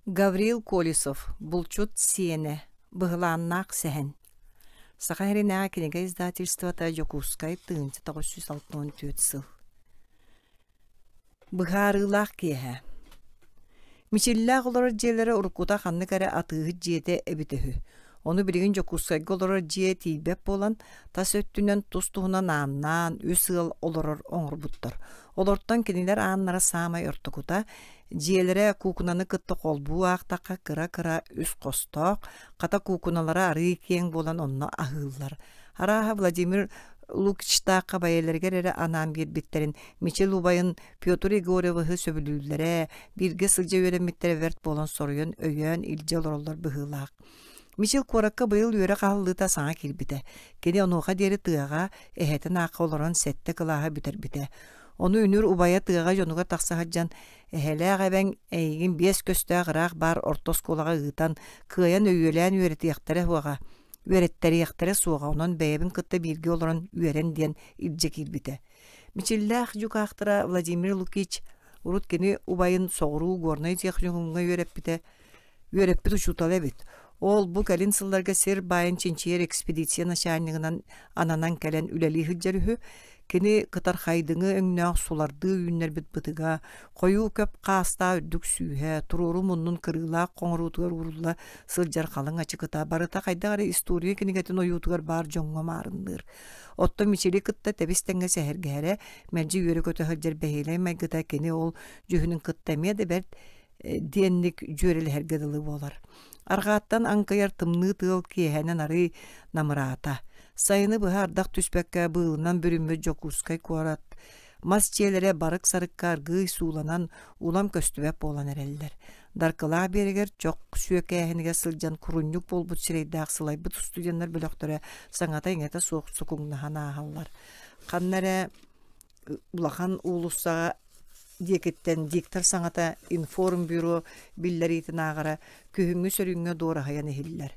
Гаврил Колесов «Булчут сиэнэ. Быһылааннаах сэһэн» Саха сиринээҕи кинигэ издательствота Дьокуускай 1964 сыл Быһаарыылаах киэһэ Мичиллээх олорор дьиэлэрэ уруккута ханнык эрэ атыыһыт дьиэтэ эбитэ үһү. Ону билигин Дьокуускайга олорор дьиэ тиийбэт буолан, тас өттүнэн тус-туһунан ааннаан, үс ыал олорор оҥорбуттар. Олортон кинилэр ааннара саамай ортокута, Дьиэлэрэ куукунаны кытта холбуу аахтахха кыра-кыра үс хостоох, хата куукуналара арыый киэҥ буолан онно аһыыллар. Арааһа Владимир Лукичтаахха бэйэлэригэр эрэ анаан биэрбиттэрин Мичил убайын Петр Егоровиһы сөбүлүүллэрэ, бииргэ сылдьа үөрэммиттэрэ бэрт буолан соруйан өйөөн илдьэ олороллор быһыылаах. Мичил куоракка быйыл үөрэх аһыллыыта саҥа киирбитэ. Кини онуоха диэри тыаҕа, эһэтин аахха олорон сэттэ кылааһы бүтэрбитэ. Ону үнүр убайа тыаҕа дьонугар тахса сылдьан, «Эһэлээх эбэҥ эйигин биэс көстөөх ыраах баар орто оскуолаҕа ыытан, кыайан өйүөлээн үөрэтиэхтэрэ суоҕа, үөрэттэриэхтэрэ суоҕа, онон бэйэбин кытта бииргэ олорон үөрэн» диэн илдьэ киирбитэ. Мичиллээх дьукаахтара Владимир Лукич урут кини убайын соҕуруу Горнай техникумҥа үөрэппитэ үөрэппит учуутала эбит. Ол бу кэлин сылларга сир баайын чинчийэр экспедиция начальнигынан ананан кэлэн үлэлии сылдьар үһү. Кини кытархайдыҥы өҥнөөх сулардыы үүннэрбит бытыга, хойуу көп хаастаах үрдүк сүүһэ, туруору муннун кырыылаах хоҥоруутугар уурулла сылдьар халыҥ ачыкыта барыта хайдах эрэ история кинигэтин ойуутугар баар дьоҥҥо маарынныыр. Оттон Мичили кытта тэбис-тэҥҥэ сэһэргэһэрэ, мэлдьи үөрэ-көтө сылдьар бэһиэлэй майгыта кини ол дьүһүнүн кытта эмиэ да бэрт диэнник дьүөрэлэһэргэ дылы буолар. Арҕааттан аҥкыйар тымныы тыал киэһэнэн арыый намыраата. Сайыны быһа ардах түспэккэ быылынан бүрүммүт Дьокуускай куорат мас дьиэлэрэ барык-сарыкка аргыый сууланан улам көстүбэт буолан эрэллэр. Даркылаах биэрэгэр чох сүөкээһинигэр сылдьан курунньук буолбут сирэйдээх сылайбыт студеннар бөлөхтөрө саҥата-иҥэтэ суох сукуҥнаһан ааһаллар. Ханна эрэ улахан уулуссаҕа диэкиттэн диктор саҥата информбюро биллэриитин ааҕара күһүҥҥү сөрүүҥҥэ дуораһыйан иһиллэр.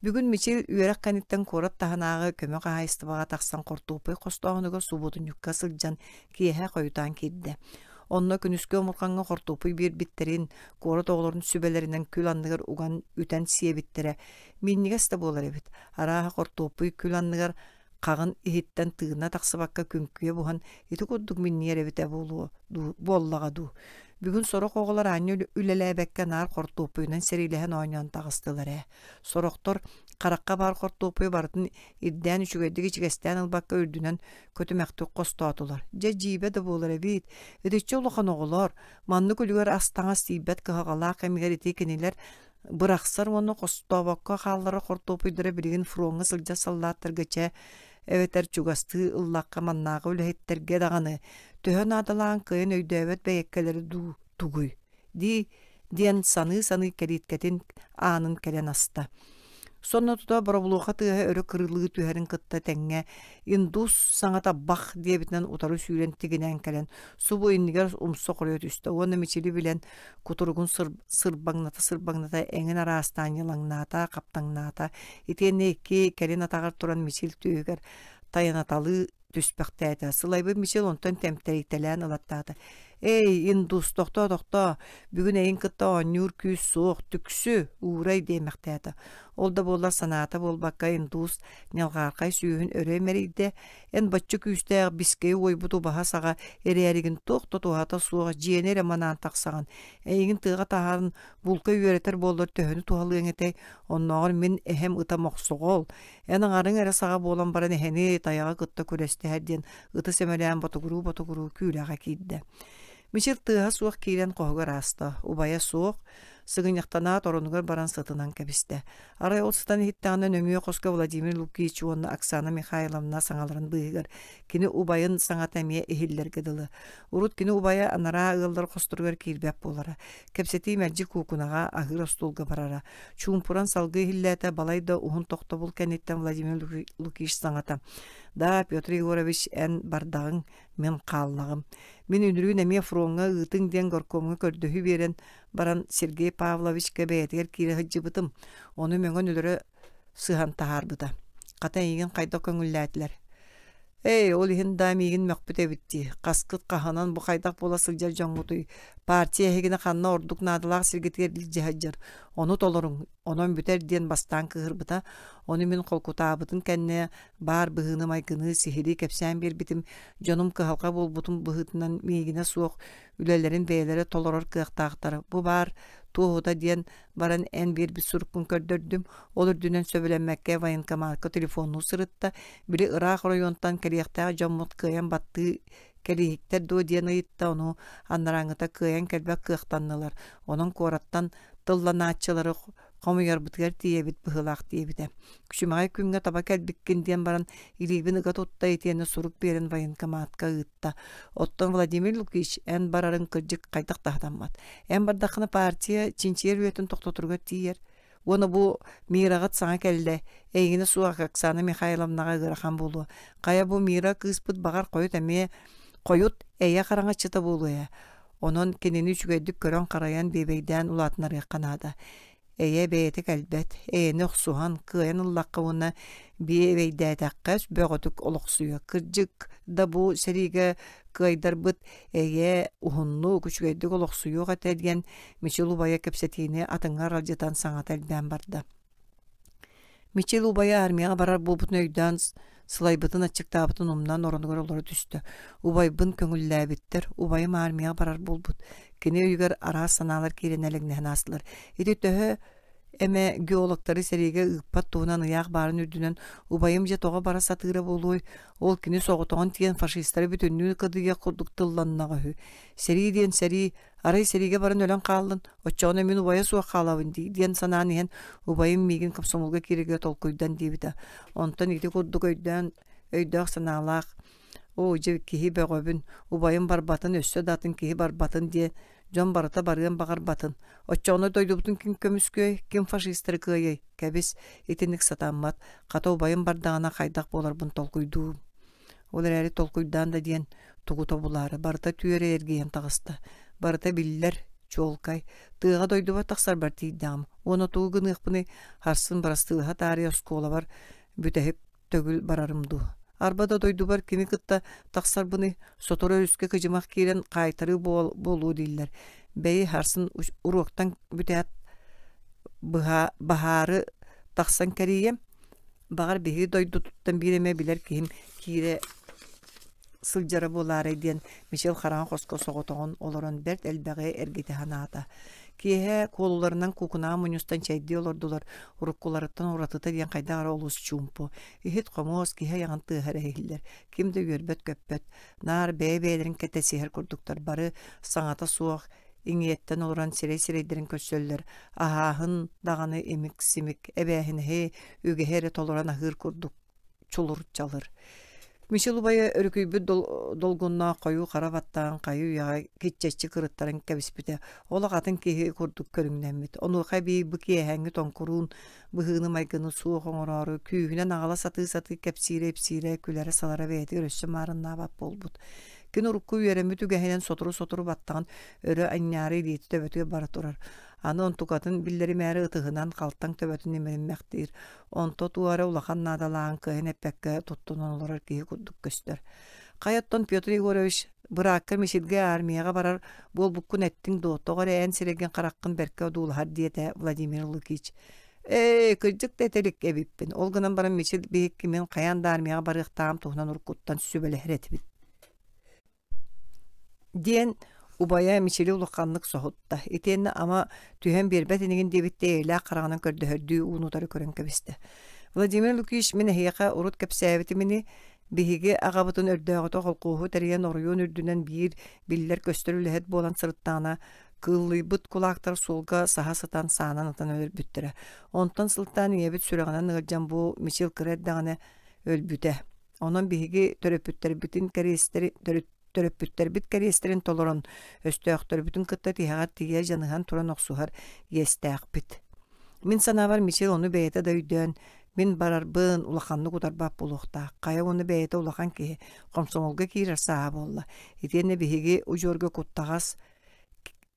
Бүгүн Мичил үөрэх кэнниттэн куорат таһынааҕы көмө хаһаайыстыбаҕа тахсан хортуоппуй хостооһунугар субуотунньукка сылдьан киэһэ хойутаан киирдэ. Онно күнүскү омурҕаҥҥа хортуоппуй биэрбиттэрин, куорат оҕолорун сүбэлэринэн күл анныгар уган үтэн сиэбиттэрэ минньигэс да буолар эбит. Арааһа хортуоппуй күл анныгар хаҕын иһиттэн тыына тахсыбакка күҥкүйэ буһан ити курдук минньийэр эбитэ буолуо дуу буоллаҕа дуу. Бүгүн сорох оҕолор аанньа үлэлээбэккэ наар хортуоппуйунан сэриилэһэн оонньоон таҕыстылар ээ. Сорохтор харахха баар хортуоппуйу барытын ирдээн үчүгэйдик ичигэстээн ылбакка үрдүнэн көтүмэхтик хостоотулар. Дьэ дьиибэ да буолар эбит. Итиччэ улахан оҕолор маннык үлүгэр ас-таҥас тиийбэт кыһалҕалаах кэмигэр ити кинилэр бырахсар уонна хостообокко хаалларар хортуоппуйдара билигин фроҥҥа сылдьар саллааттарга чэ эбэтэр чугастыы ыллахха маннааҕы үлэһиттэргэ даҕаны төһө наадалаан кыайан өйдөөбөт бэйэккэлэрэ дуу тугуй дии диэн саныы-саныы кэлииткэтин аанын кэлэн аста. Сонно тута боробулуоха тыаһа өрө кырылыы түһэрин кытта тэҥҥэ индус саҥата бах диэбитинэн утары сүүрэн тигинээн кэлэн субу иннигэр умса хоруйа түстэ уонна мичили билэн кутуругун сырбаҥната-сырбаҥната эҥин араастаан ньылаҥнаата, хаптаҥнаата, итиэннэ икки кэлин атаҕар туран Мичил түөһүгэр тайанаталыы түспэхтээтэ. Сылайбыт Мичил онтон тэмтэрийтэлээн ылаттаата. «Эй, индус, тохтоо-тохтоо, бүгүн эйин кытта оонньуур күүс суох, түксү, уурай» диэмэхтээтэ. Ол да буоллар санаата буолбакка индус ньалҕаархай сүүһүн өрө имэрийдэ, Эн бачча күүстээх бискэйи уойбут убаһа саҕа эрээригин туох да туһата суох дьиэни эрэ манаан тахсаҕын. Эйигин тыаҕа таһааран булка үөрэтэр буоллар төһөнү туһалыаҥ этэй? Оннооҕор мин эһэм ыта мохсоҕол. Эн аҥарыҥ эрэ саҕа буолан баран эһэни тайаҕы кытта күрэстэһэр диэн ыты сэмэлээн ботугуруу-ботугуруу күүлэҕэ киирдэ. Мичил тыаһа суох киирэн хоһугар ааста. Убайа суох, сыгынньахтанаат оронугар баран сытынан кэбистэ. Арай ол сытан иһиттэҕинэ нөҥүө хоско Владимир Лукич уонна Оксана Михайловна саҥаларын быыһыгар кини убайын саҥата эмиэ иһиллэргэ дылы. Урут кини убайа анараа ыаллар хосторугар киирбэт буолара. Кэпсэтии мэлдьи куукунаҕа, аһыыр остуолга барара. Чуумпуран салгыы иһиллээтэ балай да уһун тохтобул кэнниттэн Владимир Лукич саҥата «Да, Петр Егорович, эн бардаҕыҥ, мин хааллаҕым. Мин үнүрүүн эмиэ фроҥҥа ыытыҥ диэн горкомҥа көрдөһүү биэрэн баран Сергей Павловичка бэйэтигэр киирэ сылдьыбытым. Ону мөҥөн өлөрө сыһан таһаарбыта. Хата эйигин хайдах көҥүллээтилэр? Эй, ол иһин даа миигин мөхпүт эбит дии. Хаскыт хаһанан бу хайдах буола сылдьар дьоҥҥутуй? Партия эһигини ханна ордук наадалаах сиргитигэр илдьэ сылдьар. Ону толоруҥ, онон бүтэр диэн бастаан кыыһырбыта. Ону мин холкутаабытын кэннэ баар быһыыны-майгыны сиһилии кэпсээн биэрбитим. Дьонум кыһалҕа буолбутун быһыытынан миигинэ суох үлэлэрин бэйэлэрэ толорор кыахтаахтар. Бу баар туоһута диэн баран эн биэрбит суруккун көрдөрдүм. Ол үрдүнэн сөбүлэммэккэ военкоматка телефоннуу сырытта. Били ыраах оройуонтан кэлиэхтээх дьоммут кыайан баттыы кэлииһиктэр дуо диэн ыйытта, ону анарааҥҥыта кыайан кэлбэт кыахтаннылар. Онон куораттан тылланааччылары хомуйарбытыгар тиийэбит быһыылаах диэбитэ. Күчүмэҕэй күҥҥэ таба кэлбиккин диэн баран илиибин ыга тутта итиэннэ сурук биэрэн военкоматка ыытта. Оттон Владимир Лукич эн барарыҥ кырдьык хайдах да сатаммат. Эн бардаххына партия чинчийэр үлэтин тохтоторугар тиийэр. Уонна бу Мираҕыт саҥа кэллэ, эйигинэ суох Оксана Михайловнаҕа ыарахан буолуо. Хайа бу Мира кыыспыт баҕар хойут эмиэ хойут эйэ хараҥаччыта буолуо ээ. Онон кинини үчүгэйдик көрөн-харайан, биэбэйдээн улаатыннарыахха наада. Эйэ бэйэтэ кэлбэт, эйэни охсуһан, кыайан ыллахха уонна биэбэйдээтэххэ бөҕөтүк олохсуйа. Кырдьык да бу сэриигэ кыайдарбыт эйэ уһуннук, үчүгэйдик олохсуйуох этэ диэн Мичил убайа кэпсэтиини атыҥҥа аралдьытан саҥата элбээн барда. Мичил убайа армияҕа барар буолбутун өйдөөн сылайбытын, аччыктаабытын умнан оронугар олоро түстэ. Убайбын көҥүллээбиттэр, убайым армияҕа барар буолбут. Кини өйүгэр араас санаалар киирэн элэҥнэһэн аастылар. Ити төһө эмэ геологтары сэриигэ ыыппат туһунан ыйаах баарын үрдүнэн убайым дьэ тоҕо бара сатыыра буолуой? Ол кини соҕотоҕун тиийэн фашистары бүтүннүү кыдыйыах курдук тылланнаҕа үһү. Сэрии диэн сэрии, Арай сэриигэ баран өлөн хааллын, оччоҕуна мин убайа суох хаалабын дии диэн санаан иһэн убайым миигин комсомолга киирэргэ толкуйдан диэбитэ. Онтон ити курдук өйдөөн өйдөөх санаалаах оо дьэ киһи бөҕөбүн, убайым барбатын өссө да атын киһи барбатын диэн дьон барыта барыан баҕарбатын. Оччоҕуна дойдубутун ким көмүскүөй, ким фашистары кыайыай? Кэбис, итинник сатаммат. Хата убайым бардаҕына хайдах буоларбын толкуйдуум. Ол эрээри толкуйдаан да диэн тугу тобулаары барыта түөрэ эргийэн таҕыста. Барыта биллэр, чуолкай. Тыаҕа дойдубар тахсарбар тиийдэҕим. Уонна тугу гыныахпыный, харсын барастыылаһа таарыйа оскуолабар бүтэһик төгүл барарым дуу. Арба да дойдубар кими кытта тахсарбыный, сотору өрүскэ кыдьымах киирэн хаайтарыы буолуо дииллэр. Бэйи харсын уруоктан бүтээт быһа баһаары тахсан кэрийиэм, Баҕар биһиги дойдутуттан биир эмэ билэр киһим киирэ сылдьара буолаарай диэн Мичил хараҥа хоско соҕотоҕун олорон бэрт элбэҕи эргитэ санаата. Киэһэ куолуларынан куукунаҕа мунньустан чэйдии олордулар, уруккуларыттан уратыта диэн хайдах эрэ олус чуумпу. Иһит-хомуос, киһи айаҕын тыаһа эрэ иһиллэр. Ким да үөрбэт-көппөт. Наар бэйэ-бэйэлэрин кэтэсиһэр курдуктар бары саҥата суох, иҥиэттэн олорон сирэй-сирэйдэрин көрсөллөр, аһааһын даҕаны имик-симик, эбээһинэһи, үгэһи эрэ толорон аһыыр курдук чулур-чалыр. Мичил убайа өрүкүйбүт долгуннаах хойуу хара баттаан хайы-үйэҕэ киччэччи кырыттаран кэбиспитэ, олох атын киһи курдук көрүҥнэммит. Онуоха эбии бу киэһээҥҥи тоҥкуруун быһыыны-майгыны суох оҥороору күүһүнэн аҕала сатыы-сатыы кэпсиирэ-ипсиирэ, күлэрэ-салара бэйэтигэр өссө маарыннаабат буолбут. Кини урукку үөрэммит үгэһинэн сотору-сотору баттаҕын өрө анньаары илиитэ төбөтүгэр бара турар. Аны онтукатын биллэримээри ытыһынан халтаҥ төбөтүн имэриммэхтиир. Онто туох эрэ улахан наадалааҕын кыайан эппэккэ туттунан олорор киһи курдук көстөр. Хайа оттон Петр Егорович, быраакка Мичилгэ армияҕа барар буолбуккун эттиҥ дуо? Тоҕо эрэ эн сирэйгин хараххын бэркэ одуулаһар диэтэ Владимир Лукич. Ээ, кырдьык да этэ илик эбиппин. Ол гынан баран Мичил биһикки мин хайаан да армияҕа барыахтааҕым туһунан уруккуттан сүбэлэһэр этибит. Диэн убайа Мичили улаханнык соһутта. Итиэннэ ама түһэн биэрбэт инигин диэбиттии эйэлээх хараҕынан көрдөһөрдүү уун-утары көрөн кэбистэ. Владимир Лукич мин эһиэхэ урут кэпсээбитим ини, биһиги аҕабытын өрдөөҕүтэ холкуоһу тэрийэн оройуон үрдүнэн биир биллэр-көстөр үлэһит буолан сырыттаҕына Кыыллыйбыт кулаактар суолга саһа сытан саанан ытан өлөрбүттэрэ. Онтон сылтаан ийэбит сүрэҕинэн ыалдьан бу Мичил кыра эрдэҕинэ өлбүтэ. Онон биһиги төрөппүттэрбитин кэриэстэри төрөппүттэрбит кэриэстэрин толорон, өстөөхтөрбүтүн кытта тиһэҕэр тиийэ дьаныһан туран охсуһар иэстээхпит. Мин санаабар Мичил ону бэйэтэ да өйдөөн, мин барарбын улаханнык утарбат буолуохтаах. Хайа уонна бэйэтэ улахан киһи, хомсомолго киирэр сааһа буолла. Итиэннэ биһиги удьуорга куттаҕас.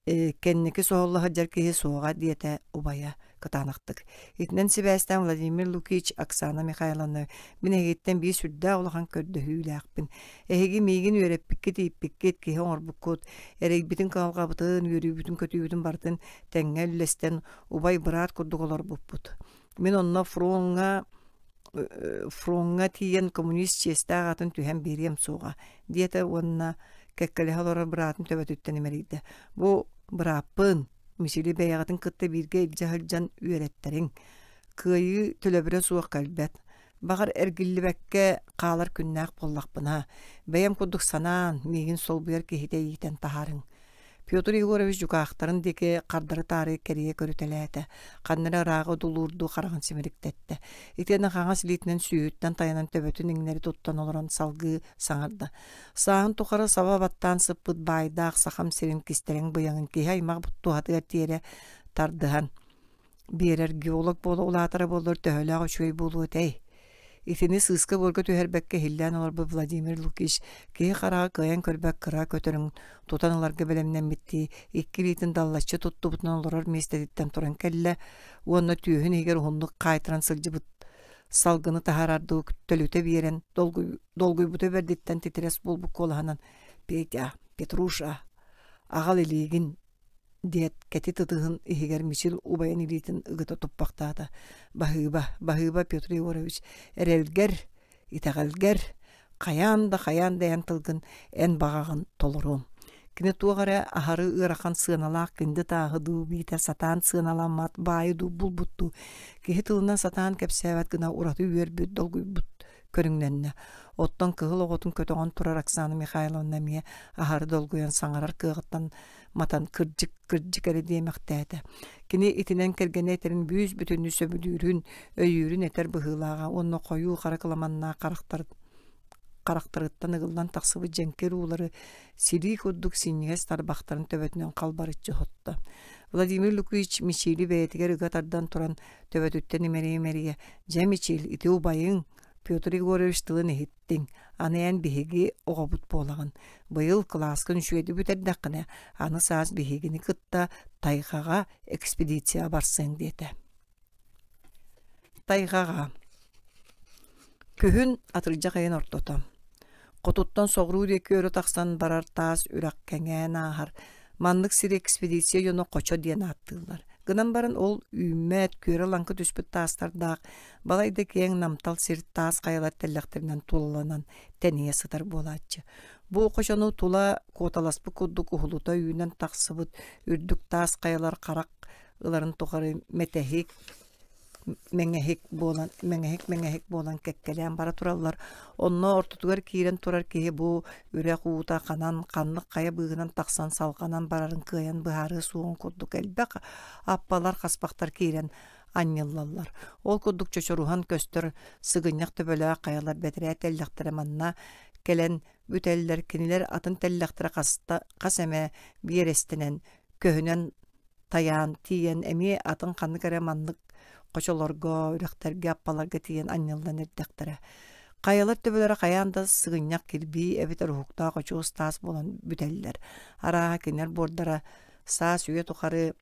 Кэнники соһулла сылдьар киһи суоҕа, диэтэ убайа кытаанахтык. Итинэн сибээстээн Владимир Лукич, Оксана Михайловна, мин эһигиттэн биир сүрдээх улахан көрдөһүүлээхпин. Эһиги миигин үөрэппиккит, ииппиккит, киһи оҥорбуккут, эрэйбитин, кыһалҕабытын, үөрүүбүтүн-көтүүбүтүн барытын тэҥҥэ үллэстэн, убай-быраат курдук олорбуппут. Мин онно фроҥҥа фроҥҥа тиийэн коммунист чиэстээх атын түһэн биэриэм суоҕа, диэтэ уонна кэккэлэһэ олорор быраатын төбөтүттэн имэрийдэ. Бу бырааппын, Мичили бэйэҕитин кытта бииргэ илдьэ сылдьан үөрэттэриҥ. Кыайыы төлөбүрэ суох кэлбэт. Баҕар эргиллибэккэ хаалар күннээх буоллахпына, бэйэм курдук санаан, миигин солбуйар киһитэ иитэн таһаарыҥ. Петр Егорович дьукаахтарын диэки хардары-таары кэрийэ көрүтэлээтэ, ханна эрэ ырааҕы одулуурдуу хараҕын симириктэттэ. Итиэннэ хаҥас илиитинэн сүүһүттэн тайанан төбөтүн иҥнэри туттан олорон салгыы саҥарда. Сааһын тухары саба баттаан сыппыт баайдаах сахам сирин кистэлэҥ быйаҥын киһи аймах туһатыгар тиэрэ тардыһан биэрэр геолог буола улаатара буоллар төһөлөөх үчүгэй буолуо этэй? Итини сыыска-буорга түһэрбэккэ иһиллээн олорбут Владимир Лукич киһи хараҕа кыайан көрбөт кыра көтөрүн тутан ыларга бэлэмнэммиттии икки илиитин даллаччы туттубутунан олорор миэстэтиттэн туран кэллэ уонна түөһүн иһигэр уһуннук хаайтаран сылдьыбыт салгыны таһаарардыы төлүтэ биэрэн долгуйбута бэрдиттэн титирэс буолбут куолаһынан «Петя, Петруша, аҕал илиигин» диэт кэтит ытыһын иһигэр Мичил убайын илиитин ыгыта туппахтаата. «Баһыыба, баһыыба, Петр Егорович, эрэлгэр, итэҕэлгэр хайаан да хайаан да эн тылгын, эн баҕаҕын толоруом». Кини туох эрэ аһары ыарахан сыаналаах күндү тааһы дуу, биитэр сатаан сыаналаммат баайы дуу булбут дуу, киһи тылынан сатаан кэпсээбэт гына ураты үөрбүт, долгуйбут көрүҥнэннэ. Оттон кыһыл оҕотун көтөҕөн турар Оксана Михайловна эмиэ аһары долгуйан саҥарар кыаҕыттан матан кырдьык, кырдьык эрэ диэмэхтээтэ. Кини итинэн кэргэнэ этэрин бүүс-бүтүннүү сөбүлүүрүн, өйүүрүн этэр быһыылааҕа уонна хойуу хара кыламаннаах харахтар харахтарыттан ыгыллан тахсыбыт дьэҥкир уулары силии курдук синньигэс тарбахтарын төбөтүнэн халбарыччы сотто. Владимир Лукич Мичили бэйэтигэр ыга тардан туран төбөтүттэн имэрийэ-имэрийэ «Дьэ, Мичил, ити убайыҥ Петр Егорович тылын иһиттиҥ, аны эн биһиги оҕобут буолаҕын. Быйыл кылааскын үчүгэйдик бүтэрдэххинэ, аны саас биһигини кытта тайҕаҕа экспедицияҕа барсыаҥ» диэтэ. Тайҕаҕа Күһүн атырдьах ыйын ортото. Хотуттан соҕуруу диэки өрө тахсан барар таас үрэх кэҥээн ааһар. Маннык сири экспедиция дьоно хочо диэн ааттыыллар. Гынан баран ол үүммэт, күөрэ-лаҥкы түспүт таастардаах, балайда киэҥ намтал сир таас хайалар тэллэхтэринэн тулаланан тэнийэ сытар буолааччы. Бу хочону тула куоталаспыт курдук уһулута үүнэн тахсыбыт үрдүк таас хайалар харах ыларын тухары мэтэһик, мэҥэһик буолан мэҥэһик-мэҥэһик буолан кэккэлээн бара тураллар. Онно ортотугар киирэн турар киһи бу үрэх уута ханан, ханнык хайа быыһынан тахсан салҕанан барарын кыайан быһаарыа суоҕун курдук элбэх аппалар, хаспахтар киирэн анньыллаллар. Ол курдук чочоруһан көстөр сыгынньах төбөлөөх хайалар бэтэрээ тэллэхтэрэ манна кэлэн бүтэллэр. Кинилэр атын тэллэхтэрэ хаста хас эмэ биэрэстэнэн көһүнэн тайаан тиийэн эмиэ атын ханнык эрэ маннык хочолорго, үрэхтэргэ, аппаларга тиийэн анньыллан эрдэхтэрэ. Хайалар төбөлөрө хайаан да сыгынньах кирбии эбэтэр уһуктаах очуос таас буолан бүтэллэр. Арааһа кинилэр буордара саас үйэ тухары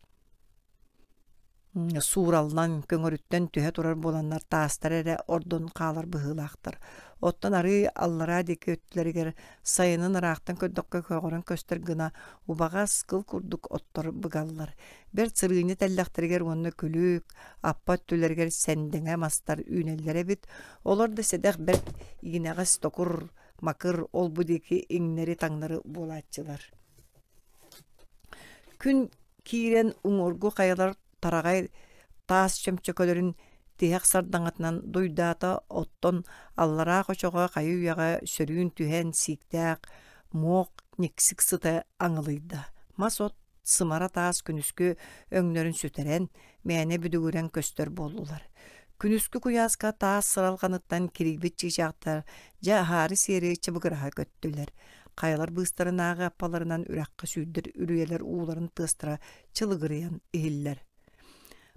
суураллан, көҥөрүттэн түһэ турар буоланнар таастара эрэ ордон хаалар быһыылаахтар. Оттон арыы аллараа диэки өттүлэригэр сайынын ыраахтан көрдөххө көҕөрөн көстөр гына убаҕас кыл курдук оттор быгаллар. Бэрт сырыынньа тэллэхтэригэр уонна күлүк, аппа өттүлэригэр сэндэҥэ мастар үүнэллэр эбит. Олор да сэдэх бэрт иинэҕэс токур, макыр ол-бу диэки иҥнэри-таҥнары буолааччылар. Күн киирэн уҥуоргу хайалар тараҕай таас чөмчөкөлөрүн тиһэх сардаҥатынан дуйдаата, оттон аллараа хочоҕо хайы-үйэҕэ сөрүүн түһэн сииктээх муох никсик сыта аҥылыйда. Мас-от сымара таас күнүскү өҥнөрүн сүтэрэн, мээнэ бүдүгүрэн көстөр буоллулар. Күнүскү куйааска таас сыралҕаныттан кирийбит чыычаахтар дьэ аһаары-сиэри чыбыгыраһа көттүлэр. Хайалар быыстарынааҕы аппаларынан үрэххэ сүүрдэр үрүйэлэр ууларын тыастара чылыгырыйан иһиллэр.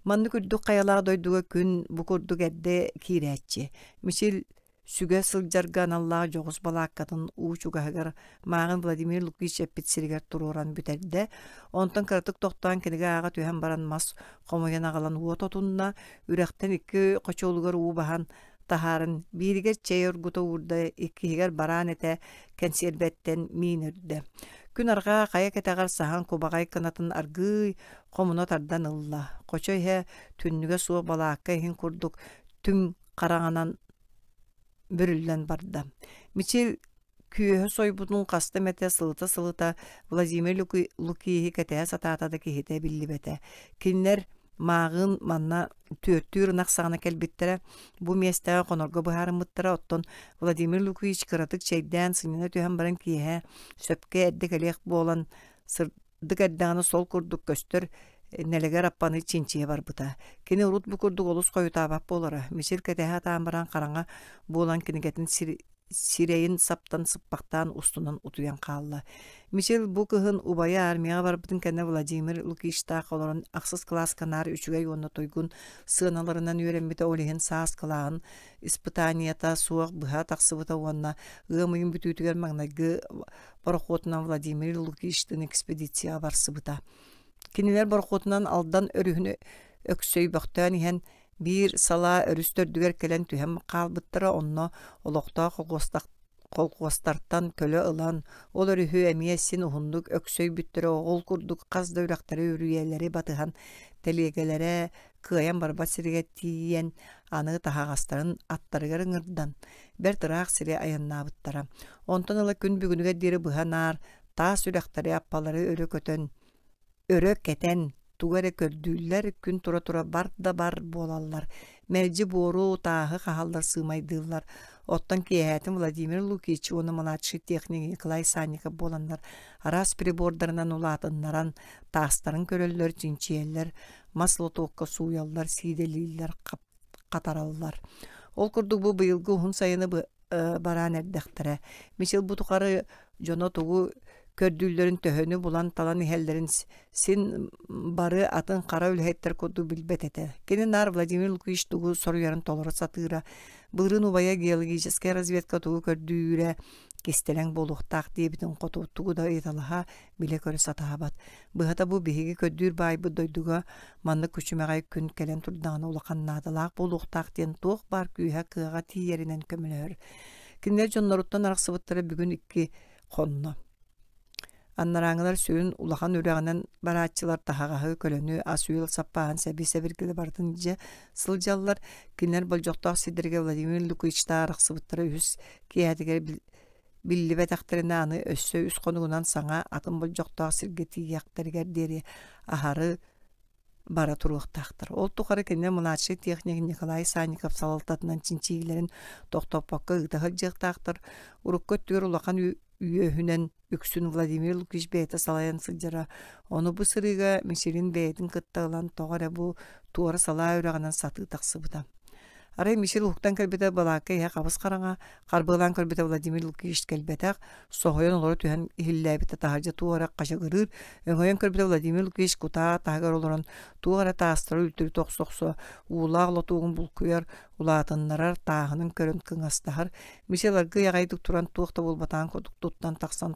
Маннык үрдүк хайалаах дойдуга күн бу курдук эрдэ киирээччи. Мичил Сүгэ сылдьарга аналлаах дьоҕус балааккатын уу чугаһыгар мааҕын Владимир Лукич эппит сиригэр туруоран бүтэрдэ. Онтон кыратык тохтоон кинигэ ааҕа түһэн баран мас хомуйан аҕалан уот отунна, үрэхтэн икки хочуолугар уу баһан таһааран бииригэр чэй оргута уурда, иккиһигэр бараан этэ кэнсиэрбэттэн миин өрдө. Күн арҕаа хайа кэтэҕэр саһан кубаҕай кынатын аргыый хомуна тардан ылла. Хочо иһэ түннүгэ суох балаакка иһин курдук түҥ хараҥанан бүрүллэн барда. Мичил күөһэ сойбутун хаста эмэтэ сылыта-сылыта Владимир Лукиһы кэтэһэ сатаата да киһитэ биллибэтэ. Кинилэр мааҕын манна түөртүүр ынах саҕана кэлбиттэрэ, бу миэстэҕэ хонорго быһаарыммыттара, оттон Владимир Лукич кыратык чэйдээн сынньана түһэн баран киэһэ сөпкө эрдэ кэлиэх буолан Дык эрдэҕинэ сол курдук көстөр нэлэгэр аппаны чинчийэ барбыта. Кини урут бу курдук олус хойутаабат буолара. Мичил кэтэһэ сатаан баран хараҥа буолан кинигэтин сирэйин саптан сыппахтаан устунан утуйан хаалла. Мичил бу кыһын убайа армияҕа барбытын кэннэ Владимир Лукичтаах олорон ахсыс кылааска наар үчүгэй уонна туйгун сыаналарынан үөрэммитэ ол иһин саас кылааһын испытаниета суох быһа тахсыбыта уонна ыам ыйын бүтүүтүгэр маҥнайгы борохуотунан Владимир Лукичтыын экспедицияҕа барсыбыта. Кинилэр борохуотунан Алдан өрүһүн өксөйбөхтөөн иһэн биир салаа өрүс төрдүгэр кэлэн түһэн хаалбыттара онно олохтоох колхуостартан көлө ылан ол өрүһү эмиэ син уһуннук өксөйбүттэрэ ол курдук хас да үрэхтэри үрүйэлэри батыһан тэлиэгэлэрэ кыайан барбат сиригэр тиийэн аны таһаҕастарын аттарыгар ыҥырдан бэрт ыраах сири айаннаабыттара. Онтон ыла күн бүгүнүгэр диэри быһа наар таас үрэхтэри аппалары өрө көтөн, өрө кэтэн тугу эрэ көрдүүллэр, күн тура-тура бар да бар буолаллар. Мэлдьи буору, тааһы хаһаллар, сыымайдыыллар. Оттон киэһээтин Владимир Лукич уонна младший техник Николай Санников буоланнар араас прибордарынан улаатыннаран, таастарын көрөллөр, чинчийэллэр, мас лотуокка сууйаллар, сиидэлииллэр, хатараллар. Ол курдук бу быйылгы уһун сайыны бараан эрдэхтэрэ. Мичил бу тухары дьоно тугу көрдүүллэрин төһөнү булан-талан иһэллэрин син бары атын хара үлэһиттэр курдук билбэт этэ. Кини наар Владимир Лукич тугу соруйарын толоро сатыыра, былырыын убайа геологическай разведка тугу көрдүүрэ кистэлэҥ буолуохтаах диэбитин хоту тугу да ыйыталаһа, билэ-көрө сатаабат. Быһата бу биһиги көрдүүр баайбыт дойдуга маннык күчүмэҕэй күн кэлэн турдаҕына улахан наадалаах буолуохтаах диэн туох баар күүһэ-кыаҕа тиийэринэн көмөлөһөр. Кинилэр дьонноруттан арахсыбыттара бүгүн икки хонно. Анарааҥылар сүрүн улахан үрэҕинэн барааччылар таһаҕаһы, көлөнү, ас-үөл саппааһын сэби-сэбиргэли барытын илдьэ сылдьаллар. Кинилэр болдьохтоох сирдэргэ Владимир Лукичтаах арахсыбыттара үһүс киэһэтигэр биллибэтэхтэринэ аны өссө үс хонугунан саҥа атын болдьохтоох сиргэ тиийиэхтэригэр диэри аһары бара туруохтаахтар. Ол тухары кинилэр младший техник Николай Санников салалтатынан чинчийиилэрин тохтоппокко ыыта сылдьыахтаахтар. Урукку өттүгэр улахан үөһүнэн үксүн Владимир Лукич бэйэтэ салайан сылдьара. Ону бу сырыыга Мичилин бэйэтин кытта ылан тоҕо эрэ бу туора салаа үрэҕинэн сатыы тахсыбыта. Арай Мичил уһуктан кэлбитэ балаакка иһэ хабыс-хараҥа, харбыалаан көрбүтэ Владимир Лукич кэлбэтэх, соһуйан олоро түһэн иһиллээбитэ таһырдьа туох эрэ хачыгырыыр, өҥөйөн көрбүтэ Владимир Лукич кутаа таһыгар олорон туох эрэ таастары үлтүрүтэ охсо-охсо уулаах лотуогун булкуйар, улаатыннарар, тааһынын көрөн кыҥастаһар. Мичил аргыый аҕайдык туран туох да буолбатаҕын курдук туттан тахсан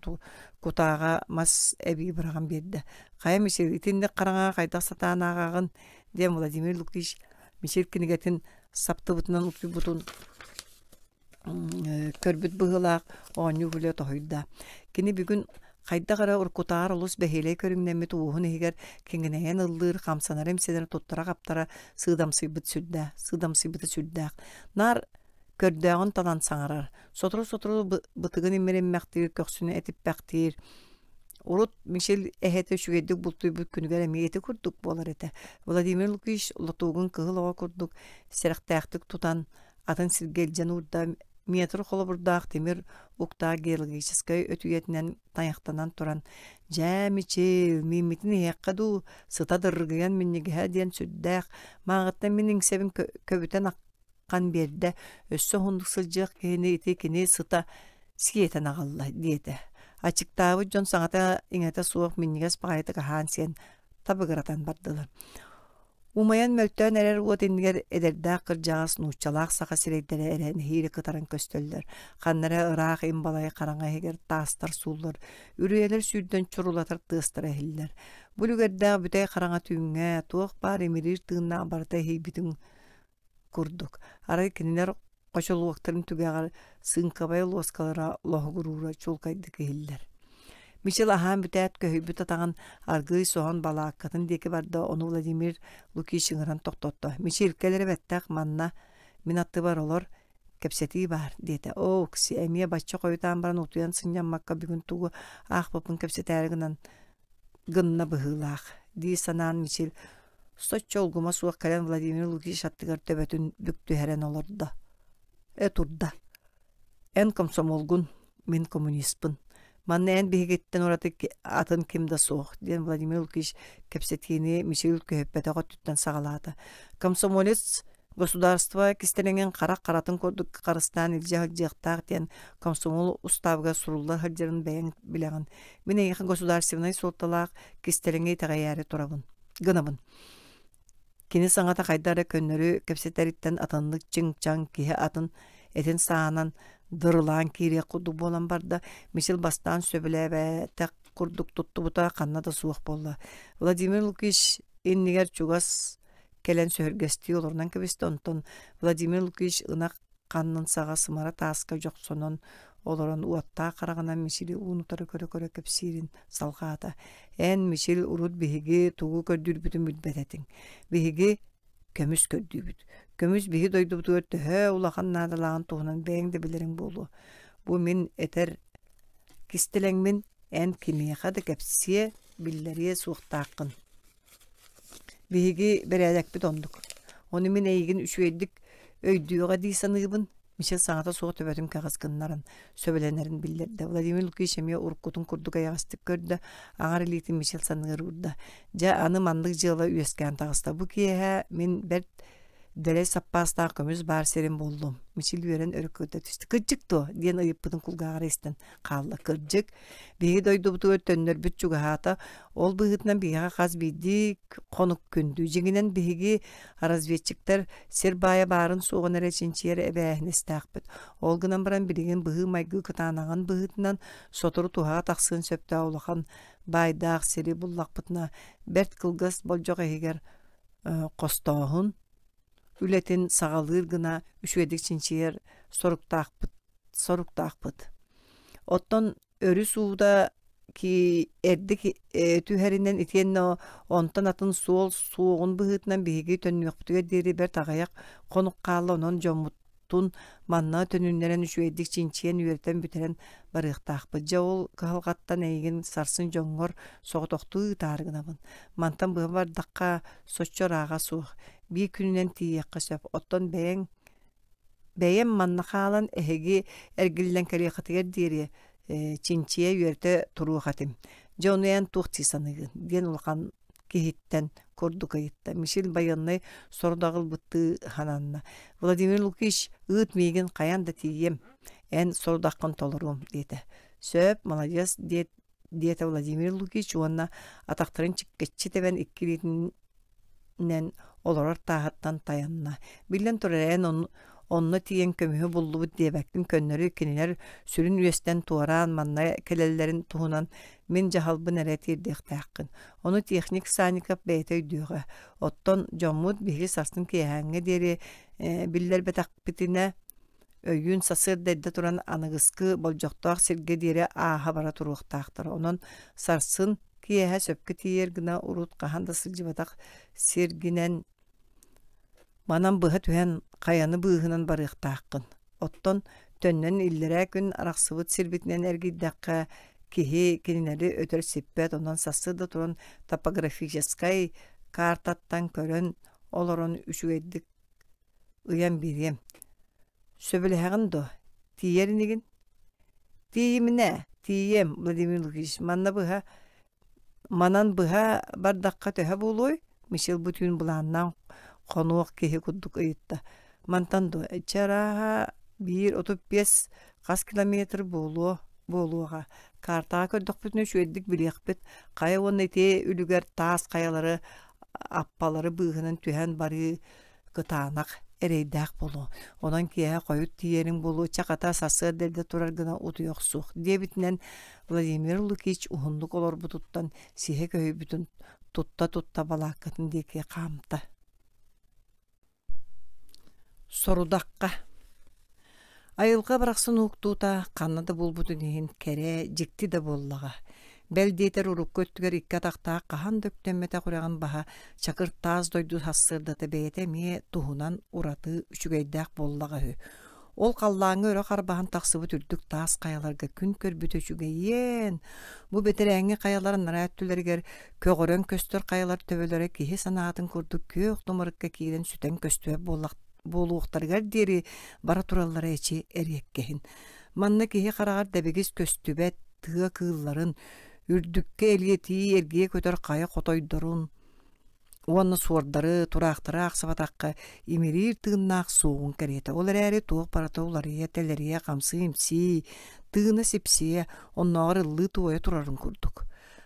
кутааҕа мас эбии быраҕан биэрдэ. «Хайа Мичил, итинник хараҥаҕа хайдах сатаан ааҕаҕын?» диэн Владимир Лукич Мичил кинигэтин саптыбытынан утуйбутун көрбүт быһыылаах оонньуу күлэ тоһуйда. Кини бүгүн хайдах эрэ уруккутааҕар олус бэһиэлэй көрүҥнэммит уоһун иһигэр киҥинэйэн ыллыыр, хамсанара-имсэнэрэ туттара-хаптара сыыдамсыйбыт сүрдээх, сыыдамсыйбыта сүрдээх. Наар көрдөөҕүн талан саҥарар, сотору-сотору бытыгын имириммэхтиир, көхсүнү этиппэхтиир, Урут Мишель эһэтэ үчүгэйдик бултуйбут күнүгэр эмиэ ити курдук буолар этэ. Владимир Лукич лотуогун кыһыл оҕо курдук сэрэхтээхтик тутан, атын сиргэ илдьэн уурда, метр холобурдаах тимир уктаах геологическай өтүйэтинэн тайахтанан туран «Дьээ, Мичил, мииммитин иһиэххэ дуу, сыта дыргыйан минньигэһэ диэн сүрдээх, мааҕыттан мин иҥсэбин көбүтэн хан биэрдэ, өссө уһуннук сылдьыах киһини ити кини сыта сиэтэн аҕалла диэтэ. Аччыктаабыт дьон саҥата-иҥэтэ суох минньигэс баҕайытык аһаан сиэн табыгыратан бардылар. Умайан мөлтөөн эрэр уот иннигэр эдэрдээх кырдьаҕас нууччалаах саха сирэйдэрэ эрэ нэһиилэ кытаран көстөллөр. Ханна эрэ ыраах им балай хараҥа иһигэр таастар сууллар, үрүйэлэр сүүрдэн чурулатар тыастара иһиллэр. Бу үлүгэрдээх бүтэй хараҥа түүҥҥэ туох баар имириир тыыннаах барыта иһийбитин курдук. Арай кинилэр хочолуоктарын түгэҕэр сыыҥкабай луоскалара лоһугуруура чуолкайдык иһиллэр. Мичил аһаан бүтээт көһүйбүт атаҕын аргыый соһон балааккатын диэки барда, ону Владимир Лукич ыҥыран тохтотто. «Мичил, кэл эрэ бэттэх, манна мин аттыбар олор, кэпсэтии баар» диэтэ. «Оо, Окси, эмиэ бачча хойутаан баран утуйан сынньаммакка бүгүн тугу аахпыппын кэпсэтээри гынан гынна быһыылаах» дии санаан Мичил соччо улгума суох кэлэн Владимир Лукич аттыгар төбөтүн бүк түһэрэн олордо. Э турда. Эн комсомолгун, мин коммуниспын. Манна эн биһигиттэн ураты атын ким да суох, диэн Владимир Лукич кэпсэтиини Мичил көһүппэтэх өттүттэн саҕалаата. Комсомолец государство кистэлэҥин харах харатын курдук харыстаан илдьэ сылдьыахтаах диэн комсомол устаабыгар сурулла сылдьарын бэйэҥ билэҕин. Мин эйиэхэ государственнай суолталаах кистэлэҥи итэҕэйээри турабын гынабын. Кини саҥата хайда эрэ көннөрү кэпсэтэриттэн атыннык чиҥ-чаҥ киһи атын этин саанан дырылаан киириэх курдук буолан барда. Мичил бастаан сөбүлээбэтэх курдук туттубута ханна да суох буолла. Владимир Лукич иннигэр чугас кэлэн сөһүргэстии олорунан кэбистэ, онтон Владимир Лукич ынах ханнын саҕа сымара тааска дьохсонон олорон уоттаах хараҕынан Мичили уун-утары көрө-көрө кэпсиирин салҕаата. Эн, Мичил, урут биһиги тугу көрдүүрбүтүн билбэт этиҥ. Биһиги көмүс көрдүүбүт. Көмүс биһи дойдубутугар төһө улахан наадалааҕын туһунан бэйэҥ да билэриҥ буолуо. Бу мин этэр кистэлэҥмин эн кимиэхэ да кэпсиэ, биллэриэ суохтааххын. Биһиги бэрээдэкпит оннук. Ону мин эйигин үчүгэйдик өйдүөҕэ дии саныыбын, Мичил саҥата суох төбөтүн кэҕис гыннаран, сөбүлэнэрин биллэрдэ. Владимир Лукич эмиэ уруккутун курдук эйэҕэстик көрдө, аҥар илиитин Мичил санныгар уурда. Дьэ, аны маннык дьыала үөскээн таҕыста. Бу киэһэ мин бэрт дэлэй саппаастаах көмүс баар сирин буллум. Мичил үөрэн өрө көрдө түстэ. Кырдьык дуо? диэн ыйыппытын кулгааҕар истэн хаалла. Кырдьык, биһиги дойдубутугар төннөрбүт чугаһаата. Ол быһыытынан биһиэхэ хас биирдии хонук күндү. Дьиҥинэн биһиги разведчиктэр сир баайа баарын-суоҕун эрэ чинчийэр эбээһинэстээхпит. Ол гынан баран билигин быһыы-майгы кытаанаҕын быһыытынан сотору туһаҕа тахсыан сөптөөх улахан баайдаах сири буллахпытына бэрт кылгас болдьох иһигэр хостооһун үлэтин саҕалыыр гына үчүгэйдик чинчийэр соруктаахпыт соруктаахпыт. Оттон өрүс уута эрдэ түһэринэн итиэннэ онтон атын суол суоҕун быһыытынан биһиги төннүөхпүтүгэр диэри бэрт аҕыйах хонук хаалла онон дьоммутун манна төнүннэрэн үчүгэйдик чинчийэн үөрэтэн бүтэрэн барыахтаахпыт. Дьэ ол кыһалҕаттан эйигин сарсын дьоҥҥор соҕотохтуу ыытаары гынабын. Мантан быһа бардахха соччо ырааҕа суох. Биир күнүнэн тиийиэххэ сөп. Оттон бэйэҥ Бэйэм манна хаалан эһиги эргиллэн кэлиэххитигэр диэри чинчийэ үөрэтэ туруох этим. Дьэ ону эн туох дии саныыгын? диэн улахан киһиттэн курдук ыйытта. Мичил байыаннай сорудаҕы ылбыттыы сананна. Владимир Лукич, ыыт миигин хайаан да тиийиэм, эн сорудаххын толоруом диэтэ. Сөп, маладьыас диэт диэтэ Владимир Лукич уонна атахтарын чиккэччи тэбэн икки илиитинэн олорор тааһыттан тайанна. Биллэн турар, эн онно тиийэн көмүһү буллубут диэбэккин көннөрү кинилэр сүрүн үөстэн туораан манна кэлэллэрин туһунан мин дьаһалбын эрэ тиэрдиэхтээххин. Ону техник Санников бэйэтэ өйдүөҕэ. Оттон дьоммут биһиги сарсын киэһээҥҥэ диэри биллэрбэтэхпитинэ Өйүүн сарсыарда эрдэ туран аныгыскы болдьохтоох сиргэ диэри ааһа бара туруохтаахтар. Онон сарсын киэһэ сөпкө тиийэр гына урут хаһан да сылдьыбатах сиргинэн манан быһа түһэн хайаны быыһынан барыахтааххын. Оттон төннөн иллэрээ күн арахсыбыт сирбитинэн эргийдэххэ киһи кинилэри өтөр сиппэт, онон сарсыарда туран топографическай картаттан көрөн олорон үчүгэйдик ыйан биэриэм. Сөбүлэһэҕин дуо? Тиийэр инигин? Тиийиминэ, тиийиэм, Владимир Лукич, манна быһа манан быһа бардахха төһө буолуой? Мичил бу түүн былааннаан хонуох киһи курдук ыйытта. Мантан дуо, чэ арааһа 1,35 хас километр буолуо буолуоҕа. Картаҕа көрдөхпүтүнэ үчүгэйдик билиэхпит. Хайа уонна ити үлүгэр таас хайалары аппалары быыһынан түһэн барыы кытаанах эрэйдээх буолуо. Онон киэһэ хойут тиийэриҥ буолуо, чэ хата сарсыарда эрдэ турар гына утуйа охсуох диэбитинэн Владимир Лукич уһуннук олорбутуттан сиһэ көһүйбүтүн тутта-тутта балааккатын диэки хаамта. Сорудахха Айылҕа барахсан уһуктуута ханна да буолбутун иһин кэрэ, дьикти да буоллаҕа. Бэл диэтэр урукку өттүгэр икки атахтаах хаһан да үктэммэтэх үрэҕин баһа чакыр таас дойду сарсыардата бэйэтэ эмиэ туһунан ураты үчүгэйдээх буоллаҕа үһү. Ол халлааҥҥа өрө харбаһан тахсыбыт үрдүк таас хайаларга күн көрбүтэ үчүгэйиэн! Бу бэтэрээҥҥи хайалар анараа өттүлэригэр көҕөрөн көстөр хайалар төбөлөрө киһи санаатын курдук күөх тумарыкка киирэн сүтэн көстүбэт буолуохтарыгар диэри бара тураллара эчи эриэккэһин. Манна киһи хараҕар дэбигис көстүбэт тыа кыылларын, үрдүккэ элиэтии эргийэ көтөр хайа хотойдорун, Уонна суордары, тураахтары аахсыбатахха, имириир тыыннаах суоҕун кэриэтэ. Ол эрээри туох барыта уларыйа, тэлэрийэ, хамсыы-имсии, тыына сипсийэ, оннооҕор ыллыы-туойа турарын курдук.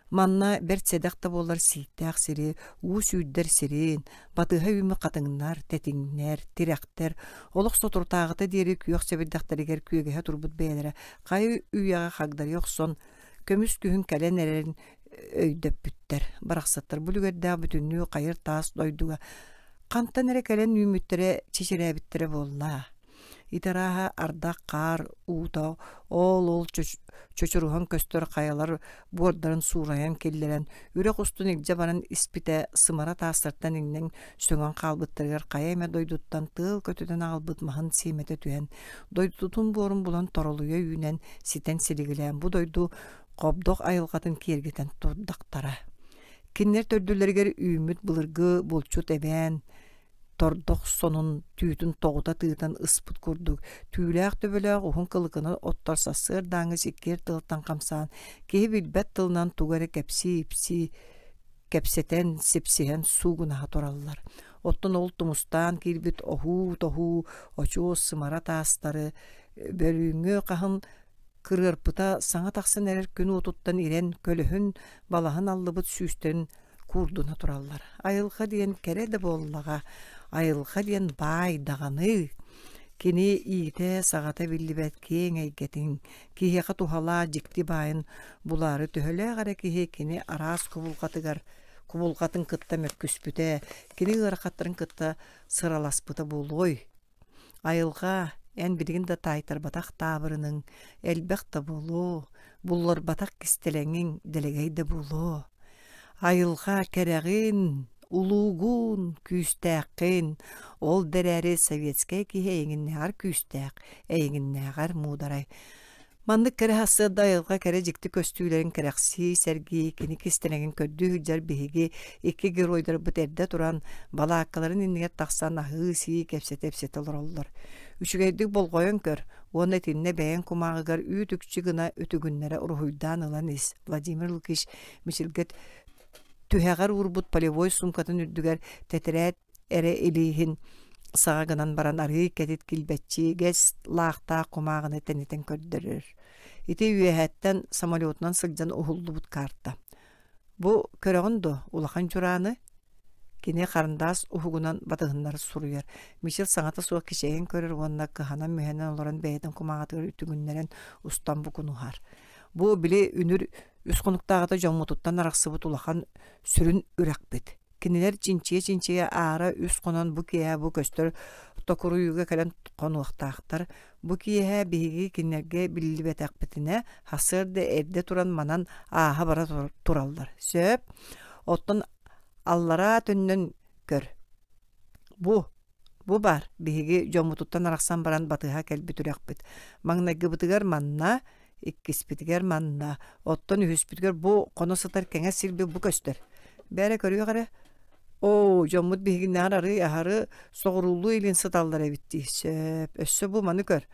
Манна бэрт сэдэх да буоллар сииктээх сири, уу сүүрдэр сирин, батыһа үүммүт хатыҥнар, тэтиҥнэр, тирэхтэр олох соторутааҕыта диэри күөх сэбирдэхтэригэр күөгэһэ турбут бэйэлэрэ хайа үйэҕэ хагдарыйа охсон, көмүс күһүн кэлэн эрэрин өйдөппүттэр. Барахсаттар бу үлүгэрдээх бүтүннүү хайыр таас дойдуга хантан эрэ кэлэн үүммүттэрэ, чэчирээбиттэрэ буолла. Ити арааһа ардах хаар уута оол-ол чочуруһан көстөр хайалар буордарын суурайан киллэрэн, үрэх устун илдьэ баран испитэ сымара таастартан иҥнэн сөҥөн хаалбыттарыгар хайа эмэ дойдуттан тыал көтүтэн аҕалбыт маһын сиэмэтэ түһэн, дойдутун буорун булан торолуйа үүнэн, ситэн силигилээн бу дойду хобдох айылҕатын киэргэтэн турдахтара. Кинилэр төрдүлэригэр үүммүт былыргы булчут эбээн тордох сонун түүтүн тоҕута тыытан ыспыт курдук түүлээх төбөлөөх уһун кылыкына оттор сарсыардааҥҥы сиккиэр тылтан хамсаан киһи билбэт тылынан тугу эрэ кэпсии-ипсии кэпсэтэн сипсиһэн суугунаһа тураллар. Оттон ол тумустаан киирбит оһуу-тоһуу очуос сымара таастары бөлүүҥҥү хаһын Кырыарпыта саҥа тахсан эрэр күн уотуттан ирэн, көлөһүн, балаһын аллыбыт сүүстэрин куурдуна тураллар. Айылҕа диэн кэрэ да буоллаҕа, айылҕа диэн баай даҕаны. Кини иитэ-саҕата биллибэт киэҥ эйгэтин, киһиэхэ туһалаах дьикти баайын булаары төһөлөөх эрэ киһи кини араас кубулҕатыгар кубулҕатын кытта мөккүспүтэ, кини ыарахаттарын кытта сыраласпыта буолуой? Айылҕа, эн билигин да таайтарбатах таабырыныҥ элбэх да буолуо, булларбатах кистэлэҥиҥ дэлэгэй да буолуо. Айылҕа кэрэҕин, улуугун, күүстээххин, ол да эрээри советскай киһи эйигиннээҕэр күүстээх, эйигиннээҕэр муударай. Маннык кэрэ сарсыарда айылҕа кэрэ дьикти көстүүлэрин кэрэхсии, сэргии, кини кистэлэҥин көрдүү сылдьар биһиги икки геройдарбыт эрдэ туран, балааккаларын иннигэр тахсан аһыы-сии, кэпсэтэ-ипсэтэ олороллор. Үчүгэйдик болҕойон көр уонна итиннэ бэйэҥ кумааҕыгар үүт-үкчү гына үтүгүннэрэ уруһуйдаан ылан ис. Владимир Лукич Мичилгэ түһэҕэр уурбут полевой суумкатын үрдүгэр тэтэрээт эрэ илииһин саҕа гынан баран арыый кэтит килбэччигэс лаахтаах кумааҕыны тэнитэн көрдөрөр. Ити үөһэттэн самолетунан сылдьан уһуллубут карта. Бу көрөҕүн дуо, улахан дьурааны? Кини харандаас уһугунан батыһыннары суруйар. Мичил саҥата суох кичэйэн көрөр уонна кыһанан-мүһэнэн олорон бэйэтин кумааҕытыгар үтүгүннэрэн устан букунуһар. Бу били үнүр үс хонуктааҕыта дьоммутуттан арахсыбыт улахан сүрүн үрэхпит. Кинилэр чинчийэ-чинчийэ аара үс хонон бу киэһэ бу көстөр токуруйууга кэлэн хонуохтаахтар. Бу киэһэ биһиги кинилэргэ биллибэтэхпитинэ, сарсыарда эрдэ туран манан ааһа бара тураллар. Сөп. Оттон аллараа төннөн көр. Бу Бу баар, биһиги дьоммутуттан арахсан баран батыһа кэлбит үрэхпит. Маҥнайгыбытыгар манна, иккиспитигэр манна, оттон үһүспүтүгэр бу хоно сытар кэҥэс сирбит бу көстөр. Бээрэ көрүөх эрэ. Оо, дьоммут биһигиннээҕэр арыый аһары соҕуруулуу илин сыталлар эбит дии. Сөп, өссө бу маны көр.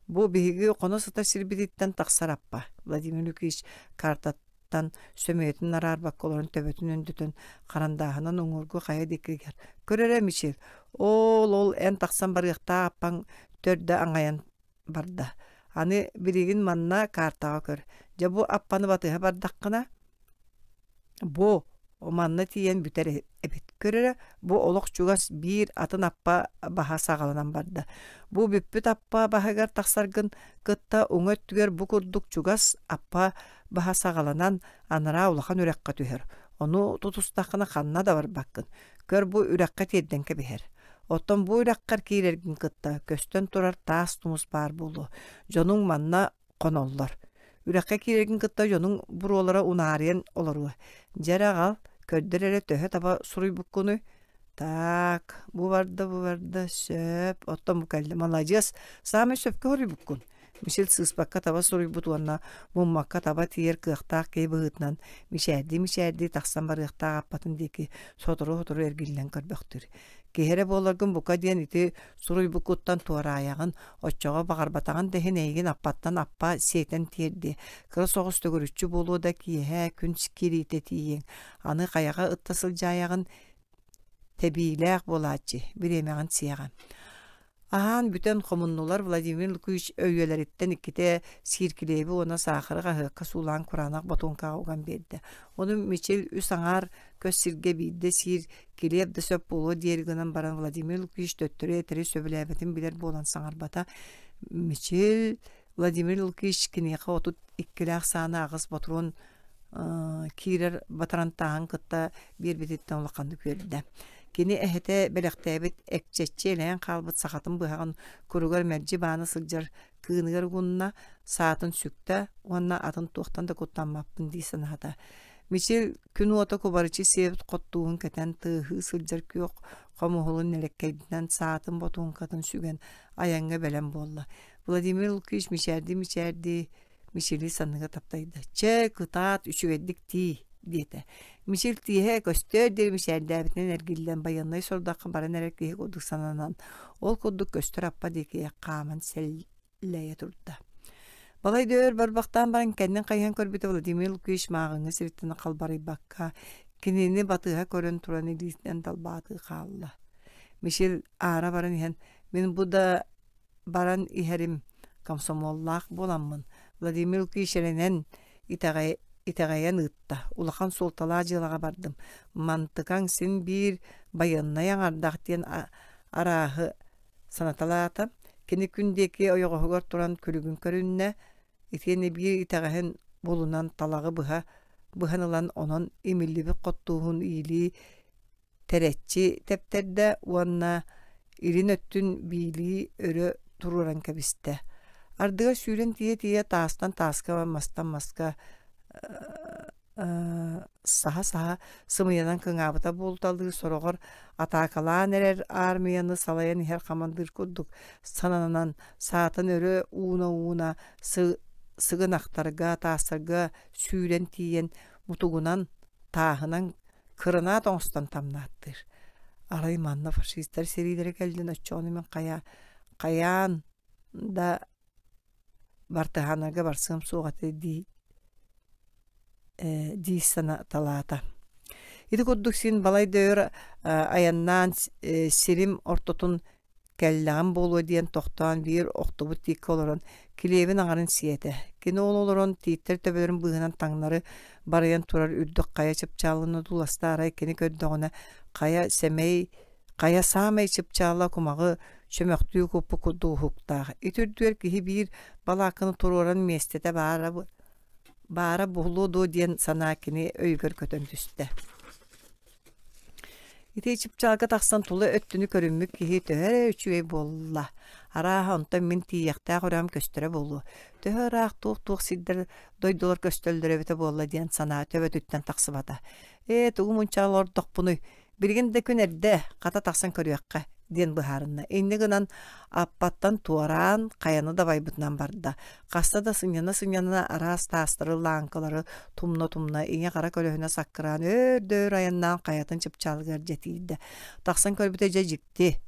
Бу биһиги хоно сытар сирбититтэн тахсар аппа. Владимир Лукич картаттан тан сөмүйэтин араарбакка олорон төбөтүн өндөтөн харандааһынан уҥуоргу хайа диэки ыйар. Көр эрэ, Мичил, оол-ол эн тахсан барыахтаах аппаҥ төрдө аҥайан барда. Аны билигин манна картаҕа көр. Дьэ бу аппаны батыһа бардаххына, бу, Манна тиийэн бүтэр эбит. Көр эрэ, бу олох чугас биир атын аппа баһа саҕаланан барда. Бу бүппүт аппа баһыгар тахсаргын кытта уҥа өттүгэр бу курдук чугас аппа баһа саҕаланан анараа улахан үрэххэ түһэр. Ону тутустаххына ханна да барбаккын. Көр бу үрэххэ тиэрдэн кэбиһэр. Оттон бу үрэххэр киирэргин кытта көстөн турар таас тумус баар буолуо. Дьонуҥ манна хоноллор. Үрэххэ киирэргин кытта дьонуҥ буруолара унаарыйан олоруо. Дьэ эрэ аҕал, көрдөр эрэ төһө таба суруйбуккунуй? Так, бу барда, бу барда, сөп, оттон бу кэллэ. Маладьыас, саамай сөпкө суруйбуккун. Мичил сыыспакка таба суруйбут уонна муммакка таба тиийэр кыахтаах киһи быһыытынан мичээрдии-мичээрдии тахсан барыахтаах аппатын диэки сотору-сотору эргиллэн көрбөхтүүр. Киһи эрэ буоларгын бука диэн ити суруйбуккуттан туораайаҕын, оччоҕо баҕарбатаҕын да иһин эйигин аппаттан аппа сиэтэн тиэрдиэ. Кыра соҕус төгүрүччү буолуо да киэһэ күн киириитэ тиийиэҥ. Аны хайаҕа ытта сылдьаайаҕын тэбиилээх буолааччы, бириэмэҕин сиэҕэ. Аһаан бүтэн хомуннулар Владимир Лукич өйүөлэриттэн иккитэ сииркилиэби уонна саахары хаһыакка суулаан кураанах ботуоҥкаҕа уган биэрдэ. Ону Мичил үс аҥаар көс сиргэ биирдэ сиир килиэп да сөп буолуо диэри гынан баран Владимир Лукич төттөрү этэри сөбүлээбэтин билэр буолан саҥарбата. Мичил Владимир Лукич киниэхэ 32-лээх сааны аҕыс ботуруон киирэр батарантааһын кытта биэрбититтэн улаханнык үөрдэ. Кини эһэтэ бэлэхтээбит экчэччи элэйэн хаалбыт сахатын быһаҕын куругар мэлдьи баана сылдьар кыыныгар угунна, саатын сүктэ уонна атын туохтан да куттаммаппын дии санаата. Мичил күн уота кубарыччы сиэбит хоттууһун кэтэн тыаһыы сылдьар күөх хомуһулун нэлэккэйдинэн саатын ботуоҥкатын сүгэн айаҥҥа бэлэм буолла. Владимир Лукич мичээрдии-мичээрдии Мичили санныга таптайда. «Чэ, кытаат, үчүгэйдик тиий» диэтэ. Мичил тииһэ көстөөр диэри мичээрдээбитинэн эргиллэн байыаннай сорудахха баран эрэр киһи курдук сананан, ол курдук көстөр аппа диэки хааман сэллэйэ турда. Балай да өр барбахтаан баран кэннин хайыһан көрбүтэ Владимир Лукич мааҕыҥҥы сириттэн халбарыйбакка, кинини батыһа көрөн туран илиитинэн далбаатыы хаалла. Мичил аара баран иһэн, «Мин бу да баран иһэрим комсомоллаах буоламмын Владимир Лукич эрэнэн итэҕэйэн ыытта. Улахан суолталаах дьыалаҕа бардым. Мантыкаҥ син биир байыаннай аҥардаах диэн арааһы санаталаата. Кини күн диэки ойоҕоһугар туран күлүгүн көрүннэ. Итиэннэ биир итэҕэһин булунан талаҕы быһа быһан ылан онон имиллибит хоттууһун иилии тэрэччи тэптэрдэ уонна илин өттүн биилии өрө туруоран кэбистэ. Ардыгар сүүрэн тиийэ-тиийэ таастан тааска, мастан маска саһа-саһа сымыйанан кыҥаабыта буолуталыы сороҕор атаакалаан эрэр аармыйаны салайан иһэр хамандыыр курдук сананан саатын өрө ууна-ууна сыгынахтарга, таастарга сүүрэн тиийэн мутугунан, тааһынан кырынаат оҥостон тамнааттыыр. Арай манна фашистар сэриилэрэ кэллин оччоҕуна мин хайа хайаан да бартыһааннарга барсыам суох этэ дии э, дии санаталаата. Ити курдук син балай да өр айаннаан сирим ортотун Кэллэҕим буолуо диэн тохтоон биир охтубут тииккэ олорон килиэбин аҥарын сиэтэ. Кини ол олорон тииттэр төбөлөрүн быыһынан таҥнары барыйан турар үрдүк хайа чыпчаалын одууласта арай кини көрдөҕүнэ хайа сэмэй хайа саамай чыпчаала кумаҕы чөмөхтүү куппут курдук уһуктаах. Ити үрдүгэр киһи биир балаакканы туруоран миэстэтэ баара баара буолуо дуо диэн санаа кини өйүгэр көтөн түстэ. Ити чыпчаалга тахсан тула өттүнү көрүммүт киһи төһө эрэ үчүгэй буолла. Арааһа онтон мин тиийиэхтээх үрэҕим көстөрө буолуо. Төһө ыраах туох-туох сирдэр, дойдулар көстөллөрө эбитэ буолла диэн санаа төбөтүттэн тахсыбата. Ээ, тугу мунчаҕа олордохпунуй? Билигин да күн эрдэ, хата тахсан көрүөххэ диэн быһаарынна. Инньэ гынан аппаттан туораан, хайаны дабайбытынан барда. Хаста да сынньана-сынньана араас таастары, лааҥкалары тумна-тумна, ийэ-хара көлөһүнэ саккыраан өөр да өр айаннаан хайатын чыпчаалыгар дьэ тиийдэ. Тахсан көрбүтэ дьэ дьикти.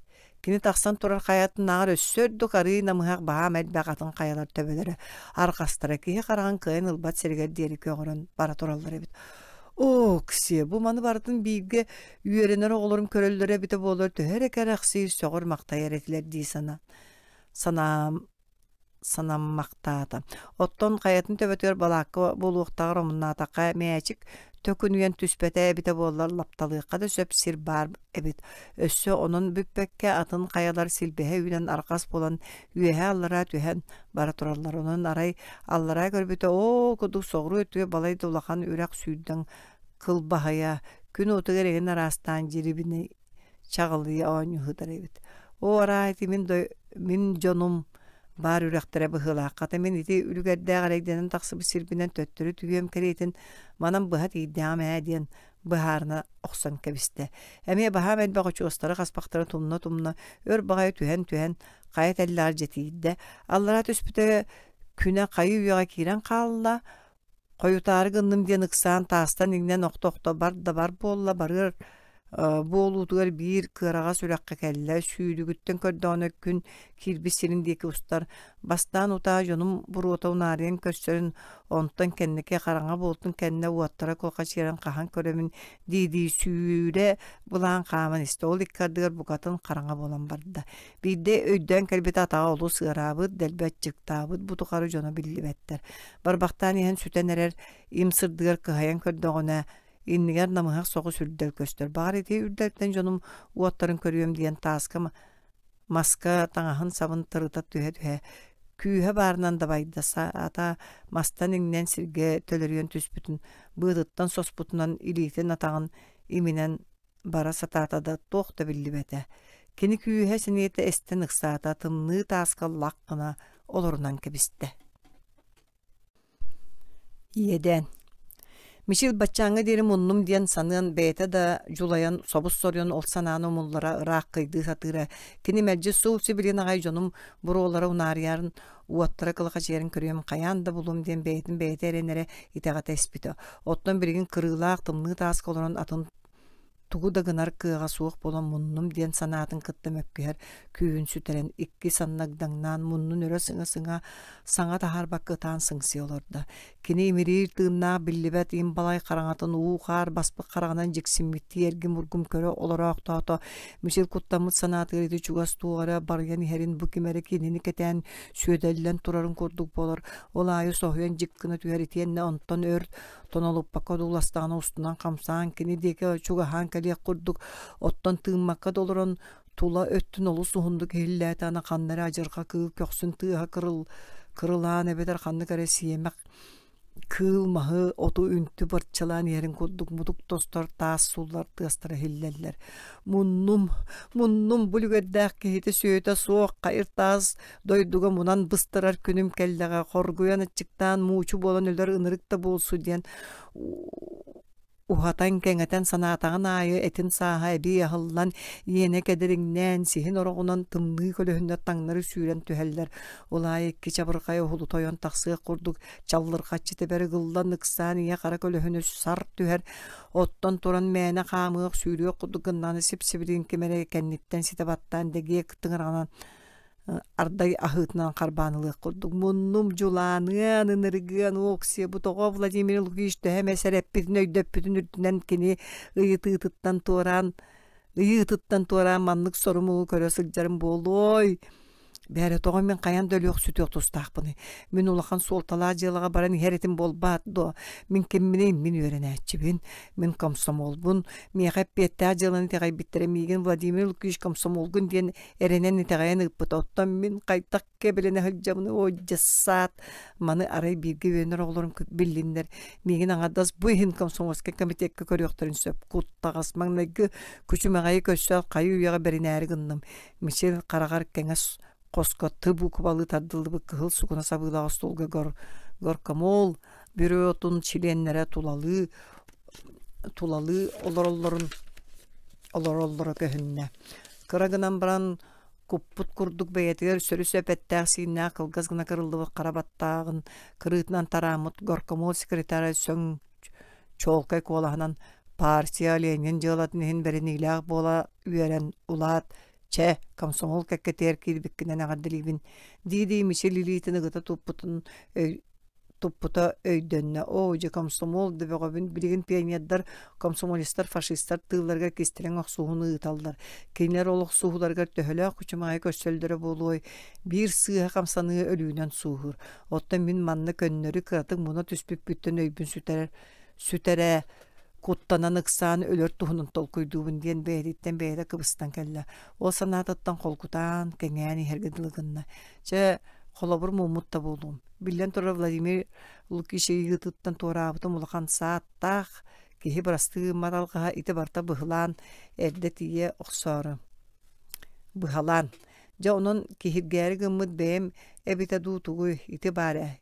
Кини тахсан турар хайатынааҕар өссө үрдүк арыый намыһах баһаам элбэх атын хайалар төбөлөрө, арҕастара киһи хараҕын кыайан ылбат сиригэр диэри көҕөрөн бара тураллар эбит. Оо, Ксия, бу маны барытын бииргэ үөрэнэр оҕолорум көрөллөрө эбитэ буоллар төһө эрэ кэрэхсиир, сөҕөр-махтайар этилэр дии санаам. санаммахтаата. Оттон хайатын төбөтүгэр балаакка буолуохтааҕар омуннаатахха мээчик төкүнүйэн түспэтэ эбитэ буоллар лапталыахха да сөп сир баар эбит. Өссө онон бүппэккэ атын хайалар силбэһэ үүнэн арҕас буолан үөһээ-аллараа түһэн бара тураллар. Онон арай аллараа көрбүтэ оо курдук соҕуруу өттүгэр балай да улахан үрэх сүүрдэн кылбаһыйа, күн уотугар эҥин араастаан дьирибинэ чаҕылыйа оонньуу сытар эбит. Оо, араа ити мин, мин дьонум баар үрэхтэрэ быһыылаах. Хата мин ити үлүгэрдээх эрэйдэнэн тахсыбыт сирбинэн төттөрү түһүөм кэриэтин манан быһа тиийдэҕим ээ диэн быһаарына охсон кэбистэ. Эмиэ баһаам элбэх очуостары хаспахтары тумна-тумна өр баҕайы түһэн-түһэн хайа тэллэҕэр дьэ тиийдэ. Аллараа түспүтэ күнэ хайы үйэҕэ киирэн хаалла. Хойутаары гынным диэн ыксаан таастан иҥнэн охто-охто бар да бар буолла, барыар буолуутугар биир кыараҕас үрэххэ кэллэ, сүүрүгүттэн көрдөҕүнэ күн киирбит сирин диэки устар. Бастаан утаа дьонум буруота унаарыйан көрсөрүн, онтон кэнники хараҥа буолтун кэннэ уоттара кулхачыйарын хаһан көрөбүн дии-дии сүүрэ былаан хааман истэ. Ол икки ардыгар букатын хараҥа буолан барда. Биирдэ өйдөөн кэлбитэ атаҕа олус ыараабыт, дэлби аччыктаабыт, бу тухары дьоно биллибэттэр. Барбахтаан иһэн сүтэн эрэр им сырдыгар кыһайан көрдөҕүнэ, иннигэр намыһах соҕус үрдэл көстөр. Баҕар ити үрдэлтэн дьонум уоттарын көрүөм диэн тааска маска таҥаһын сабын тырыта түһэ-түһэ күүһэ баарынан дабайда саата мастан иҥнэн сиргэ төлөрүйэн түспүтүн быатыттан соспутунан илиитин атаҕын иминэн бара сатаата да туох да биллибэтэ. Кини күүһэ сэниэтэ эстэн ыксаата, тымныы тааска лах гына олорунан кэбистэ. Иэдээн Мичил баччааҥҥа диэри муннум диэн саныан бэйэтэ да дьулайан собус-соруйан ол санааны умуллара ыраах кыйдыы сатыыра. Кини мэлдьи суол сибилин аҕай дьонум буруолара унаарыйарын, уоттара кылахачыйарын көрүөм хайаан да булуом диэн бэйэтин бэйэтэ эрэнэрэ итэҕэтэ испитэ. Оттон билигин кырыылаах тымныы тааска олорон атын тугу да гынар кыаҕа суох буолан муннум диэн санаатын кытта мөккүһэр күүһүн сүтэрэн икки санна ыгдаҥнаан муннун өрө сыҥа-сыҥа саҥа таһаарбакка ытаан сыҥсыйа олордо. Кини имириир тыыннаах биллибэт им балай хараҥатын уу-хаар баспыт хараҕынан дьиксиммиттии эргим-ургум көрө олороохтоото. Мичил куттаммыт санаатыгар ити чугас туох эрэ барыйан иһэрин бу ким эрэ кинини кэтээн сүөдэллэн турарын курдук буолар. Ол аайы соһуйан дьик гына түһэр итиэннэ онтон өр тонолуппакка одууластаҕына устунан хамсаан кини диэки чугаһаан кэлиэх курдук оттон тыыммакка да олорон тула өттүн олус уһуннук иһиллээтэҕинэ ханна эрэ адьырҕа кыыл көхсүн тыаһа кырыл кырылаан эбэтэр ханнык эрэ сиэмэх кыыл маһы оту үнтү барчалаан иһэрин курдук мутук тостор таас суллар тыастара иһиллэллэр муннум муннум бу үлүгэрдээх киһитэ сүөтэ суох хайыр таас дойдуга мунан быстарар күнүм кэллэҕэ хоргуйан аччыктаан муучу буолан өлөр ынырык да буолсу диэн уһатан-кэҥэтэн санаатаҕын аайы этин сааһа эбии аһыллан, иэнэ кэдэриҥнээн, сиһин ороҕунан тымныы көлөһүннэр таҥнары сүүрэн түһэллэр. Ол аайы икки чабырҕай уһулута ойон тахсыах курдук чаллырҕаччы тэбэр ыгыллан ыксаан ийэ хара көлөһүнэ сар түһэр, оттон туран мээнэ хаамыах, сүүрүөх курдук гыннаҕына сип-сибилигин ким эрэ кэнниттэн ситэ баттаан дэгиэ тыҥыраҕынан ардай аһыытынан харбаан ылыах курдук муннум дьулааныан ынырыгыан Оксия бу тоҕо Владимир Лукич төһө эмэ сэрэппитин өйдөппүтүн үрдүнэн кини ыйытыытыттан туораан ыйыытыттан туораан маннык сору-муҥу көрө сылдьарым буолуой Бээрэ тоҕо мин хайаан да өлүөх-сүтүөх тустаахпыный? Мин улахан суолталаах дьыалаҕа баран иһэр этим буолбаат дуо? Мин кимминий? Мин үөрэнээччибин. Мин комсомолбун. Миэхэ эппиэттээх дьыаланы итэҕэйбиттэрэ миигин Владимир Лукич комсомолгун диэн эрэнэн итэҕэйэн ыыппыта. Оттон мин хайдах кэбилэнэ сылдьабын, ой, дьассаат! Маны арай бииргэ үөрэнэр оҕолорум биллиннэр. Миигин аҥардас бу иһин комсомольскай комитекка көрүөхтэрин сөп. Куттаҕас маҥнайгы күчүмэҕэйи көрсөөт хайы үйэҕэ бэринээри гынным. Мичил хараҕар кэҥэс хоско Т буукубалыы тардыллыбыт кыһыл сукуна сабыылаах остуолга гор горкомол бюротун чилиэннэрэ тулалыы тулалыы олороллорун олороллоро көһүннэ. Кыра гынан баран куппут курдук бэйэтигэр сөрү-сөп эттээх-сииннээх кылгас гына кырыллыбыт хара баттааҕын кырыытынан тарааммыт горкомол секретара сөҥ чуолкай куолаһынан партия Ленин дьыалатын иһин бэриниилээх буола үөрэн улаат чэ комсомол кэккэтигэр киирбиккинэн эҕэрдэлиибин дии-дии Мичил илиитин ыгыта туппутун өй. туппута өйдөннө. Оо, дьэ комсомол да бөҕөбүн, билигин пионердар, комсомолецтар, фашистар тыылларыгар кистэлэҥ охсуһууну ыыталлар. Кинилэр ол охсуһууларыгар төһөлөөх күчүмэҕэйи көрсөллөрө буолуой, биир сыыһа хамсаныы өлүүнэн сууһуур. Оттон мин манна көннөрү кыратык муна түспүппүттэн өйбүн сүтэрэр сүтэрэ куттанан ыксаан өлөр туһунан толкуйдуубун диэн бэйэтиттэн бэйэтэ кыбыстан кэллэ. Ол санаатыттан холкутаан, кэҥээн иһэргэ дылы гынна. Чэ, холобур муммут да буолуом. Биллэн турар Владимир Лукич ыйыытыттан туораабытым улахан сааттаах, киһи бырастыы гыммат алҕаһа ити барыта быһылаан эрдэ тиийэ охсоору. Быһалаан. Дьэ онон киһиргээри гыммыт бэйэм эбитэ дуу тугуй, ити баар ээ.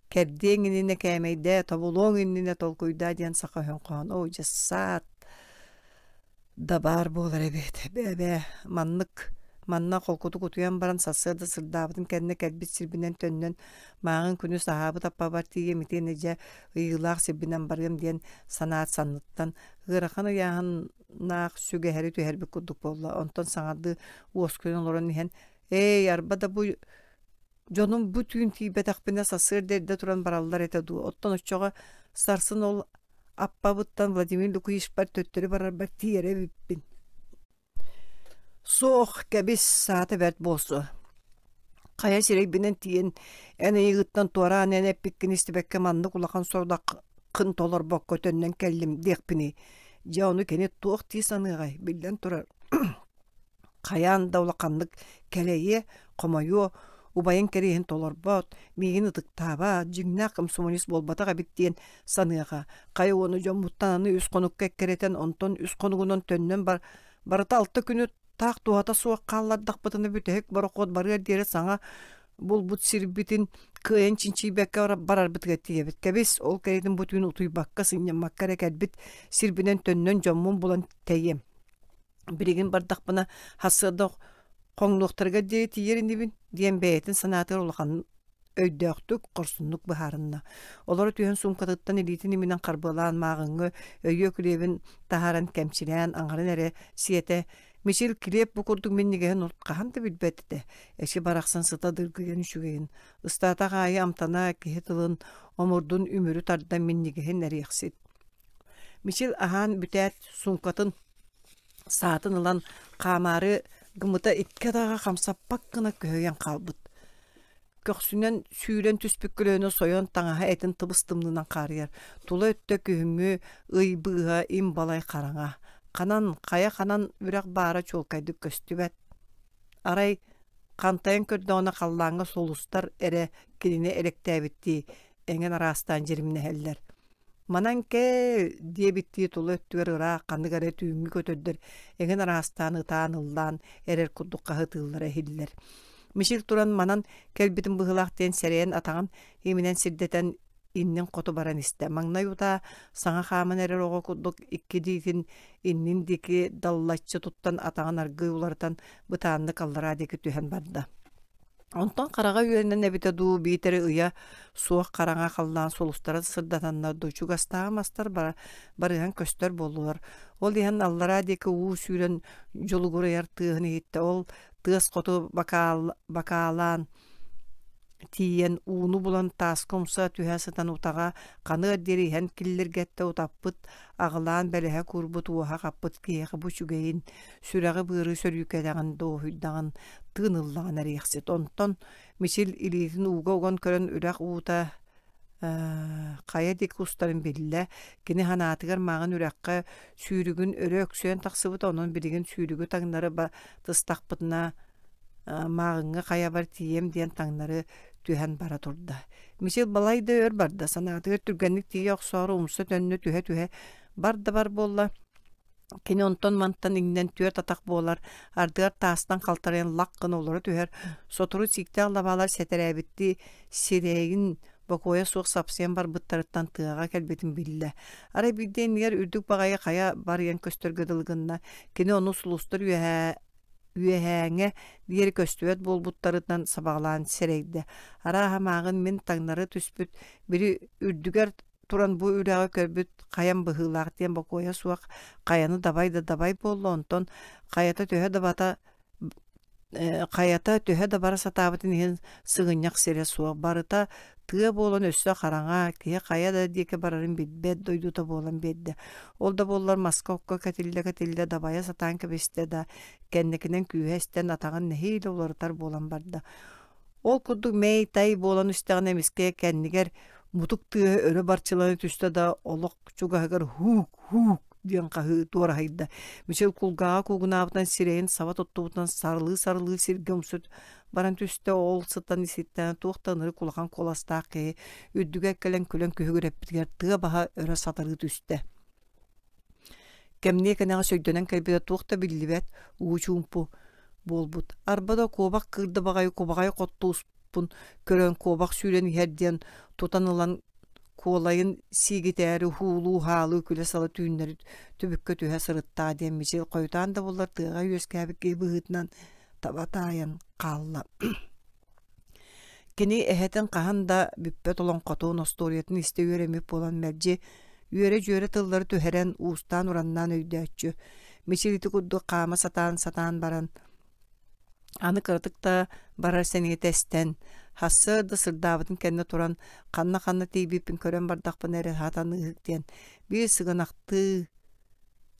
Кэрдиэҥ иннинэ кээмэйдээ, тобулуоҥ иннинэ толкуйдаа диэн саха өһүн хоһоон. Оо, дьэ саат да баар буолар эбит. Бээ-бээ, маннык манна холкутук утуйан баран сарсыарда сырдаабытын кэннэ кэлбит сирбинэн төннөн мааҕын күнүс аһаабыт аппабар тиийэм итиэннэ дьэ ыйыылаах сирбинэн барыам диэн санаат санныттан ыарахан ыйааһыннаах сүгэһэри түһэрбит курдук буолла. Онтон саҥардыы уоскуйан олорон иһэн «Ээй, арба да бу Дьонум бу түүн тиийбэтэхпинэ сарсыарда эрдэ туран бараллар этэ дуу, оттон оччоҕо сарсын ол аппабыттан Владимир Лукичпар төттөрү барарбар тиийэрэ эбиппин. Суох, кэбис, саата бэрт буолсу. Хайа сирэйбинэн тиийэн эн ыйыгыттан туораан эн эппиккин истибэккэ маннык улахан сорудаххын толорбокко төннөн кэллим диэхпиний. Дьэ ону кини туох дии саныаҕай, биллэн турар Хайаан да улаханнык кэлэйиэ, хомойуо, убайын кэриэһин толорбот, миигин ытыктаабат, дьиҥнээх комсомолец буолбатах эбит диэн саныаҕа. Хайа уону дьоммуттан аны үс хонукка эккирэтэн, онтон үс хонугунан төннөн бар барыта алта күнү таах туһата суох хааллардахпытына бүтэһик борохуот барыар диэри саҥа булбут сирбитин кыайан чинчийбэккэ барарбытыгар тиийэбит. Кэбис, ол кэриэтин бу түүн утуйбакка, сынньаммакка эрэ кэлбит сирбинэн төннөн дьоммун булан тэйиэм. Билигин бардахпына сарсыарда хоҥнуохтарыгар диэри тиийэр инибин диэн бэйэтин санаатыгар улахан өйдөөхтүк, хорсуннук быһаарынна. Олоро түһэн суумкатыттан илиитин иминэн харбыалаан мааҕыҥҥы өйүө килиэбин таһааран кэмчилээн аҥарын эрэ сиэтэ. Мичил килиэп бу курдук минньигэһин урут хаһан да билбэт этэ. Эчи барахсан сыта дыргыйан үчүгэйин, ыстаатах аайы амтана киһи тылын омурдун үмүрү тардан минньигэһин эриэхсит. Мичил аһаан бүтээт суумкатын саатын ылан хаамаары гыммыта икки атаҕа хамсаппат гына көһүйэн хаалбыт. Көхсүнэн сүүрэн түспүт көлөөнө сойон таҥаһа этин тыбыс-тымныынан хаарыйар. Тула өттө күһүҥҥү ый быыһа им балай хараҥа. Ханан, хайа ханан үрэх баара чуолкайдык көстүбэт. Арай хантайан көрдөҕүнэ халлааҥҥа сулустар эрэ кинини элэктээбиттии эҥин араастаан дьиримнэһэллэр. Манан кэл диэбиттии тула өттүгэр ыраах ханнык эрэ түүҥҥү көтөрдөр эҥин араастаан ытаан ыллаан эрэр курдук хаһытыыллара иһиллэр. Мичил туран манан кэлбитим быһыылаах диэн сэрэйэн атаҕын иминэн сирдэтэн иннин хоту баран истэ. Маҥнай утаа саҥа хааман эрэр оҕо курдук икки илиитин иннин диэки даллаччы туттан атаҕын аргыый уларытан бытааннык аллараа диэки түһэн барда. Онтон хараҕа үөрэнэн эбитэ дуу, биитэр ыйа суох хараҥа халлаан сулустара сырдатаннар дуу, чугастааҕы мастар барыһан көстөр буоллулар. Ол иһэн аллараа диэки уу сүүрэн дьулугурайар тыаһын иһиттэ. Ол тыас хоту бакаалаан тиийэн ууну булан тааска умса түһэ сытан утаҕа ханыар диэри иһэн киллиргэттэ утаппыт, аҕылаан бэлэһэ куурбут уоһа хаппыт киһиэхэ бу үчүгэйин, сүрэҕи-быары сөрүүкэлэҕин, дуоһуйдаҕын, тыын ыллаҕын эриэхсит. Онтон Мичил илиитин ууга уган көрөн үрэх уута хайа диэки устарын биллэ. Кини санаатыгар мааҕын үрэххэ сүүрүгүн өрө өксөйөн тахсыбыта, онон билигин сүүрүгү таҥнары тыстахпытына мааҕыҥҥа хайабар тиийэм диэн таҥнары түһэн бара турда. Мичил балай да өр барда, санаатыгар түргэнник тиийэ охсоору умса төннө түһэ-түһэ бар да бар буолла. Кини онтон-мантан иҥнэн түөрт атах буолар, ардыгар таастан халтарыйан лах гына олоро түһэр, сотору сииктээх лабаалар сэтэрээбиттии сирэйин бокуойа суох сапсыйан барбыттарыттан тыаҕа кэлбитин биллэ. Арай биирдэ иннигэр үрдүк баҕайы хайа барыйан көстөргө дылы гынна. Кини ону сулустар үөһээ үөһээҥҥэ диэри көстүбэт буолбуттарынан сабаҕалаан сэрэйдэ. Арааһа мааҕын мин таҥнары түспүт били үрдүгэр туран бу үрэҕи көрбүт хайам быһыылаах диэн бокуойа суох хайаны дабай да дабай буолла, онтон хайата төһө да бата Хайата төһө да бара сатаабытын иһин сыгынньах сирэ суох, барыта тыа буолан өссө хараҥа, киһи хайа да диэки барарын билбэт дойдута буолан биэрдэ. Ол да буоллар маска-окко кэтиллэ-кэтиллэ дабайа сатаан кэбистэ да, кэнникинэн күүһэ эстэн атаҕын нэһиилэ уларытар буолан барда. Ол курдук мэй-тай буолан истэҕинэ эмискэ кэннигэр мутук тыаһа өрө барчылана түстэ да олох чугаһыгар һуук-һуук диэн хаһыы туораһыйда. Мичил кулгааҕа куугунаабытынан сирэйин саба туттубутунан сарылыы-сарылыы сиргэ умсут баран түстэ. Ол сытан иситтэн туох да ынырык улахан куоластаах киһи үрдүгэр кэлэн күлэн күһүгүрэппитигэр тыа баһа өрө сатарыы түстэ. Кэмниэ кэнэҕэс өйдөнөн кэлбитэ туох да биллибэт, уу чуумпу буолбут. Арба да куобах кыырда баҕайы кубаҕай хоттууспун көрөн куобах сүүрэн иһэр диэн тутан ылан куолайын сиигитээри уһуулуу-хаалыы күлэ-сала түүннэри түбүккэ түһэ сырыттаа диэн Мичил хойутаан да буоллар тыаҕа үөскээбит киһи быһыытынан таба таайан хаалла. Кини эһэтин хаһан да бүппэт олоҥхотун, остуоруйатын истэ үөрэммит буолан мэлдьи үөрэ-дьүөрэ тыллары түһэрэн, уустаан-ураннаан өйдөөччү. Мичил ити курдук хаама сатаан-сатаан баран Аны кыратык да барар сэниэтэ эстэн, сарсыарда сырдаабытын кэннэ туран, ханна-ханна тиийбиппин көрөн бардахпына эрэ сатаныыһык диэн, биир сыгынахтыы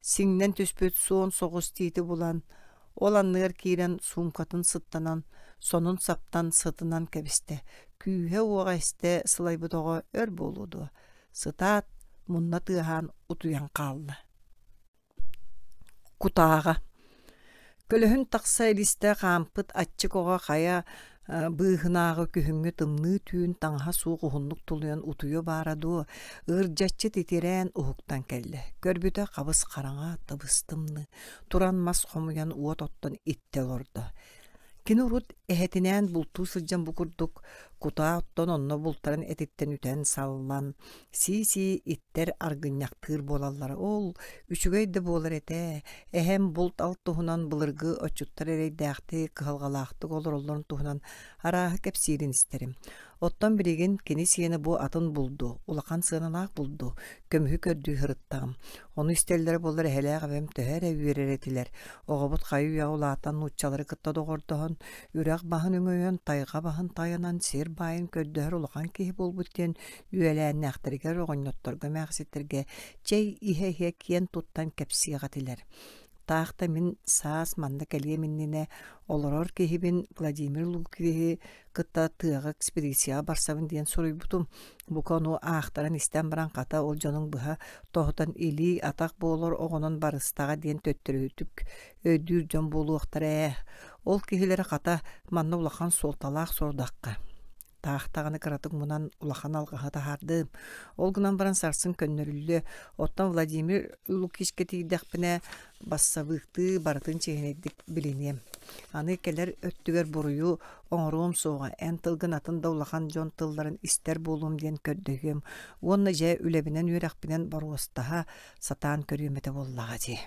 сиҥнэн түспүт суон соҕус тиити булан, ол анныгар киирэн суумкатын сыттанан, сонун саптан сытынан кэбистэ. Күүһэ-уоҕа эстэ сылайбыт оҕо өр буолуо дуо, сытаат, мунна тыаһаан утуйан хаалла. Кутааҕа Көлөһүн тахса илистэ хаампыт аччык оҕо хайа быыһынааҕы күһүҥҥү тымныы түүн таҥаһа суох уһуннук тулуйан утуйуо баара дуо, ыырдьаччы титирээн уһуктан кэллэ. Көрбүтэ хабыс хараҥа, тыбыс тымныы, туран мас хомуйан уот оттон иттэ олордо. Кини урут эһэтинээн бултуу сылдьан бу курдук кутаа оттон онно бултарын этиттэн үтэн саллан, сии-сии иттэр аргынньахтыыр буолаллара. Ол үчүгэй да буолар этэ. Эһэм булт-алт туһунан былыргы отчуттар эрэйдээхтик, кыһалҕалаахтык олороллорун туһунан арааһы кэпсиирин истэрим. Оттон билигин кини сиэнэ бу атын булду, улахан сыаналаах булду, көмүһү көрдүү сырыттаҕым. Ону истэллэрэ буоллар эһэлээх эбэм төһө эрэ үөрэр этилэр. Оҕобут хайы-үйэҕэ улаатан нууччалары кытта доҕордоһон, үрэх баһын өҥөйөн, тайҕа баһын тайанан сир баайын көрдөһөр улахан киһи буолбут диэн үөлээннээхтэригэр, оҕонньотторго, эмээхситтэргэ чэй иһэ-иһэ киэн туттан кэпсиэх этилэр. Таах да мин саас манна кэлиэм иннинэ олорор киһибин Владимир Луквиһы кытта тыаҕа экспедицияҕа барсабын диэн суруйбутум. Бука ону аахтаран истэн баран хата ол дьонуҥ быһа тоһутан илии-атах буолар оҕонон барыстаҕа диэн төттөрүтүк өйдүүр дьон буолуохтара ээ. Ол киһилэрэ хата манна улахан суолталаах сорудахха таах даҕаны кыратык мунан улахан алҕаһы таһаардым. Ол гынан баран сарсын көннөрүллүө. Оттон Владимир Лукичка тиийдэхпинэ бассабыыктыы барытын чиэһинэйдик билиниэм. Аны кэлэр өттүгэр буруйу оҥоруом суоҕа, эн тылгын атын да улахан дьон тылларын истэр буолуом диэн көрдөһүөм уонна дьэ үлэбинэн-үөрэхпинэн боруостаһа сатаан көрүөм этэ буоллаҕа дии.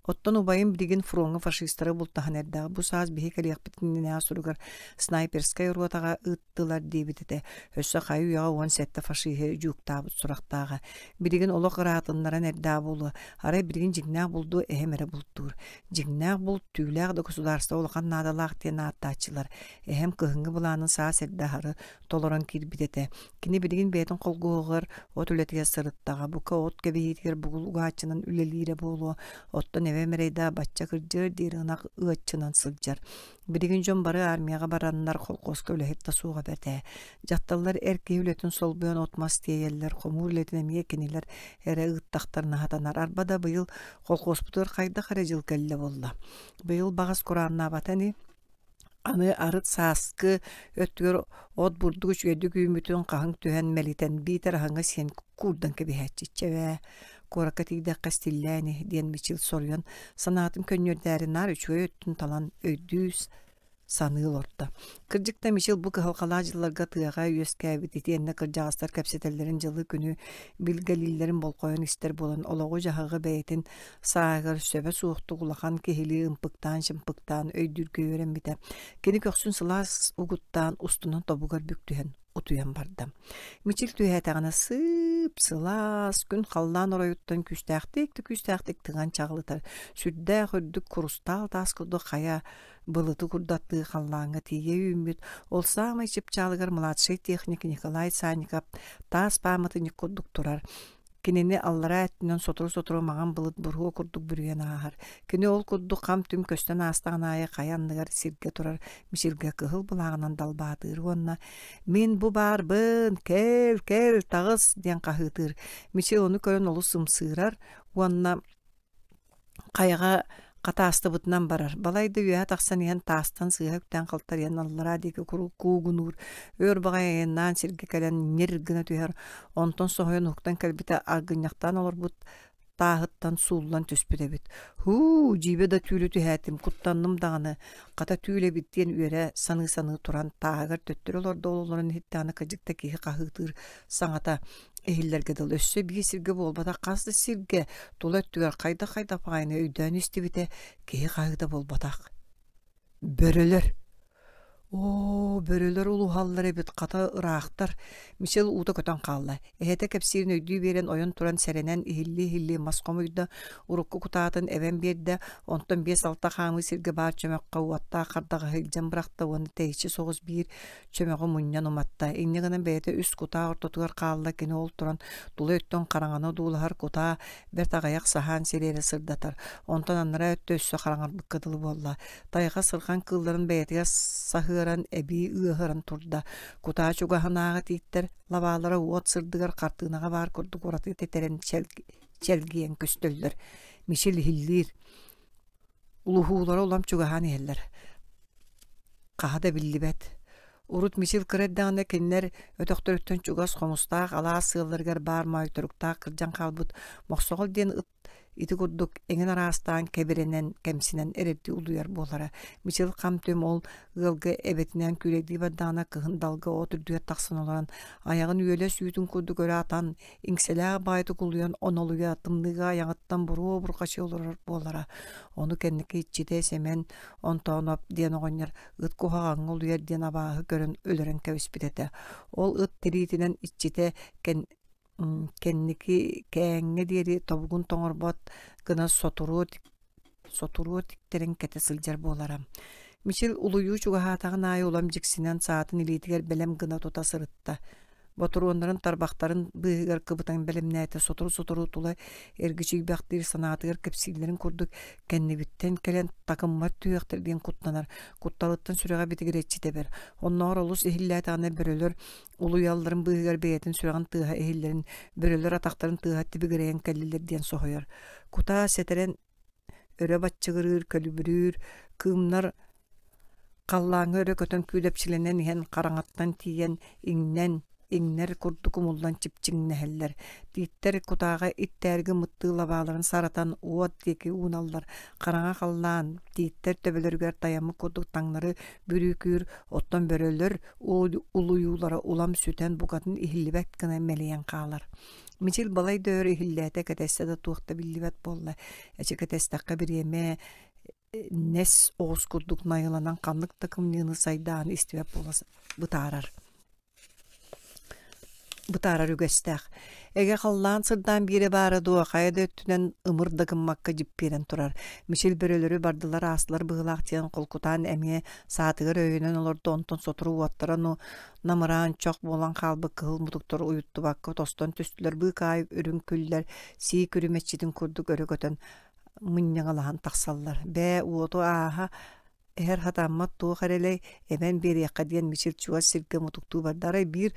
Оттон убайым билигин фроҥҥа фашистары бултаһан эрдэҕэ. Бу саас биһи кэлиэхпит иннинээҕи суругар снайперскай ротаҕа ыыттылар диэбит этэ. Өссө хайы-үйэҕэ 17 фашиһы дьууктаабыт сурахтааҕа. Билигин олох ыраатыннаран эрдэҕэ буолуо. Арай билигин дьиҥнээх булду эһэм эрэ бултуур. Дьиҥнээх булт түүлээх да государство улахан наадалаах диэн ааттааччылар. Эһэм кыһыҥҥы былаанын саас эрдэ аһары толорон киирбит этэ. Кини билигин бэйэтин холкуоһугар от үлэтигэр сырыттаҕа, бука от кэбиһиитигэр бугул угааччынан үлэлиирэ буолуо. Оттон эбэм эрэйдээх бачча кырдьыар диэри ынах ыаччынан сылдьар. Билигин дьон бары армияҕа бараннар холкуоска үлэһит да суох эбит ээ. Дьахталлар эр киһи үлэтин солбуйан от-мас тиэйэллэр, хомуур үлэтин эмиэ кинилэр эрэ ыыттахтарына сатанар. Арба да быйыл холкуоспутугар хайдах эрэ дьыл кэллэ буолла. Быйыл баҕас курааннаабата ини. Аны арыт сааскы өттүгэр от бурдук үчүгэйдик үүммүтүн хаһыҥ түһэн мэлитэн биитэр аһыҥа сиэн куурдан кэбиһээччи чэ ээ куоракка тиийдэххэ истиллээ ини диэн Мичил соруйан санаатын көнньүөрдээри наар үчүгэй өттүн талан өйдүү саныы олордо. Кырдьык да Мичил бу кыһалҕалаах дьылларга тыаҕа үөскээбит итиэннэ кырдьаҕастар кэпсэтэллэрин дьылы-күнү билгэлииллэрин болҕойон истэр буолан олоҕу-дьаһаҕы бэйэтин сааһыгар сөбө суохтук улахан киһилии ымпыктаан-чымпыктаан өйдүүргэ үөрэммитэ. Кини көхсүн сылаас угуттаан устунан тобугар бүк түһэн утуйан барда. Мичил түһээтэҕинэ сыып-сылаас, күн халлаан оройуттан күүстээхтик да күүстээхтик тыган чаҕылытар, сүрдээх үрдүк курустаал таас курдук хайа былыты курдаттыы халлааҥҥа тиийэ үүммүт, ол саамай чыпчаалыгар младшай техник Николай Санников таас пааматынньык курдук турар. Кинини аллараа өттүнэн сотору-сотору маҥан былыт буруо курдук бүрүйэн ааһар. Кини ол курдук хам-түм көстөн аастаҕын аайы хайа анныгар сиргэ турар мичилгэ кыһыл былааҕынан далбаатыыр уонна «Мин бу баарбын! Кэл, кэл, таҕыс!» диэн хаһыытыыр. Мичил ону көрөн олус ымсыырар уонна хайаҕа хатаастыбытынан барар. Балай да үөһэ тахсан иһэн таастан сыыһа үктээн халтарыйан аллараа диэки куугунуур, өр баҕайы айаннаан сиргэ кэлэн ньир гына түһэр, онтон соһуйан уһуктан кэлбитэ аргынньахтаан олорбут тааһыттан сууллан түспүт эбит. Һуу, дьиибэ да түүлү түһээтим, куттанным даҕаны, хата түүл эбит диэн үөрэ саныы-саныы туран тааһыгар төттөрү олордо ол олорон иһиттэҕинэ кырдьык да киһи хаһыытыыр саҥата иһиллэргэ дылы өссө биир сиргэ буолбатах хас да сиргэ тула өттүгэр хайдах-хайдах баҕайыны өйдөөн истибитэ киһи хаһыыта буолбатах. Бөрөлөр Оо, бөрөлөр улуһаллар эбит, хата ыраахтар. Мичил уута көтөн хаалла. Эһэтэ кэпсиирин өйдүү биэрэн ойон туран сэрэнэн иһиллии-иһиллии мас хомуйда, урукку кутаатын эбэн биэрдэ, онтон биэс-алта хаамыы сиргэ баар чөмөххө уоттаах хардаҕаһы илдьэн бырахта уонна тэйиччи соҕус биир чөмөҕү мунньан уматта. Инньэ гынан бэйэтэ үс кутаа ортотугар хаалла, кини ол туран тула өттүн хараҥаны одуулаһар кутаа бэрт аҕыйах саһаан сири эрэ сырдатар. Онтон анараа өттө өссө хараҥарбыкка дылы буолла. Тайҕа сырҕан кыылларын бэйэтигэр саһыаран эбии ыаһыран турда. Кутаа чугаһынааҕы тииттэр лабаалара уот сырдыгар хартыынаҕа баар курдук ураты тэтэрэн чэлгийэн көстөллөр. Мичил иһиллиир. Улуһуулара улам чугаһаан иһэллэр. Хаһа да биллибэт. Урут Мичил кыра эрдэҕинэ кинилэр өтөхтөрүттэн чугас хомустаах алаас сыалларыгар баар моойторуктаах кырдьан хаалбыт Мохсоҕол диэн ыт ити курдук эҥин араастаан кэбирэнэн, кэмсинэн эрэрдии улуйар буолара. Мичил хам-түм ол ыалга эбэтинээн күүлэйдии бардаҕына кыһын далга от үрдүгэр тахсан олорон айаҕын үөлэ сүүтүн курдук өрө атан иҥсэлээх баҕайытык улуйан онолуйа тымныыга айаҕыттан буруо бурҕачыы олорор буолара. Ону кэнники иччитэ Сэмэн Онтооноп диэн оҕонньор ыт куһаҕаҥҥа улуйар диэн абааһы көрөн өлөрөн кэбиспит этэ. Ол ыт тириитинэн иччитэ кэн кэнники кээҥҥэ диэри тобугун тоҥорбот гына сотуруо сотуруо тиктэрин кэтэ сылдьар буолара. Мичил улуйуу чугаһаатаҕын аайы улам дьиксинэн саатын илиитигэр бэлэм гына тута сырытта. Ботуруоннарын тарбахтарын быыһыгар кыбытан бэлэмнээтэ сотору-сотору тула эргичийбэхтиир санаатыгар кэпсииллэрин курдук кэннибиттэн кэлэн такыммат түһүөхтэр диэн куттанар, кутталыттан сүрэҕэ битигирэччи тэбэр. Оннооҕор олус иһиллээтэҕинэ бөрөлөр улуйалларын быыһыгар бэйэтин сүрэҕин тыаһа иһиллэрин, бөрөлөр атахтарын тыаһа тибигирэйэн кэллилэр диэн соһуйар. Кутаа сэтэрэн өрө баччыгырыыр, көлүбүрүүр, кыымнар халлааҥҥа өрө көтөн күүдэпчилэнэн иһэн хараҥаттан тиийэн иҥнэн, иҥнэр курдук умуллан чипчиҥнэһэллэр. Тииттэр кутааҕа иттээрги мыттыы лабааларын саратан уот диэки ууналлар. Хараҥа халлаан тииттэр төбөлөрүгэр тайаммыт курдук таҥнары бүрүүкүүр, оттон бөрөлөр улуйуулара улам сүтэн букатын иһиллибэт гына мэлийэн хаалар. Мичил балай да өр иһиллээтэ, кэтэстэ да туох да биллибэт буолла. Эчи кэтэстэххэ бириэмэ нэс оҕус курдук найыланан ханнык да кымньыыны сайдаан истибэт буола бытаарар. Бытаарар үгэстээх. Эгэ халлаан сырдаан биэрэ баара дуо, хайа да өттүнэн ымыр да гыммакка дьиппиэрэн турар. Мичил бөрөлөрү бардылар-аастылар быһыылаах диэн холкутаан эмиэ саатыгар өйөнөн олордо, онтон сотору уоттара ну намыраан чох буолан хаалбыт кыһыл мутуктар уйуттубакка тостон түстүлэр быыкаайык үрүҥ күллэр сии күрүмэччитин курдук өрө көтөн мынньаҥалаһан тахсаллар бээ уоту ааһа эһэр хатаммат туох эрэлэй эбэн биэриэххэ диэн мичил чугас сиргэ мутуктуу барда арай биир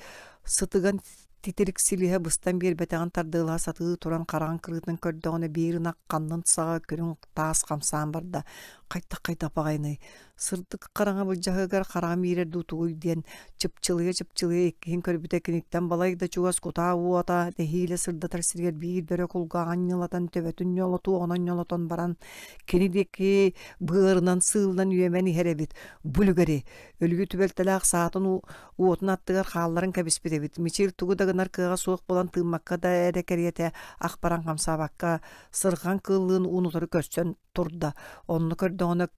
сытыган титирик силиһэ быстан биэрбэтэҕин тардыалаһа сатыы туран хараҕын кырыытынан көрдөҕүнэ биир ынах ханнын саҕа күрүҥ таас хамсаан барда хайдах-хайдах баҕайыный Сырдык хараҥа былдьаһыгар хараҕым иирэр дуу тугуй диэн чыпчылыйа-чыпчылыйа иккиһин көрбүтэ киниттэн балай да чугас кутаа уота нэһиилэ сырдатар сиригэр биир бөрө кулгааҕын ньылатан төбөтүн ньолотуоҕунан ньолотон баран кини диэки быарынан сыыллан үөмэн иһэр эбит. Бу үлүгэри өлүү түбэлтэлээх саатын уотун аттыгар хаалларан кэбиспит эбит. Мичил тугу да гынар кыаҕа суох буолан тыыммакка да эрэ кэриэтэ ах баран хамсаабакка сырҕан кыыллыын уун-утары көрсөн турда. Онно көрдөҕүнэ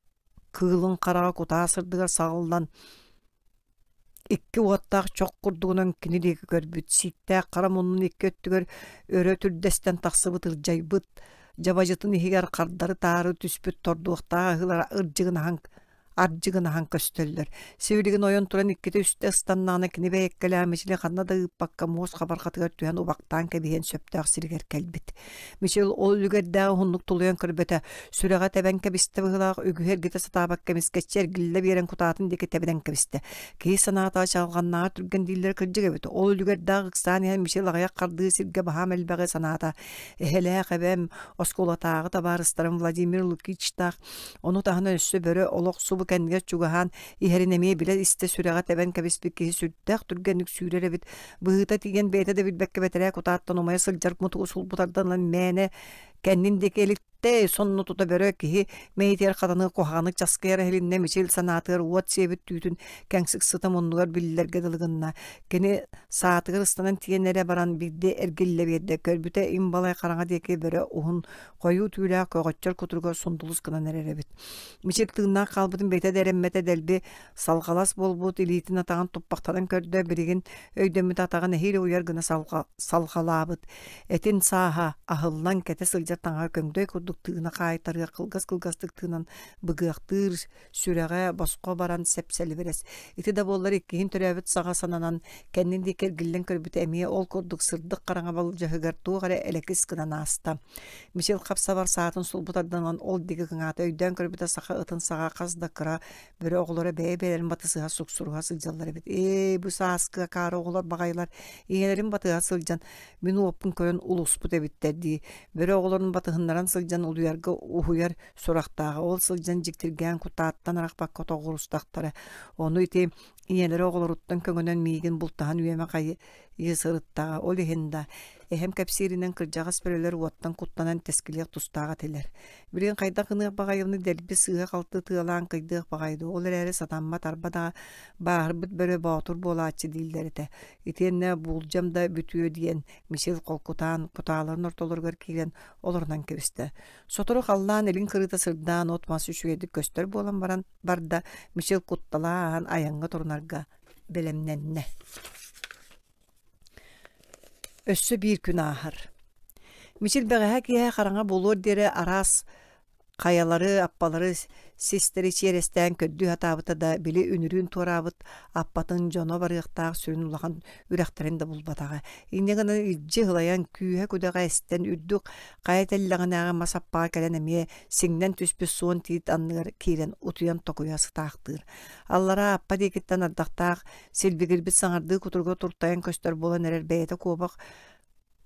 кыылын хараҕа кутаа сырдыгар саҕыллан Икки уоттаах чох курдугунан кини диэки көрбүт, сииктээх хара муннун икки өттүгэр өрө түрдэстэн тахсыбыт ырдьайбыт, дьабадьытын иһигэр хардары-таары түспүт тордуохтаах аһыылара ырдьыгынаһан ардьыгынаһан көстөллөр. Сибилигин ойон туран иккитэ-үстэ ыстаннаҕына кини бэйэккэлээх Мичили ханна да ыыппакка муос хабарҕатыгар түһэн убахтаан кэбиһиэн сөптөөх сиригэр кэлбит. Мичил ол үлүгэрдээх уһуннук тулуйан көрбөтө, сүрэҕэ тэбэн кэбистэ быһыылаах үгүһү эргитэ сатаабакка эмискэччи эргиллэ биэрэн кутаатын диэки тэбинэн кэбистэ. Киһи санаата чаҕылҕаннааҕа түргэн дииллэрэ кырдьык эбит. Ол үлүгэрдээх ыксаан иһэн Мичил аҕыйах хардыы сиргэ баһаам элбэҕи санаата. Эһэлээх эбэм, оскуолатааҕы табаарыстарым Владимир Лукичтаах, ону таһынан өссө бөрө олох субу кэннигэр чугаһаан иһэрин эмиэ билэ-истэ сүрэҕэ тэбэн кэбиспит киһи сүрдээх түргэнник сүүрэр эбит. Быһыыта тиийэн бэйэтэ да билбэккэ бэтэрээ кутааттан умайа сылдьар мутугу сулбутардан ылан мээнэ кэннин диэки элиттэ, сонно тута бөрө киһи мэйитигэр хатаныга куһаҕаннык часкыйар иһилиннэ Мичил санаатыгар уот сиэбит түүтүн кэҥсик сыта муннугар биллэргэ дылы гынна. Кини саатыгар ыстанан тиийэн эрэ баран биирдэ эргиллэ биэрдэ. Көрбүтэ им балай хараҥа диэки бөрө уһун хойуу түүлээх көҕөччөр кутуруга сундулус гынан эрэр эбит. Мичил тыыннаах хаалбытын бэйэтэ да эрэммэтэ дэлби салҕалас буолбут илиитин атаҕын туппахтанан көрдө, билигин өйдөммүт атаҕын эһиил уйар гына салҕалаабыт. Этин сааһа аһыллан кэтэ сылдьар таҥаһа көҥдөй курдук тыына хаайтарыах кылгас-кылгастык тыынан быгыахтыыр, сүрэҕэ босхо баран сэпсэлибирэс. Ити да буоллар иккиһин төрөөбүт саҕа сананан, кэннин диэки эргиллэн көрбүтэ эмиэ ол курдук сырдык хараҥа балдьаһыгар туох эрэ элэкис гынан ааста. Мичил хап-сабар саатын сулбу тардан ол диэки кыҥаата өйдөөн көрбүтэ саха ытын саҕа хас да кыра бөрө оҕолоро бэйэ-бэйэлэрин батысыһа суксуруһа сылдьаллар эбит. Ээ, бу сааскы акаары оҕолор баҕайылар ийэлэрин батыһа сылдьан мин уоппун көрөн улуспут эбиттэр дии. Бөрө оҕолорун батыһыннаран сылдьан улуйарга уһуйар сурахтааҕа. Ол сылдьан дьиктиргээн кутааттан арахпакка тоҕурустахтара. Ону ити ийэлэрэ оҕолоруттан көҥөнөн миигин бултаһан үөмэ хайыы сырыттаҕа. Ол иһин да эһэм кэпсииринэн кырдьаҕас бөрөлөр уоттан куттанан тэскилиэх тустаах этилэр. Билигин хайдах гыныах баҕайыбыный дэлби сыыһа-халты тыалаан кыйдыах баҕайы дуу, ол эрээри сатаммат арба да бааһырбыт бөрө боотур буолааччы дииллэр этэ. Итиэннэ буулдьам да бүтүө диэн Мичил холкутаан кутааларын ортолоругар киирэн олорунан кэбистэ. Сотору халлаан илин кырыыта сырдаан от-мас үчүгэйдик көстөр буолан баран барда, Мичил кутталаан айаҥҥа турунарга бэлэмнэннэ. Өссө биир күн ааһар. Мичил бэҕэһээ киэһэ хараҥа буолуор диэри араас хайалары, аппалары, систэри чиэрэстээн көрдүү сатаабыта да, били үнүрүүн туораабыт аппатын дьоно барыахтаах сүрүн улахан үрэхтэрин да булбатаҕа. Инньэ гынан илдьи ыһылайан, күүһэ-күдэҕэ эстэн, үрдүк хайа тэллэҕинээҕи мас аппаҕа кэлэн эмиэ сиҥнэн түспүт суон тиит анныгар киирэн утуйан токуйа сытаахтыыр. Аллараа аппа диэкиттэн ардахтаах Силбигирбит саҥардыы кутуруга туртайан көстөр буолан эрэр бэйэтэ куобах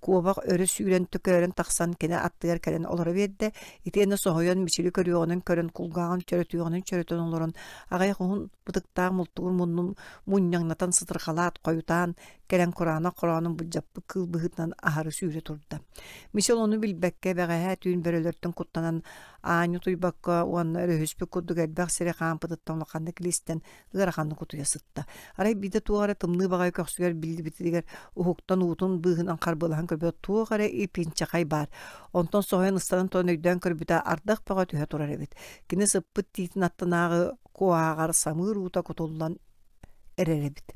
куобах өрө сүүрэн төкөөрөн тахсан кини аттыгар кэлэн олоро биэрдэ итиэннэ соһуйан мичили көрүөҕүнэн көрөн кулгааҕын чөрөтүөҕүнэн чөрөтөн олорон аҕыйах уһун бытыктаах мултугур муннун мунньаҥнатан сытырҕалаат хойутаан кэлэн кураанах хороонун былдьаппыт кыыл быһыытынан аһары сүүрэ турда. Мичил ону билбэккэ бэҕэһээ түүн бөрөлөртөн куттанан аанньа утуйбакка уонна өрүһүспүт курдук элбэх сири хаампытыттан улаханнык илистэн ыараханнык утуйа сытта. Арай биирдэ туох эрэ тымныы баҕайы көхсүгэр биллибитигэр уһуктан уутун быыһынан харбыалаһан көрбүтэ туох эрэ ипинчэхэй баар. Онтон соһуйан ыстанан туран өйдөөн көрбүтэ ардах бөҕө түһэ турар эбит. Кини сыппыт тиитин аттынааҕы куоһааҕар самыыр уута кутуллан эрэр эбит.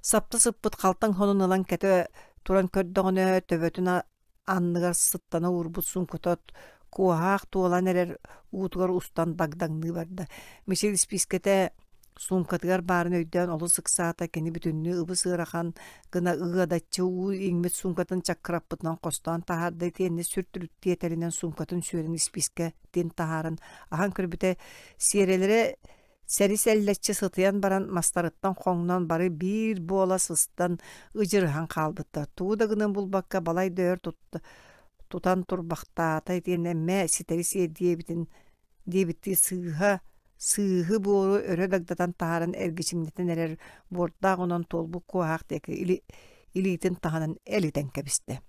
Сапта сыппыт халтаҥ сонун ылан кэтэ туран көрдөҕүнэ төбөтүн анныгар сыттана уурбут суумката куоһаах туолан эрэр уутугар устан дагдаҥныы барда. Мичил испиискэтэ суумкатыгар баарын өйдөөн олус ыксаата, кини бүтүннүү ыбыс-ыарахан гына ыадаччы уу иҥмит суумкатын чаккыраппытынан хостоон таһаарда итиэннэ сүр тиэтэлинэн суумкатын сүөрэн испиискэтин таһааран аһан көрбүтэ сиэрэлэрэ Сэри-сэллэччи сытыйан баран мастарыттан хоҥнон бары биир буола сыстан ыдьырыһан хаалбыттар. Тугу да гынан булбакка балай да өр тутан турбахтаата итиэннэ мэ ситэри сиэ диэбитин диэбиттии сыыһа сыыһы буору өрө дагдатан таһааран эргичиҥнэтэн эрэр буордаах онон туолбут куоһаах диэки. илиитин таһынан элитэн кэбистэ.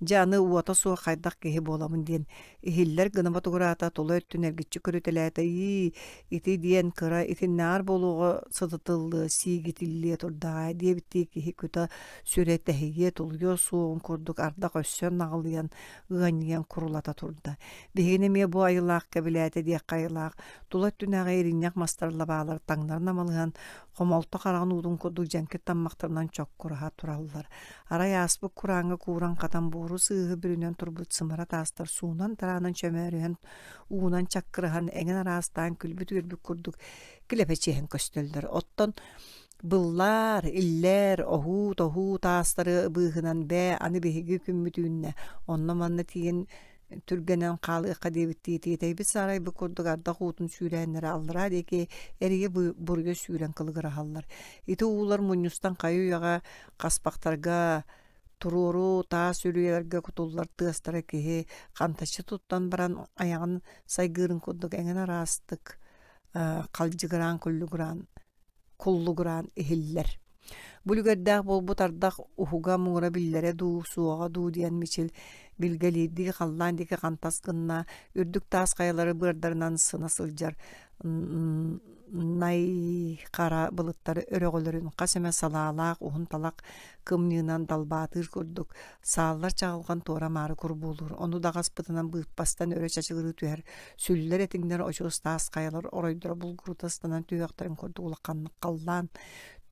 Дьэ аны уота суох хайдах киһи буолабын диэн иһиллэр гына ботугураата, тула өттүн эргиччи көрүтэлээтэ ии, ити диэн кыра итиннээҕэр буолуоҕа сытытыллыа, сиигитиллиэ турдаҕа диэбиттии киһи кута сүрэ тэһийиэ, тулуйуо суоҕун курдук ардах өссө наҕылыйан, ыанньыйан курулата турда. Биһигини эмиэ бу айылаах кэбилээтэ диэххэ айылаах, тула өттүнээҕи иринньэх мастар лабаалар таҥнары намылыһан, хомолто хараҕын уутун курдук дьэҥкир таммахтарынан чоккураһа тураллар. Арай ааспыт курааҥҥа кууран-хатан буору сыыһы бүрүнэн турбут сымара таастар суунан-тараанан чөмөөрүһэн, уунан чаккырыһан, эҥин араастаан күлбүт-үөрбүт курдук килэпэчиһэн көстөллөр. Оттон быллаар, иллээр, оһуу-тоһуу таастары быыһынан бээ, аны биһиги күммүт үүннэ, онно-манна тиийэн түргэнэн хаалыахха диэбиттии тиэтэйбит саарайбыт курдук ардах уутун сүүрээннэрэ аллараа диэки эрийэ буруйа сүүрэн кылыгыраһаллар. Ити уулар мунньустан хайы-үйэҕэ хаспахтарга туруору таас үрүйэлэргэ кутуллар тыастара киһи хантаччы туттан баран айаҕын сайгыырын курдук эҥин араастык халдьыгыраан куллугураан куллугураан иһиллэр. Бу үлүгэрдээх буолбут ардах уһуга муҥура биллэрэ дуу, суоҕа дуу диэн Мичил билгэлиирдии халлаан диэки хантас гынна, үрдүк таас хайалары быардарынан сына сылдьар най хара былыттар өрөҕөлөрүн хас эмэ салаалаах уһун талах кымньыынан далбаатыыр курдук сааллар чаҕылҕан туора-маары курбуулуур, ону даҕаспытынан быыппастан өрө чачыгырыы түһэр сүллэр этиҥнэр очуос таас хайалар оройдоро булгурута ыстанан түһүөхтэрин курдук улаханнык халлаан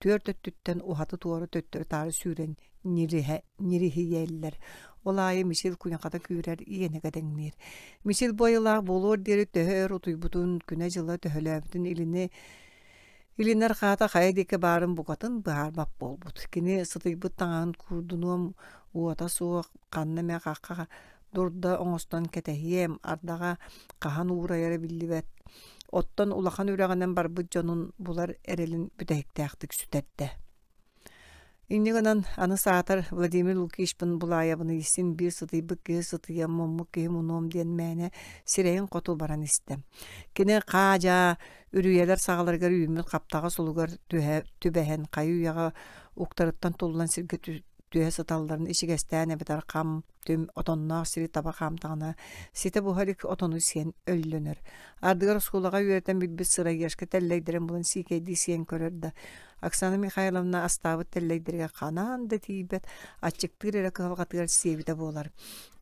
түөрт өттүттэн уһаты-туора төттөрү-таары сүүрэн ньириһийэллэр. Ол аайы Мичил куйахата күүрэр, иэнэ кэдэҥниир. Мичил бу айылаах буолуор диэри төһө өр утуйбутун, күнэ-дьыла төһөлөөбүтүн илини Илинэр хаата хайа диэки баарын букатын быһаарбат буолбут. Кини сытыйбыт таҥаһын куурдунуом уота суох, ханна эмэ хахха дурда оҥостон кэтэһиэм, ардаҕа хаһан уурайара биллибэт. Оттон улахан үрэҕинэн барбыт дьонун булар эрэлин бүтэһиктээхтик сүтэрдэ. Инньэ гынан аны саатар Владимир Лукичпын булаайабыный син биир сытыйбыт киһи сытыйан, муммут киһи мунуом диэн мээнэ сирэйин хоту баран истэ. Кини хаа-дьаа үрүйэлэр саҕаларыгар үүммүт хаптаҕас улугар түһэ түбэһэн хайы-үйэҕэ уктарыттан туллан сиргэ түһэ сыталларын ичигэстээн эбэтэр хам түм отонноох сири таба хаамтаҕына ситэ буһа илик отону сиэн өллөнөр. Ардыгар оскуолаҕа үөрэтэн билбит сыроежка тэллэйдэрин булан сиикэйдии сиэн көрөр да, Оксана Михайловна астаабыт тэллэйдэригэр ханаан да тиийбэт, аччыктыыр эрэ кыһалҕатыгар сиэбитэ буолар.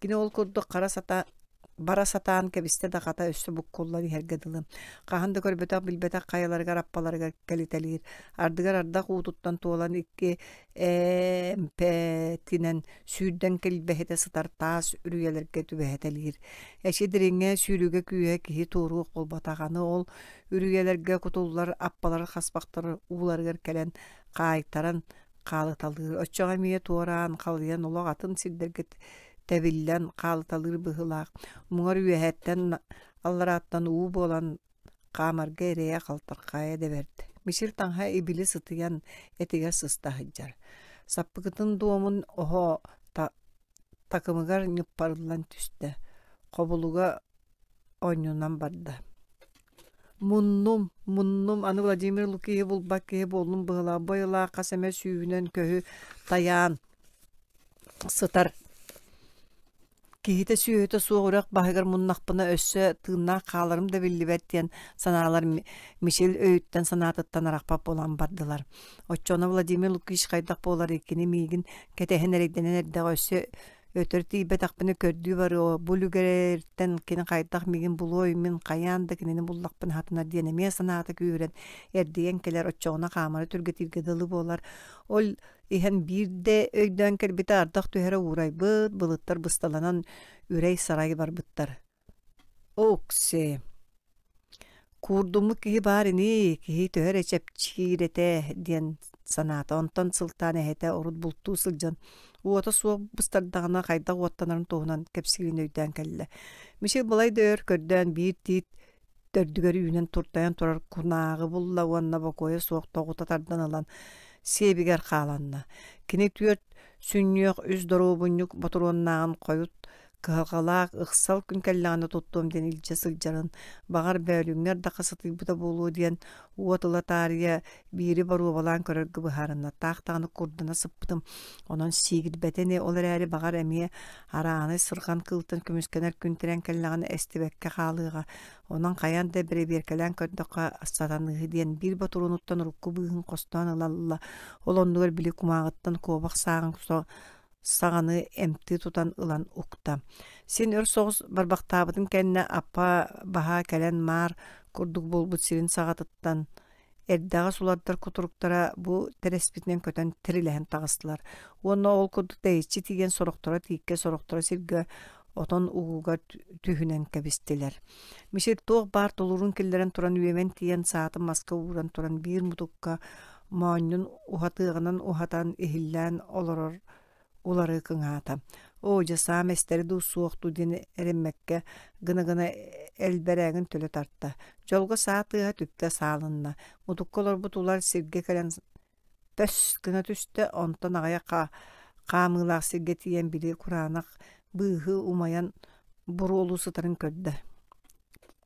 Кини ол курдук хара сата бара сатаан кэбистэ да хата өссө буккуллан иһэргэ дылы. Хаһан да көрбөтөх билбэтэх хайаларыгар аппаларыгар кэлитэлиир. Ардыгар ардах уутуттан туолан икки эмпэтинэн сүүрдэн килбэһитэ сытар таас үрүйэлэргэ түбэһэтэлиир. Эчи дириҥэ сүүрүгэ күүһэ киһи туоруох буолбатах. Аны ол үрүйэлэргэ кутуллар аппалар хаспахтар ууларыгар кэлэн хаайтаран хаалыталыыр. Оччоҕо эмиэ туораан, халыйан олох атын сирдэргэ тэбиллэн хаалыталыыр быһыылаах. Муҥар үөһэттэн алларааттан уу буолан хаамарга эрэйэ халтархайа да бэрт. Мичил таҥаһа ибили сытыйан этигэр сыста сылдьар. Саппыкытын дуомун оһо такымыгар ньыппарыллан түстэ. Хобулуга оонньуунан барда. Муннум, муннум, аны Владимир Лукиһы булбат киһи буоллум быһыылаах, бу айылаах хас эмэ сүүһүнэн көһү тайаан сытар киһитэ сүөһүтэ суох үрэх баһыгар муннахпына өссө тыыннаах хааларым да биллибэт диэн санаалар Мичил өйүттэн санаатыттан арахпат буолан бардылар. Оччоҕуна Владимир Лукич хайдах буоларый кини миигин кэтэһэн эрэйдэнэн эрдэҕэ өссө Өтөр тиийбэтэхпинэ көрдүү барыа, бу үлүгэртэн кини хайдах миигин булуой, мин хайаан да кинини буллахпына сатанар диэн эмиэ санаата күүһүрэн эрдийэн кэлэр, оччоҕуна хаамара түргэтииргэ дылы буолар. Ол иһэн биирдэ өйдөөн кэлбитэ ардах түһэрэ уурайбыт, былыттар бысталанан үрэй-сарай барбыттар. Окси Куурдуммут киһи баар ини, киһи төһө эрэ чэпчиир этэ диэн санаата. Онтон сылтаан эһэтэ урут бултуу сылдьан уота суох быстардаҕына хайдах уоттанарын туһунан кэпсиирин өйдөөн кэллэ. Мичил балай да өр көрдөөн биир тиит төрдүгэр үүнэн туртайан турар кунааҕы булла уонна бокуойа суох тоҕута тардан ылан сиэбигэр хааланна. Кини түөрт сүнньүөх үс доруобунньук ботуруоннааҕын хойут Кыһалҕалаах ыксал күн кэллэҕинэ туттуом диэн илдьэ сылдьарын, баҕар бөөлүҥҥэр да сытыйбыта буолуо диэн уот ыла таарыйа биири боруобалаан көрөргө быһаарынна. Таах даҕаны курдана сыппытым, онон сиигирбэтэ ини, ол эрээри баҕар эмиэ араанай сырҕан кыылтан көмүскэнэр күн тирэн кэллэҕинэ эстибэккэ хаалыаҕа. Онон хайаан да бэрэбиэркэлээн көрдөххө сатаныыһы диэн биир ботуруонуттан урукку быыһын хостоон ылалла, ол оннугар били кумааҕыттан куобах сааҕын саҕаны эмти тутан ылан укта. Син өр соҕус барбахтаабытын кэннэ аппа баһа кэлэн маар курдук буолбут сирин саҕатыттан эрдэҕэс улардар кутуруктара бу тэрэспитинэн көтөн тирилэһэн таҕыстылар уонна ол курдук тэйиччи тиийэн сорохторо тииккэ, сорохторо сиргэ отон угугар түһүнэн кэбистилэр. Мишель туох баар тулуурун киллэрэн туран үөмэн тиийэн саатын маска ууран туран биир мутукка моонньун уһатыаҕынан уһатан иһиллээн олорор улары кыҥаата. Оо, дьэ саам эстэри дуу суох дуу диэн эрэммэккэ гына-гына элбэрээгин төлө тарта. Дьолго саа тыаһа түптэ саалынна. Мутукка олорбут улар сиргэ кэлэн пөс гына түстэ, онтон аҕыйах хаамыылаах сиргэ тиийэн били кураанах быыһы умайан буруолуу сытарын көрдө.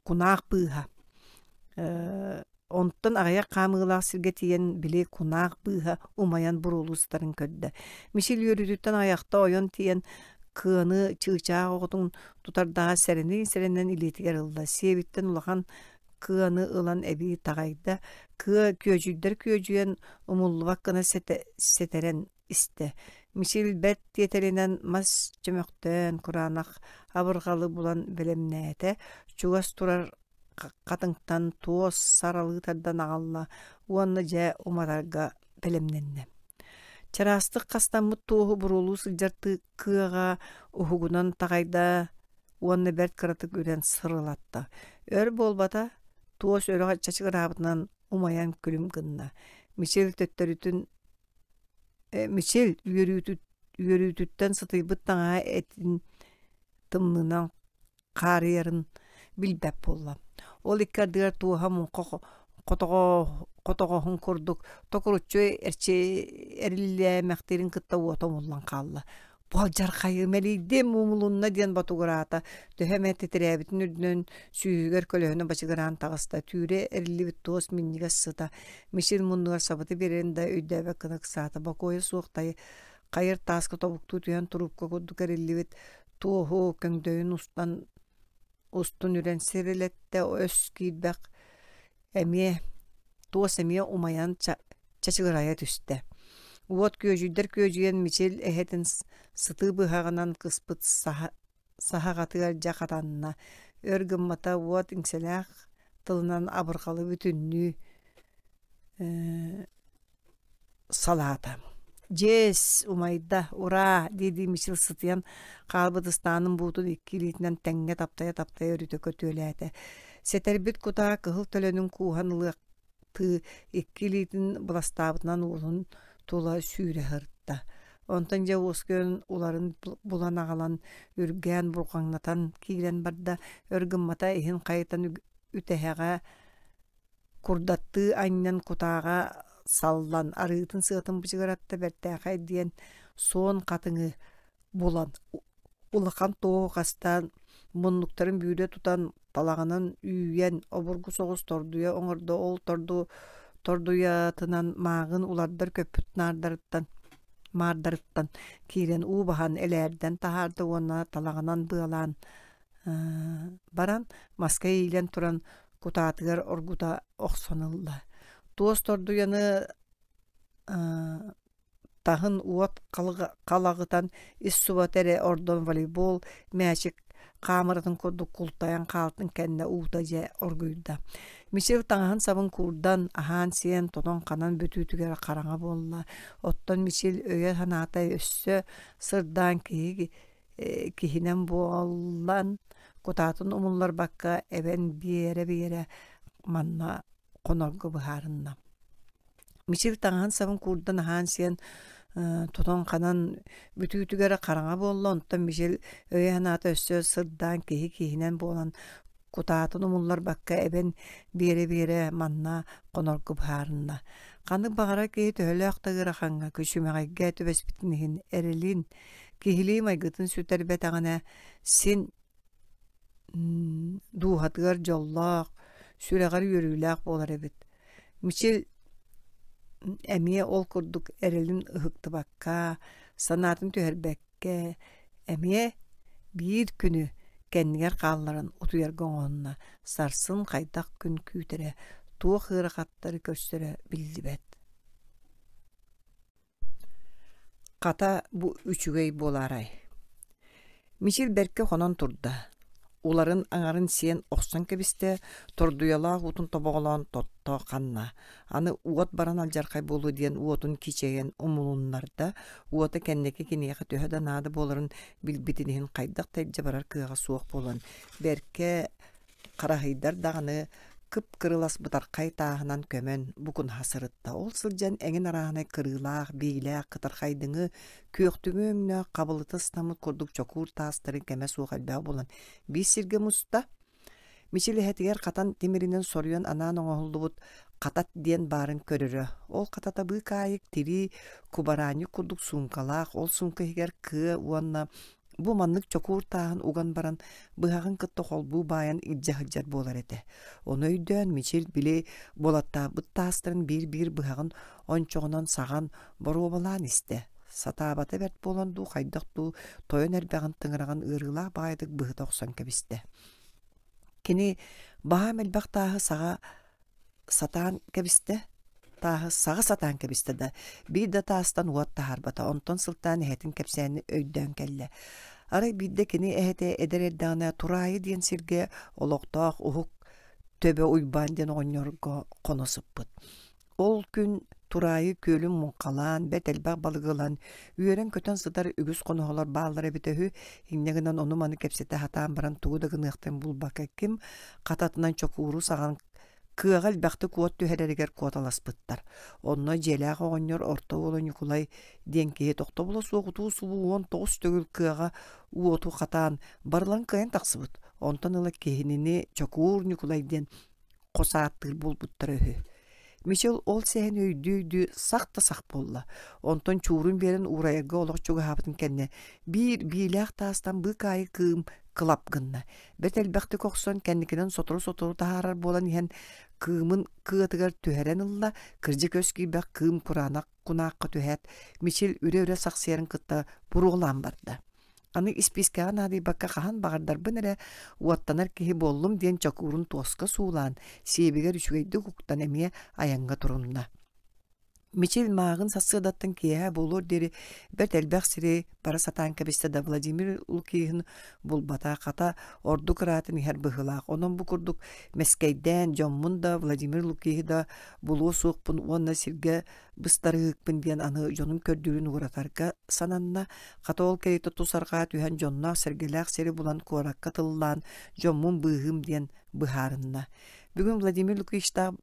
Кунаах быыһа Онтон аҕыйах хаамыылаах сиргэ тиийэн били кунаах быыһа умайан буруолуу сытарын көрдө. Мишель үөрүүтүттэн айахта ойон тиийэн кыаны чыычаах оҕотун тутардаҕа сэрэнин-сэрэнэн илиитигэр ылла. Сиэбиттэн улахан кыаны ылан эбии таҕайда. Кыа күөдьүйдэр күөдьүйэн умуллубат гына сэтэрэн истэ. Мишель бэрт тиэтэлинэн мас чөмөхтөөн кураанах абырҕалы булан бэлэмнээтэ. Чугас турар хатыҥтан туос саралыы тардан аҕалла уонна дьэ уматарга бэлэмнэннэ. Чараастык хастаммыт туоһу буруолуу сылдьар кыаҕа уһугунан таҕайда уонна бэрт кыратык үрэн сырылатта. Өр буолбата, туос өрө чачыгыраабытынан умайан күлүм гынна. Мичил төттөрүтүн Мичил үөрүүтүттэн сытыйбыт таҥаһа этин тымныынан хаарыйарын билбэт буолла. Ол икки ардыгар туоһа муҥха хотоҕоһун курдук токуруччу эриллээмэхтиирин кытта уота умуллан хаалла. Бу алдьархайы мэлийдим, умулунна диэн ботугураата. Төһө эмэ титирээбитин үрдүнэн сүүһүгэр көлөһүнэ бачыгыраан таҕыста. Түүрэ эриллибит туос минньигэс сыта Мичил муннугар сабыта биэрэрин да өйдөөбөт гына ыксаата. Бокуойа суох хайыр тааска тобуктуу түһэн туруупка курдук эриллибит туоһу көҥдөйүн устан устун үрэн сирилэттэ өс киирбэх эмиэ туос эмиэ умайан чачыгырайа түстэ. Уот күөдьүйдэр күөдьүйэн Мичил эһэтин сытыы быһаҕынан кыспыт саһаҕатыгар дьэ хатанна. Өр гыммата уот иҥсэлээх тылынан абырҕалы бүтүннүү салаата. «Дьиэс, умайда, ураа!» дии-дии Мичил сытыйан хаалбыт ыстаанын буутун икки илиитинэн тэҥҥэ таптайа-таптайа өрүтэ көтүөлээтэ. Сэтэрбит кутаа кыһыл төлөнүн кууһан ылыахтыы икки илиитин быластаабытынан уолун тула сүүрэ сырытта. Онтон дьэ уоскуйан уларын булан аҕалан, үргээн бурҕаҥнатан киирэн барда, өр гыммата иһин хайытан үтэһэҕэ Курдаттыы анньан кутааҕа саллан, арыытын сыатын бычыгыратта бэртээхэй диэн суон хатыҥы булан, улахан туоһу хастаан, муннуктарын бүүрэ тутан, талаҕынан үүйэн, обургу соҕус тордуйа оҥордо, ол тордуйатынан мааҕын улардар көппүт наардарыттан маардарыттан киирэн уу баһан элээрдэн таһаарда уонна талаҕынан быалаан баран маска иилэн туран кутаатыгар оргута охсон ылла. Туос тордуйаны таһын уот халаҕытан ис субата эрэ ордон волейбол мээчик хаамыратын курдук култайан хаалтын кэннэ уута дьэ оргуйда. Мичил таҥаһын сабын куурдан, аһаан-сиэн, тотон-ханан бүтүүтүгэр хараҥа буолла. Оттон Мичил өйө-санаата өссө сырдаан киһи киһинэн буолан кутаатын умулларбакка эбэн биэрэ-биэрэ манна хонорго быһаарынна. Мичил таҥаһын-сабын куурдан аһаан-сиэн тотон-ханан бүтүүтүгэр хараҥа буолла, онтон Мичил өйө-санаата өссө сырдаан киһи киһинэн буолан кутаатын умулларбакка эбэн биэрэ-биэрэ манна хонорго быһаарынна. Ханнык баҕарар киһи төһөлөөх да ыарахаҥҥа, күчүмэҕэйгэ түбэспитин иһин эрэлин, Киһилии майгытын сүтэрбэтэҕинэ син дууһатыгар дьоллоох, сүрэҕэр үөрүүлээх буолар эбит. Мичил эмиэ ол курдук эрэлин ыһыктыбакка, санаатын түһэрбэккэ, эмиэ биир күнү кэннигэр хаалларан утуйарга оҥоһунна, сарсын хайдах күн күүтэрэ, туох ыарахаттары көрсөрө биллибэт. Хата бу үчүгэй буолаарай Мичил бэркэ хонон турда, уларын аҥарын сиэн охсон кэбистэ, тордуйалаах уутун тобоҕолоон тотто ханна, аны уот баран алдьархай буолуо диэн уотун кичэйэн умулуннарда, уота кэнники киниэхэ төһө да наада буоларын билбитин иһин хайдах да илдьэ барар кыаҕа суох буолан, бэркэ Хараһыйдар даҕаны кып-кырылас бытархай тааһынан көмөн букунаһа сырытта. Ол сылдьан эҥин арааһынай кырыылаах, биилээх, кытархайдыҥы, күөхтүҥү өҥнөөх хабылыта ыстаммыт курдук чокуур таастарын кэмэ суох элбэх булан биир сиргэ муста. Мичил эһэтигэр хатан тимиринэн соруйан анаан оҥоһуллубут хатат диэн баарын көрөрө. Ол хатата быыкаайык тирии кубараанньык курдук суумкалаах, ол суумка иһигэр кыа уонна Бу маннык чокуур тааһын уган баран, быһаҕын кытта холбуу баайан илдьэ сылдьар буолар этэ. Ону өйдөөн Мичил били буолаттаабыт таастарын биир-биир быһаҕын ончоҕунан саҕан, боруобалаан истэ. Сатаабата бэрт буолан дуу, хайдах дуу тойон эрбэҕин тыҥыраҕын ыарыылаах баҕайытык быһыта охсон кэбистэ. Кини баһаам элбэх тааһы саҕа сатаан кэбистэ, тааһы саҕа сатаан кэбистэ да, биир да таастан уот таһаарбата. Онтон сылтаан эһэтин кэпсээнин өйдөөн кэллэ. Арай биирдэ кини эһэтэ эдэр эрдэҕинэ Тураайы диэн сиргэ олохтоох уһук төбө Уйбаан диэн оҕонньорго хоно сыппыт. Ол күн Тураайы күөлүн муҥхалаан, бэрт элбэх балыгы ылан, үөрэн-көтөн сытар үгүс хоноһолор бааллара эбитэ үһү. Инньэ гынан ону-маны кэпсэтэ сатаан баран тугу да гыныахтарын булбакка ким хататынан чокууру саҕан кыаҕа элбэхтик уот түһэрэригэр куоталаспыттар. Онно дьиэлээх оҕонньор орто уола Ньукулай диэн киһи тохтобула суох утуу-субуу 19 төгүл кыаҕа уоту хатаан барылан кыайан тахсыбыт. Онтон ыла киһинини Чокуур Ньукулай диэн хос ааттыыр буолбуттара үһү. Мичил ол сэһэни өйдүү-өйдүү сах да сах буолла. Онтон чуурун биэрэн уурайарга олох чугаһаабытын кэннэ биир биилээх таастан быыкаайы кыым кылап гынна. Бэрт элбэхтик охсон кэнникинэн сотору-сотору таһаарар буолан иһэн кыымын кыатыгар түһэрэн ылла, кырдьык өс киирбэх кыым кураанах кунаахха түһээт, Мичил үрэ-үрэ сахсыйарын кытта буруолаан барда. Аны испиискэҕэ наадыйбакка хаһан баҕардарбын эрэ уоттанар киһи буоллум диэн чокуурун туоска суулаан, сиэбигэр үчүгэйдик уктан эмиэ айаҥҥа турунна. Мичил мааҕын сарсыардаттан киэһэ буолуор диэри бэрт элбэх сири бара сатаан кэбистэ да Владимир Лукиһын булбата, хата ордук ыраатан иһэр быһыылаах. Онон бу курдук мэскэйдээн дьоммун да Владимир Лукиһы да булуо суохпун уонна сиргэ быстарыһыыкпын диэн аны дьонун көрдүүрүн угуратарга сананна. Хата ол кэриэтэ тус арҕаа түһэн дьонноох-сэргэлээх сири булан куоракка тыллаан дьоммун быыһыым диэн быһаарынна. Бүгүн Владимир Лукичтаах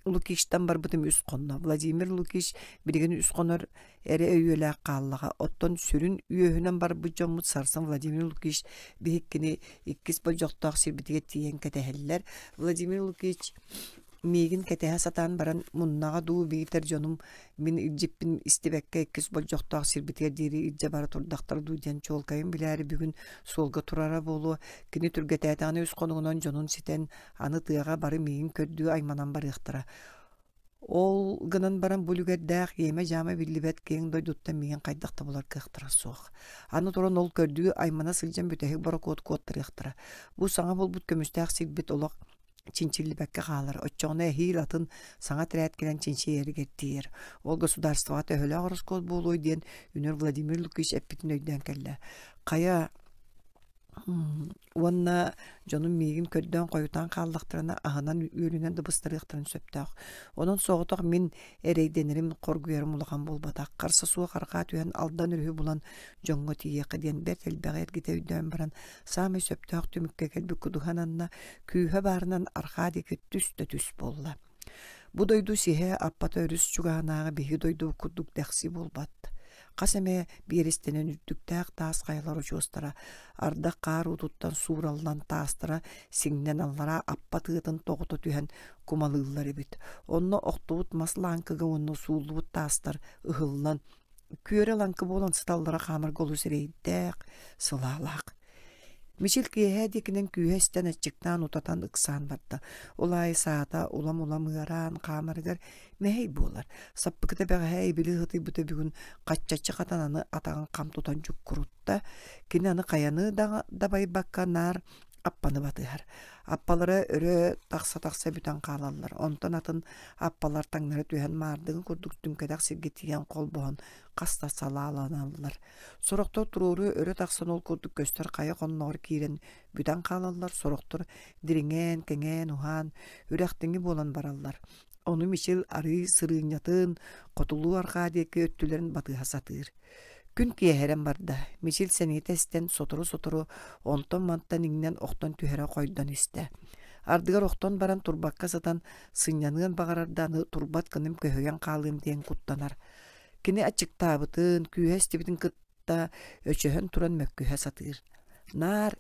Лукичтан барбытым үс хонно. Владимир Лукич билигин үс хонор эрэ өйүөлээх хааллаҕа. Оттон сүрүн үөһүнэн барбыт дьоммут сарсын Владимир Лукич биһиккини иккис болдьохтоох сирбитигэр тиийэн кэтэһэллэр. Владимир Лукич Миигин кэтэһэ сатаан баран муннаҕа дуу биитэр дьонум мин илдьиппин истибэккэ иккис болдьохтоох сирбитигэр диэри илдьэ бара турдахтара дуу диэн чуолкайын билээри бүгүн суолга турара буолуо. Кини түргэтээтэҕинэ үс хонугунан дьонун ситэн аны тыаҕа бары миигин көрдүү айманан барыахтара. Ол гынан баран бу үлүгэрдээх иэмэ-дьаама биллибэт киэҥ дойдуттан миигин хайдах да булар кыахтара суох. Аны туран ол көрдүү аймана сылдьан бүтэһик борокуот куоттарыахтара. Бу саҥа булбут көмүстээх сирбит олох чинчиллибэккэ хаалар. Оччоҕуна эһиил атын саҥа этэрээт кэлэн чинчийэригэр тиийэр. Ол государствоҕа төһөлөөх ороскуот буолуой диэн үнүр Владимир Лукич эппитин өйдөөн кэллэ. Хайа уонна дьонум миигин көрдөөн хойутаан хааллахтарына аһынан-үөлүнэн да быстарыахтарын сөптөөх. Онон соҕотох мин эрэйдэнэрим, хоргуйарым улахан буолбатах. Харса суох арҕаа түһэн Алдан өрүһү булан дьоҥҥо тиийиэххэ диэн бэрт элбэҕи эргитэ өйдөөн баран саамай сөптөөх түмүккэ кэлбит кудуһан анна күүһэ баарынан арҕаа диэки түс да түс буолла. Бу дойду сиһэ аппата өрүс чугаһынааҕы биһиги дойдубут курдук дэхси буолбат. Хас эмэ биэристэнэн үрдүктээх таас хайалар очуостара ардах хаар уутуттан суураллан таастара сиҥнэн аллараа аппа тыатын тоҕута түһэн кумалыыллар эбит. Онно охтубут мас лааҥкыга уонна сууллубут таастар ыһыллан. күөрэ-лаҥкы буолан сыталлара хаамарга олус эрэйдээх, сылаалаах. Мичил киэһэ диэкинэн күүһэ истэн аччыктаан утатан ыксаан барда. Ол аайы саата улам-улам ыараан хаамарыгар мэһэй буолар. Саппыкыта бэҕэһээ ибили ыһытыйбыта бүгүн хаччаччы хатан аны атаҕын хам тутан дьуккурутта. Кини аны хайаны дабайбакка наар аппаны батыһар. Аппалара өрө тахса-тахса бүтэн хаалаллар. Онтон атын аппалар таҥнары түһэн маардыгы курдук түҥкэтэх сиргэ тиийэн холбоһон хаста салааланаллар. Сорохтор туруору өрө тахсан ол курдук көстөр хайа хонноҕор киирэн бүтэн хаалаллар, сорохтор дириҥээн, кэҥээн, уһаан, үрэхтиҥи буолан бараллар. Ону Мичил арыы сырыынньатын хотулуу-арҕаа диэки өттүлэрин батыһа сатыыр. Күн киэһэрэн барда, Мичил сэниэтэ эстэн сотору-сотору онтон-мантан иҥнэн охтон түһэрэ хойдон истэ. Ардыгар охтон баран турбакка сытан сынньаныан баҕарар да аны турбат гыным көһүйэн хаалыам диэн куттанар. Кини аччыктаабытын, күүһэ эстибитин кытта өчөһөн туран мөккүһэ сатыыр. Наар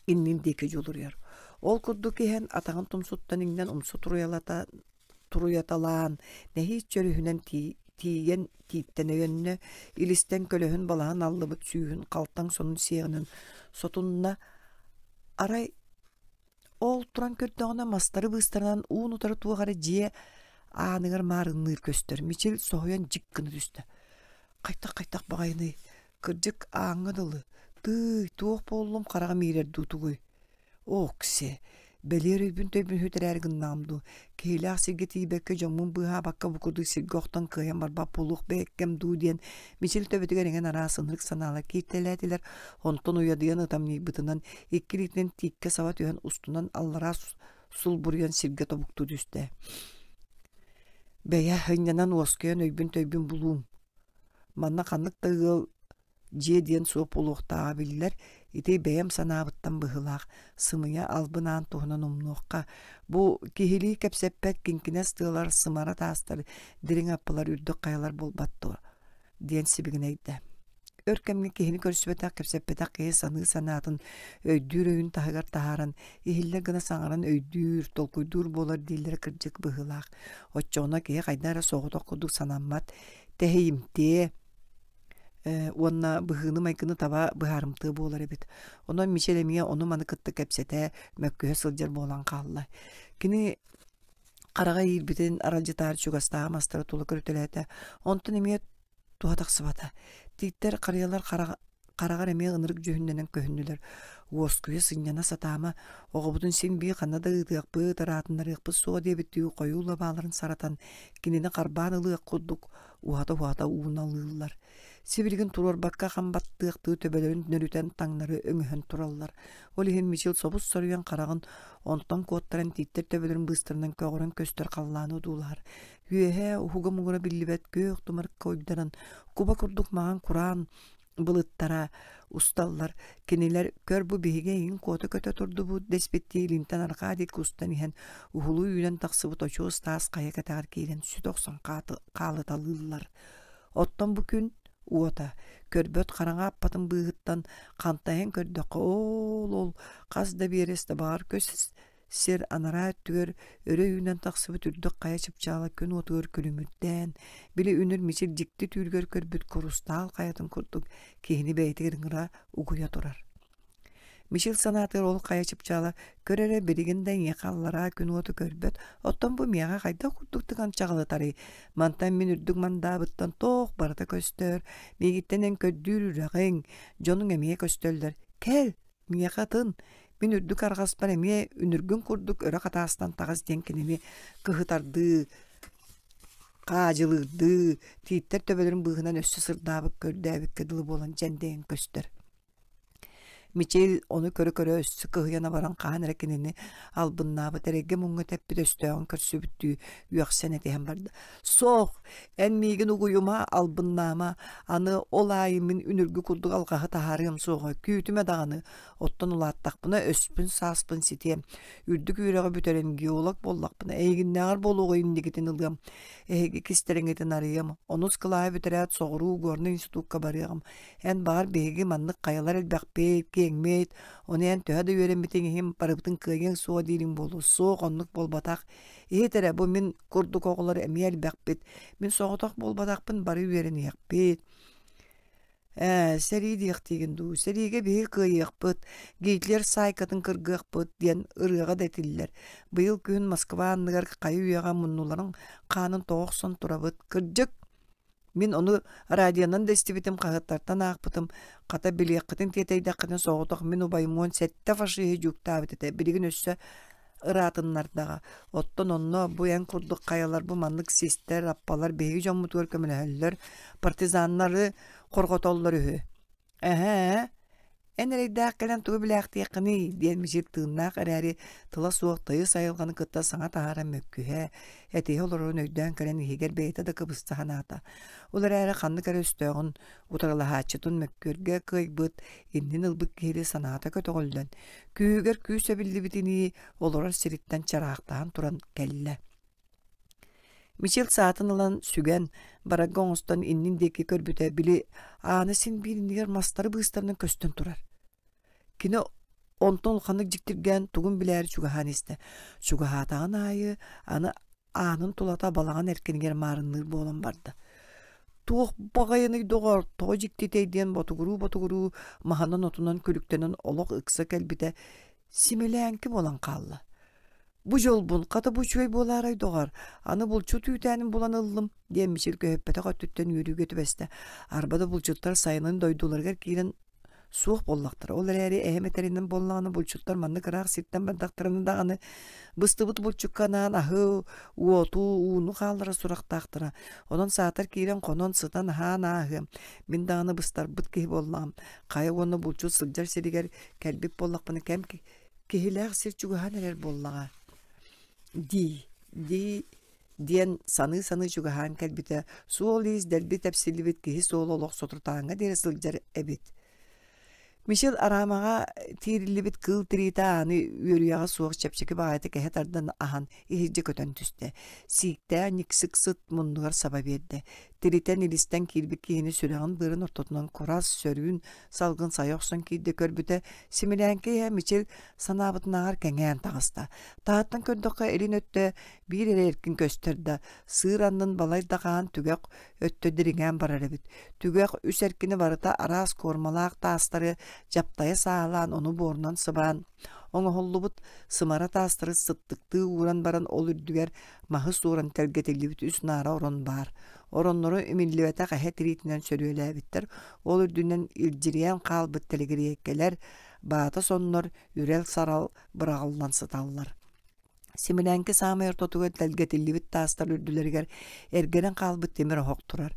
иннин диэки дьулуруйар. Ол курдук иһэн атаҕын тумсуттан иҥнэн умса туруйалата туруйаталаан, нэһииччэ өрүһүнэн тиийэн тииттэн өйөннө, илистэн көлөһүн балаһан аллыбыт сүүһүн халтаҥ сонун сиэҕинэн сотунна. Арай ол туран көрдөҕүнэ мастары быыстарынан уун-утары туох эрэ дьиэ ааныгар маарынныыр көстөр. Мичил соһуйан дьик гына түстэ. Хайтах-хайтах баҕайыный, кырдьык ааҥҥа дылы, тыый, туох буоллум хараҕым иирэр дуу тугуй? Ооксе, бэлиэр өйбүн-төйбүн сүтэрээри гыннаҕым дуу, киһилээх сиргэ тиийбэккэ дьоммун быыһаабакка бу курдук сиргэ охтон кыайан барбат буолуох бэйэккэм дуу диэн Мичил төбөтүгэр эҥин араас ынырык санаалар кииртэлээтилэр, онтон уйадыйан ытамньыйбытынан икки илиитинэн тииккэ саба түһэн устунан аллараа сулбуруйан сиргэ тобуктуу түстэ. Бэйэ ынньанан уоскуйан өйбүн-төйбүн булуум. Манна ханнык да ыал Дьиэ диэн суох буолуохтааҕа биллэр, ити бэйэм санаабыттан быһыылаах, сымыйа албын аан туһунан умнуохха. Бу киһилии кэпсэппэт киҥкинэс тыалар, сымара таастар, дириҥ аппалар, үрдүк хайалар буолбат дуо диэн сибигинэйдэ. Өр кэмҥэ киһини көрсүбэтэх, кэпсэппэтэх киһи саныы санаатын өйдүүр өйүн таһыгар таһааран, иһиллэр гына саҥаран өйдүүр, толкуйдуур буолар дииллэрэ кырдьык быһыылаах. Оччоҕуна киһи хайдах эрэ соҕотох курдук санаммат, тэһийимтиэ, уонна быһыыны-майгыны таба быһаарымтыа буолар эбит. Онон Мичил эмиэ ону-маны кытта кэпсэтэ, мөккүһэ сылдьар буолан хаалла. Кини хараҕа иирбитин аралдьытаары чугастааҕы мастары тула көрүтэлээтэ. Онтон эмиэ туһа тахсыбата. Тииттэр харыйалар хараҕар эмиэ ынырык дьүһүннэнэн көһүннүлэр. Уоскуйа сынньана сатаама, оҕобутун син биир ханна да ыытыахпыт, ыраатыннарыахпыт суоҕа диэбиттии хойуу лабааларын саратан, кинини харбаан ылыах курдук уһата-уһата ууналыыллар. Сибилигин туруорбакка хам баттыахтыы төбөлөрүн нөрүтэн таҥнары өҥөһөн тураллар. Ол иһин Мичил собус-соруйан хараҕын онтон куоттаран тииттэр төбөлөрүн быыстарынан көҕөрөн көстөр халлааны одуулаһар. Үөһээ уһуга-муҥура биллибэт күөх тумарыкка уйдаран, куба курдук маҥан кураан былыттара усталлар. Кинилэр көр бу биһиги эйигин куота көтө турдубут дэспиттии илинтэн арҕаа диэки устан иһэн уһулуу үүнэн тахсыбыт очуос таас хайа кэтэҕэр киирэн сүт охсон хаалыталыыллар. Оттон бу күн уота көрбөт хараҥа аппатын быыһыттан хантайан көрдөххө оол-ол хас да биэрэстэ баҕар көс Сир анараа өттүгэр өрө үүнэн тахсыбыт үрдүк хайа чыпчаала күн уотугар күлүмүрдээн, били үнүр Мичил дьикти түүлүгэр көрбүт курустаал хайатын курдук киһини бэйэтигэр ыҥыра угуйа турар. Мичил санаатыгар ол хайа чыпчаала көр эрэ билигин да эйиэхэ аллараа күн уоту көрбөт, оттон бу миэхэ хайдах курдук тыган чаҕылытарый? Мантан мин үрдүк мандаабыттан туох барыта көстөр, миигиттэн эн көрдүүр үрэҕиҥ, дьонуҥ эмиэ көстөллөр. Кэл, Миэхэ атын, мин үрдүк арҕаспар эмиэ үнүргүн курдук өрө хатаастан таҕыс диэн кинини кыһытардыы, хаадьылыырдыы, тииттэр төбөлөрүн быыһынан өссө сырдаабыт көрдөөбүккэ дылы буолан дьэндэйэн көстөр. Мичил ону көрө-көрө өссө кыһыйан абаран хаһан эрэ кинини албыннаабыт эрэйгэ-муҥҥа тэппит өстөөҕүн көрсүбүттүү үөхсэн этиһэн барда. Суох, эн миигин угуйума, албыннаама, аны ол аайы мин үнүргү курдук алҕаһы таһаарыам суоҕа, күүтүмэ даҕаны, оттон улааттахпына өспүн-сааспын ситиэм, үрдүк үөрэҕи бүтэрэн геолог буоллахпына эйигиннээҕэр буолуоҕу иннигитин ылыам, эһиги кистэрэҥҥитин арыйыам, онус кылааһы бүтэрээт соҕуруу горнай институкка барыаҕым, эн баҕар биһиги маннык хайалар элбэхпит, киэҥмит, ону эн төһө да үөрэммитиҥ иһин барыбытын кыайыаҥ суоҕа диириҥ буолуо. Суох, оннук буолбатах. Иһит эрэ, бу мин курдук оҕолор эмиэ элбэхпит. Мин соҕотох буолбатахпын, бары үөрэниэхпит. Ээ, сэрии диэхтиигин дуу, сэриигэ биһиги кыайыахпыт, Гитлер саайкатын кыргыахпыт диэн ырыаҕа да этиллэр. Быйыл күһүн Москва анныгар хайы-үйэҕэ муннуларын хаанын тоҕо охсон турабыт. Кырдьык, мин ону радионан да истибитим, хаһыаттартан аахпытым. Хата билиэххитин тиэтэйдэххитинэ соҕотох мин убайым 17 фашиһы дьууктаабыт этэ. Билигин өссө ыраатыннардаҕа. Оттон онно бу эн курдук хайалар бу маннык систэр, аппалар биһиги дьоммутугар көмөлөһөллөр, партизаннары хорҕотоллор үһү. Эһээ, эн эрэйдээх кэлэн тугу билээхтиэххиний диэн Мичил тыыннаах эрээри тыла суох тыйыс айылҕаны кытта саҥа таһааран мөккүһэ, этиһэ олорорун өйдөөн кэлэн иһигэр бэйэтэ да кыбыста санаата. Ол эрээри ханнык эрэ өстөөҕүн утарылаһааччытын мөккүөргэ кыайбыт, иннин ылбыт киһилии санаата көтөҕүллэн, күүһүгэр күүс эбиллибитинии олорор сириттэн чараахтаһан туран кэллэ. Мичил саатын ылан сүгэн, барарга оҥостон иннин диэки көрбүтэ, били аана син биир иннигэр мастары быыстарынан көстөн турар. Кини онтон улаханнык дьиктиргээн тугун билээри чугаһаан истэ. Чугаһаатаҕын аайы аны аанын тулата балаҕан эркинигэр маарынныыр буолан барда. Туох баҕайыный доҕор, тоҕо дьиктитэй диэн ботугуруу-ботугуруу маһынан-отунан күлүктэнэн олох ыкса кэлбитэ симэлээҥки буолан хаалла. Бу дьолбун, хата бу үчүгэй буолаарай доҕор, аны булчут үүтээнин булан ыллым диэн Мичил көһүппэтэх өттүттэн үөрүүгэ түбэстэ. Арба да булчуттар сайынын дойдуларыгар киирэн суох буоллахтара. Ол эрээри эһэм этэринэн буоллаҕына булчуттар маннык ыраах сиртэн бардахтарына даҕаны быстыбыт булчукка анаан аһы, уоту, ууну хааллара сурахтаахтара. Онон саатар киирэн хонон сытан аһаан ааһыам. Мин даҕаны быстарбыт киһи буоллаҕым. Хайа уонна булчут сылдьар сиригэр кэлбит буоллахпына кэм киһилээх сир чугаһаан эрэр буоллаҕа дии дии диэн саныы-саныы чугаһаан кэлбитэ, суол-иис дэлби тэпсиллибит киһи суола олох соторутааҥҥа диэри сылдьар эбит. Мичил араамаҕа тиириллибит кыыл тириитэ ааны үөрүйэҕэ суох чэпчэки баҕайытык эһэ тардан аһан иһирдьэ көтөн түстэ. Сииктээх ньиксик сыт муннугар саба биэрдэ. Тиритэн илистэн киирбит киһини сүрэҕин быарын ортотунан курас, сөрүүн салгын сайа охсон киирдэ көрбүтэ, симилээҥки иһэ Мичил санаабытынааҕар кэҥээн таҕыста. Таһыттан көрдөххө илин өттө Биир эрэ эркин көстөр да, сыыр аннын балай да хаан түгэх өттө дириҥээн барар эбит. Түгэх үс эркини барыта араас куормалаах таастары дьаптайа сааһылаан ону буорунан сыбаан оҥоһуллубут сымара таастары сыттыктыы ууран баран ол үрдүгэр маһы суоран тэлгэтиллибит үс наара орон баар. Ороннору имиллибэтэх эһэ тириитинэн сөрүөлээбиттэр, ол үрдүнэн илдьирийэн хаалбыт тэлигириэйкэлэр, баата соннор үрэл-сарал быраҕыллан сыталлар. Симилээҥки саамай ортотугар тэлгэтиллибит таастар үрдүлэригэр эргэрэн хаалбыт тимир оһох турар.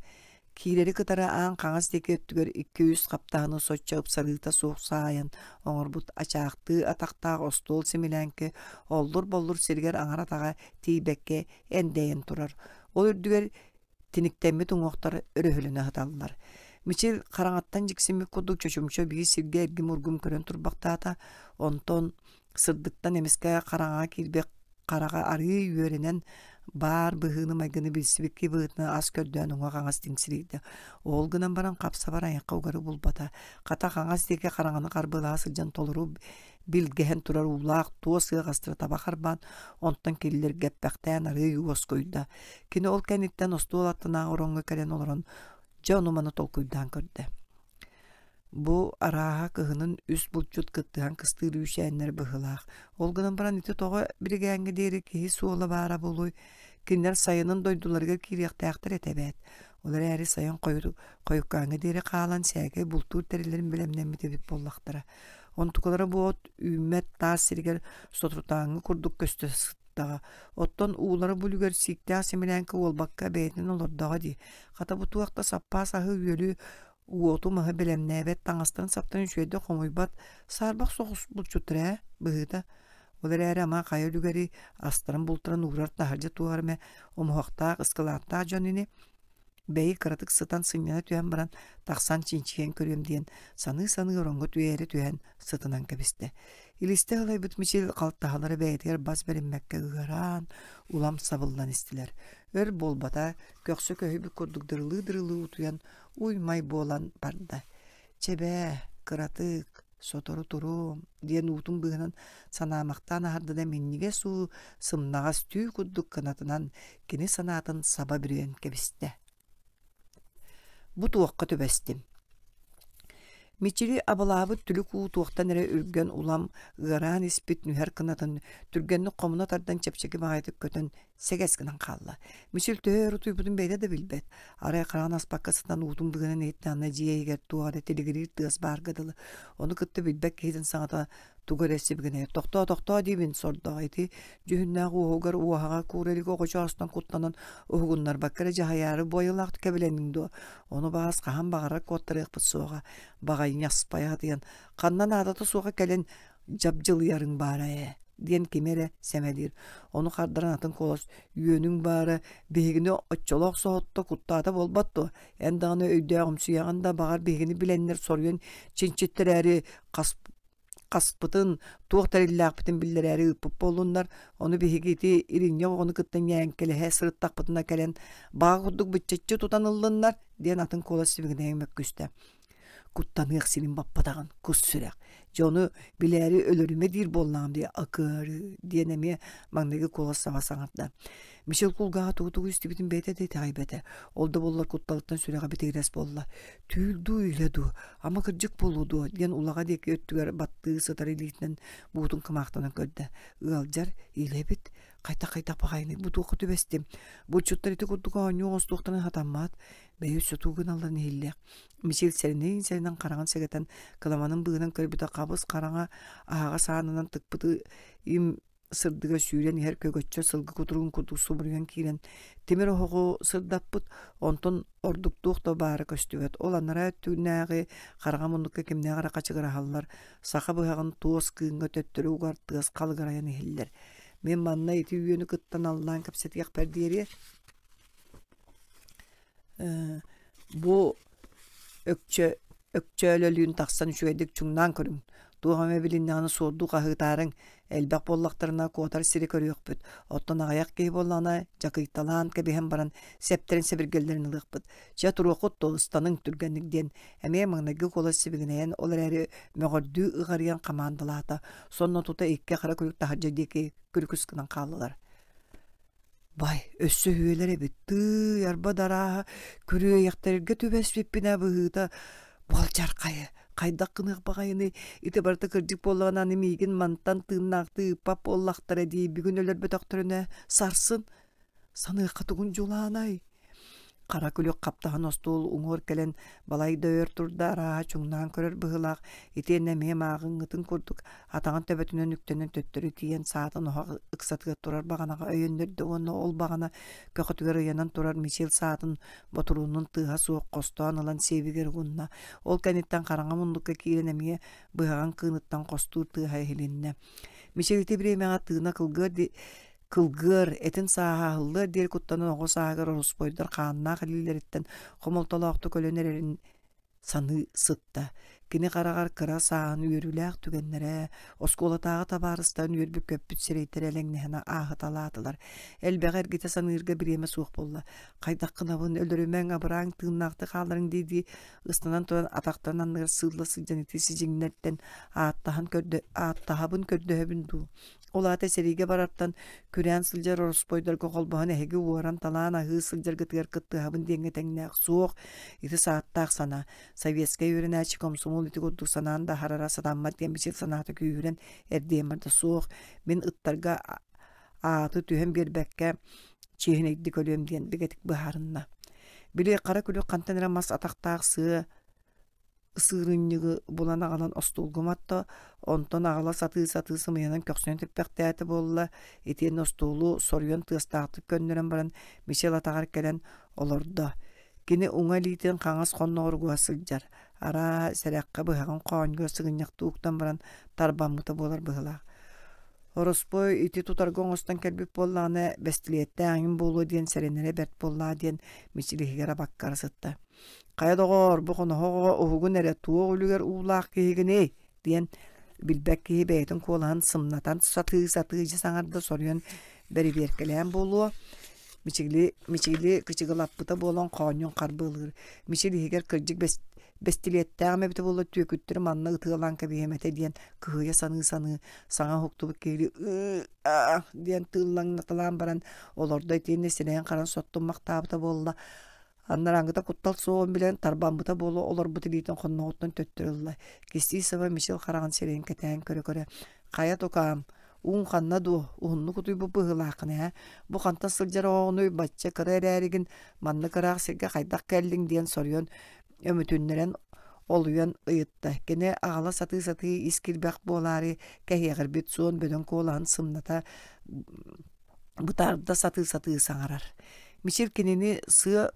Киирэри кытары аан хаҥас диэки өттүгэр икки-үс хаптаһыны соччо ыпсарыыта суох саайан оҥорбут ачаахтыы атахтаах остуол симилээҥки оллур-боллур сиригэр аҥар атаҕа тиийбэккэ эндэйэн турар. Ол үрдүгэр тиниктэммит уҥуохтар өрөһөлөнө сыталлар. Мичил хараҥаттан дьиксиммит курдук чочумча биир сиргэ эргим-ургум көрөн турбахтаата, онтон сырдыктан эмискэ хараҥаҕа киирбит хараҕа арыый үөрэнэн баар быһыыны-майгыны билсибикки быһыытынан ас көрдөөн уҥа-хаҥас тиҥсирийдэ. Ол гынан баран хап-сабар айахха угары булбата. Хата хаҥас диэки хараҥаны харбыалаһа сылдьан толору билгэһэн турар уулаах туос ыаҕастары таба харбаан, онтон киллэргэппэхтээн арыый уоскуйда. Кини ол кэнниттэн остуол аттынааҕы ороҥҥо кэлэн олорон дьэ ону-маны толкуйдаан көрдө. Бу арааһа кыһынын үс булчут кыттыһан кыстыыр үүсээннэр быһыылаах. Ол гынан баран ити тоҕо биригээҥҥэ диэри киһи суола баара буолуой? Кинилэр сайынын дойдуларыгар киириэхтээхтэр этэ эбээт. Ол эрээри сайын хойуккааҥҥа диэри хаалан сээкэй бултуур тэриллэрин бэлэмнэммит эбит буоллахтара. Онтукалара бу от үүммэт таас сиригэр соторутааҥҥы курдук көстө сыттаҕа. Оттон уулара бу үлүгэр сииктээх симилээҥкэ уолбакка бэйэтинэн олордоҕо дии. Хата бу туох да саппаас аһы-үөлү уоту-маһы бэлэмнээбэт, таҥастарын-саптарын үчүгэйдик хомуйбат, саарбах соҕус булчуттар ээ, быһыыта. Ол эрээри ама хайа үлүгэри астарын бултарын уурар таһырдьа туох эрэ омуһахтаах, ыскылааттаах дьон ини. Бэйи кыратык сытан сынньана түһэн баран тахсан чинчийэн көрүөм диэн саныы-саныы ороҥҥо түһээри түһэн сытынан кэбистэ. Илистэ ылайбыт Мичил халтаһалара бэйэтигэр бас бэриммэккэ ыараан, улам сабыллан истилэр. Өр буолбата, көхсө көһүйбүт курдук дырылыы-дырылыы утуйан уй-май буолан барда. Чэ бээ, кыратык. Сотору туруом диэн уутун быыһынан санаамахтаан аһарда да минньигэс уу сымнаҕас түү курдук кынатынан кини санаатын саба бүрүйэн кэбистэ. Бу туохха түбэстим? Мичили абылаабыт түлүк уу туохтан эрэ үргэн улам ыараан испит нүһэр кынатын түргэнник хомуна тардан чэпчэки баҕайытык көтөн сэгэс гынан хаалла. Мичил төһө өр утуйбутун бэйэтэ да билбэт. Арай хараҕын аспакка сытан уутун быгынан иһиттэҕинэ дьиэ иһигэр туох эрэ тилигириир тыас баарга дылы. Ону кытта билбэт киһитин саҥата тугу эрэ сибигинэйэр. «Тохтоо, тохтоо» диибин сордоох ити дьүһүннээх уоһугар уоһаҕа куура илик оҕочоостон куттанан уһугуннарбакка эрэ дьаһайаары буойалаах кэбилэнниҥ дуо? Ону баас хаһан баҕарар куоттарыахпыт суоҕа. Баҕай ньаспайа сатыйан ханна наадата суоҕа кэлэн дьабдьылыйарыҥ баара ээ диэн кими эрэ сэмэлиир. Ону хардаран атын куолас үөнүҥ баара биһигини оччолоох соһутта куттаата буолбат дуо? Эн даҕаны өйдөөҕүмсүйэҕин да баҕар биһигини билэннэр соруйан чинчиттэрээри хас хаспытын, туох тэриллээхпитин биллэрээри ыыппыт буоллуннар, ону биһиги ити иринньэх оҕону кытта ньээҥкэлэһэ сырыттахпытына кэлэн баҕа курдук быччаччы тутан ыллыннар диэн атын куолас сибигинэйэн мөккүстэ. Куттаныах сирин баппатаҕын кус сүрэх. Дьону билээри өлөрүмэ диир буоллаҕым дии акыары диэн эмиэ маҥнайгы куолас саба саҥарда. Мичил кулгааҕа тугу-тугу истибитин бэйэтэ да итэҕэйбэтэ. Ол да буоллар кутталыттан сүрэҕэ битигирэс буолла. Түүл дуу, илэ дуу, ама кырдьык буолуо дуо диэн улаҕа диэки өттүгэр баттыы сытар илиитинэн буутун кымаахтанан көрдө. Ыалдьар илэ эбит. Хайдах-хайдах баҕайыный бу туохха түбэстим? Булчуттар ити курдук оонньуу оҥостуохтарын сатаммат. Бэйэ өссө тугу гыналларын иһиллиэх. Мичил сэрэнэн-сэрэнэн хараҕын сэгэтэн, кыламанын быыһынан көрбүтэ хабыс-хараҥа аһаҕас аанынан тыкпыт им сырдыга сүүрэн иһэр көгөччө сылгы кутуругун курдук субуруйан киирэн тимир оһоҕу сырдаппыт, онтон ордук туох да баара көстүбэт. Ол анараа өттүнээҕи хараҥа муннукка кимнээх эрэ хачыгыраһаллар, саха быһаҕын туос кыыҥҥа төттөрү угар тыас халыгырайан иһиллэр. Мин манна ити үөнү кытта наллаан кэпсэтиэхпэр диэри Бу өкчө өкчөөлөлүүн тахсан үчүгэйдик чуҥнаан көрүҥ, туох эмэ билиннэҕинэ суордуу хаһыытаарыҥ, элбэх буоллахтарына куотар сири көрүөхпүт, оттон аҕыйах киһи буоллаҕына дьакыйталаан кэбиһэн баран сэптэрин-сэбиргэллэрин ылыахпыт. Чэ туруоххут дуо, ыстаныҥ түргэнник диэн эмиэ маҥнайгы куолас сибигинэйэн, ол эрээри мөҕөрдүү ыҕарыйан хамаандалаата. Сонно тута икки хара күлүк таһырдьа диэки күрүкүс гынан хааллылар. Бай, өссө үһүөлэр эбит, тыый, арба да арааһа, күрүөйэхтэргэ түбэспиппинэ быһыыта, буолдьархайы, хайдах гыныах баҕайыный, ити барыта кырдьык буоллаҕына аны миигин мантан тыыннаахтыы ыыппат буоллахтара дии, бүгүн өлөрбөтөхтөрүнэ сарсын, саныахха тугун дьулаанай Хара күлүк хаптаһын остуол уҥуор кэлэн балай да өр турда арааһа чуҥнаан көрөр быһыылаах итиэннэ эмиэ мааҕыҥҥытын курдук атаҕын төбөтүнэн үктэнэн төттөрү тиийэн саатын оһох ыксатыгар турар баҕанаҕа өйөннөрдө уонна ол баҕана көхөтүгэр ыйанан турар Мичил саатын ботуруонун тыаһа суох хостоон ылан сиэбигэр угунна. Ол кэнниттэн хараҥа муннукка киирэн эмиэ быһаҕын кыыныттан хостуур тыаһа иһилиннэ. Мичил ити бириэмэҕэ тыына кылгыар Кылгыар, этин сааһа аһыллыар диэри куттанан оҕо сааһыгар ороспуойдар хааннаах илиилэриттэн хомолтолоохтук өлөн эрэрин саныы сытта. Кини хараҕар кыра сааһын үөрүүлээх түгэннэрэ, оскуолатааҕы табаарыстарын үөрбүт-көппүт сирэйдэрэ элэҥнэһэн ааһыталаатылар. Элбэҕи эргитэ саныырга бириэмэ суох буолла. Хайдах гынабын, өлөрүмэҥ, абырааҥ, тыыннаахтык хааларыҥ дии-дии ыстанан туран атахтарын анныгар сыылла сылдьан ити сидьиҥнэртэн ааттаһан көрдө ааттаһабын көрдөһөбүн дуу Ол аата сэриигэ барартан күрээн сылдьар ороспуойдарга холбоһон эһиги уоран-талаан аһыы сылдьаргытыгар кыттыһабын диэҥҥэ тэҥнээх суох, ити сааттаах санаа. Советскай үөрэнээччи комсомол ити курдук санаан да аһарара сатаммат диэн бичик санаата күүһүрэн эрдиэн барда суох, мин ыттарга ааты түһэн биэрбэккэ чиэһинэйдик өлүөм диэн бигэтик быһаарынна. Били хара күлүк хантан эрэ мас атахтаах сыа ысыырынньыгы булан аҕалан остуолга уматта, онтон аҕала сатыы-сатыы сымыйанан көхсүнэн типпэхтээтэ буолла, итиэннэ остуолу соруйан тыастаахтык көннөрөн баран Мичил атаҕар кэлэн олордо. Кини уҥа илиитин хаҥас хонноҕор уга сылдьар, араа сэрэххэ быһаҕын хоонньугар сыгынньахтыы уктан баран тарбаммыта буолар быһыылаах. Ороспуой ити тутарга оҥостон кэлбит буоллаҕына, бэстилиэттээх эҥин буолуо диэн сэрэнэрэ бэрт буоллаҕа диэн Мичил иһигэр абаккара сытта. Хайа доҕоор, бу хоноһо оҕо уһугун эрэ туох үлүгэр уулаах киһигиний? диэн билбэт киһи бэйэтин куолаһын сымнатан сатыы-сатыы дьэ саҥарда соруйан бэрэбиэркэлээн буолуо. Мичили, Мичили кычыгылаппыта буолан хоонньун харбыалыыр. Мичил иһигэр кырдьык бэс Бэстилиэттээҕим эбитэ буоллар түөкүттэри манна ытыалаан кэбиһиэм этэ диэн кыһыйа саныы-саныы саҥа уһуктубут киһилии ыы диэн тыыллаҥнаталаан баран олордо итиэннэ сирэйин-хараҕын соттуммахтаабыта буолла. Анарааҥҥыта куттал суоҕун билэн тарбаммыта буола олорбут илиитин хонноҕуттан төттөрү ылла. Кистии саба Мичил хараҕын сирэйин кэтээн көрө-көрө «Хайа тукаам, ууҥ ханна дуо? Уһуннук утуйбут быһыылааххын ээ. Бу хантан сылдьар оҕоҕунуй бачча кыра эрээригин маннык ыраах сиргэ хайдах кэллиҥ?» диэн соруйан өмүтүннэрэн олуйан ыйытта. Кини аҕала сатыы-сатыы ис кирбэх буолаары кэһиэҕирбит суон бөдөҥ куолаһын сымната бытаарда сатыы-сатыы саҥарар. Мичил кинини сыа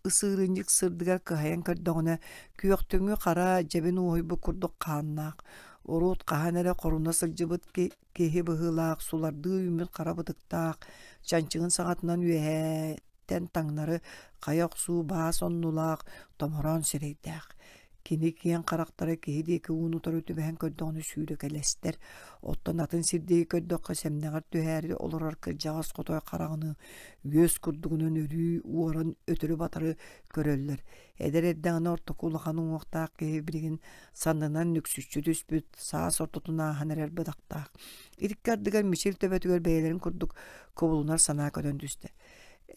ысыырынньык сырдыгар кыһайан көрдөҕүнэ, күөхтүҥү хара дьэбин уоһуйбут курдук хааннаах, урут хаһан эрэ хоруна сылдьыбыт киһи быһыылаах сулардыы үүммүт хара бытыктаах, чанчыгын саҕатынан үөһээттэн таҥнары хайа охсуу баас оннулаах томороон сирэйдээх. Кини киэҥ харахтара киһи диэки уун-утары түбэһэн көрдөҕүнэ сүүрэкэлэстэр, оттон атын сир диэки көрдөххө сэмнэҕэр түһээри олорор кырдьаҕас хотой хараҕыныы үөс курдугунан өрүү уоран өтөрү-батары көрөллөр. Эдэр эрдэҕинэ ортоку улахан уҥуохтаах киһи билигин саннынан нүксүччү түспүт, саас ортотун ааһан эрэр бадахтаах. Икки ардыгар Мичил төбөтүгэр бэйэлэрин курдук кубулунар санаа көтөн түстэ.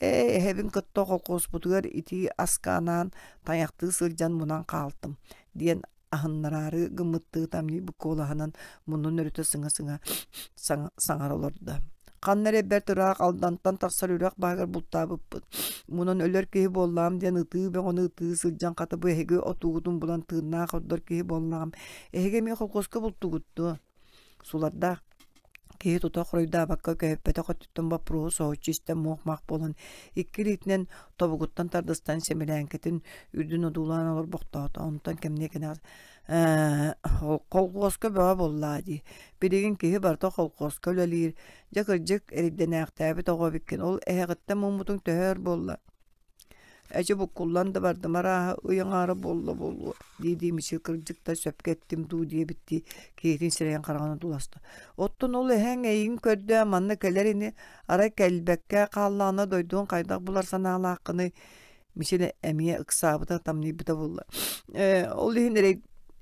Ээ, эһэбин кытта холкуоспутугар итии аска анаан тайахтыы сылдьан мунан хаалтым, диэн аһыннараары гыммыттыы тамньыйбыт куолаһынан муннун өрүтэ сыҥа-сыҥа саҥара олордо. Ханна эрэ бэрт ыраах Алдантан тахсар үрэх баһыгар бултаабыппыт. Мунан өлөр киһи буоллаҕым диэн ытыы бөҕөнү ытыы сылдьан хата бу эһиги отуугутун булан тыыннаах ордор киһи буоллаҕым. Эһиги эмиэ холкуоска бултугут дуо? Сулардаах Киһи тута хоруйдаабакка көһүппэтэх өттүттэн боппуруоһу соһуччу истэн муох-маах буолан, икки илиитинэн тобугуттан тардыстан сэмэлээҥкэтин үрдүн одуулаан олорбохтоото. Онтон кэмниэ кэнэҕэс «Ээ, холкуоска бөҕө буоллаа дии. Билигин киһи барыта холкуоска үлэлиир. Дьэ кырдьык, эрэйдэнээхтээбит оҕо эбиккин. Ол эһэҕиттэн муммутуҥ төһө өр буолла?» Эчи буккуллан да бардым арааһа ый аҥаара буолла буолуо дии-дии Мичил кырдьык да сөпкө эттим дуу диэбиттии киһитин сирэйин хараҕынан туласта. Оттон ол эһэҥ эйигин көрдөөн манна кэлэр ини, арай кэлбэккэ хааллаҕына дойдуҥ хайдах булар санаалааххыный? Мичил эмиэ ыксаабыта тамныйбыта буолла. Ээ, ол иһин эрэй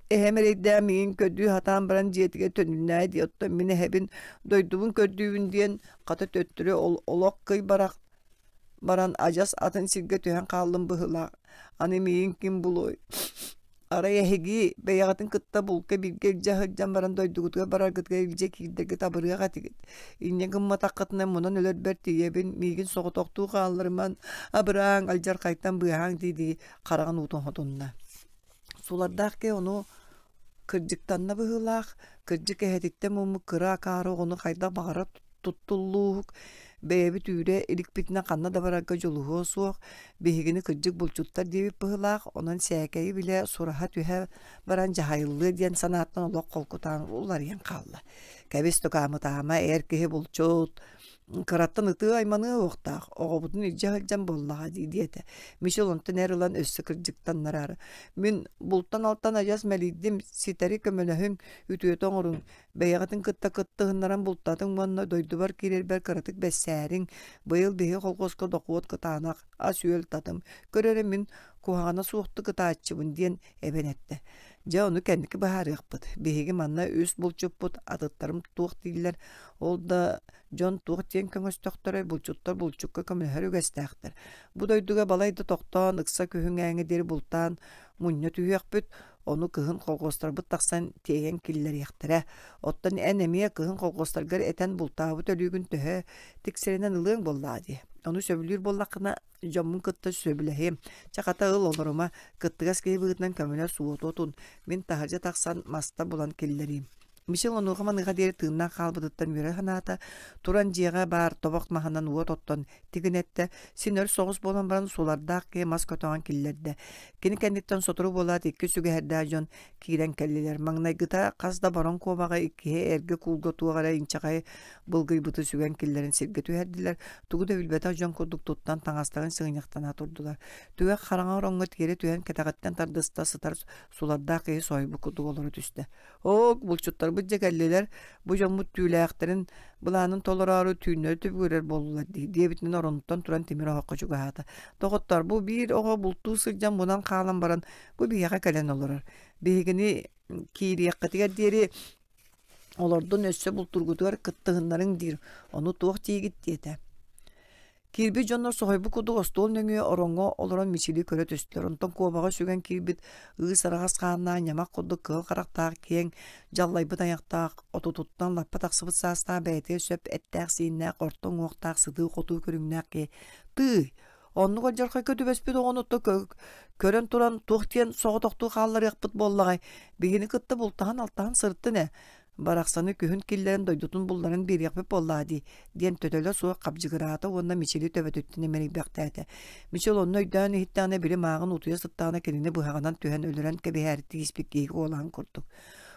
эһэм эрэйдээн миигин көрдүү сатаан баран дьиэтигэр төнүннээ дии оттон мин эһэбин дойдубун көрдүүбүн диэн хата төттөрү олох кый барах баран адьас атын сиргэ түһэн хааллым быһыылаах, аны миигин ким булуой? Арай эһиги бэйэҕитин кытта булка бииргэ илдьэ сылдьан баран дойдугутугар бараргытыгар илдьэ киирдэргит абырыах этигит. Инньэ гымматаххытына мунан өлөрбөр тиийэбин, миигин соҕотохтуу хаалларыман, абырааҥ, алдьархайтан быыһааҥ дии-дии хараҕын уутун хотунна. Сулардаах киһи ону Кырдьыктанна быһыылаах, кырдьык эһэтиттэн муммут кыра акаары оҕону хайдах баҕарар туттуллууһук, бэйэбит үүрэ иликпитинэ ханна да барарга дьулуһуо суох, биһигини кырдьык булчуттар диэбит быһыылаах, онон сээкэйи билэ, сураһа түһэ баран дьаһайыллыа диэн санааттан олох холкутаан уларыйан хаалла. Кэбис тукаамытаама, эр киһи булчут, Кыраттан ытыы айманыа уохтаах, оҕобутун илдьэ сылдьан буоллаҕа дии диэтэ. Мичил онтон эр ылан өссө кырдьыктаннараары: «Мин бултан-алтан адьас мэлийдим, ситэри көмөлөһүҥ, үтүөтэ оҥоруҥ, бэйэҕитин кытта кыттыһыннаран бултатыҥ уонна дойдубар киирэрбэр кыратык бэссээриҥ, быйыл биһиги холкуоска дохуот кытаанах, ас-үөл татым, көр эрэ мин куһаҕана суохтук ытааччыбын» диэн эбэн эттэ. Дьэ ону кэнники быһаарыахпыт. Биһиги манна үс булчуппут, атыттарым туох дииллэр, ол да дьон туох диэн көҥөстөхтөрөй, булчуттар булчукка көмөлөһөр үгэстээхтэр. Бу дойдуга балай да тохтоон, ыкса күһүҥээҥи диэри бултаан мунньа түһүөхпүт, ону кыһын колхуостарбыт тахсан тиэйэн киллэриэхтэрэ. Оттон эн эмиэ кыһын колхуостаргар этэн бултаабыт өлүүгүн төһө тиксэринэн ылыаҥ буоллаҕа дии. Ону сөбүлүүр буоллаххына, дьоммун кытта сөбүлэһиэм. Чэ, хата ыл олорума, кыттыгас киһи быһыытынан көмөлөс уоту отун, мин таһырдьа тахсан маста булан киллэриим. Мичил онуоха-маныаха диэри тыыннаах хаалбытыттан үөрэ санаата, туран дьиэҕэ баар тобох маһынан уот оттон тигинэттэ, син өр соҕус буолан баран сулардаах киһи мас көтөҕөн киллэрдэ. Кини кэнниттэн сотору буолаат икки сүгэһэрдээх дьон киирэн кэллилэр. Маҥнайгыта хас да бороҥ куобаҕы иккиһэ эргэ куулга туох эрэ инчэҕэй былгыйбыты сүгэн киллэрэн сиргэ түһэрдилэр, тугу да билбэтэх дьон курдук туттан таҥастарын сыгынньахтана турдулар. Түгэх хараҥа ороҥҥо тиэрэ түһэн кэтэҕиттэн тардыста сытар сулардаах киһи соһуйбут курдук олоро түстэ. Ок, булчуттарбыт Доҕотторбут дьэ кэллилэр, бу дьоммут түүлээхтэрин былаанын толороору түүннэри түбүгүрэр буоллулар дии диэбитинэн оронуттан туран тимир оһоххо чугаһаата. Доҕоттоор, бу биир оҕо бултуу сылдьан мунан хаалан баран бу биһиэхэ кэлэн олорор. Биһигини киириэххитигэр диэри олордун өссө бултуургутугар кыттыһыннарыҥ диир, ону туох диигит диэтэ. Киирбит дьоннор соһуйбут курдук остуол нөҥүө ороҥҥо олорон мичили көрө түстүлэр. Онтон куобаҕы сүгэн киирбит ыыс араҕас хааннаах ньамах курдук кыһыл харахтаах киэҥ дьаллайбыт айахтаах отутуттан лаппа тахсыбыт саастаах бэйэтигэр сөп эттээх-сииннээх орто уҥуохтаах сытыы-хотуу көрүҥнээх киһи «Тыый, оннук алдьархайга түбэспит оҕону көрөн туран туох диэн соҕотохтуу хаалларыахпыт буоллаҕай? Биһини кытта бултаһан-алтаһан сырыттын ээ. Барахсаны күһүн киллэрэн дойдутун булларан биэриэхпит буоллаа дии, диэн төтөлө суох хабдьыгыраата уонна Мичили төбөтүттэн имэрийбэхтээтэ. Мичил онно өйдөөн иһиттэҕинэ били мааҕын утуйа сыттаҕына кинини быһаҕынан түһэн өлөрөн кэбиһээри тииспит киһи куолаһын курдук.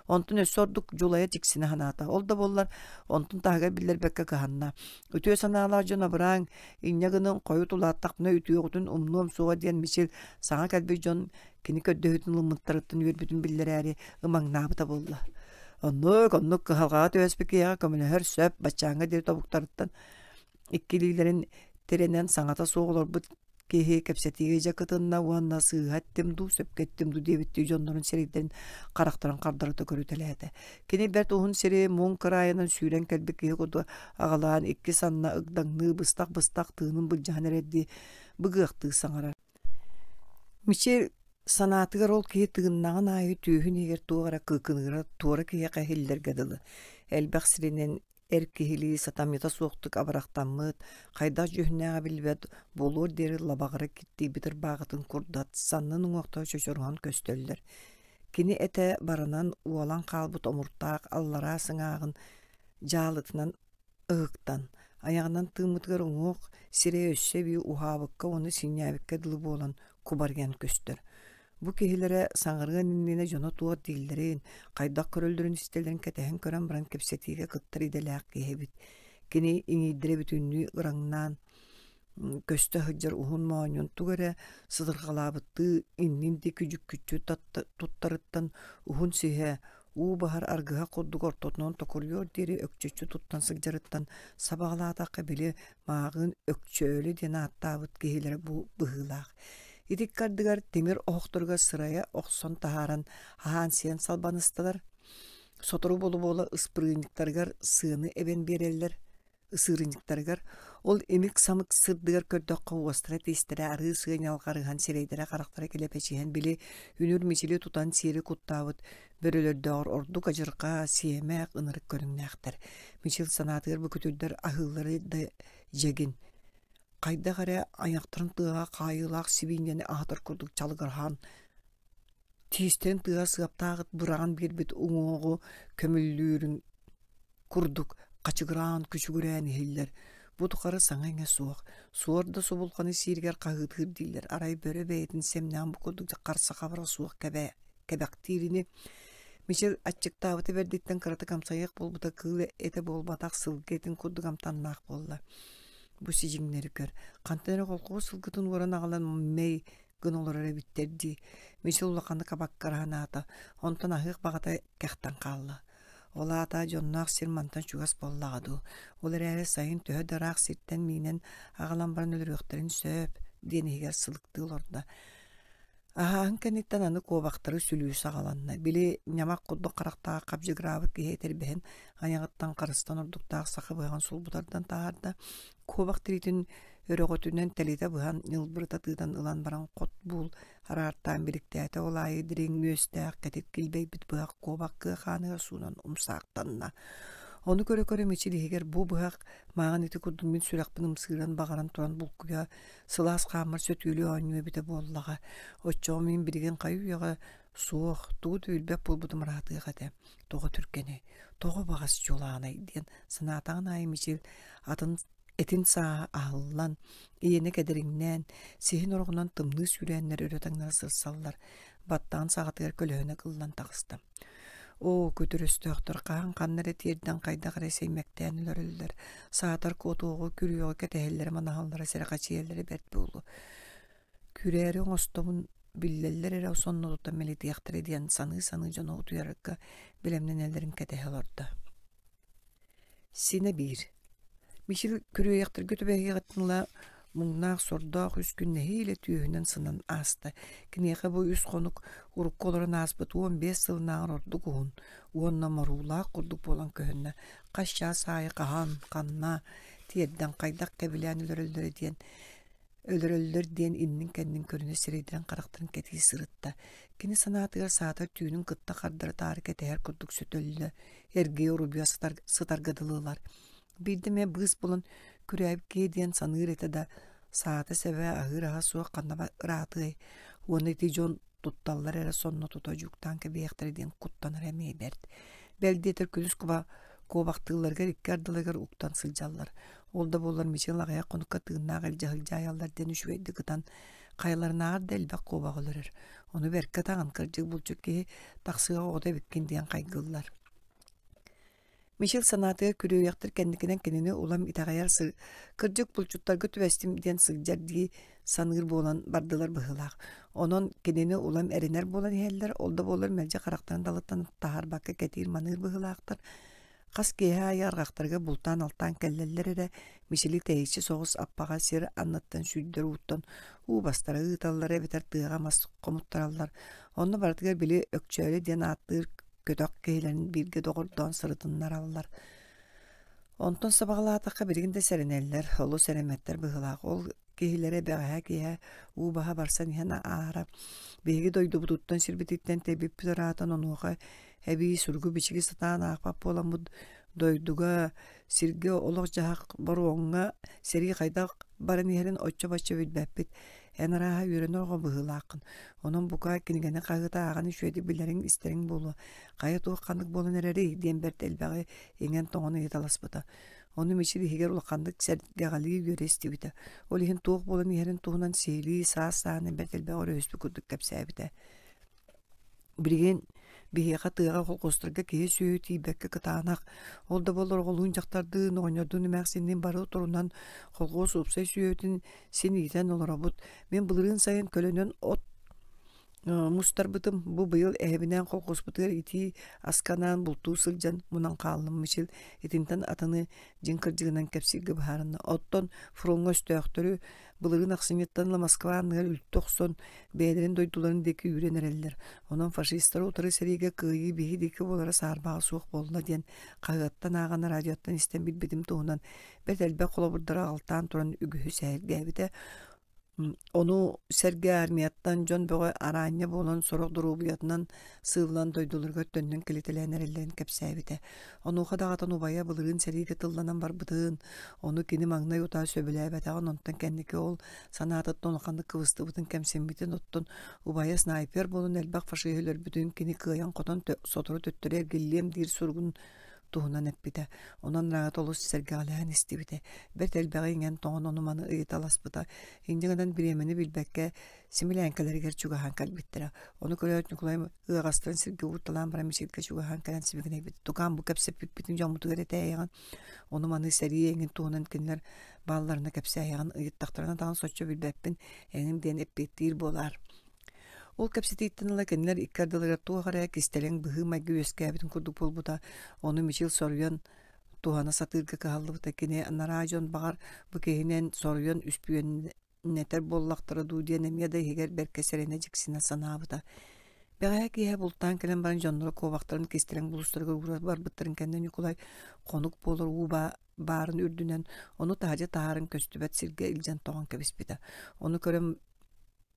Онтун өссө ордук дьулайа дьиксинэ санаата. Ол да буоллар, онтун таһыгар биллэрбэккэ кыһанна. Үтүө санаалаах дьон абырааҥ, инньэ гынан хойут улааттахпына үтүөҕүтүн умнуом суоҕа диэн Мичил саҥа кэлбит дьон Кини көрдөһүүтүн ылыммыттарыттан үөрбүтүн биллэрээри ымаҥнаабыта буолла. Оннук, оннук кыһалҕаҕа түбэспит киһиэхэ көмөлөһөр сөп, баччааҥҥа диэри тобуктарыттан икки илиилэрин тирэнэн саҥата суох олорбут киһи кэпсэтиигэ дьэ кытынна уонна сыыһа эттим дуу, сөпкө эттим дуу диэбиттии дьоннорун сирэйдэрин харахтарын хардарыта көрүтэлээтэ. Кини бэрт уһун сири муҥ кыраайынан сүүрэн кэлбит киһи курдук аҕалаан икки санна ыгдаҥныы быстах-быстах тыынын былдьаһан эрэрдии быгыахтыы саҥарар. Мичил санаатыгар ол киһи тыыннаҕын аайы түөһүн иһигэр туох эрэ кыыкыныыра туора киһиэхэ иһиллэргэ дылы, элбэх сиринэн эр киһилии сатамньыта суохтук абырахтаммыт, хайдах дьүһүннээҕэ биллибэт буолуор диэри лабаҕыра киртийбит ырбааҕытын курдат саннын уҥуохтара чочоруһан көстөллөр. Кини этэ баранан уолан хаалбыт омуртаах аллараа сыҥааҕын дьаалытынан ыһыктан, айаҕынан тыыммытыгар уҥуох сирэй өссө эбии уһаабыкка уонна синньээбиккэ дылы буолан кубарыйан көстөр. Бу киһилэрэ саҥарыан иннинэ дьоно туох дииллэрин, хайдах көрөллөрүн-истэллэрин кэтэһэн көрөн баран кэпсэтиигэ кыттар идэлээх киһи эбит. Кини иҥиирдэрэ бүтүннүү ыраҥнаан көстө сылдьар уһун моонньун тугу эрэ сытырҕалаабыттыы иннин диэки дьүккүччү туттарыттан уһун сиһэ уу баһар аргыһа курдук ортотунан токуруйуор диэри өкчөччү туттан сылдьарыттан сабаҕалаатахха били мааҕыын Өкчөөлү диэн ааттаабыт киһилэрэ бу быһыылаах. Ити икки ардыгар тимир оһохторугар сырайа охсон таһааран аһаан-сиэн салбаныстылар. Сотору буола-буола ыспырыынньыктарыгар сыаны эбэн биэрэллэр ысыырынньыктарыгар, ол имик-самык сырдыгар көрдөххө уостара-тиистэрэ арыы сыа ньалҕарыһан сирэйдэрэ-харахтара килэпэчиһэн били үнүр мичили тутан сиэри куттаабыт бөрөлөрдөөҕөр ордук адьырҕа, сиэмэх, ынырык көрүҥнээхтэр. Мичил санаатыгар бу күтүрдэр аһыыллары да дьэгин хайдах эрэ айахтарын тыаҕа хаайыылаах сибиинньэни аһатар курдук чалыгырһаан тиистэрин тыаһа сыаптаах ыт быраҕан биэрбит уҥуоҕу көмүллүүрүн курдук хачыгыраан күчүгүрээн иһиллэр. Бу тухары саҥа-иҥэ суох, суор да субулҕаны сииригэр хаһыытыыр дииллэр, арай бөрө бэйэтин сэмнэҕин бу курдук харса-хабара суох кэбэ кэбэхтиирини Мичил аччыктаабыта бэрдиттэн кыратык амсайыах буолбута кыыл этэ буолбатах сылгы этин курдук амтаннаах буолла. Бу сидьиҥнэри көр, хантан эрэ холкуос сылгытын уоран аҕалан мэй гына олорор эбиттэр дии. Мичил улаханнык абаккара санаата, онтон аһыах баҕата кэхтэн хаалла. Ол аата дьонноох сир мантан чугас буоллаҕа дуу, ол эрээри сайын төһө да ыраах сиртэн миинэн аҕалан баран өлөрүөхтэрин сөп диэн иһигэр сылыктыы олордо. Аһааһын кэнниттэн аны куобахтары сүлүү саҕаланна. Били ньамах курдук харахтаах хабдьыгыраабыт киһи этэрбэһин айаҕыттан харыстан ордуктаах саха быһаҕын сулбутардан таһаарда. Куобах тириитин өрөҕөтүнэн тэлитэ быһан ньылбырыта тыытан ылан баран хот буул араартаан биликтээтэ ол аайы дириҥ үөстээх кэтит килбэйбит быһах куобах кыа хааныгар суунан умсаахтанна. Ону көрө-көрө Мичил иһигэр бу быһах мааҕын ити курдук мин сүрэхпин ымсыыран баҕаран туран булкуйа сылаас хааммар сөтүөлүү оонньуу эбитэ буоллаҕа. Оччоҕо мин билигин хайы-үйэҕэ суох, тугу да билбэт буолбутум ыраатыах этэ. Тоҕо түргэнэй, тоҕо баҕас дьулаанай диэн санаатаҕын аайы Мичил атын этин сааһа аһыллан, иэнэ кэдэриҥнээн, сиһин ороҕунан тымныы сүүрээннэр өрө таҥнары сырсаллар, баттаҕын саҕатыгар көлөһүнэ кыллан таҕыста. Оо, күтүр өстөөхтөр хаһан ханна эрэ тиэрдэн хайдах эрэ сэймэктээн өлөрөллөр, саатар куотуоҕу, күрүөҕү кэтэһэллэрэ, манаһаллара, сэрэхэчийэллэрэ бэрт буолуо. Күрээри оҥостобун. биллэллэр эрэ сонно тута мэлитиэхтэрэ диэн саныы-саныы дьону утуйарга бэлэмнэнэллэрин кэтэһэ олордо. Синэ биир. Мичил күрүөйэхтэргэ түбэһиэҕиттэн ыла муҥнаах сордоох үс күн нэһиилэ түөһүнэн сынан ааста. Киниэхэ бу үс хонук урукку олорон ааспыт 15 сылынааҕар ордук уһун уонна моруулаах курдук буолан көһүннэ. Хас чаас аайы хаһан, ханна тиэрдэн хайдах кэбилээн өлөрөллөрө диэн өлөрөллөр диэн иннин-кэннин көрүнэ сирэйдэрин-харахтарын кэтии сырытта. Кини санаатыгар саатар түүнүн кытта хардары-таары кэтэһэр курдук сөтөллө, эргийэ уруйа сытарга дылылар. Биирдэ эмэ быыс булан күрээбит киһи диэн саныыр этэ да, саата-сэбэ аһыыр аһа суох ханна ыраатыай уонна ити дьон тутталлар эрэ сонно тута дьууктаан кэбиһиэхтэрэ диэн куттанара эмиэ бэрт. Бэл диэтэр күнүс куба куобахтыылларыгар икки ардыларыгар уктан сылдьаллар. Ол да буоллар Мичил аҕыйах хонукка тыыннаах илдьэ сылдьаайаллар диэн үчүгэйдик ытан хайаларынааҕар да элбэх куобаҕы өлөрөр. Ону бэркэ ытаҕын кырдьык булчут киһи тахсыах оҕото эбиккин диэн хайгыыллар. Мичил санаатыгар күрүөйэхтэр кэнникинэн кинини улам итэҕэйэр кырдьык булчуттарга түбэстим диэн сылдьар дии саныыр буолан бардылар быһыылаах. Онон кинини улам эрэнэр буолан иһэллэр, ол да буоллар мэлдьи харахтарын далыттан таһаарбакка кэтиир-маныыр быһыылаахтар. Хас киэһэ аайы арҕахтарыгар бултаан-алтаан кэллэллэр эрэ, Мичили тэйиччи соҕус аппаҕа сир анныттан сүүрдэр ууттан уу бастара ыыталлар эбэтэр тыаҕа мас хомуттараллар. Онно барытыгар били Өкчөөлө диэн ааттыыр көтөх киһилэрин бииргэ доҕордоон сырытыннараллар. Онтон сабаҕалаатахха билигин да сэрэнэллэр, олус эрэммэттэр быһыылаах. Ол киһилэрэ бэҕэһээ киэһэ уу баһа барсан иһэн аара биһиги дойдубутуттан сирбититтэн тэйбиппит ыраатан онуоха эбии суругу-бичиги сатаан аахпат буоламмыт дойдуга сиргэ олох-дьаһах боруоҥҥа сэрии хайдах баран иһэрин оччо-бачча билбэппит эн арааһа үөрэнэр оҕо быһыылааххын онон бука кинигэни хаһыаты ааҕан үчүгэйдик билэриҥ истэриҥ буолуо хайа туох ханнык буолан эрэрий диэн бэрт элбэҕи иҥэн-тоҥон ыйыталаспыта ону Мичил иһигэр улаханнык сэргэҕэлии үөрэ истибитэ ол иһин туох буолан иһэрин туһунан сиһилии саас-сааһынан бэрт элбэҕи өрүһүспүт курдук кэпсээбитэ Билигин биһиэхэ тыаҕа холкуостарга киһи-сүөһү тиийбэккэ кытаанах, ол да буоллар оҕолуун дьахтардыын, оҕонньордуун эмээхсинниин бары турунан холкуос уопсай сүөһүтүн син иитэн олоробут. Мин былырыын сайын көлөнөн от мустарбытым. Бу быйыл эһэбинээн холкуоспутугар итии аска анаан бултуу сылдьан мунан хааллым. Мичил итинтэн атыны дьиҥ кырдьыгынан кэпсииргэ быһаарынна. Оттон фроҥҥа өстөөхтөрү Былырыын ахсынньыттан ыла Москва анныгар үлтү охсон, бэйэлэрин дойдуларын диэки үүрэн эрэллэр. Онон фашистары утары сэриигэ кыайыы биһи диэки буолара саарбаҕа суох буолла диэн хаһыаттан ааҕан, радиоттан истэн билбитим туһунан бэрт элбэх холобурдары аҕалтаан туран үгүһү сэһэргээбитэ. Ону сэргэ армияттан дьон бөҕө араанньа буолан сорох доруобуйатынан сыыллан дойдуларыгар төннөн кэлитэлээн эрэллэрин кэпсээбитэ. Онуоха даҕатан убайа былырыын сэриигэ тылланан барбытын, ону кини маҥнай утаа сөбүлээбэтэҕин, онтон кэнники ол санаатыттан улаханнык кыбыстыбытын, кэмсиммитин, оттон убайа снайпер буолан элбэх фашиһы өлөрбүтүн кини кыайан-хотон сотору төттөрү эргиллиэм диир суругун туһунан эппитэ. Онон Раат олус сэргэҕэлээн истибитэ. Бэрт элбэҕи иҥэн-тоҥон ону-маны ыйыталаспыта. Инньэ гынан бириэмэни билбэккэ симилээҥкэлэригэр чугаһаан кэлбиттэрэ. Ону көрөөт Ньукулай ыаҕастарын сиргэ уурталаан баран мичилгэ чугаһаан кэлэн сибигинэйбит. Тукаам бу кэпсэппиппитин дьоммутугар этээйэҕин, ону-маны сэрии эҥин туһунан кинилэр баалларына кэпсээйэҕин, ыйыттахтарына даҕаны соччо билбэппин эҥин диэн эппиэттиир буолаар. Ол кэпсэтииттэн ыла кинилэр икки ардыларыгар туох эрэ кистэлэҥ быһыы-майгы үөскээбитин курдук буолбута. Ону Мичил соруйан туһана сатыырга кыһаллыбыта. Кини анараа дьон баҕар бу киһинэн соруйан үспүйэн нэтэр буоллахтара дуу диэн эмиэ да иһигэр бэркэ сэрэнэ дьиксинэ санаабыта. Бэҕэһээ киэһэ бултаан кэлэн баран дьонноро куобахтарын кистэлэҥ булуустарыгар уура барбыттарын кэннэ Ньукулай хонук буолар уу баарын үрдүнэн ону таһдьа таһааран көстүбэт сиргэ илдьэн тоҕон кэбиспитэ. Ону көрөн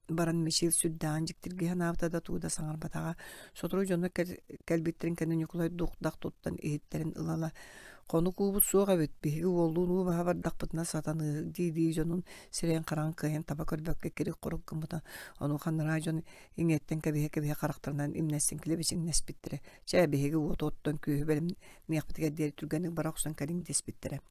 баран Мичил сүрдээҕин дьиктиргии санаабыта да тугу да саҥарбатаҕа. Сотору дьоно кэлбиттэрин кэннэ Ньукулай дух-дах туттан иһиттэрин ыла-ыла «Хонук уубут суох эбит, биһиги уоллуун уу баһа бардахпытына сатаныыһык» дии-дии дьонун сирэйин-хараҕын кыайан таба көрбөккө кирик-хорук гыммыта. Онуоха анараа дьон иҥиэттэн кэбиһэ-кэбиһэ харахтарынан имнэстин килэбэчиҥнэспиттэрэ. «Чэ, биһиги уоту оттон күүһү бэлэмниэхпитигэр диэри түргэнник бара охсон кэлиҥ» дэспиттэрэ.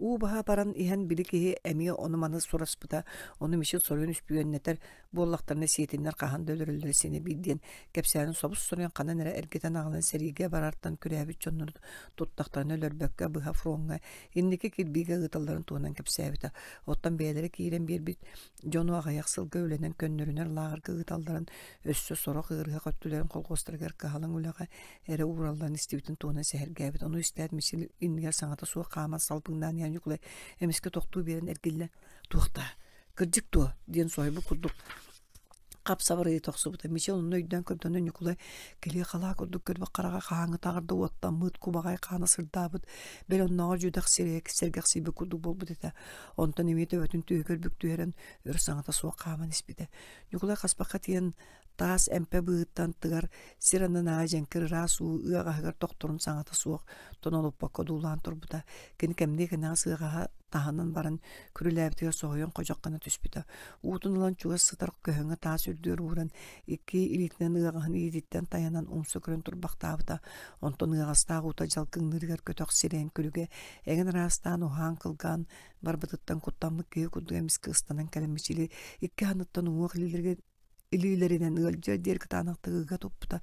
Уу баһа баран иһэн били киһи эмиэ ону-маны сураспыта, ону Мичил соруйан үспүйүөннэтэр буоллахтарына сиэтиннэр хаһан да өлөрөллөрө синэ биир диэн кэпсээнин собус-соруйан ханан эрэ эргитэн аҕалан сэриигэ барартан күрээбит дьоннору туттахтарына өлөрбөккө көһүппэккэ быһа фроҥҥа инники кирбиигэ ыыталларын туһунан кэпсээбитэ. Оттон бэйэлэрэ киирэн биэрбит дьону аҕыйах сылга үлэнэн көннөрүнэр лааҕырга ыыталларын, өссө сорох ыарыһах өттүлэрин колхуостарыгар кыһалаҥ үлэҕэ эрэ уураллан истибитин туһунан сэһэргээбит. Ону истээт Мичил иннигэр саҥата суох хааман салбыҥнаан иһэн Ньукулай эмискэ тохтуу биэрэн эргиллэ «Туохтаа? Кырдьык дуо?» диэн соһуйбут курдук хап-сабар ыйыта охсубута. Мичил онно өйдөөн көрдөнө Ньукулай килиэ-халаа курдук көрбөх хараҕа хаһааҥҥытааҕар да уоттаммыт, кубаҕай хаана сырдаабыт, бэл оннооҕор дьүдэх сирэйэ сэргэхсийбит курдук буолбут этэ. Онтон эмиэ төбөтүн түөһүгэр бүк түһэрэн өр саҥата суох хааман испитэ. Ньукулай хаспахха тиийэн таас эмпэ быыһыттан тыгар сир аннынааҕы дьэҥкир ыраас уу ыаҕаһыгар тохторун саҥата суох тонолуппакка одуулаан турбута. Кини кэмниэ кэнэҕэс ыаҕаһа таһынан баран күрүлээбитигэр соһуйан ходьох гына түспүтэ. Уутун ылан чугас сытар көһөҥө таас үрдүгэр ууран икки илиитинэн ыаҕаһын иититтэн тайанан умса көрөн турбахтаабыта. Онтон ыаҕастаах уута дьалкыҥныырыгар көтөх сирэйин күлүгэ эҥин араастаан уһаан-кылгаан барбытыттан куттаммыт киһи курдук эмискэ ыстанан кэлэн мичили икки санныттан уҥуох илиилэригэр илиилэринэн ыалдьыар диэри кытаанахтык ыга туппута.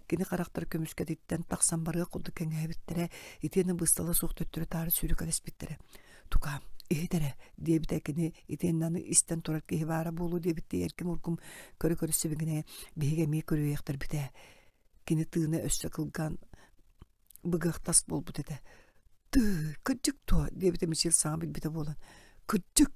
Кини харахтара көмүскэтиттэн тахсан барыах курдук кэҥээбиттэрэ, итиэннэ быыстала суох төттөрү-таары сүүрэкэлэспиттэрэ. «Тукаам, иһит эрэ» диэбитэ кини итиэннэ аны истэн турар киһи баара буолуо диэбиттии эрким-ургум көрө-көрө сибигинэйэ биһиги эмиэ көрүөйэхтэрбит ээ. Кини тыына өссө кылгаан быгыахтас буолбут этэ. «Тыы, кырдьык дуо?» диэбитэ Мичил саҥа билбитэ буолан. «Кырдьык!»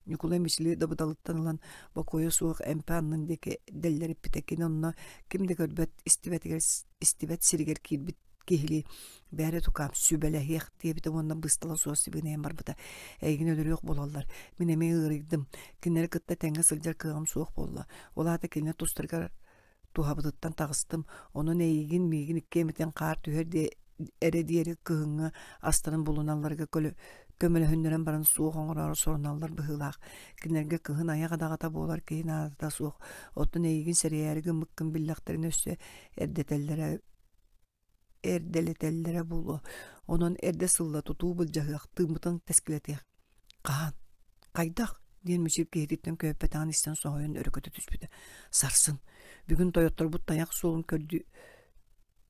Ньукулай Мичили дабыдалыттан ылан бокуойа суох эмпэ аннын диэки дэллэриппитэ. Кини онно ким да көрбөт, истибэтигэр истибэт сиригэр киирбит киһилии «Бээрэ тукаам, сүбэлэһиэх» диэбитэ уонна быыстала суох сибигинэйэн барбыта. «Эйигин өлөрүөх буолаллар. Мин эмиэ ыарыйдым. Кинилэри кытта тэҥҥэ сылдьар кыаҕым суох буолла. Ол аата кинилэр тустарыгар туһабытыттан таҕыстым, онон эйигин миигин иккиэмитин хаар түһэр эрэ диэри кыһыҥҥы астарын булуналларыгар көмөлөһүннэрэн баран суох оҥороору соруналлар быһыылаах. Кинилэргэ кыһын айах адаҕата буолар киһи наадата суох. Оттон эйигин сэрэйээри гыммыккын биллэхтэринэ өссө эрдэтэллэрэ эрдэлэтэллэрэ буолуо. Онон эрдэ сылла тутуу былдьаһыах, тыыммытын тэскилэтиэх. Хаһан? Хайдах? диэн Мичил киһититтэн көһүппэтэҕин истэн соһуйан өрө көтө түспүтэ. Сарсын. Бүгүн тойотторбут тайах суолун көрдүү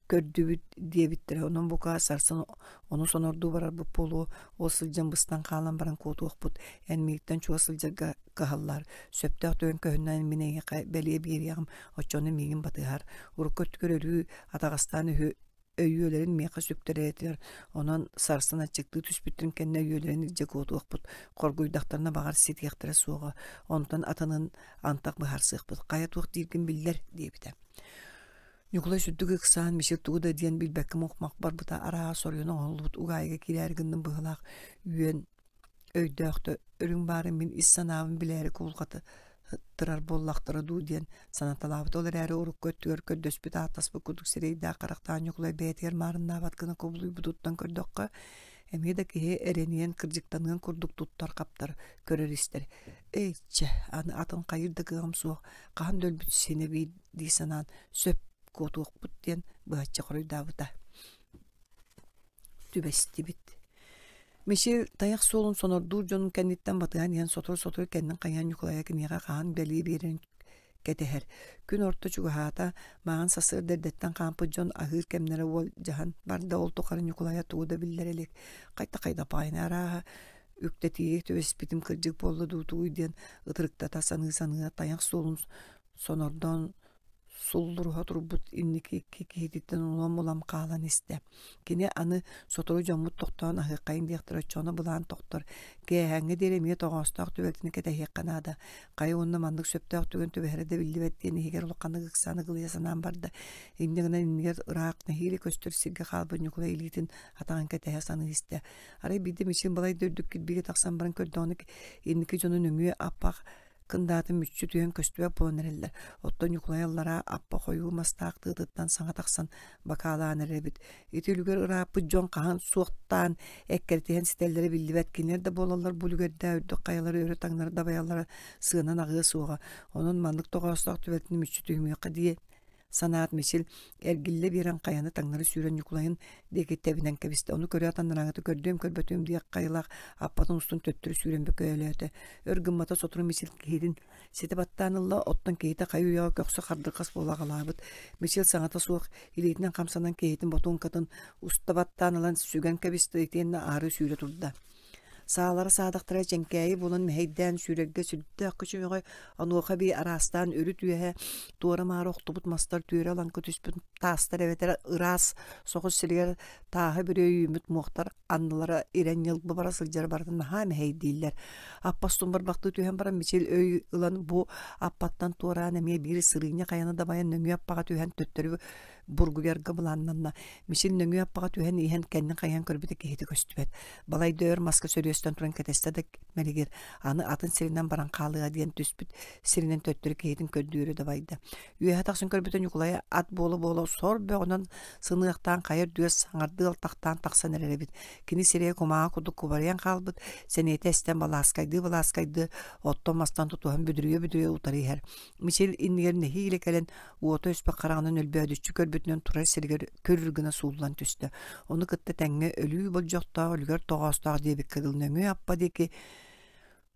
көрдүбүт диэбиттэрэ. Онон бука сарсын ону сонордуу барарбыт буолуо. Ол сылдьан быстан хаалан баран куотуохпут. Эн миигиттэн чугас сылдьарга кыһаллар. Сөптөөх түгэн көһүннээн мин эйиэхэ бэлиэ биэриэҕим. Оччону миигин батыһар. Урукку өттүгэр өрүү атаҕастаан үһү өйүөлэрин миэхэ сүктэрэр этилэр. Онон сарсын аччыктыы түспүттэрин кэннэ өйүөлэрин илдьэ куотуохпут. Хоргуйдахтарына баҕар ситиэхтэрэ суоҕа. Онтон атынын антах быһаарсыахпыт. Хайа туох дииргин биллэр диэбитэ. Ньукулай сүрдүк ыксаан, Мичил тугу да диэн билбэккэ мух-мах барбыта, арааһа соруйан оҥоһуллубут угаайыга киирээри гынным быһыылаах үөн өйдөөхтө өрүҥ баарын мин ис санаабын билээри кулҕаты тырар буоллахтара дуу диэн санаталаабыт. Ол эрээри урукку өттүгэр көрдөспүт ааттаспыт курдук сирэйдээх харахтаах Ньукулай бэйэтигэр маарыннаабат гына кубулуйбутуттан көрдөххө, эмиэ да киһи эрэниэн, кырдьыктаныан курдук туттар-хаптар, көрөр-истэр. Эй, чэ, аны атын хайыыр да кыаҕым суох, хаһан да өлбүт синэ биир дии санаан, сөп, куотуохпут диэн быһаччы хоруйдаабыта. Түбэстибит. Мичил тайах суолун сонордуур дьонун кэнниттэн батыһан иһэн сотору-сотору кэннин хайыһан Ньукулайа киниэхэ хаһан бэлиэ биэрэрин кэтэһэр. Күн орто чугаһаата, маҥан сарсыарда эрдэттэн хаампыт дьон аһыыр кэмнэрэ уолдьаһан барда, ол тухары Ньукулайа тугу да биллэрэ илик. Хайта-хайда паайына арааһа үктэтиигэ түбэспитим кырдьык буолла дуу тугуй диэн ытырыктата саныы-саныы тайах суолун сонордоон суллуруһа турбут инники икки киһититтэн улам-улам хаалан истэ. Кини аны сотору дьоммут тохтоон аһыаххайын диэхтэрэ оччоҕуна былаан тохтор. Киэһээҥҥэ диэри эмиэ тоҕоостоох түбэлтэни кэтэһиэххэ наада. Хайа уонна маннык сөптөөх түгэн түбэһэрэ да биллибэт диэн иһигэр улаханнык ыксаан ыгылыйа санаан барда. Инньэ гынан иннигэр ыраах нэһиилэ көстөр сиргэ хаалбыт Ньукулай илиитин атаҕын кэтэһэ саныы истэ. Арай биирдэ Мичил балайда үрдүк кирбиигэ тахсан баран көрдөҕүнэ инники дьону нөҥүө аппах Кындаатын мүччү түһэн көстүбэт буолан эрэллэр. Оттон Ньукулай аллараа аппа хойуу мастаах тыатыттан саҥа тахсан бакаалаан эрэр эбит. Ити үлүгэр ырааппыт дьон хаһан суохтаан эккирэтиһэн ситэллэрэ биллибэт. Кинилэр да буолаллар бу үлүгэрдээх үрдүк хайалары өрө таҥнары дабайаллара сыанан аҕыа суоҕа. Онон маннык тоҕоостоох түбэлтэни мүччү түһүмүөххэ диэн. санаат Мичил эргиллэ биэрэн хайаны таҥнары сүүрэн Ньукулайын диэки тэбинэн кэбистэ. Ону көрөөт анарааҥыта көрдүөм көрбөтүм диэх хайылаах аппатын устун төттөрү сүүрэн бөкөөлөөтө. Өр гыммата сотору Мичил киһитин ситэ баттаан ылла, оттон киһитэ хайы-үйэҕэ көхсө хардырҕас буола аҕалаабыт. Мичил саҥата суох илиитинэн хамсанан киһитин ботуоҥкатын уста баттаан ылан сүгэн кэбистэ итиэннэ аары сүүрэ турда. Саалара саадахтара чэҥкээйи буолан мэһэйдээн сүүрэргэ сүрдээх күчүмэҕэй, онуоха эбии араастаан үрүт үөһэ туора-маары охтубут мастар түөрэ алаҥка түспүт таастар эбэтэр ыраас соҕус сиригэр тааһы бүрүө үүммүт муохтар аннылара ирэн ньылбы бара сылдьар барытын наһаа мэһэйдииллэр. Аппа устун барбахтыы түһэн баран Мичил өй ылан бу аппаттан туораан эмиэ биир сырыынньа хайаны дабайан нөҥүө аппаҕа түһэн төттөрү бургуйарга былааннанна. Мичил нөҥүө аппаҕа түһэн иһэн кэннин хайыһан көрбүтэ киһитэ көстүбэт. Балайда өр маска сөрүөстэн туран кэтэстэ да мэлигир, аны атын сиринэн баран хаалыа диэн түспүт сиринэн төттөрү киһитин көрдүүрү дабайда. Үөһэ тахсан көрбүтэ Ньукулайа ат буола-буола сор бөҕөнөн сыныахтаан хайа үрдүгэр саҥардыы алтахтаан тахсан эрэр эбит. Кини сирэйэ кумааҕы курдук кубарыйан хаалбыт, сэниэтэ эстэн балааскайдыы-балааскайдыы оттон-мастан тутуһан бүдүрүйэ-бүдүрүйэ утары иһэр. Мичил иннигэр нэһиилэ кэлэн уота өспөх хараҕынан өлбөөдүччү көрбүтүнэн турар сиригэр көрүр гына сууллан түстэ. Ону кытта тэҥҥэ өлүү болдьохтоох, үлүгэр тоҕоостоох диэбиккэ дылы нөҥүө аппа диэки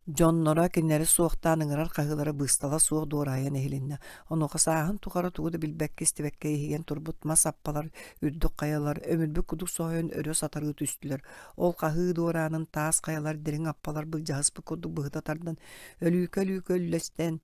дьонноро кинилэри суохтаан ыҥырар хаһыылара быыстала суох дуораайан иһилиннэ. Онуоха сааһын тухары тугу да билбэккэ-истибэккэ иһийэн турбут мас аппалар, үрдүк хайалар өмүрбүт курдук соһуйан өрө сатарыы түстүлэр. Ол хаһыы дуораанын таас хайалар дириҥ аппалар былдьаһыспыт курдук быһыта тардан, өлүүкэ-өлүүкэ үллэстэн,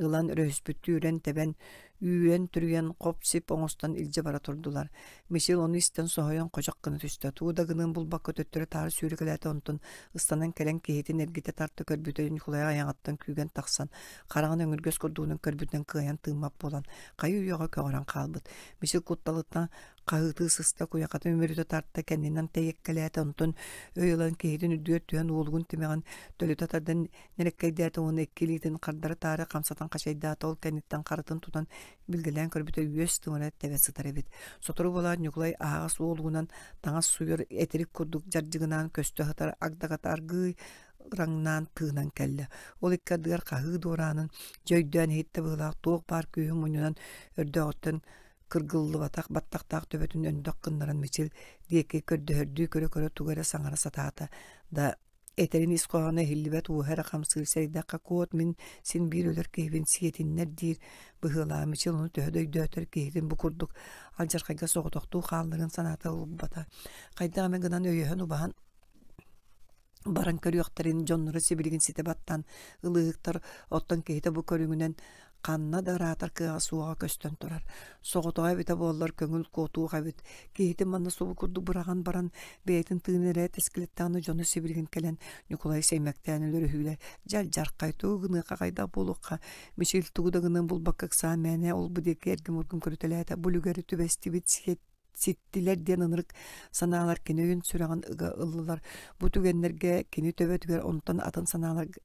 ылан өрөһүспүттүү үрэн-тэбэн, үүрэн-түрүйэн, хоп-сип оҥостон илдьэ бара турдулар. Мичил ону истэн соһуйан хочох гына түстэ. Тугу да гыныан булбакка төттөрү-таары сүүрэкэлээтэ онтон ыстанан кэлэн киһитин эргитэ тарта көрбүтэ Ньукулай айаҕыттан күүгэн тахсан, хараҕын өҥүргэс курдугунан көрбүтүнэн кыайан тыыммат буолан, хайы-үйэҕэ көҕөрөн хаалбыт. Мичил кутталыттан хаһыытыы сыста, куйахатын үмүрүтэ тарта, кэннинэн тэйиэккэлээтэ, онтон өй ылан киһитин үрдүгэр түһэн уолугун тимэҕин төлүтэ тардан Нэлэккэйдээтэ уонна икки илиитин хардары-таары хамсатан хачайдаата, ол кэнниттэн харытын тутан билгэлээн көрбүтэ үөс тымыра тэбэ сытар эбит. Сотору буолаат Ньукулай аһаҕас уолугунан таҥас сууйар этирик курдук дьардьыгынаан көстө сытар агдаката аргыый ыраҥнаан тыынан кэллэ. Ол икки ардыгар хаһыы дуораанын дьэ өйдөөн иһиттэ быһыылаах туох баар күүһүн мунньунан өрдөөҕүттэн кыргыллыбатах баттахтаах төбөтүн өндөх гыннаран Мичил диэки көрдөһөрдүү көрө-көрө тугу эрэ саҥара сатаата да Этэрин ис хоһооно иһиллибэт уоһа эрэ хамсыыр сэрэйдэххэ куот мин син биир өлөр киһибин сиэтиннэр диир быһыылаах Мичил ону төһө да өйдөөтөр киһитин бу курдук алдьархайга соҕотохтуу хаалларын санаата ылбата. Хайдах эмэ гынан өйөһөн-убаһан баран көрүөхтэрин дьонноро сибилигин ситэ баттаан ылыыһыктар оттон киһитэ бу көрүҥүнэн ханна да ыраатар кыаҕа суоҕа көстөн турар. Соҕотоҕо эбитэ буоллар көҥүл куотуох эбит. Киһитин манна субу курдук быраҕан баран бэйэтин тыын эрэ тэскилэттэҕинэ дьоно сибилигин кэлэн Ньукулай сэймэктээн өлөрүһүүлэр дьалдьархай тугу гыныахха хайдах буолуохха Мичил тугу да гыныан булбакка ыксаан мээнэ ол-бу диэки эргим-ургум көрүтэлээтэ бу үлүгэри түбэстибит сиэт ситтилэр диэн ынырык санаалар кини өйүн-сүрэҕин ыга ыллылар. Бу түгэннэргэ кини төбөтүгэр онтон атын санааларга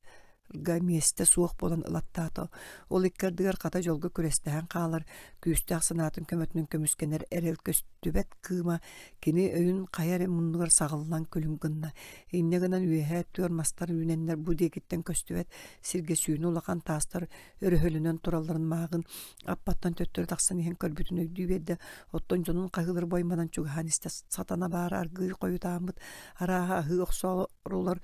миэстэ суох буолан ылаттаата. Ол икки ардыгар хата дьолго күрэстэһэн хаалар, күүстээх санаатын көмөтүнэн көмүскэнэр эрэл көстүбэт кыыма кини өйүн хайа эрэ муннугар саҕыллан күлүм гынна. Инньэ гынан үөһээ өттүгэр мастар үүнэннэр бу диэкиттэн көстүбэт сиргэ сүүнэ улахан таастар өрөһөлөнөн туралларын мааҕын аппаттан төттөрү тахсан иһэн көрбүтүн өйдүү биэрдэ. Оттон дьонун хаһыылар бойманан чугаһаан истэ сатана баара аргыый хойутааммыт арааһа аһыы охсоорулар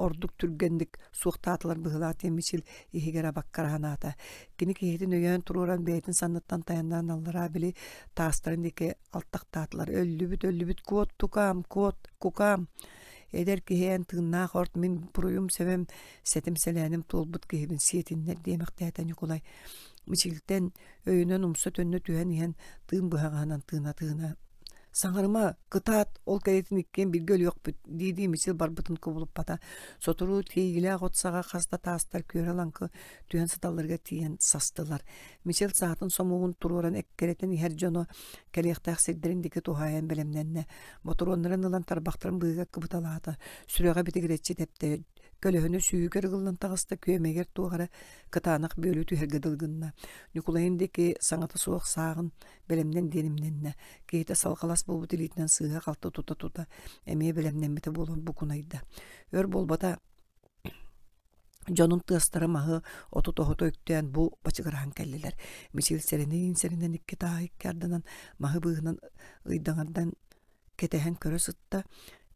ордук түргэнник суохтаатылар быһыылаах диэн Мичил иһигэр абаккара санаата. Кини киһитин өйөөн туруоран бэйэтин санныттан тайаннаан аллараа били таастарын диэки алтахтаатылар. Өллүбүт, өллүбүт, куот, тукаам, куот, кукаам. Эдэр киһи эн тыыннаах орт мин буруйум сэбэм сэтим-сэлээним туолбут киһибин сиэтиннэр диэмэхтээтэ Ньукулай. Мичилтэн өйүнэн умса төннө түһэн иһэн тыын быһаҕаһынан тыына-тыына «Саҥарыма, кытаат, ол кэриэтин иккиэн бииргэ өлүөхпүт» дии-дии Мичил барбытын кубулуппата. Сотору тиэйиилээх от саҕа хас да таастар күөрэ-лаҥкы түһэн сыталларыгар тиийэн састылар. Мичил саатын сомуогун туруоран эккирэтэн иһэр дьоно кэлиэхтээх сирдэрин диэки туһаайан бэлэмнэннэ. Ботуруоннарын ылан тарбахтарын быыһыгар кыбыталаата. Сүрэҕэ битигирэччи тэптэ. Көлөһүнэ сүүһүгэр ыгыллан таҕыста, күөмэйигэр туох эрэ кытаанах бүөлүү түһэргэ дылы гынна. Ньукулайын диэки саҥата суох сааҕын бэлэмнэн диэн имнэннэ. Киһитэ салҕалас буолбут илиитинэн сыыһа-халты тута-тута эмиэ бэлэмнэммитэ буолан букунайда. Өр буолбата. Дьонун тыастара маһы оту тоһута үктээн бу бачыгыраһан кэллилэр. Мичил сэрэнин-сэрэнэн икки тааһы икки ардынан маһы быыһынан ыйдаҥардан кэтэһэн көрө сытта.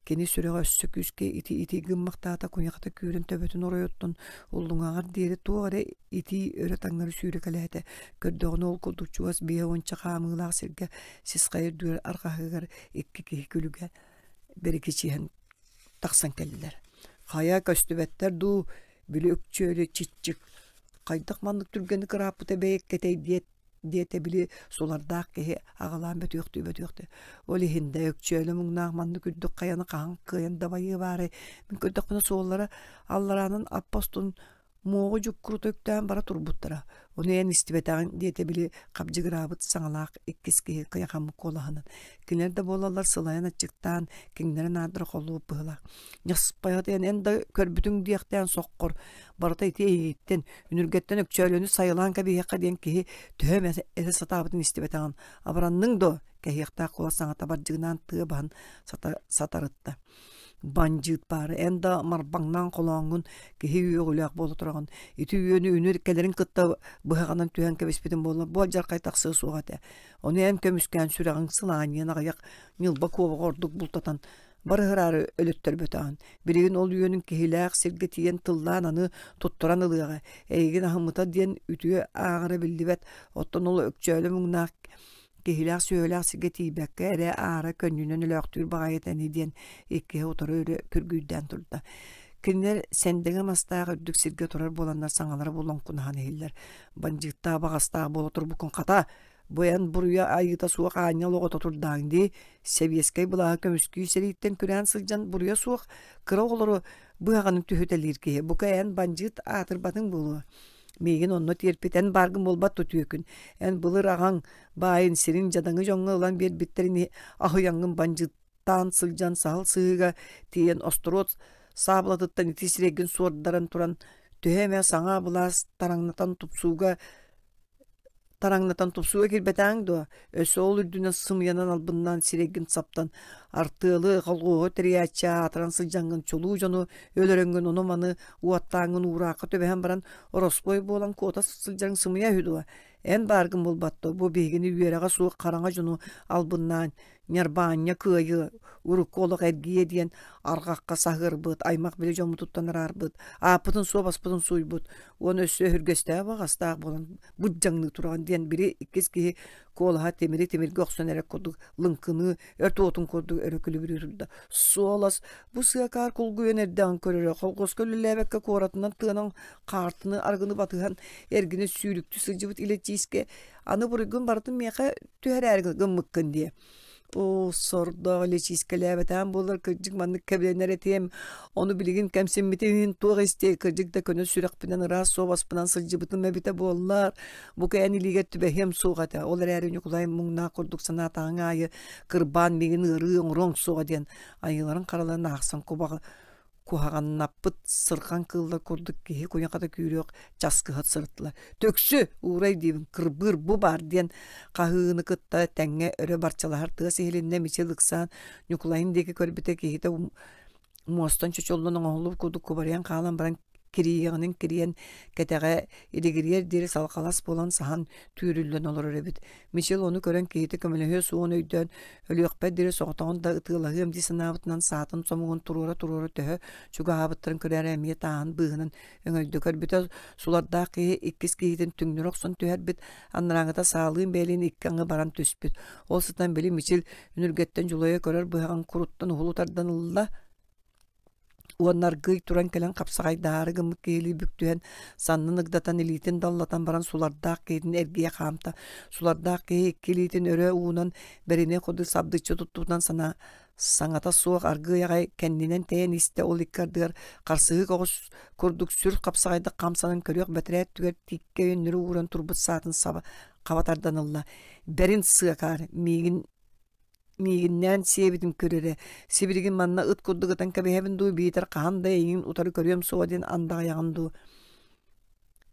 Кини сүрэҕэ өссө күүскэ итии-итии гыммахтаата, куйахата күүрэн төбөтүн оройуттан уллуҥаҕар диэри туох эрэ итии өрө таҥнары сүүрэкэлээтэ. Көрдөҕүнэ ол курдук чугас биэ уонча хаамыылаах сиргэ сис хайа үрдүгэр арҕаһыгар икки киһи күлүгэ бэрикичиһэн тахсан кэллилэр. Хайа көстүбэттэр дуу, били Өкчүөлү чиччик хайдах маннык түргэнник ырааппыта бэйэккэтэй диэт диэтэ били сулардаах киһи аҕалаан бөтүөхтүү-бөтүөхтүү. Ол иһин да Өкчөөлө муҥнаах маннык үрдүк хайаны хаһан кыайан дабайыа баарай, мин көрдөхпүнэ суоллара аллараанан аппа устун муоҕу дьуккурута үктээн бара турбуттара. Ону эн истибэтэҕиҥ диэтэ били хабдьыгыраабыт саҥалаах иккис киһи кыйахаммыт куолаһынан. Кинилэр да буолаллар сылайан аччыктаан, киҥнэрэ наардара холлубут быһыылаах. Ньаспайат эн эн да көрбүтүҥ диэхтээн соххор, барыта ити эйигиттэн, үнүргэттэн Өкчөөлөнү сайылаан кэбиһиэххэ диэн киһи төһө эмэ этэ сатаабытын истибэтэҕин. Абыранныҥ дуо? Кэһиэхтээх куолас саҥата бардьыгынаан тыа баһын сатарытта. Бандьыыт баара, эн да марбаҥнаан холооҥҥун киһи үөҕүлээх буола тураҕын. Ити үөнү үнүр кэлэрин кытта быһаҕынан түһэн кэбиспитин буолла, бу алдьархай тахсыа суох этэ. Ону эн көмүскээн сүрэҕиҥ сылаанньыйан аҕыйах ньылба куобаҕы ордук бултатан барыһыраары өлөттөрбөтөҕүн. Билигин ол үөнүн киһилээх сиргэ тиийэн тыллаан аны туттаран ылыаҕа. Эйигин аһыммыта диэн үтүө ааҕара биллибэт. Оттон ол Өкчөөлө муҥнаах киһилээх сүөһүлээх сиргэ тиийбэккэ эрэ аара көнньүнэн өлөөхтүүр баҕайыта ини диэн иккиһэ утары өрө күргүйдээн турда. Кинилэр сэндэҥэ мастаах үрдүк сиргэ турар буоланнар саҥалара булоҥкунаһан иһиллэр. Бандьыыттаах баҕастаах буола турбуккун хата бу эн буруйа айыыта суох аанньал оҕото турдааҥ дии сэбиэскэй былааһы көмүскүү сэрииттэн күрээн сылдьан буруйа суох кыра оҕолору быһаҕынан түһүтэлиир киһи бука эн бандьыыт аатырбатыҥ буолуо Миигин онно тиэрпит эн бааргын буолбат тутүөкүн. Эн былыр аҕаҥ баайын сирин дьадаҥы дьоҥҥо ылан биэрбиттэрин аһыйаҥҥын бандьыыттаан сылдьан саһыл сыһыыга тиийэн остуруот саабылатыттан ити сирэйгин суордаран туран төһө эмэ саҥа былаас тараҥнатан тупсууга Тараҥнатан тупсууга киирбэтэҕиҥ дуо? Өссө ол үрдүнэн сымыйанан албыннаан сирэйгин саптан, артыалы, колхуоһу тэрийээччи аатыран сылдьаҥҥын чулуу дьону өлөрөҥҥүн ону-маны уоттааҥҥын уураахха түбэһэн баран ороспуой буолан куота сылдьарыҥ сымыйа үһү дуо? Эн бааргын булбат дуо? Бу биһигини үөрэҕэ суох хараҥа дьону албыннаан ньарбаанньа кыайыы, урукку олох эргийэ диэн арҕахха саһыарбыт, аймах-билэ дьоммутуттан араарбыт, ааппытын суобаспытын сууйбут уонна өссө өһүргэстээх баҕастаах буолан быдьаҥныы тураҕын диэн били иккис киһи куолаһа тимири тимиргэ охсон эрэр курдук лыҥкыныы, өрт уотун курдук өрө күлүбүрүү турда. Суолас бу сыакаар кулгуйан эрдэҕин көрөрө, холкуоска үлэлээбэккэ куоратынан тыанан хаартыны арыгыны батыһан эргинэ сүүрүктүү сылдьыбыт илэтиискэ аны буруйгун барытын миэхэ түһэрээри гыммыккын диэ. Оо, сордоох илэчиискэлээбэтэҕим буоллар кырдьык маннык кэбилэнэр этиэм. Ону билигин кэмсиммитим иһин туох истиэй, кырдьык да көнө сүрэхпинэн ыраас суобаспынан сылдьыбытым эбитэ буоллар, бу эн илиигэр түбэһиэм суох этэ. Ол эрээри Ньукулай муҥнаах курдук санаатаҕыҥ аайы кырбаан миигин ыарыы оҥоруоҥ суоҕа диэн айыыларын хараларын аахсан кубаҕы куһаҕаннаппыт сырҕан кыыллар курдук киһи куйахата күүрүөх часкыһа сырыттылар. Төксү, уурай диибин, кырбыыр бу баар диэн хаһыыны кытта тэҥҥэ өрө барчалаһар тыас иһилиннэ Мичил ыксаан Ньукулайын диэки көрбүтэ киһитэ муостан чочуллан оҥоһуллубут курдук кубарыйан хаалан баран кириэҕинэн кириэн кэтэҕэ илигириэр диэри салҕалас буолан саһан түүрүллэн олорор эбит. Мичил ону көрөн киһитэ көмөлөһүө суоҕун өйдөөн, өлүөхпэр диэри соҕотоҕун да ытыалаһыам дии санаабытынан саатын сомугун туруора-туруора төһө чугаһаабыттарын көрөөрү эмиэ тааһын быыһынан өҥөйдө көрбүтэ сулардаах киһи иккис киһитин түҥнэри охсон түһэрбит, анарааҥыта саалыын бэйэлиин икки аҥы баран түспүт. Ол сытан били Мичил үнүргэттэн дьулайа көрөр быһаҕын куруттан уһулу тардан ылла уонна аргыый туран кэлэн хапсаҕайдаһаары гыммыт киһилии бүк түһэн саннын ыгдатан илиитин даллатан баран сулардаах киһитин эргийэ хаамта. Сулардаах киһи икки илиитин өрө уунан бэриниэх курдук сабдыччы туттубутунан санаа саҥата суох аргыый аҕай кэннинэн тэйэн истэ ол икки ардыгар харсыһык оҕус курдук сүр хапсаҕайдык хамсанан көрүөх бэтэрээ өттүгэр тииккэ өйөннөрү ууран турбут саатын саба хаба тардан ылла. Бэрин сыакаар миигин миигиннээн сиэбитин көр эрэ, сибилигин манна ыт курдук ытан кэбиһэбин дуу, биитэр хаһан да эйигин утары көрүөм суоҕа диэн андаҕайаҕын дуу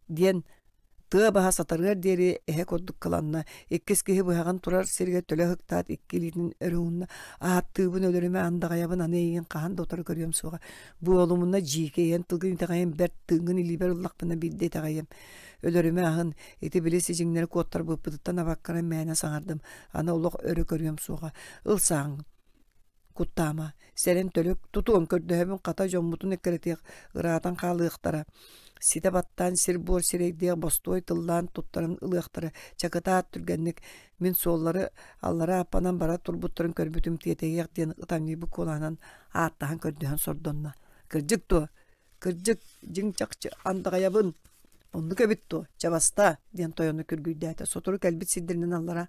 диэн. Тыа баһа сатарыар диэри эһэ курдук кыланна, иккис киһи быһаҕын турар сиргэ төлө ыһыктаат икки илиитин өрө уунна: «Ааттыыбын өлөрүмэ, андаҕайабын, аны эйигин хаһан да утары көрүөм суоҕа. Буолумуна дьиикэйэн тылгын итэҕэйэн бэрт тыыҥҥын илиибэр ыллахпына биирдэ итэҕэйиэм. Өлөрүмэ аһын, ити били сидьиҥнэри куоттарбыппытыттан абаккаран мээнэ саҥардым, аны олох өрө көрүөм суоҕа. Ылсааҥ, куттаама, сэрэн төлүк, тутуом көрдөһөбүн хата дьоммутун эккирэтиэх, ыраатан хаалыахтара. Ситэ баттаан сир-буор сирэйдиэх бостуой тыллаан туттаран ылыахтара. Чакытаат түргэнник мин суоллары аллара аппанан бара турбуттарын көрбүтүм тиэтэйиэх диэн ытамньыйбыт куолаһынан ааттаһан көрдөһөн сордонно. Кырдьык дуо? Кырдьык, дьиҥ чахчы андаҕайабын. Оннук эбит дуо, чабаста, диэн тойону күргүйдээтэ. Сотору кэлбит сирдэринэн аллара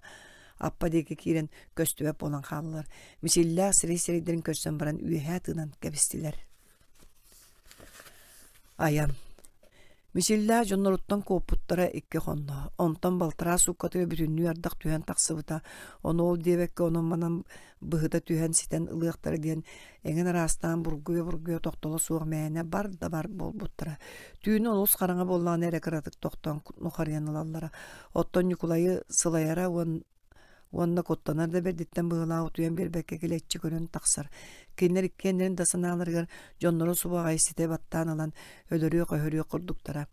аппа диэки киирэн көстүбэт буолан хааллылар. Мичиллээх сирэй сирэйдэрин көрсөн баран үөһээ тыынан кэбистилэр. Айан Мичиллээх дьонноруттан куоппуттара икки хонно. Онтон балтараа сууккатыгар бүтүннүү ардах түһэн тахсыбыта. Ону ол диэбэккэ онон-манан быһыта түһэн ситэн ылыахтара диэн эҥин араастаан бургуйа-бургуйа тохтоло суох мээнэ бар да бар буолбуттара. Түүнү олус хараҥа буоллаҕына эрэ кыратык тохтоон нухарыйан ылаллара. Оттон Ньукулайы сылайара уонна куттанар да бэрдиттэн быһыылаах утуйан биэрбэккэ килэччи көрөн тахсар. Кинилэр иккиэннэрин да санааларыгар дьоннорун субу аҕай ситэ баттаан ылан өлөрүөх-өһөрүөх курдуктара.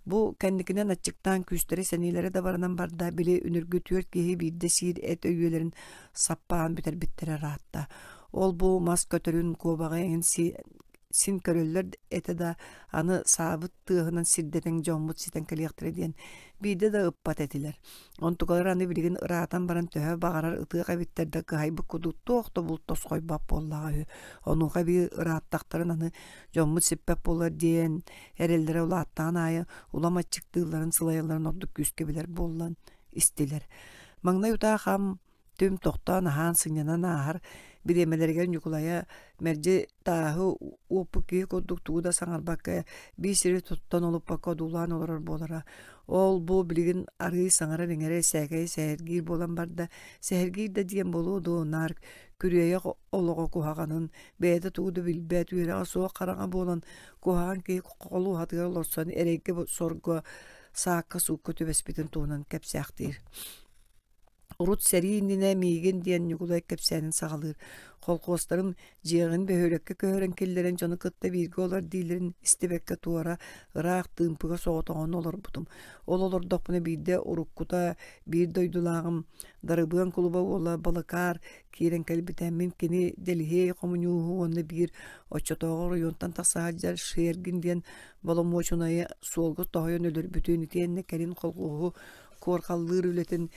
Бу кэнникинэн аччыктаан күүстэрэ-сэниэлэрэ да баранан барда, били үнүргү түөрт киһи биирдэ сиир эт өйүөлэрин саппаан бүтэрбиттэрэ ыраатта. Ол-бу мас көтөрүн, куобаҕы эҥин син көрөллөр этэ да, аны саабыт тыаһынан сирдэтэн дьоммут ситэн кэлиэхтэрэ диэн биирдэ да ыппат этилэр. Онтукалара аны билигин ыраатан баран төһө баҕарар ытыах эбиттэр да кыһайбыт курдук туох да булт тосхойбот буоллаҕа үһү. Онуоха эбии ырааттахтарын аны дьоммут сиппэт буолар диэн эрэллэрэ улааттаҕын аайы улам аччыктыылларын, сылайалларын ордук күүскэ билэр буоллан истилэр. Маҥнай утаа хам түм тохтоон аһаан сынньанан ааһар бириэмэлэригэр Ньукулайа мэлдьи тааһы уоппут киһи курдук тугу да саҥарбакка биир сири туттан олуппакка одуулаан олорор буолара. Ол бу билигин арыый саҥарар-иҥэрэр сээкэйи сэһэргиир буолан барда. Сэһэргиир да диэн буолуо дуо, наар күрүөйэх олоҕо куһаҕанын, бэйэтэ тугу да билбэт, үөрэҕэ суох хараҥа буолан куһаҕан киһи холуоһатыгар олорсон эрэйгэ-сорго, саакка-суукка түбэспитин туһунан кэпсээхтиир. Урут сэрии иннинэ миигин диэн Ньукулай кэпсээнин саҕалыыр. Холкуостарым дьиэҕин бөһүөлэккэ көһөрөн киллэрэн дьону кытта бииргэ олор дииллэрин истибэккэ туора, ыраах тыымпыга соҕотоҕун олорбутум. Ол олордохпуна биирдэ уруккута биир дойдулааҕым Дарыбыан кулуба уола Балыкаар киирэн кэлбитэ. Мин кини Дэлиһиэй хомуньууһу уонна биир оччотооҕу оройуонтан тахса сылдьар Шергин диэн боломуочунайы суолга тоһуйан өлөрбүтүн итиэннэ кэлин колхуоһу куорҕаллыыр үлэтин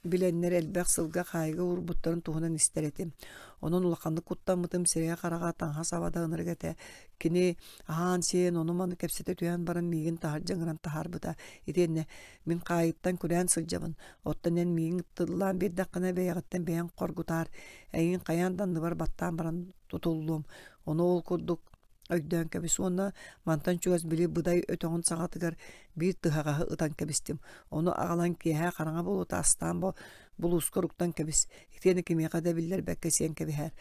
билэннэр элбэх сылга хаайыга уурбуттарын туһунан истэр этим. Онон улаханнык куттаммытым, сирэйэ-хараҕа таҥаһа-саба да ынырык этэ. Кини аһаан-сиэн, ону-маны кэпсэтэ түһэн баран миигин таһырдьа ыҥыран таһаарбыта. Итиэннэ мин хаайыттан күрээн сылдьабын, оттон эн миигин тыллаан биэрдэххинэ бэйэҕиттэн бэйэҥ хоргутаар, эйигин хайаан да анныбар баттаан баран тутуллуом. Ону ол курдук өйдөөн кэбис уонна мантан чугас били быдай өтөҕүн саҕатыгар биир тыһаҕаһы ытан кэбистим. Ону аҕалан киэһэ хараҥа буолуута астаан булууска уруктан кэбис. Итиэннэ кимиэхэ да биллэрбэккэ сиэн кэбиһээр.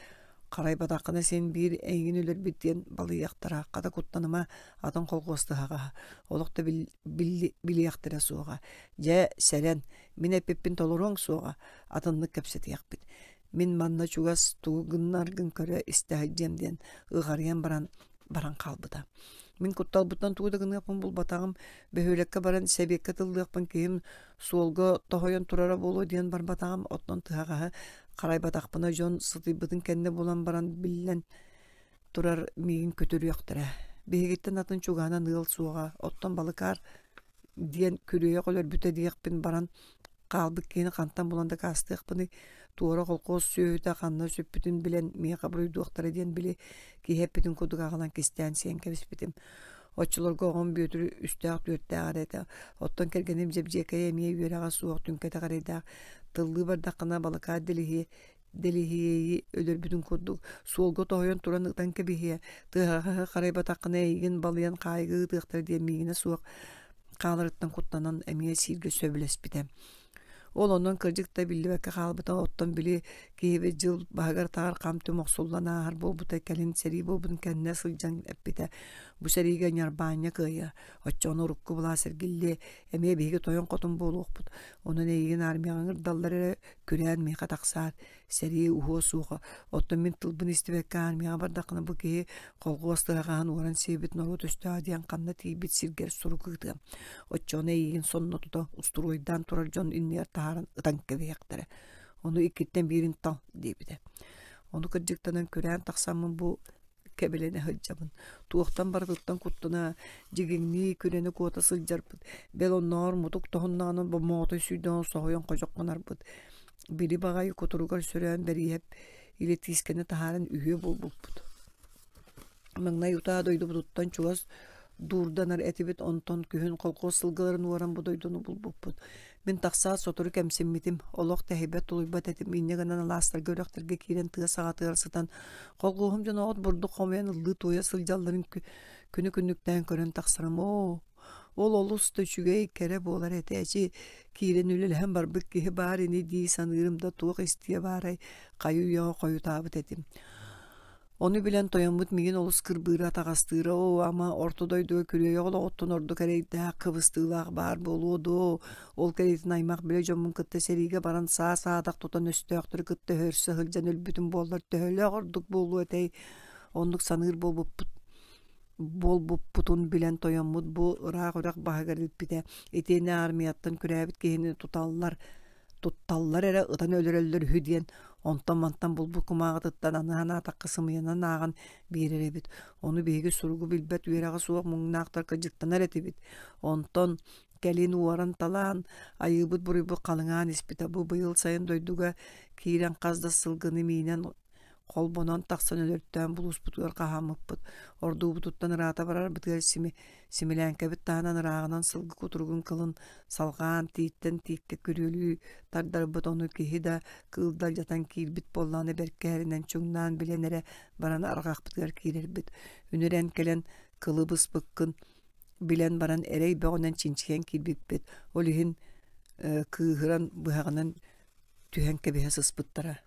Харайбатаххына син биир эйигин өлөрбүт диэн балыйыахтара. Хата куттаныма, атын колхуос тыһаҕаһа. Олох да билиэхтэрэ суоҕа. Дьэ, сэрэн, мин эппиппин толоруоҥ суоҕа, атыннык кэпсэтиэхпит. Мин манна чугас тугу гыннаргын көрө истэ сылдьыам диэн ыҕарыйан баран баран хаалбыта. Мин кутталбыттан тугу да гыныахпын булбатаҕым, бөһүөлэккэ баран сэбиэккэ тыллыахпын киһим суолга тоһуйан турара буолуо диэн барбатаҕым, оттон тыһаҕаһы харайбатахпына дьон сытыйбытын кэннэ булан баран биллэн турар миигин көтүрүөхтэрэ. Биһигиттэн атын чугаһынан ыал суоҕа, оттон балыкаар диэн күрүөйэх өлөрбүтэ диэхпин баран хаалбыт киһини хантан булан дакаастыахпыный, туора холкуос сүөһүтэ ханна сүппүтүн билэн миэхэ буруйдуохтара диэн били киһи эппитин курдук аҕалан кистээн сиэн кэбиспитим. Оччолорго оҕом Бүөтүр үстээх-түөртээх эрэ этэ. Оттон кэргэним Дьэбдьиэкэйэ эмиэ үөрэҕэ суох түҥкэтэх эрэйдээх тыллыы бардаххына балыкаат дэлиһиэ Дэлиһиэйи өлөрбүтүн курдук суолга тоһуйан туран ытан кэбиһиэ, тыаһаҕаһы харайбатаххына эйигин балыйан хаайыга ыытыахтара диэн миигинэ суох хааларыттан куттанан эмиэ сииргэ сөбүлэспитэ. Ол онон кырдьык да биллибэккэ хаалбыта, оттон били киһибит дьыл баһыгар-атаҕар хам-түм охсуллан ааһар буолбута, кэлин сэрии буолбутун кэннэ сылдьан эппитэ. Бу сэриигэ Ньарбаанньа кыайыа, оччоҕуна урукку былаас эргиллиэ, эмиэ биһиги тойон-хотун буолуохпут. Онон эйигин армияҕа ыҥырдаллар эрэ, күрээн миэхэ тахсаар, сэрии уһуо суоҕа. Оттон мин тылбын истибэккэ армияҕа бардаххына бу киһи колхуос тыһаҕаһын уоран сиэбит норуот өстөөҕө диэн ханна тиийбит сиргэр сурук ыытыам. Оччоҕуна эйигин сонно тута устуруойдаан турар дьон иннигэр таһааран ытан кэбиһиэхтэрэ. Ону иккиттэн биирин тал диэбитэ. Ону кырдьыктанан күрээн тахсаммын бу кэбилэнэ сылдьабын. Туохтан барытыттан куттана, дьигиҥнии, күрэни куота сылдьарбыт. Бэл оннооҕор мутук тоһуннаҕына бомоотой сүүрдэҕин соһуйан ходьох гынарбыт. Били баҕайы кутуругар сөрөөн бэрииһэп илэтиискэни таһааран үһүө буолбуппут. Маҥнай утаа дойдубутуттан чугас дуурданар этибит, онтон күһүн колхоз сылгыларын уоран бу дойдуну булбуппут. Мин тахсаат сотору кэмсиммитим, олох тэһийбэт тулуйбат этим, инньэ гынан алаастарга үрэхтэргэ киирэн тыа саҕатыгар сытан, колхуоһум дьоно от бурдук хомуйан ыллыы-туойа сылдьалларын күнү-күннүктээн көрөн тахсарым. Оо, ол олус да үчүгэй, кэрэ буолар этэ, эчи киирэн үлэлэһэн барбыт киһи баар ини дии саныырым да туох истиэ баарай, хайы-үйэҕэ хойутаабыт этим. Ону билэн тойоммут миигин олус кырбыыра, атаҕастыыра, оо, ама, орто дойдуга күрүөйэх олоҕуттан ордук эрэйдээх, кыбыстыылаах баар буолуо дуо? Ол кэриэтин аймах билэ дьоммун кытта сэриигэ баран саа-саадах тутан өстөөхтөрү кытта өһөрсө сылдьан өлбүтүм буоллар төһөлөөх ордук буолуо этэй? Оннук саныыр буолбуппут буолбуппутун билэн тойоммут бу ыраах үрэх баһыгар илпитэ. Итиэннэ аармыйаттан күрээбит киһини туталлар, тутталлар эрэ ытан өлөрөллөр үһү диэн онтон-мантан булбут кумааҕытыттан аны санаатахха сымыйанан ааҕан биэрэр эбит. Ону биһиги суругу билбэт үөрэҕэ суох муҥнаахтарга дьыктанар этибит. Онтон кэлин уоран-талаан, айыыбыт-буруйбут халыҥаан испитэ. Бу быйыл сайын дойдуга киирэн хас да сылгыны миинэн холбонон тахсан өлөртөөн булууспутугар хаһааммыппыт. Ордуубутуттан ыраата барарбытыгар сими Симилээҥкэбит таһынан ырааҕынан сылгы кутуругун кылын салҕаан тииттэн тииккэ күрүөлүү тардарбыт ону киһи да, кыыл да алдьатан киирбит буоллаҕына бэркэ эринэн чуҥнаан билэн эрэ баран арҕахпытыгар киирэрбит. Үнүрэн кэлэн кылы быспыккын билэн баран эрэй бөҕөнөн чинчийэн киирбиппит. Ол иһин кыыһыран быһаҕынан түһэн кэбиһэ сыспыттара.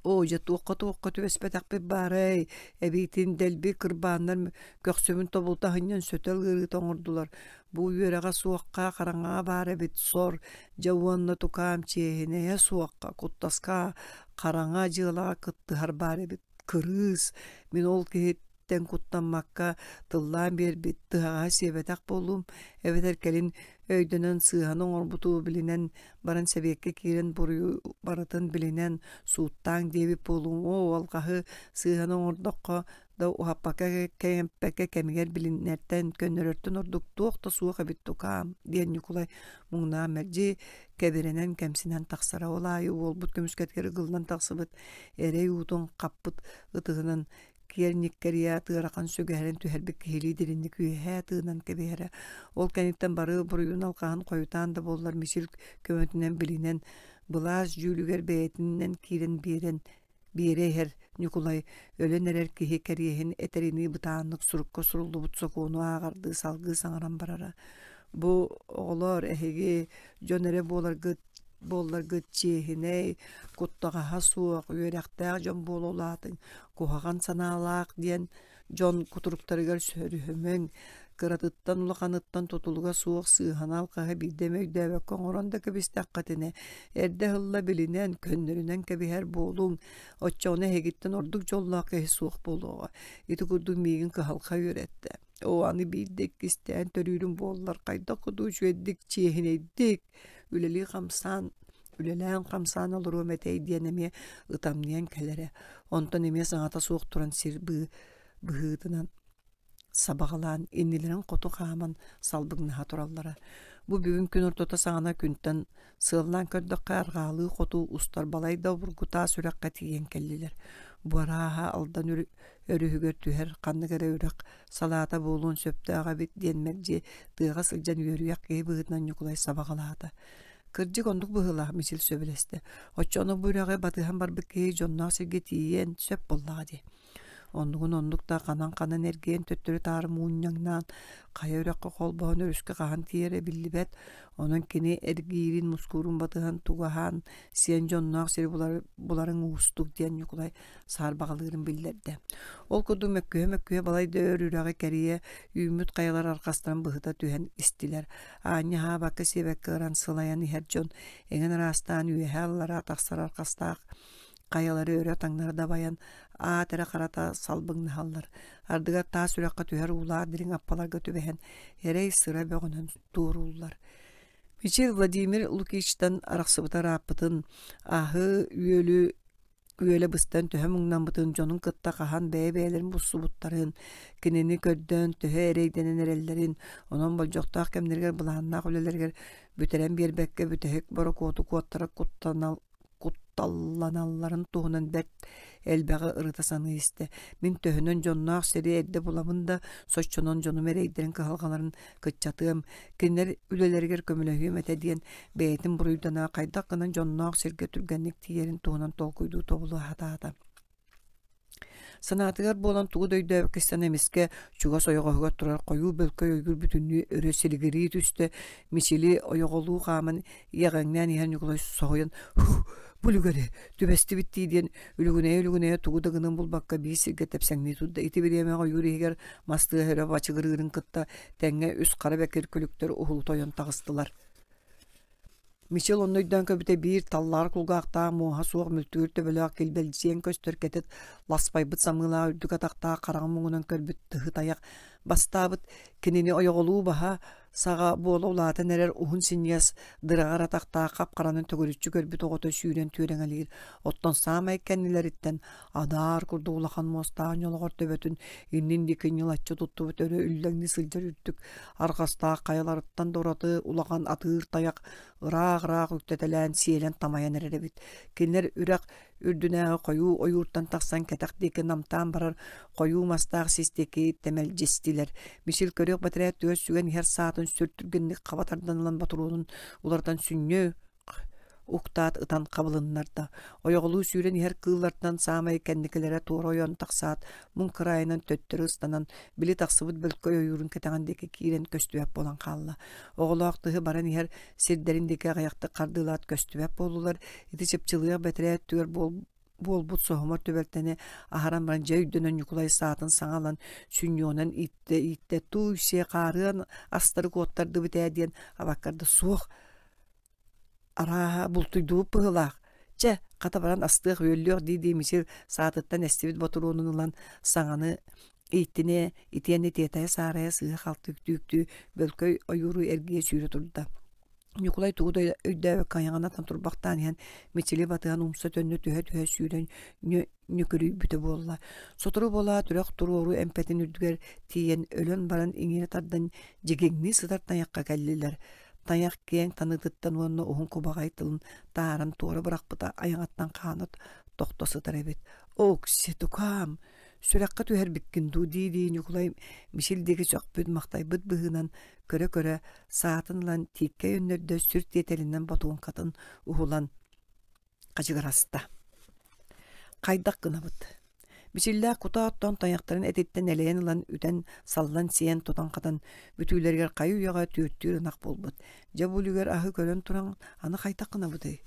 Оо, дьэ туохха-туохха түбэспэтэхпит баарай, эбиитин дэлби кырбааннар көхсүбүн тобулта аһынньан сөтөл ыарыыта оҥордулар. Бу үөрэҕэ суохха хараҥаҕа баар эбит сор, дьэ уонна тукаам чиэһинэйэ суохха, куттаска хараҥа дьыалаҕа кыттыһар баар эбит кырыыс. Мин ол киһи Тэн куттаммакка тыллаан биэрбит тыһаҕаһы сиэбэтэх буолуум эбэтэр кэлин өйдөнөн сыыһаны оҥорбуту билинэн баран сэбиэккэ киирэн буруйу барытын билинэн сууттааҥ диэбит буолуум оо алҕаһы сыыһаны оҥордоххо да уһаппакка кэмпэккэ кэмигэр билинэртэн көннөрөртөн ордук туох да суох эбит тукаам диэн Ньукулай муҥнаан мэлдьи кэбирэнэн кэмсинэн тахсара ол аайы уолбут көмүскэтигэр ыгыллан тахсыбыт эрэй уутун хаппыт ытыһынан киэр ньиккэрийээт ыарахан сүгэһэрин түһэрбит киһилии дириҥник үөһээ тыынан кэбиһэрэ. Ол кэнниттэн бары буруйун-алҕаһын хойутаан да буоллар Мичил көмөтүнэн билинэн, былаас дьүүлүгэр бэйэтинэн киирэн биэрэн биэрэ иһэр Ньукулай өлөн эрэр киһи кэриэһин этэринии бытааннык сурукка суруллубут сокуону ааҕардыы салгыы саҥаран барара. Бу оҕолоор эһиги дьон эрэ буоларгыт буолларгыт чиэһинэй, куттаҕаһа суох, үөрэхтээх дьон буола улаатыҥ, куһаҕан санаалаах диэн дьон кутуруктарыгар сөрүһүмэҥ, кыратыттан улаханыттан тутулуга суох сыыһаны-алҕаһы биирдэ эмэ өйдөөбөккө оҥорон да кэбистэххитинэ, эрдэ ыһылла билинэн, көннөрүнэн кэбиһэр буолуҥ, оччоҕуна эһигиттэн ордук дьоллоох киһи суох буолуоҕа. Ити курдук миигин кыһалҕа үөрэттэ. Оо, аны биирдэ иккистээн төрүүрүм буоллар, хайдах курдук үчүгэйдик, чиэһинэйдик үлэлии-хамсаан үлэлээн-хамсаан олоруом этэй диэн эмиэ ытамньыйан кэлэрэ. Онтон эмиэ саҥата суох туран сир быһыытынан сабаҕалаан иннилэрин хоту хааман салбыҥнаһа тураллара. Бу бүгүн күн ортото саҕана күнтэн сыаллаан көрдөххө арҕаалыы хоту устар балайда обургу таас үрэххэ тиийэн кэллилэр. Бу арааһа Алдан өрүһүгэр түһэр ханнык эрэ үрэх салаата буолуон сөптөөх эбит диэн мэлдьи тыаҕа сылдьан үөрүйэх киһи быһыытынан Ньукулай сабаҕалаата. Кырдьык оннук быһыылаах Мичил сөбүлэстэ. Оччоҕуна бу үрэҕи батыһан барбыт киһи дьонноох сиргэ тиийиэн сөп буоллаҕа дии. Оннугун оннук да ханан-ханан эргийэн төттөрү-таары муунньаҥнаан, хайа үрэххэ холбоһон өрүскэ хаһан тиийэрэ биллибэт. Онон кини эргиирин, мускуурун батыһан тугу аһаан, сиэн дьонноох сири буларыҥ уустук диэн Ньукулай саарбаҕалыырын биллэрдэ. Ол курдук мөккүһэ-мөккүһэ балайда өр үрэҕи кэрийэ үүммүт хайалар арҕастарын быһыта түһэн истилэр. Аанньа аһаабакка-сиэбэккэ ыран сылайан иһэр дьон эҥин араастаан үөһэ-аллара тахсар арҕастаах хайалары өрө таҥнары дабайан аат эрэ харата салбыҥнаһаллар. Ардыгар таас үрэххэ түһэр уулаах дириҥ аппаларга түбэһэн эрэй-сыра бөҕөнөн туорууллар. Мичил Владимир Лукичтан арахсыбыта ырааппытын, аһы-үөлү үөлэ быстан төһө муҥнаммытын дьонун кытта хаһан бэйэ-бэйэлэрин булсубуттарын, кинини көрдөөн төһө эрэйдэнэн эрэллэрин, онон болдьохтоох кэмнэригэр былааннаах үлэлэригэр бүтэрэн биэрбэккэ бүтэһик борокуоту куоттара кутталланалларын туһунан бэрт элбэҕи ырыта саныы истэ. Мин төһөнөн дьонноох сири эрдэ булабын да, соччонон дьонум эрэйдэрин кыһалҕаларын кыччатыам, кинилэр үлэлэригэр көмөлөһүөм этэ диэн бэйэтин буруйдана хайдах гынан дьонноох сиргэ түргэнник тиийэрин туһунан толкуйдуу тобулу сатаата. Санаатыгар буолан тугу да өйдөөбөккө истэн эмискэ чугас ойоҕоһугар турар хойуу бөлкөй ойуур бүтүннүү өрө силигирии түстэ, Мичили ойоҕолуу хааман иэҕэҥнээн иһэн Ньукулай соһуйан бу үлүгэри түбэстибит дии диэн үлүгүнэйэ-үлүгүнэйэ тугу да гынан булбакка биир сиргэ тэпсэҥнии турда. Ити бириэмэҕэ ойуур иһигэр мас тыаһа өрө бачыгырыырын кытта тэҥҥэ үс хара бэкир күлүктэр уһулута ойон таҕыстылар. Мичил онно өйдөөн көрбүтэ биир таллаар кулгаахтаах муоһа суох мүлтүүр төбөлөөх килбэлдьийэн көстөр кэтит ласпайбыт самыылаах үрдүк атахтаах хараҕын муҥунан көрбүт тыһы тайах бастаабыт кинини ойоҕолуу баһа саҕа буола улаатан эрэр уһун синньигэс дыраҕар атахтаах хап-харанан төгүрүччү көрбүт оҕото сүүрэн түөрэҥэлиир оттон саамай кэннилэриттэн адаар курдук улахан муостаах ньолоҕор төбөтүн иннин диэки ньылаччы туттубут өрө үллэҥнии сылдьар үрдүк арҕастаах хайаларыттан да ураты улахан атыыр тайах ыраах-ыраах үктэтэлээн сиэлэн тамайан эрэр эбит. Кинилэр үрэх үрдүнээҕи хойуу ойууртан тахсан кэтэх диэки намтаан барар хойуу мастаах сис диэки тэмэлдьистилэр. Мичил көрүөх бэтэрээ түөс сүгэн иһэр саатын сүр түргэнник хаба тардан ылан ботуруонун уларытан сүнньү уктаат ытан хабылыннарда. Ойоҕолуу сүүрэн иһэр кыыллартан саамай кэнникилэрэ туора ойон тахсаат, муҥ кыраайынан төттөрү ыстанан, били тахсыбыт бөлкөй ойуурун кэтэҕин диэки киирэн көстүбэт буолан хаалла. Оҕолоох тыһы баран иһэр сирдэрин диэки аҕыйахтык хардыылаат көстүбэт буоллулар. Ити чыпчылыах бэтэрээ өттүгэр буолбут соһумар түбэлтэни аһаран баран дьэ өйдөнөн Ньукулай саатын саҥа ылан сүнньүөҕүнэн ииттэ-ииттэ тууй-сиэ хаарыан астары куоттардыбыт ээ диэн абаккарда суох арааһа бултуйдубут быһыылаах чэ хата баран астыах үөллүөх дии-дии Мичил саатыттан эстибит ботуруонун ылан саҥаны ииттинэ итиэннэ тиэтэйэ-саарайа сыыһа-халты үктүү-үктүү бөлкөй ойууру эргийэ сүүрэ турда Ньукулай тугу да өйдөөбөккө айаҕын атан турбахтаан иһэн Мичили батыһан умса төннө түһэ-түһэ сүүрэн ньүкүрүйбүтэ буолла. Сотору буолаат үрэх туруору эмпэтин үрдүгэр тиийэн өлөн баран иҥиирэ тардан дьигиҥнии сытар тайахха кэллилэр. Тайах киэҥ таныытыттан уонна уһун кубаҕай тылын тааран туора бырахпыта айаҕыттан хаана тохто сытар эбит. «Окси, тукаам, сүрэххэ түһэрбиккин дуу?» дии-дии Ньукулай Мичил диэки сөхпүт-махтайбыт быһыынан көрө-көрө саатын ылан тииккэ өйөннөрдө сүр тиэтэлинэн ботуоҥкатын уһулан хачыгыраста. Хайдах гынабыт? Мичиллээх кутаа оттон тайахтарын этиттэн элэйэн ылан үтэн, саллан сиэн тутан-хатан бүтүүлэригэр хайы-үйэҕэ түөртүүр ынах буолбут. Дьэ бу үлүгэр аһы көрөн туран аны хайдах гынабытый?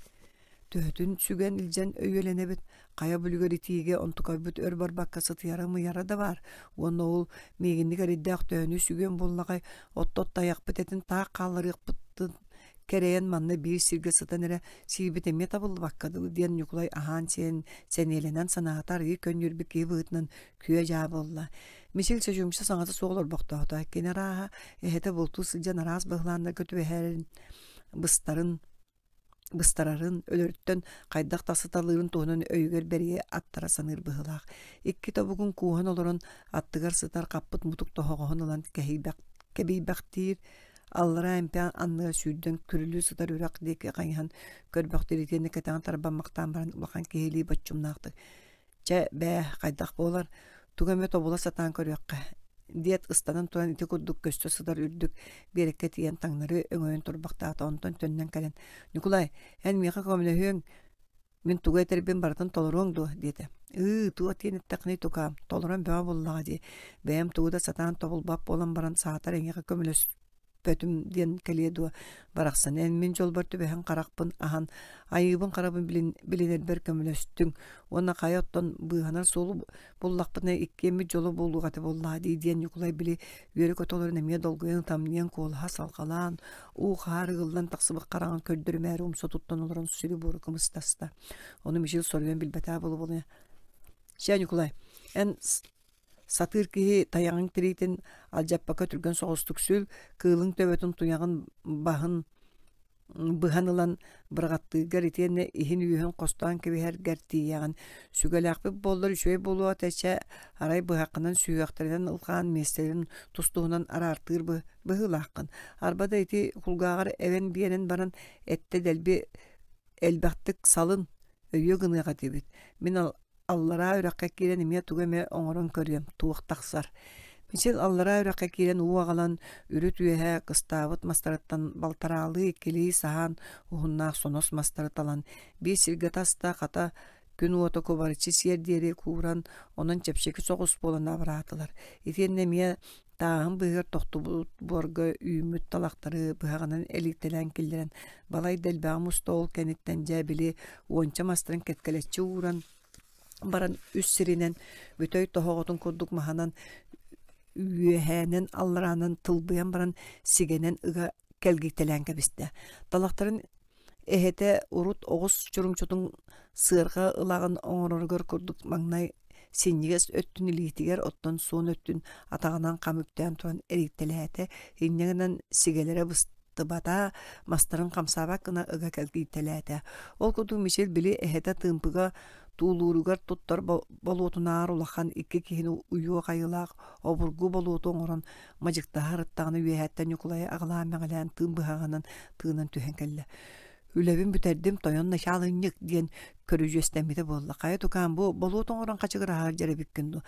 Төһөтүн сүгэн илдьэн өйүөлэнэбит, хайа бүлүгэр итиигэ онтукайбыт өр барбакка сытыйара-мыйара да баар уонна ол миигинник эрэйдээх төһөнү сүгүөн буллаҕай, оттон тайахпыт этин таах хаалларыахпытын кэрэйэн манна биир сиргэ сытан эрэ сиирбит эмиэ табыллыбакка дылы диэн Ньукулай аһаан-сиэн сэниэлэнэн санаата арыый көнньүөрбүт киһи быһыытынан күө-дьаа буолла. Мичил чочумча саҥата суох олорбохтоото. Кини арааһа эһэтэ бултуу сылдьан араас быһылааннарга түбэһэрин быстарын быстарарын, өлөрүттэн хайдах тасыталыырын туһунан өйүгэр бэрийэ аттара саныыр быһыылаах. Икки тобугун кууһан олорон аттыгар сытар хаппыт мутук тоһоҕоһун ылан кэһийбэхтиир, аллараа эмпэ анныгар сүүрдэн күрүлүү сытар үрэх диэки хайыһан көрбөхтүүр итиэннэ кэтэҕин тарбаммахтаан баран улахан киһилии боччумнаахтык Чэ, бээ, хайдах буолар, тугу эмэ тобула сатаан көрүөххэ, диэт ыстанан туран ити курдук көстө сытар үрдүк биэрэккэ тиийэн таҥнары өҥөйөн турбахтаата, онтон төннөн кэлэн, Ньукулай, эн миэхэ көмөлөһүөҥ? Мин тугу этэрбин барытын толоруоҥ дуо диэтэ. Ыы, туох диэн эттэххиний тукаам, толорон бөҕө буоллаҕа дии. Бэйэм тугу да сатаан тобулбат буолан баран саатар эйиэхэ көмөлөспөтүм диэн кэлиэ дуо барахсан эн мин дьолбор түбэһэн харахпын аһан айыыбын харабын билинэрбэр көмөлөстүҥ уонна хайа оттон быыһанар суолу буллахпытына иккиэммит дьолу буолуох этэ буоллаҕа дии диэн Ньукулай били үөрэ-көтө олорон эмиэ долгуйан ытамньыйан куолаһа салҕалаан уу-хаар ыгыллан тахсыбыт хараҕын көрдөрүмээри умса туттан олорон сири-буору кымыстаста. Ону Мичил соруйан билбэтэ буола-буола «Чэ, Ньукулай, эн сатыыр киһи тайаҕыҥ тириитин алдьаппакка түргэн соҕустук сүл, кыылыҥ төбөтүн туйаҕын баһын быһан ылан быраҕаттыыргар итиэннэ иһин-үөһүн хостоон кэбиһэргэр тиийэҕин. Сүгэлээхпит буоллар үчүгэй буолуо этэ чэ, арай быһаххынан сүһүөхтэринэн ылҕаан миэстэлэрин тус-туһунан араартыыр быһыылааххын. Арба да ити кулгааҕар эбэн биэрэн баран эттэ дэлби элбэхтик салын, өйүө гыныах этибит. Мин аллараа үрэххэ киирэн эмиэ тугу эмэ оҥорон көрүөм, туох тахсар. Мичил аллараа үрэххэ киирэн уу аҕалан, үрүт үөһэ кыстаабыт мастарыттан балтараалыы иккилии саһаан уһуннаах сонос мастары талан, биир сиргэ таста, хата күн уота кубарыччы сиэр диэри кууран, онон чэпчэки соҕус буолан абыраатылар. Итиэннэ эмиэ тааһын быыһыгар тохтубут буорга үүммүт талахтары быһаҕынан эликтэлээн киллэрэн, балай да элбэҕи муста ол кэнниттэн дьэ били уонча мастарын кэккэлэччи ууран баран үс сиринэн бүтэй тоһоҕотун курдук маһынан үөһээнэн аллараанан тылбыйан баран сигэнэн ыга кэлгийтэлээн кэбистэ. Талахтарын эһэтэ урут оҕус чурумчутун сыарҕа ылаҕын оҥороругар курдук маҥнай синньигэс өттүн илиитигэр оттон суон өттүн атаҕынан хам үктээн туран эрийтэлээтэ инньэ гынан сигэлэрэ быстыбата мастарын хамсаабат гына ыга кэлгийтэлээтэ ол курдук Мичил били эһэтэ тыымпыга туулууругар туттар болуотунааҕар улахан икки киһини уйуох айылаах обургу болуоту оҥорон мадьыктаһа ырыттаҕына үөһээттэн Ньукулайы аҕылаан-мэҕилээн тыын быһаҕынан тыынан түһэн кэллэ. Үлэбин бүтэрдим, тойон начаалынньык диэн көрүдьүөстэммитэ буолла. Хайа тукаам бу болуот оҥорон хачыгыраһар дьэрэбиккин дуо?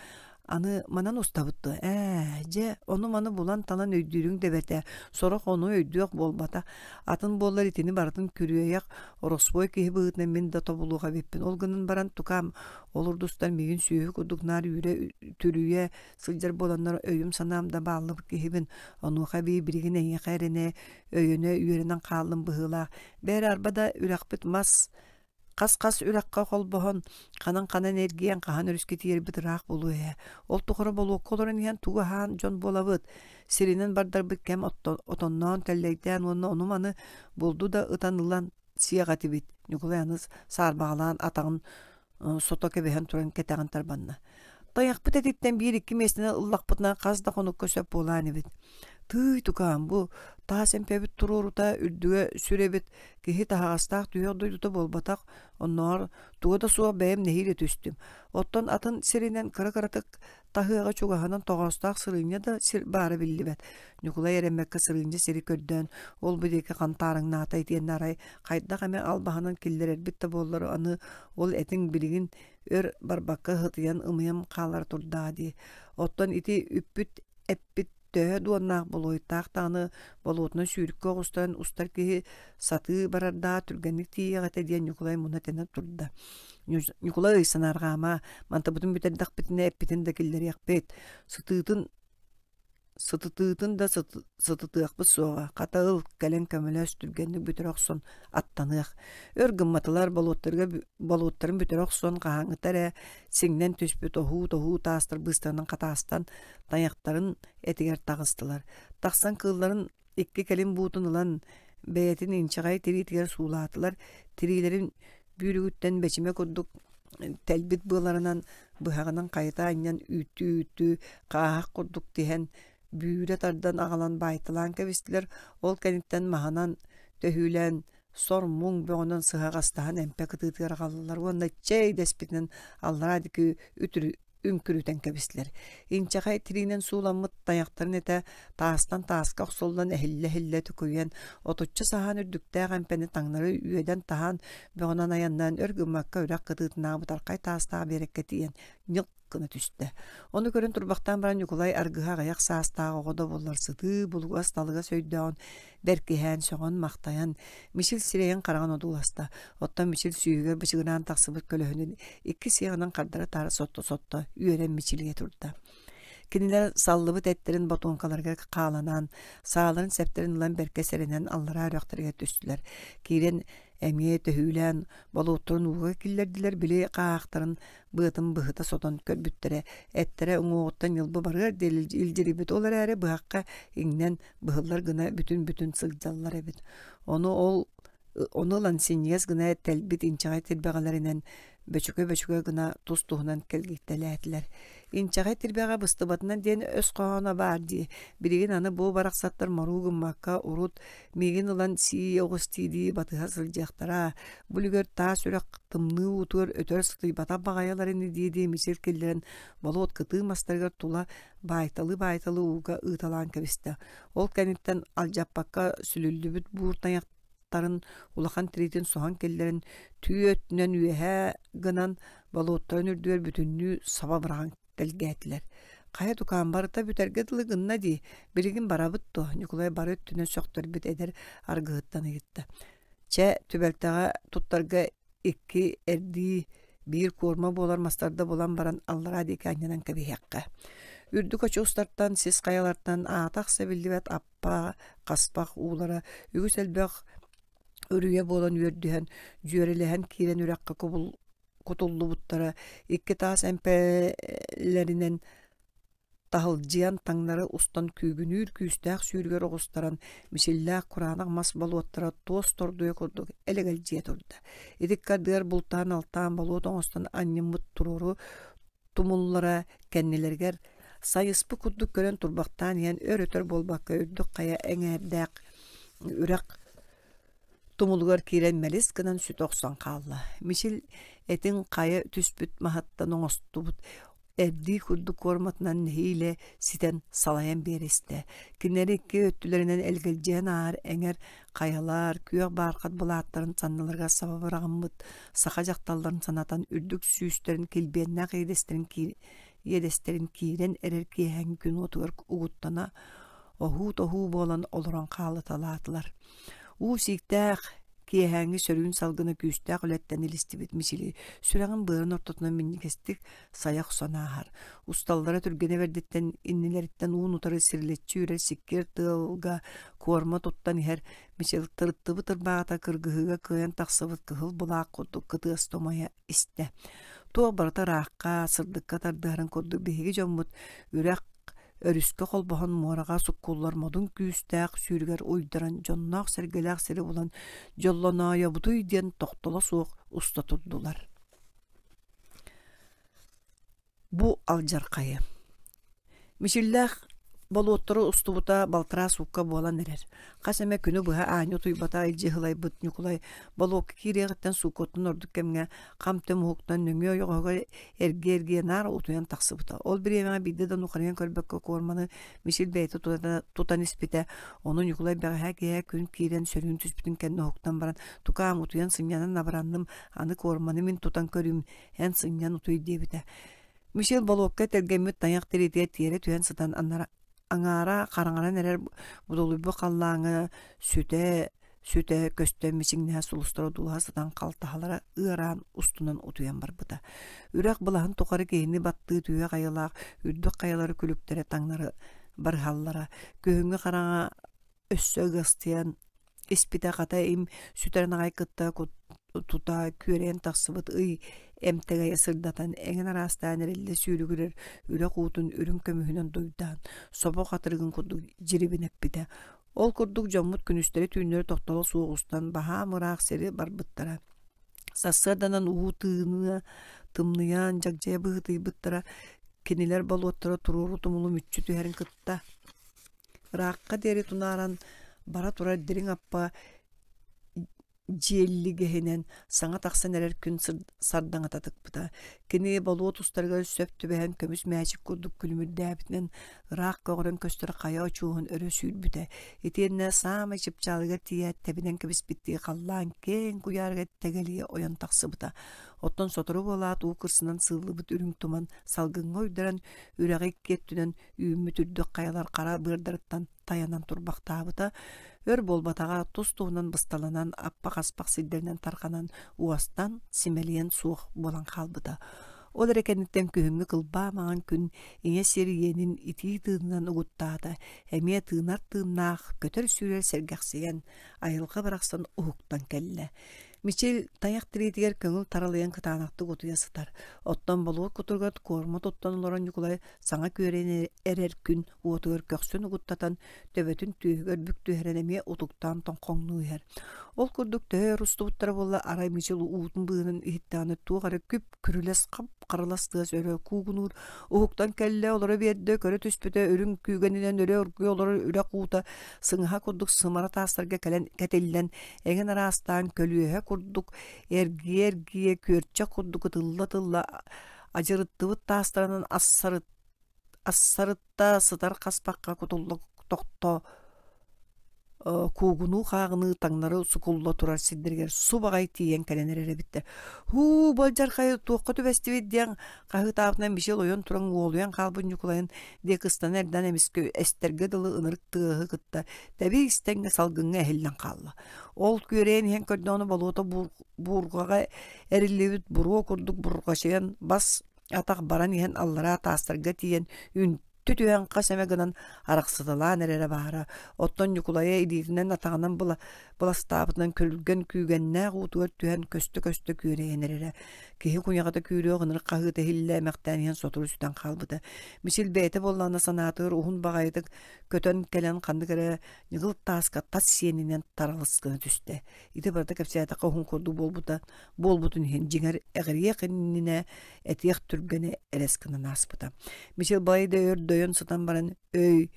Аны манан устабыт дуо? Ээ, дьэ, ону-маны булан-талан өйдүүрүҥ да бэрт Сорох ону өйдүөх буолбата. Атын буоллар итини барытын күрүөйэх, ороспуой киһи быһыытынан мин да тобулуох эбиппин. Ол гынан баран тукаам ол урдустан миигин сүөһү курдук наар үүрэ түрүйэ сылдьар буоланнар өйүм-санаам да бааллыбыт киһибин. Онуоха эбии билигин эйиэхэ эрэнэ, өйөнө үөрэнэн хааллым быһыылаах. Бээрэ арба да үрэхпит мас хас-хас үрэххэ холбоһон, ханан-ханан эргийэн хаһан өрүскэ тиийэрбит ыраах буолуо ээ. Ол тухары болуокка олорон иһэн тугу аһаан дьон буолабыт. Сиринэн бардарбыт кэм отонноон, тэллэйдээн уонна ону-маны булду да ытан ылан сиэх этибит. Ньукулай аны саарбаҕалаан атаҕын сото кэбиһэн туран кэтэҕин тарбанна. Тайахпыт этиттэн биир-икки миэстэни ыллахпытына хас да хонукка сөп буолаан эбит. Тыый тукаам бу таас эмпэбит туруорута үрдүгэ сүр эбит киһи таһаҕастаах түһүөх дойдута буолбатах оннооҕор туга да суох бэйэм нэһиилэ түстүм. Оттон атын сиринэн кыра-кыратык таһыаҕа чугаһынан тоҕоостоох сырыынньа да сир баара биллибэт. Ньукулай эрэммэккэ сырыынньа сири көрдөөн, ол-бу диэки хантаарыҥнаата итиэннэ арай хайдах эмэ албаһынан киллэрэрбит да буоллар аны ол этиҥ билигин өр барбакка ыһытыйан ымыйан хаалара турдаҕа дии. Оттон ити үппүт эппит төһө дуоннаах болуойтаах даҕаны болуотунан сүүрүккэ оҕустаран устар киһи сатыы барардаҕа түргэнник тиийиэх этэ диэн Ньукулай муна-тэнэ турда. Ньукулай ый санаарҕаама, мантыбытын бүтэрдэхпитинэ эппитин да киллэриэхпит, сытыытын сытытыытын да сытытыахпыт суоҕа, хата ыл, кэлэн көмөлөс, түргэнник бүтэрэ охсон аттаныах. Өр гымматылар, болуоттарга болуоттарын бүтэрэ охсон хаһааҥҥыта эрэ сиҥнэн түспүт оһуу-тоһуу таастар быыстарынан хатаастан тайахтарын этигэр таҕыстылар. Тахсан кыылларын икки кэлин буутун ылан бэйэтин инчэҕэй тириитигэр суулаатылар, тириилэрин бүүрүгүттэн бэчимэ курдук тэлбит быаларынан быһаҕынан хайыта анньан үүттүү-үүттүү хааһах курдук тиһэн бүүрэ тардан аҕалан баайталаан кэбистилэр, ол кэнниттэн маһынан төһүүлээн сор-муҥ бөҕөнөн сыһаҕастаһан эмпэ кытыытыгар аҕаллылар уонна чэй дэспитинэн аллараа диэки үтүрү үҥкүрүтэн кэбистилэр. Инчэҕэй тириинэн сууламмыт тайахтарын этэ таастан тааска охсуллан эһиллэ-эһиллэ төкүйэн, отучча саһаан үрдүктээх эмпэни таҥнары үөдэн-таһаан бөҕөнөн айаннаан өр гыммакка үрэх кытыытынааҕы бытархай таастаах биэрэккэ тиийэн ньылк. гына түстэ. Ону көрөн турбахтаан баран Ньукулай аргыһа аҕыйах саастаах оҕо да буоллар сытыы, булугас, талыгас өйдөөҕүн бэркиһээн, сөҕөн-махтайан, Мичил сирэйин-хараҕын одууласта. Оттон Мичил сүүһүгэр бычыгыраан тахсыбыт көлөһүнүн икки сиэҕинэн хардары-таары сотто-сотто үөрэн мичилийэ турда. Кинилэр саллыбыт эттэрин ботуоҥкаларыгар хааланан, сааларын-сэптэрин ылан бэркэ сэрэнэн аллараа үрэхтэригэр түстүлэр. Киирэн эмиэ төһүүлээн болуоттарын ууга киллэрдилэр, били хааһахтарын быатын быһыта сотон көрбүттэрэ, эттэрэ уҥуоҕуттан ньылбы барыар диэри илдьирийбит, ол эрээри быһахха иҥнэн быһыллар гына бүтүн-бүтүн сылдьаллар эбит. Ону ол ону ылан синньигэс гына тэлбит инчэҕэй тирбэҕэлэринэн бөчөкө-бөчөкө гына тус-туһунан кэлгийтэлээтилэр. Инчэҕэй тирбэҕэ быстыбатынан диэн өс хоһооно баар дии. Билигин аны бу барахсаттар моруу гыммакка урут миигин ылан сии оҕус дии батыһа сылдьыахтара. Бу үлүгэр таас үрэх тымныы уутугар өтөр сытыйбатах баҕайылар ини дии-дии мичил киллэрэн болуот кытыы мастарыгар тула баайталыы-баайталыы ууга ыыталаан кэбистэ. Ол кэнниттэн алдьаппакка сүлүллүбүт буур тайахтарын улахан тириитин соһон киллэрэн түү өттүнэн үөһээ гынан болуоттарын үрдүгэр бүтүннүү саба быраҕан тэлгээтилэр. Хайа тукаам барыта бүтэргэ дылы гынна дии, билигин барабыт дуо? Ньукулай бары өттүнэн сөхтөрбүт эдэр аргыһыттан ыйытта. Чэ, түбэлтэҕэ туттарга икки эрдии биир куорма буолар мастарда булан баран аллараа диэки анньынан кэбиһиэххэ. Үрдүк очуостартан, сис хайалартан аата-ахса биллибэт аппа, хаспах уулара үгүс элбэх үрүйэ буолан үөрдүһэн, дьүөрэлэһэн киирэн үрэххэ кутуллубуттара икки таас эмпэлэринэн таһылдьыйан таҥнары устан күүгүнүүр күүстээх сүүрүгэр оҕустаран мичиллээх кураанах мас болуоттара туос тордуйа курдук элэгэлдьийэ турда. Итиккэ ардыгар бултаан-алтаан болуот оҥостон анньыммыт туруору тумуллара кэннилэригэр сайыспыт курдук көрөн турбахтаан иһэн өр-өтөр буолбакка үрдүк хайа эҥээрдээх үрэх Тумулугар киирэн мэлис гынан сүтэ охсон хаалла. Мичил этиҥ хайа түспүт маһыттан оҥостубут эрдии курдук куорматынан нэһиилэ ситэн салайан биэристэ. Кинилэр икки өттүлэринэн элгэлдьийэн ааһар эҥэр хайалар, күөх баархат былааттарын санныларыгар саба быраҕыммыт саха дьахталларын санатан үрдүк сүүстэрин килбиэннээх иэдэстэрин иэдэстэрин киирэн эрэр киэһээҥҥи күн уотугар угуттана оһуу-тоһуу буолан олорон хаалыталаатылар. Уу сииктээх, киэһээҥҥи сөрүүн салгына күүстээх үлэттэн илистибит Мичили сүрэҕин быарын ортотунан минньигэстик сайа охсон ааһар. Усталлара түргэнэ бэрдиттэн иннилэриттэн уун-утары сирилэччи үрэр сиккиэр тыалга куорма туттан иһэр Мичил тырыттыбыт ырбаата кыргыһыыга кыайан тахсыбыт кыһыл былаах курдук кытыаста умайа истэ. Туох барыта ыраахха, сырдыкка тардыһарын курдук биһиги дьоммут үрэх өрүскэ холбоһон муораҕа суккуллар модун күүстээх сүүрүгэр уйдаран дьонноох-сэргэлээх сири булан дьоллоноойобутуй диэн тохтоло суох уста турдулар. Бу алдьархайы. Мичиллээх болуоттары устубута балтараа суукка буолан эрэр. Хас эмэ күнү быһа аанньа утуйбата илдьи ыһылайбыт Ньукулай болуокка киириэҕиттэн сууккаттан ордук кэмҥэ хам-түм уһуктан нөҥүө ойоҕоһугар эргийэ-эргийэ наар утуйан тахсыбыта. Ол бириэмэҕэ биирдэ да нухарыйан көрбөккө куорманы Мичил бэйэтэ тутан испитэ. Ону Ньукулай бэҕэһээ киэһэ күн киирэн сөрүүн түспүтүн кэннэ уһуктан баран «Тукаам, утуйан сынньанан абыранным, аны куорманы мин тутан көрүүм, эн сынньан утуй» диэбитэ. Мичил болуокка тэлгэммит тайах тириитигэр тиэрэ түһэн сытан аҥаара хараҥаран эрэр будулуйбут халлааҥҥа сүтэ сүтэ көстөн мичиҥнэһэ сулустара дууһа сытан халтаһалара ыараан устунан утуйан барбыта. Үрэх былаһын тухары киһини баттыы түһүөх айылаах үрдүк хайалары күлүктэрэ таҥнары барыһаллара. Күһүҥҥү хараҥа өссө ыгастыйан испитэ хата им сүтэрэн аҕай кытта тута күөрэйэн тахсыбыт ый эмтэгэйэ сырдатан эҥин араастаан эриллэ сүүрүгүрэр үрэх уутун үрүҥ көмүһүнэн дуйдаан собо хатырыгын курдук дьирибинэппитэ. Ол курдук дьоммут күнүстэри-түүннэри тохтоло суох устан баһаам ыраах сири барбыттара. Сарсыарданан уу тыыныа, тымныйан дьагдьайа быһыытыйбыттара, кинилэр болуоттара туруору тумулу мүччү түһэрин кытта ыраахха диэри тунааран бара турар дириҥ аппа дьиэллигэһинэн саҥа тахсан эрэр күн сардаҥата тыкпыта. Кини болуот устарыгар сөп түбэһэн көмүс мээчик курдук күлүмүрдээбитинэн ыраах көҕөрөн көстөр хайа очуоһун өрө сүүрбүтэ. Итиэннэ саамай чыпчаалыгар тиийээт тэбинэн кэбиспиттии халлаан киэҥ куйаарыгар тэгэлийэ ойон тахсыбыта. Оттон сотору буолаат уу кырсынан сыыллыбыт үрүҥ туман салгыҥҥа уйдаран үрэҕи икки өттүнэн үүммүт үрдүк хайалар хара быардарыттан тайанан турбахтаабыта. Өр буолбатаҕа тус-туһунан бысталанан аппа-хаспах сирдэринэн тарҕанан уостан, симэлийэн суох буолан хаалбыта. Ол эрэ кэнниттэн күһүҥҥү кылбаа маҥан күн ийэ сир иэнин итии тыынынан угуттаата, эмиэ тыынар тыыннаах, көтөр-сүүрэр сэргэхсийэн, айылҕа барахсан уһуктан кэллэ. Мичил тайах тириитигэр көҥүл таралыйан кытаанахтык утуйа сытар. Оттон болуот кутуругар куорма туттан олорон Ньукулай саҥа күөрэйэн эрэр күн уотугар көхсүн угуттатан, төбөтүн түөһүгэр бүк түһэрэн эмиэ утуктаан тоҥхоҥнуу иһэр. Ол курдук төһө өр устубуттара буолла, арай Мичил уутун быыһынан иһиттэҕинэ туох эрэ күп-күрүлэс хап-харылас тыас өрө куугунуур, уһуктан кэллэ, олоро биэрдэ, көрө түспүтэ үрүҥ күүгэнинэн өрө оргуйа олорор үрэх уута сыҥаһа курдук сымара таастарга кэлэн кэтиллэн, эҥин араастаан көлүөһэ курдук эргийэ-эргийэ күөрчэх курдук ытылла-ытылла адьырыттыбыт таастарынан ассарытта сытар хаспахха кутулла тохто куугунуу-хааҕыныы таҥнары сукулла турар сирдэригэр субаҕай тиийэн кэлэн эрэр эбиттэр. «Һуу, былдьархайы туохха түбэстибит» диэн хаһыытаабытынан Мичил ойон туран уолуйан хаалбыт Ньукулайын диэки ыстана эрдээн эмискэ эстэргэ дылы ынырык тыаһы кытта тэбиис тэҥҥэ салгыҥҥа эһиллэн хаалла. Ол күөрэйэн иһэн көрдөҕүнэ болуота буурҕаҕа эриллибит буруо курдук бурҕачыйан бас атах баран иһэн аллараа таастарга тиийэн үнтү түһэн хас эмэ гынан арахсыталаан эрэрэ баара. Оттон Ньукулайа илиитинэн атаҕынан быластаабытынан күрүлгэн күүгэннээх уутугар түһэн көстө-көстө күөрэйэн эрэрэ. Киһи куйаҕата күүрүөх ынырык хаһыыта иһиллэ эмэхтээн иһэн сотору сүтэн хаалбыта. Мичил бэйэтэ буоллаҕына санаатыгар уһун баҕайытык көтөн кэлэн ханнык эрэ ньыгыл тааска тас сиэнинэн таралыс гына түстэ. Ити барыта кэпсээтэххэ уһун курдук буолбута буолбутун иһин дьиҥэр эҕирийиэх иннинэ этиэх түргэнэ элэс гынан ааспыта. Мичил балай да өр дөйөн сытан баран өй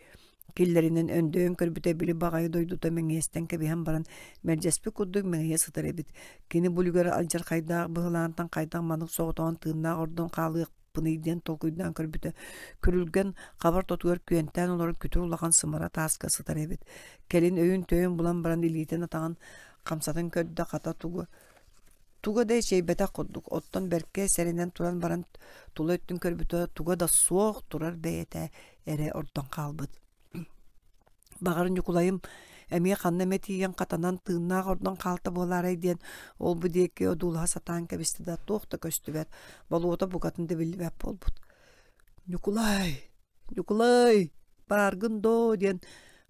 киллэринэн өндөйөн көрбүтэ били баҕайы дойдута мэҥиэстэн кэбиһэн баран мэлдьэспит курдук мэҥийэ сытар эбит. Кини бу үлүгэр алдьархайдаах быһылаантан хайдах маннык соҕотоҕун тыыннаах ордон хаалыах пыный диэн толкуйдаан көрбүтэ, күрүлгэн хабар тотугар күөнтээн олорон күтүр улахан сымара тааска сытар эбит. Кэлин өйүн-төйүн булан баран илиитин-атаҕын хамсатан көрдө, хата тугу туга да эчэйбэтэх курдук, оттон бэркэ сэрэнэн туран баран тула өттүн көрбүтэ туга да суох турар бэйэтэ эрэ ордон хаалбыт. Баҕар Ньукулайым эмиэ ханна эмэ тиийэн хатанан тыыннаах ордон хаалта буолаарай диэн ол-бу диэки одуулаһа сатаан кэбистэ да туох да көстүбэт, болуота букатын да биллибэт буолбут. «Ньукулай! Ньукулай! Бааргын доо!» диэн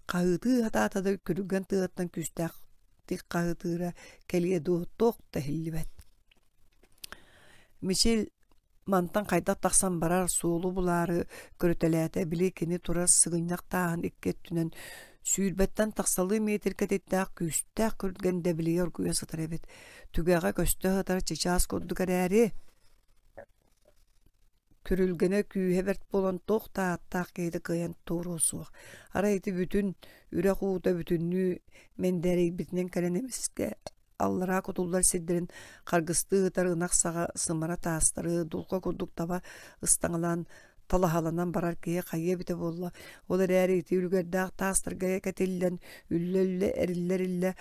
хаһыытыы сатаата да күрүлгэн тыаттан күүстээхтик хаһыытыыра кэлиэ дуо туох да иһиллибэт. Мичил Мантан хайдах тахсан барар суолу булаары көрүтэлээтэ, били кини турар сыгынньах тааһын икки өттүнэн сүүрбэттэн тахсалыы метр кэтиттээх күүстээх күргэн дэбилийэ оргуйа сытар эбит. Түгэҕэ көстө сытар чычаас курдук эрээри, күрүлгэнэ күүһэ бэрт буолан туох да ааттаах киһитэ кыайан туоруо суох. Арай ити бүтүн үрэх уута бүтүннүү мэндээрийбитинэн кэлэн эмискэ аллараа кутуллар сирдэрин харгыстыы ытар ынах саҕа сымара таастары, дулҕа курдук таба ыстаҥалаан талаһаланан барар киһи хайыа эбитэ буолла. Ол эрээри ити үлүгэрдээх таастарга кэтиллэн, үллэ-үллэ, эриллэ-эриллэ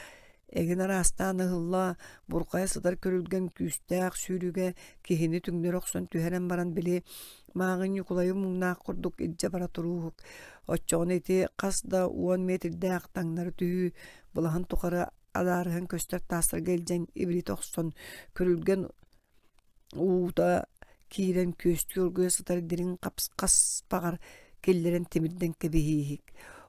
эҥин араастаан ыһылла, бурҕайа сытар күрүлгэн күүстээх сүүрүгэ киһини түҥнэри охсон түһэрэн баран били мааҕын Ньукулайы муҥнаах курдук илдьэ бара турууһук. Оччоҕуна ити хас да уон метрдээх таҥнары түһүү былаһын тухары адаарыһан көстөр таастарга илдьэн ибилитэ охсон, күрүлгэн уута киирэн күөстүү оргуйа сытар дириҥ хаспаҕар киллэрэн тимирдэн кэбиһииһик.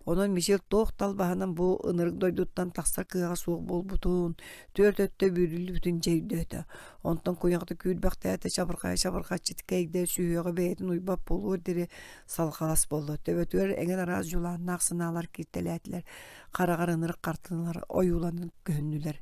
Онон Мичил туох талбаһынан бу ынырык дойдуттан тахсар кыаҕа суох буолбутун, түөрт өттө бүүрүллүбүтүн дьэ өйдөөтө. Онтон куйаҕата күүрбэхтээтэ, чабырҕайа чабырҕаччы кэйдэ, сүһүөҕэ бэйэтин уйбат буолуор диэри салҕалас буолла. Төбөтүгэр эҥин араас дьулааннаах санаалар кииртэлээтилэр. Хараҕар ынырык хартыыналар ойууланан көһүннүлэр.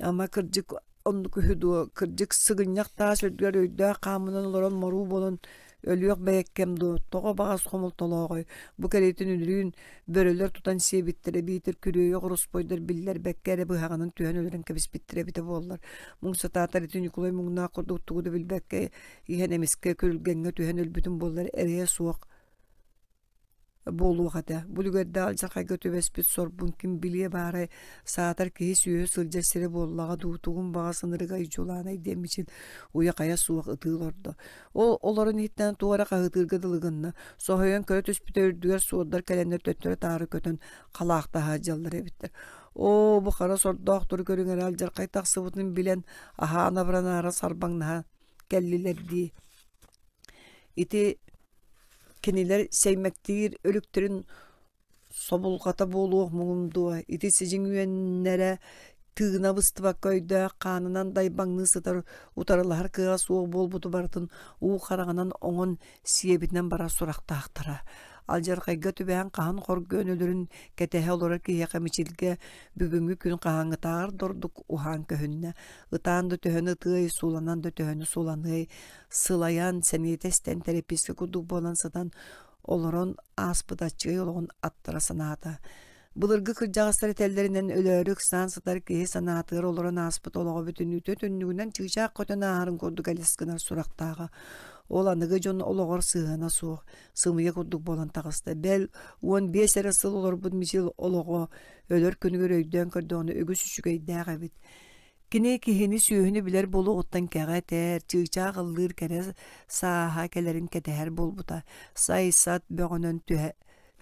Ама кырдьык оннук үһү дуо, кырдьык сыгынньах таас үрдүгэр өйдөөх хаамынан олорон моруу буолан өлүөх бэйэккэм дуо, тоҕо баҕас хомолтолооҕой, бу кэриэтин үнүрүүн бөрөлөр тутан сиэбиттэрэ биитэр күрүөйэх ороспуойдар биллэрбэккэ эрэ быһаҕынан түһэн өлөрөн кэбиспиттэрэ эбитэ буоллар, муҥ сатаатар ити Ньукулай муҥнаах курдук тугу да билбэккэ иһэн эмискэ күрүлгэҥҥэ түһэн өлбүтүм буоллар эрэйэ суох. буолуох этэ. Бу үлүгэрдээх алдьархайга түбэспит сорбун ким билиэ баарай, саатар киһи сүөһү сылдьар сирэ буоллаҕа дуу, тугун баҕас ынырыгай дьулаанай диэн Мичил уйа-хайа суох ытыы олордо. Ол олорон иһиттэн туох эрэ хаһыытыырга дылы гынна. Соһуйан көрө түспүтэ үрдүгэр суордар кэлэннэр төттөрү-таары көтөн халаахтаһа сылдьаллар эбиттэр. Оо, бу хара сордоохтору көрүҥ эрэ алдьархай тахсыбытын билэн, аһаан абыранаара сарбаҥнаһа кэллилэр дии. Ити кинилэр сэймэктиир өлүктэрин собулҕата буолуох муҥум дуо, ити сидьиҥ үөннэрэ тыына быстыбакка өйдөөх хаанынан дайбаҥныы сытар утарылаһар кыаҕа суох буолбуту барытын уу хараҕынан оҥон сиэбитинэн барар сурахтаахтара. Алдьархайга түбэһэн хаһан хоргуйан өлөрүн кэтэһэ олорор киһиэхэ Мичилгэ бүгүҥҥү күн хаһааҥҥытааҕар да ордук уһаан көһүннэ. Ытаан да төһөнү ытыай, суланан да төһөнү суланыай, сылайан, сэниэтэ эстэн тэрэпиискэ курдук буолан сытан олорон ааспыт аччыгый олоҕун аттара санаата. Былыргы кырдьаҕастар этэллэринэн өлөөрү ыксаан сытар киһи санаатыгар олорон ааспыт олоҕо бүтүннүүтэ түннүгүнэн чыычаах көтөн ааһарын курдук элэс гынар сурахтааҕа. Ол аныгы дьон олоҕор сыһыана суох, сымыйа курдук буолан таҕыста. Бэл, 15 эрэ сыл олорбут Мичил олоҕо өлөр күнүгэр өйдөөн көрдөҕүнэ үгүс үчүгэйдээх эбит. Кини киһини-сүөһүнү билэр буолуоҕуттан кэҕэ этэр, чыычаах ыллыыр кэрэ сааһа кэлэрин кэтэһэр буолбута. Сай-сат бөҕөнөн түһэ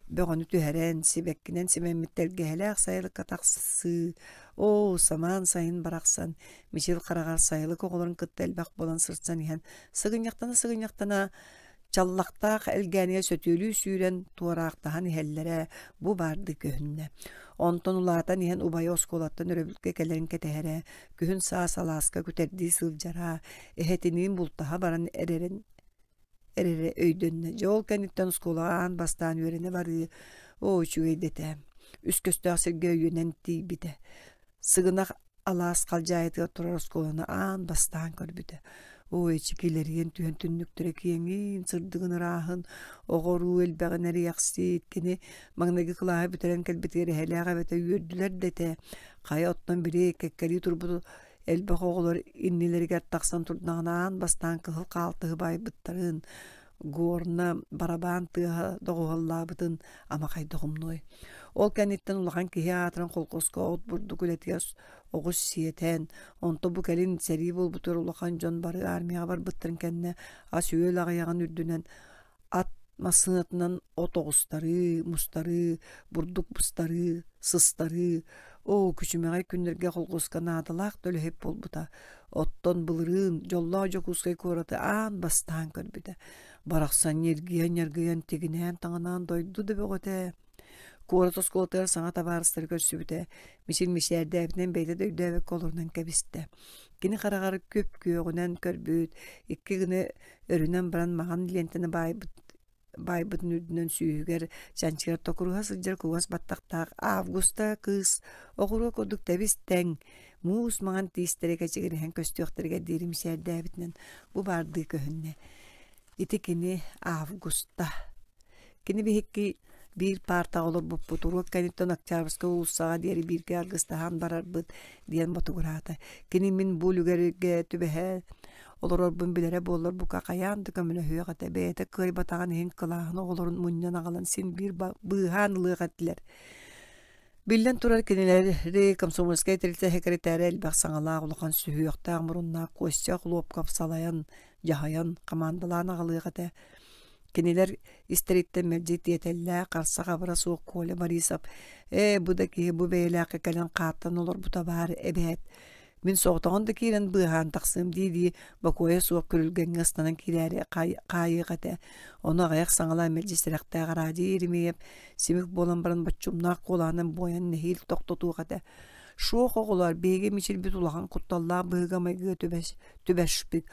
бөҕөнү түһэрэн, сибэккинэн симэммит тэлгэһэлээх сайылыкка тахсыы, оо, самаан сайын барахсан, Мичил хараҕар сайылык оҕолорун кытта элбэх буолан сырсан иһэн, сыгынньахтана-сыгынньахтана Чаллахтаах элгээнигэ сөтүөлүү сүүрэн туораахтаһан иһэллэрэ бу баардыы көһүннэ. Онтон улаатан иһэн убайа оскуолаттан өрөбүлгэ кэлэрин кэтэһэрэ, күһүн саас алааска күтэрдии сылдьара, эһэтиниин бултаһа баран эрэрин эрэрэ өйдөннө. Дьэ ол кэнниттэн оскуолаҕа аан бастаан үөрэнэ барыы, оо үчүгэй да этэ. Үс көстөөх сиргэ өйүнэн тиийбитэ. Сыгынах алаас халдьаайытыгар турар оскуоланы аан бастаан көрбүтэ. Оо, эчикилэриэн түһэн түннүктэрэ киэҥин, сырдыгын ырааһын, оҕо-уруу элбэҕин эриэхсит. Кини маҥнайгы кылааһы бүтэрэн кэлбитигэр эһэлээх эбэтэ үөрдүлэр да этэ. Хайа оттон били кэккэлии турбут элбэх оҕолор иннилэригэр тахсан турдаҕына аан бастаан кыһыл хаалтыһы баайбыттарын, горна барабаан тыаһа доҕуһуоллаабытын ама хайдах умнуой. Ол кэнниттэн улахан киһи аатыран холкуоска от бурдук үлэтигэр оҕус сиэтэн, онто бу кэлин сэрии буолбутугар улахан дьон бары армияҕа барбыттарын кэннэ ас-үөл аҕыйаҕын үрдүнэн ат массыынатынан от оҕустарыы, мустарыы, бурдук быстарыы, сыстарыы, оо, күчүмэҕэй күннэргэ холкуоска наадалаах да үлэһит буолбута. Оттон былырыын дьоллоох Дьокуускай куораты аан бастаан көрбүтэ. Барахсан ньиргийэн-ньаргыйан тигинээн-таҥынаан дойду да бөҕөтө. Куорат оскуолатыгар саҥа табаарыстары көрсүбүтэ. Мичил мичээрдээбитинэн бэйэтэ да өйдөөбөккө олорунан кэбистэ. Кини хараҕар күп-күөҕүнэн көрбүт, икки гына өрүнэн баран маҕан лиэнтэни баайбыт баайбытын үрдүнэн сүүһүгэр чанчыгар токуруһа сылдьар кугас баттахтаах Августа кыыс оҕуруо курдук тэбис-тэҥ, муус маҥан тиистэрэ кэчигирэһэн көстүөхтэригэр диэри мичээрдээбитинэн бу баардыы көһүннэ. Ити кини Августа. Кини биһикки биир паартаҕа олорбуппут, уруок кэнниттэн Октябрьскай уулуссаҕа диэри бииргэ аргыстаһан барарбыт диэн ботугураата. Кини мин бу үлүгэргэ түбэһэ олорорбун билэрэ буоллар бука хайаан да көмөлөһүөх этэ бэйэтэ кыайбатаҕын иһин кылааһын оҕолорун мунньан аҕалан син биир быыһаан ылыах этилэр Биллэн турар, кинилэри комсомольскай тэрилтэ сэкирэтээрэ элбэх саҥалаах улахан сүһүөхтээх муруннаах Костя Хлопков салайан, дьаһайан, хамаандалаан аҕалыах этэ. Кинилэр истэриттэн мэлдьи тиэтэллээх, харса-хабыра суох Коля Борисов «Ээ, бу да киһи бу бэйэлээххэ кэлэн хааттан олорбута баар эбээт, Мин соҕотоҕун да киирэн быыһаан тахсыам дии-дии бокуойа суох күрүлгэҥҥэ ыстанан киирээри хаайыах этэ. Ону аҕыйах саҥалаан мэлдьи сэрэхтээх Радий Еремеев симик буолан баран боччумнаах куолаһынан буойан нэһиил тохтотуох этэ. Шуох оҕолоор, биһиги мичилбит улахан кутталлаах быһыыга-майгыга түбэспит.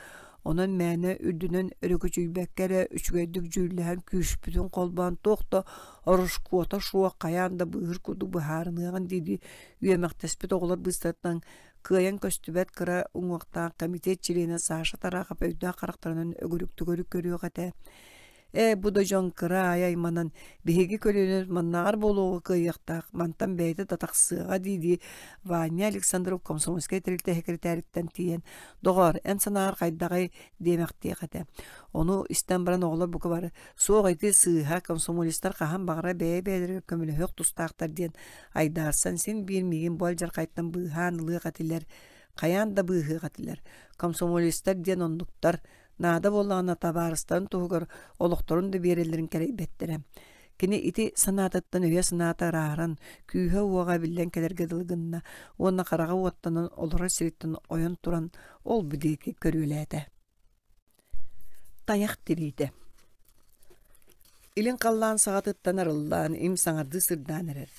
Онон мээнэ үрдүнэн өрүкүчүйбэккэ эрэ үчүгэйдик дьүүллэһэн күүспүтүн холбоон туох да ороскуота суох хайаан да быыһыыр курдук быһаарыныаҕын дии-дии Үөмэхтэспит оҕолор быыстарыттан кыайан көстүбэт кыра уҥуохтаах комитет чилиэнэ Саша Тарахов өйдөөх харахтарынан өгүрүк-төгүрүк көрүөх этэ. Ээ, бу да дьон кыра аайы айманан, биһиги көлүөнэбит маннааҕар буолуоҕу кыайыахтаах, мантан бэйэтэ да тахсыаҕа дии-дии Ваня Александров комсомольскай тэрилтэ сэкирэтээриттэн тиийэн, «Доҕоор, эн санааҕар хайдаҕый?» диэмэхтиэх этэ. Ону истэн баран оҕолор бука бары «Суох, ити сыыһа, комсомолецтар хаһан баҕарар бэйэ-бэйэлэригэр көмөлөһүөх тустаахтар» диэн айдаарсан син биир миигин бу алдьархайтан быыһаан ылыах этилэр, хайаан да быыһыах этилэр. Комсомолецтар диэн оннуктар, наада буоллаҕына табаарыстарын туһугар олохторун да биэрэллэрин кэрэйбэттэрэ. Кини ити санаатыттан өйө-санаата ырааһыран, күүһэ-уоҕа эбиллэн кэлэргэ дылы гынна уонна хараҕа уоттанан олорор сириттэн ойон туран ол-бу диэки көрүөлээтэ. Тайах тириитэ Илин халлаан саҕатыттан арыллан, им саҥардыы сырдаан эрэр.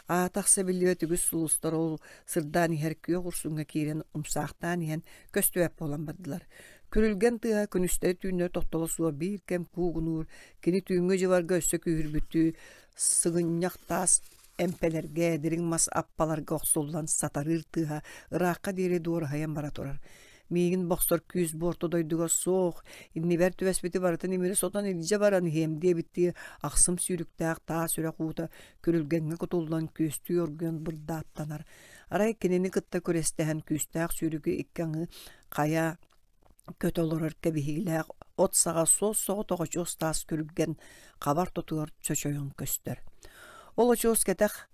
Аата ахса биллибэт үгүс сулустар ол сырдаан иһэр күөх урсуҥҥа киирэн умсаахтаан иһэн көстүбэт буолан бардылар. Күрүлгэн тыаһа күнүстэри-түүннэри тохтоло суох биир кэм куугунуур, кини түүҥҥү дьыбарга өссө күүһүрбүттүү сыгынньах таас эмпэлэргэ, дириҥ мас аппаларга охсуллан сатарыыр тыаһа ыраахха диэри дуораһыйан бара турар. Миигин бохсор күүс буорта дойдуга суох, иннибэр түбэспити барытын имири сотон илдьэ баран иһиэм диэбиттии ахсым сүүрүктээх таас үрэх уута күрүлгэҥҥэ кутуллан күөстүү оргуйан бырдааттанар. Арай кинини кытта күрэстэһэн күүстээх сүүрүгү икки аҥыы хайа көтө олорор кэбиһиилээх от саҕа суос-соҕотох очуос таас күрүлгэн хабар тотугар чочойон көстөр. Ол очуос кэтэх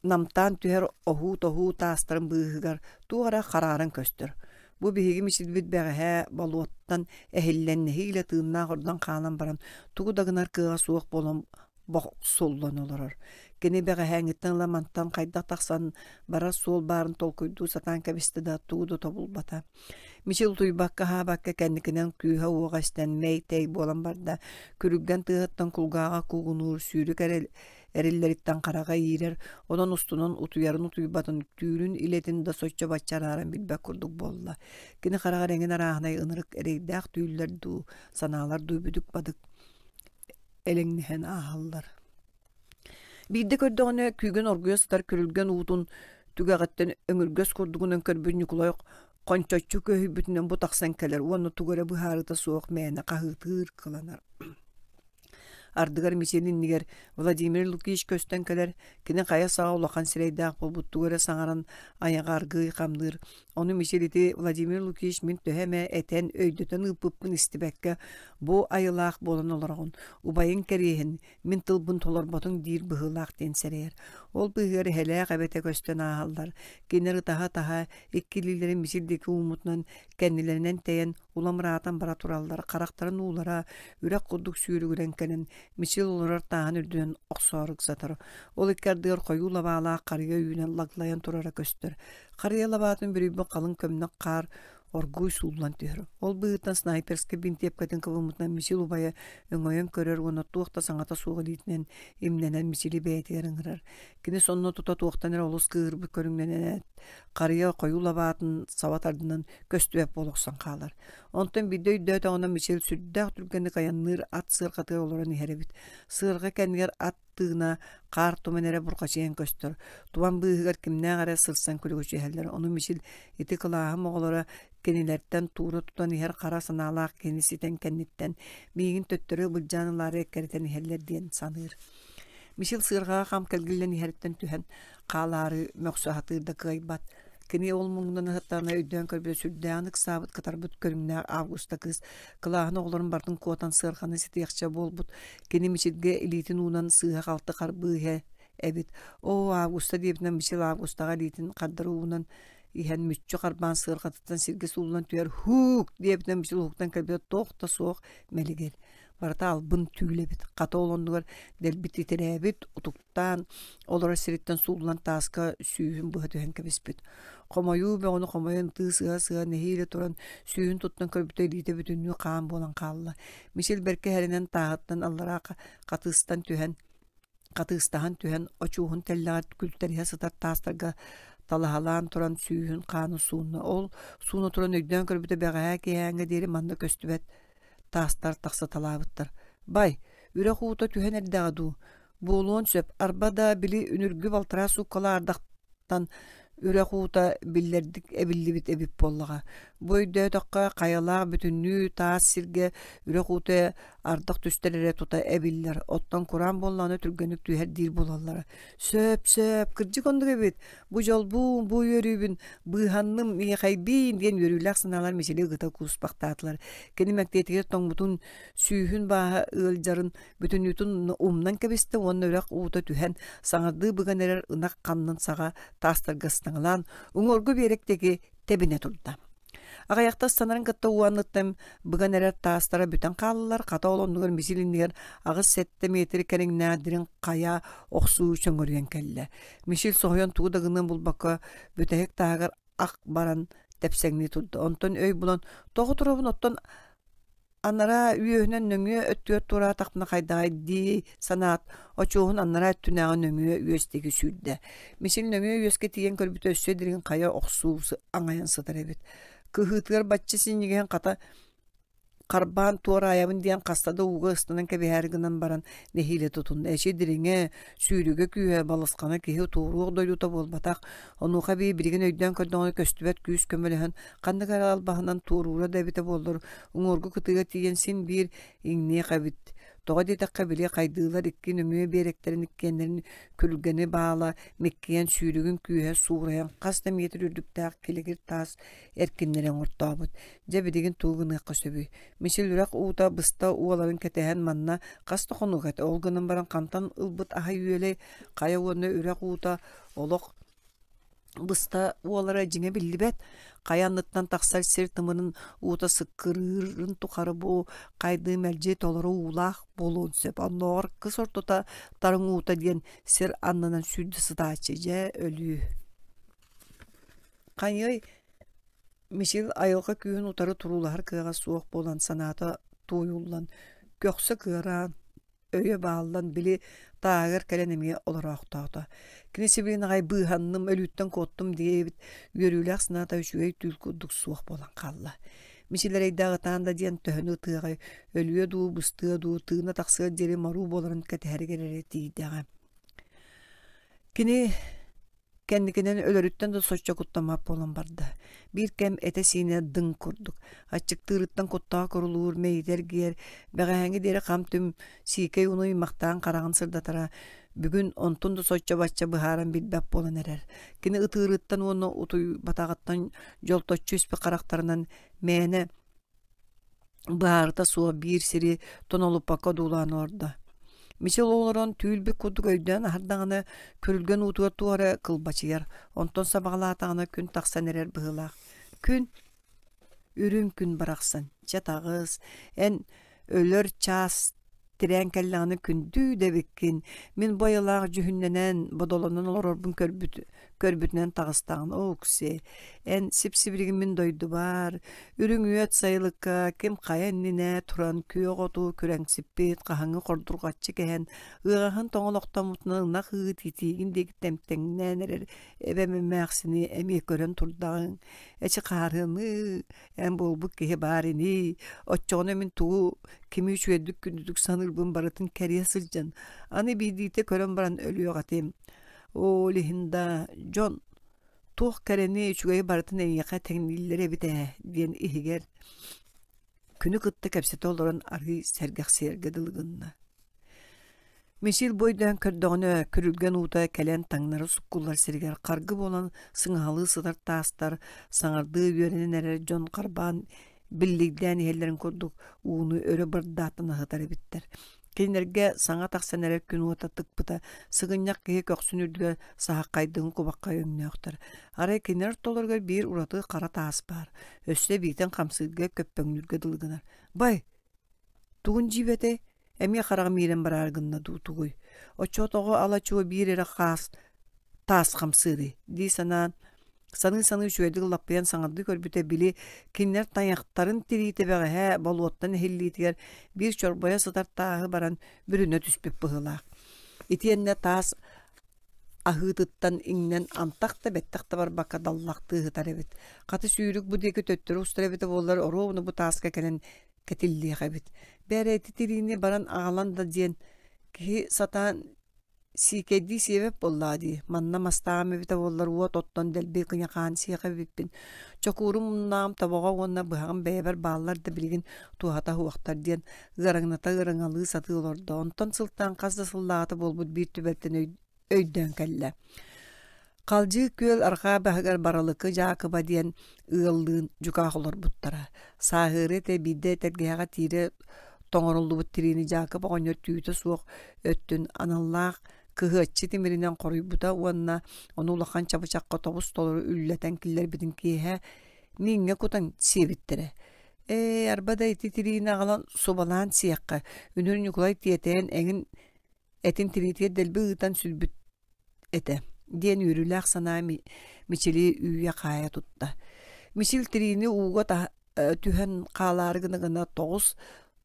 намтаан түһэр оһуу-тоһуу таастарын быыһыгар туох эрэ харааран көстөр. Бу биһиги мичилбит бэҕэһээ болуоттан эһиллэн нэһиилэ тыыннаах ордон хаалан баран тугу да гынар кыаҕа суох буолан бохсуллан олорор. Кини бэҕэһээҥҥиттэн ыла мантан хайдах тахсан барар суол баарын толкуйдуу сатаан кэбистэ да тугу да тобулбата. Мичил утуйбакка аһаабакка кэнникинэн күүһэ-уоҕа истэн мэй-тэй буолан барда. Күрүлгэн тыаһыттан кулгааҕа куугунуур сүүрүк эрэл эриллэриттэн хараҕа иирэр, онон устунан утуйарын утуйбатын, түүнүн илэтин да соччо-бачча арааран билбэт курдук буолла. Кини хараҕар эҥин арааһынай ынырык эрэйдээх түүллэр дуу, санаалар дуу бүдүк-бадык элэҥнэһэн ааһаллар. Биирдэ көрдөҕүнэ күүгэн оргуйа сытар күрүлгэн уутун түгэҕиттэн өҥүргэс курдугунан көрбүт Ньукулай хончоччу көһүйбүтүнэн бу тахсан кэлэр уонна тугу эрэ быһаарыыта суох мээнэ хаһыытыыр кыланар. Ардыгар мичил иннигэр Владимир Лукич көстөн кэлэр, кини хайа саҕа улахан сирэйдээх буолбут тугу эрэ саҥаран айаҕа аргыый хамныыр. Ону Мичил ити Владимир Лукич мин төһө эмэ этэн, өйдөтөн ыыппыппын истибэккэ, бу айылаах буолан олороҕун, убайыҥ кэриэһин, мин тылбын толорботуҥ диир быһыылаах диэн сэрэйэр. Ол быыһыгар эһэлээх эбэтэ көстөн ааһаллар. Кинилэр ытаһа-ытаһа икки илиилэрин Мичил диэки ууммутунан кэннилэринэн тэйэн улам ыраатан бара тураллар, харахтарын уулара үрэх курдук сүүрүгүрэн кэлэн, Мичил олорор тааһын үрдүнэн охсоору ыксатар. Ол икки ардыгар хойуу лабаалаах харыйа үүнэн лаглайан турара көстөр. Харыйа лабаатын бүрүйбүт халыҥ көмнөх хаар оргууй сууллан түһэр. Ол быыһыттан снайперскай бинтиэпкэтин кыбыммытынан Мичил убайа өҥөйөн көрөр уонна туох да саҥата суох илиитинэн имнэнэн Мичили бэйэтигэр ыҥырар. Кини сонно тута туохтан эрэ олус кыыһырбыт көрүҥнэнэн харыйа хойуу лабаатын саба тардынан көстүбэт буола охсон хаалар. Онтон биирдэ өйдөөтөҕүнэ Мичил сүрдээх түргэнник айанныыр ат сыарҕатыгар олорон иһэр эбит. Сыарҕа кэннигэр ат тыына хаар туман эрэ бурҕачыйан көстөр. Туман быыһыгар кимнээх эрэ сырсан күлүгүчүһэллэр. Ону Мичил ити кылааһым оҕолоро кинилэртэн туура тутан иһэр хара санаалаах киһини ситэн кэнниттэн миигин төттөрү былдьаан ылаары эккирэтэн иһэллэр диэн саныыр. Мичил сыарҕаҕа хам кэлгиллэн иһэриттэн түһэн хаалаары мөхсө сатыыр да кыайбат. Кини ол муҥунан ыһыктаҕына өйдөөн көрбүтэ сүрдээҕин ыксаабыт кытарбыт көрүҥнээх Августа кыыс кылааһын оҕолорун барытын куотан сыарҕаны ситиэхчэ буолбут. Кини Мичилгэ илиитин уунан сыыһа-халты харбыы иһэ эбит. Оо, Августа диэбитинэн Мичил Августаҕа илиитин хардары уунан иһэн мүччү харбаан сыарҕатыттан сиргэ сууллан түһэр «Һуук!» диэбитинэн Мичил уһуктан кэлбитэ туох да суох мэлигир. Барыта албын түүл эбит. Хата ол оннугар дэлби титирээбит, утуктаан олорор сириттэн сууллан тааска сүүһүн быһа түһэн кэбиспит. Хомойуу бөҕөнү хомойон тыы сыһа-сыһа нэһиилэ туран сүүһүн туттан көрбүтэ илиитэ бүтүннүү хаан буолан хаалла. Мичил бэркэ иһэринэн тааһыттан аллараа хатыыстан түһэн хатыыстаһан түһэн очуоһун тэллэҕэр күлтэриһэ сытар таастарга талаһалаан туран сүүһүн хаанын суунна. Ол сууна туран өйдөөн көрбүтэ бэҕэһээ киэһээҥҥэ диэри манна көстүбэт таастар тахсыталаабыттар. Бай, үрэх уута түһэн эрдэҕэ дуу? Буолуон сөп, арба да били үнүргү балтараа сууккалаах ардахтан үрэх уута биллэрдик эбиллибит эбит буоллаҕа. Бу өйдөөтөххө, хайалаах бүтүннүү таас сиргэ үрэх уута Ардах түстэр эрэ тута эбиллэр, оттон кураан буоллаҕына түргэнник түһэр диир буолаллара. Сөп, сөп, кырдьык оннук эбит. Бу дьолбуун, бу үөрүүбүн, быыһанным, миэхэйбиин диэн үөрүүлээх санаалар Мичили ыгыта кууспахтаатылар. Кини мэктиэтигэр тоҥмутун, сүүһүн бааһа ыалдьарын бүтүннүүтүн умнан кэбистэ уонна үрэх уута түһэн, саҥардыы быган эрэр ынах ханнын саҕа таастарга ыстаҥалаан, уҥуоргу биэрэк диэки тэбинэ турда. Аҕыйахта ыстанарын кытта уу анныттан быган эрэр таастара бүтэн хааллылар, хата ол оннугар мисил иннигэр 8-7 миэтир кэриҥнээх дириҥ хайа охсуу чөҥөрүйэн кэллэ. Мишель соһуйан тугу да гыныан булбакка бүтэһик тааһыгар ах баран тэпсэҥнии турда. Онтон өй булан тоҕо турабын оттон Анараа үөһүнэн нөҥүө өттүгэр туораатахпына хайдаҕай дии санаат, очуоһун анараа өттүнээҕи нөҥүө үөс диэки сүүрдэ. Мичил нөҥүө үөскэ тиийэн көрбүтэ өссө дириҥ хайа охсуу аҥайан сытар эбит. Кыһыытыгар бачча синньигэһин хата харбаан туораайабын диэн хаста да ууга ыстанан кэбиһээри гынан баран нэһиилэ тутунна. Эчи дириҥэ, сүүрүгэ күүһэ, балысхана киһи туоруох дойдута буолбатах. Онуоха эбии билигин өйдөөн көрдөҕүнэ көстүбэт күүс көмөлөһөн ханнык эрэ албаһынан туоруура да эбитэ буоллар, уҥуоргу кытыыга тиийэн син биир иҥниэх эбит. Тоҕо диэтэххэ, били хайдыылар икки нөҥүө биэрэктэрин иккиэннэрин күргэни баала миккийэн сүүрүгүн күүһэ суурайан хас да миэтир үрдүктээх килэгир таас эркиннэри оҥортообут. Дьэ билигин тугу гыныахха сөбүй? Мичил үрэх уута быста уоларын кэтэһэн манна хас да хонук этэ. Ол гынан баран хантан ылбыт аһа-үөлэй хайа уонна үрэх уута олох быста уолара дьиҥэ биллибэт, хайа анныттан тахсар сир тымырын уута сыккырыырын тухары бу хайдыы мэлдьи толору уулаах буолуон сөп. Оннооҕор кыс ортото тарыҥ уута диэн сир аннынан сүүрдэ сытааччы дьэ өлүү. Хайыай Мичил айылҕа күүһүн утары туруулаһар кыаҕа суох буолан санаата туойуллан, көхсө кыараан, өйө бааллан, били тааһыгар кэлэн эмиэ олороохтоото. Кини сибилин аҕай быыһанным, өлүүттэн куоттум диэбит үөрүүлээх санаата үчүгэй түүл курдук суох буолан хаалла. Мичил эрэйдээх ытаан да диэн төһөнү ытыаҕай, өлүө дуу, быстыа дуу, тыына тахсыар диэри моруу буоларын кэтэһэригэр эрэ тиийдэҕэ. Кини Кэнникинэн өлөрүттэн да соччо куттаммат буолан барда. Биир кэм этэ-сиинэ дыҥ курдук, аччыктыырыттан куттаҕа курулуур, мэйиитэ эргийэр, бэҕэһээҥҥи диэри хам-түм сиикэй ууну ыймахтаан хараҕын сырдатара, бүгүн онтун да соччо-бачча быһааран билбэт буолан эрэр. Кини ытыырыттан уонна утуйбатаҕыттан дьолточчу испит харахтарынан мээнэ быһаарыта суох биир сири тонолуппакка одуулаан олордо. Мичил олорон түүл-бит курдук өйдөөн аһардаҕына, күрүлгэн уутугар туох эрэ кылбачыйар, онтон сабаҕалаатаҕына күн тахсан эрэр быһыылаах. Күн үрүҥ күн барахсан, чэ таҕыс, эн өлөр чаас тирээн кэллэҕинэ күндүү да эбиккин, мин бу айылаах дьүһүннэнэн, бодолонон олорорбун көрбүт көрбүтүнэн таҕыстаҕын Оокси, эн сип-сибилигин мин дойдубар, үрүҥ үөт сайылыкка ким хайа иннинэ туран күөх оту күрэҥсиппит хаһыҥы хордурҕаччы кэһэн, ыаҕаһын тоҥолохтоммутунан ынах ыыт итиигин диэки тэмтэҥнээн эрэр эбэм эмээхсини эмиэ көрөн турдаҕыҥ. Эчи хаарыаныы, эн буолбут киһи баар ини, оччоҕуна мин тугу кими үчүгэйдик күндүтүк саныырбын барытын кэрийэ сылдьан, аны биирдиитэ көрөн баран өлүөх этим. Ол иһин да дьон туох кэрэни, үчүгэйи барытын эйиэхэ тэҥнииллэр эбит ээ диэн иһигэр күнү кытта кэпсэтэ олорон арыый сэргэхсийэргэ дылы гынна. Мичил бу өйдөөн көрдөҕүнэ, күрүлгэн уута кэлэн таҥнары суккуллар сиригэр харгы буолан сыҥаһалыы сытар таастар саҥардыы үөрэнэн эрэр дьон харбаан биллигдээн иһэллэрин курдук ууну өрө бырдааттан аһытар эбиттэр. Кинилэргэ саҥа тахсан эрэр күн уота тыкпыта, сыгынньах киһи көхсүн үрдүгэр саһаххайдыҥы кубаххай өҥнөөхтөр. Арай кинилэр ортолоругар биир ураты хара таас баар, өссө биитин хамсыырга, көппөҥнүүргэ дылы гынар. Бай, тугун дьиибэтэй, эмиэ хараҕым иирэн бараары гынна дуу тугуй? Оччотооҕу ала-чуо биир эрэ хаас таас хамсыырый дии санаан Саныы-саныы үчүгэйдик лаппыйан саҥардыы көрбүтэ, били, кинилэр тайахтарын тириитэ бэҕэһээ болуоттан эһиллиитигэр биир чорбойо сытар тааһы баран бүрүнэ түспүт быһыылаах. Итиэннэ таас аһыытыттан иҥнэн антах да бэттэх да барбакка даллахтыы сытар эбит. Хата сүүрүк бу диэки төттөрү устар эбитэ буоллар, оруобуна бу тааска кэлэн кэтиллиэх эбит. Бээрэ ити тириини баран аҕалан да диэн киһи сатаан Сиикэйдии сиэбэт буоллаҕа дии, манна мастааҕым эбитэ буоллар уот оттон дэлби кыйахаан сиэх эбиппин. Чокуурум муннааҕым тобоҕо уонна быһаҕым бэйэбэр бааллар да билигин туоһата суохтар диэн ыараҥната ыараҥалыы сатыы олордо. Онтон сылтаан хас да сыллааҕыта буолбут биир түбэлтэни өйдөөн кэллэ. Халдьыы күөл арҕаа баһыгар Баралыкы Дьаакыба диэн ыаллыын дьукаах олорбуттара. Сааһыары этэ биирдэ тэлгэһэҕэ тиирэ тоҥоруллубут тириини Дьаакып оҕонньор түүтэ суох өттүн аналлаах кыһыаччы тимиринэн хоруйбута уонна ону улахан чабычахха тобус-толору үллэтэн киллэрбитин киэһэ мииҥҥэ кутан сиэбиттэрэ. Ээ, арба да ити тириини аҕалан субалаан сиэххэ, үнүр Ньукулай тиэтэйэн эҥин этин тириитигэр дэлби ыытан сүлбүт этэ диэн үөрүүлээх санаа Мичили үүйэ-хаайа тутта. Мичил тириини ууга түһэн хаалаары гына-гына тоҕус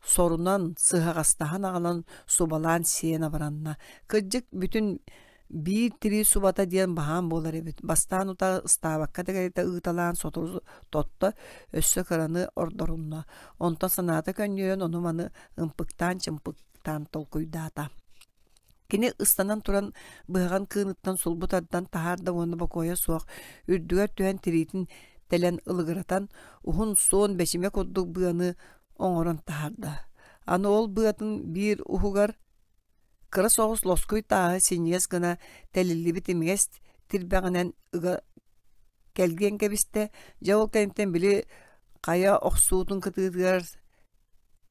сорунан сыһаҕастаһан аҕалан субалаан сиэн абыранна. Кырдьык бүтүн биир тирии субата диэн баһаам буолар эбит. Бастаан утаа ыстаабакка да кэриэтэ ыыталаан сотору тотто, өссө кыраны ордорунна. Онтон санаата көнньүөрэн ону-маны ымпыктаан-чымпыктаан толкуйдаата. Кини ыстанан туран быһаҕын кыыныттан сулбу тардан таһаарда уонна бокуойа суох үрдүгэр түһэн тириитин тэлэн ылыгыратан, уһун суон бэчимэ курдук быаны оҥорон таһаарда. Аны ол быатын биир уһугар кыра соҕус лоскуй тааһы синньигэс гына тэлиллибит имигэс тирбэҕинэн ыга кэлгиэн кэбистэ. Дьэ ол кэнниттэн били хайа охсуутун кытыытыгар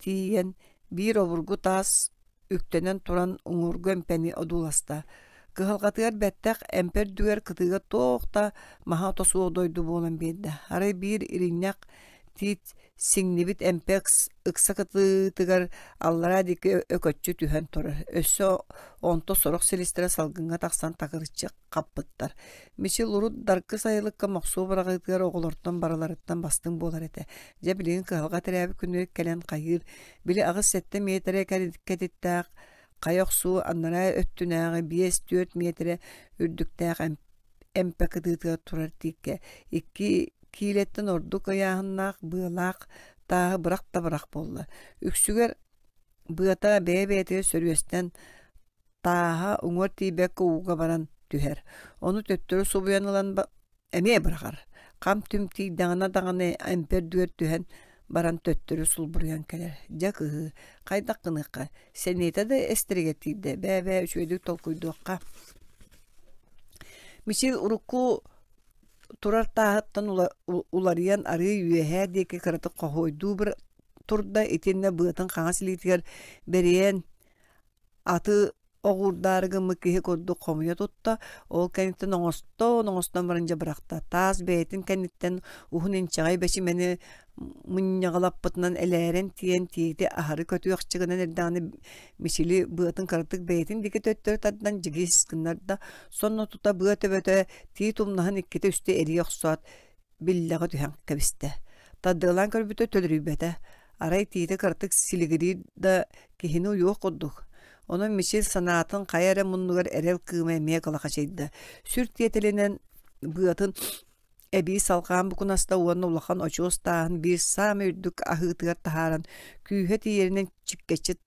тиийэн биир обургу таас үктэнэн туран уҥуоргу эмпэни одууласта. Кыһалҕатыгар бэттэх эмпэ үрдүгэр кытыыга туох да маһа-ото суох дойду буолан биэрдэ. Арай биир иринньэх тиит сиҥнибит эмпэ ыкса кытыытыгар аллараа диэки өкөччү түһэн турар. Өссө онто сорох силистэрэ салгыҥҥа тахсан такырыччы хаппыттар. Мичил урут даркы сайылыкка мохсуо быраҕыытыгар оҕолортон барыларыттан бастыҥ буолар этэ. Дьэ билигин кыһалҕа тирээбит күнүгэр кэлэн хайыыр, били 8-7 миэтэрэ кэтиттээх хайа охсуу анараа өттүнээҕи 5-4 миэтэрэ үрдүктээх эмпэ кытыытыгар турар тииккэ 2 киилэттэн ордук ыйааһыннаах быалаах тааһы бырах да бырах буолла. Үксүгэр быата бэйэ-бэйэтигэр сөрүөстэн Тааһа уҥуор тиийбэккэ ууга баран түһэр, ону төттөрү субуйан ылан эмиэ быраҕар, хам-түм тиийдэҕинэ даҕаны эмпэ үрдүгэр түһэн баран төттөрү сулбуруйан кэлэр. Дьэ кыһыы, хайдах гыныахха, сэниэтэ да эстэригэр тиийдэ, бээ-бээ үчүгэйдик толкуйдуохха. Мичил урукку турар тааһыттан уларыйан арыый үөһээ диэки кыратык хоһуойдуу турда итиэннэ быатын хаҥас илиитигэр бэрийэн Аты оҕуурдаары гыммыт киһи курдук хомуйа тутта, ол кэнниттэн оҥостон оҥостон баран дьэ бырахта. Таас бэйэтин кэнниттэн уһун инчэҕэй бэчимэни мунньаҕалаппытынан элээрэн тиийэн тиити аһары көтүөхчэ гынан эрдэҕинэ Мичили быатын кыратык бэйэтин диэки төттөрү тардан дьигис гыннарда, сонно тута быа төбөтө тиит умнаһын иккитэ-үстэ эрийэ охсоот биллэҕэ түһэн кэбистэ. Тардыалаан көрбүтэ төлөрүйбэтэ. Арай тиитэ кыратык силигириир да киһини уйуох курдук. Онон Мичил санаатын хайа эрэ муннугар эрэл кыыма эмиэ кылахачыйда. Сүр тиэтэлинэн быатын эбии салҕаан букунаста уонна улахан очуос тааһын биир саамай үрдүк аһыытыгар таһааран күүһэ тиийэринэн чиккэччи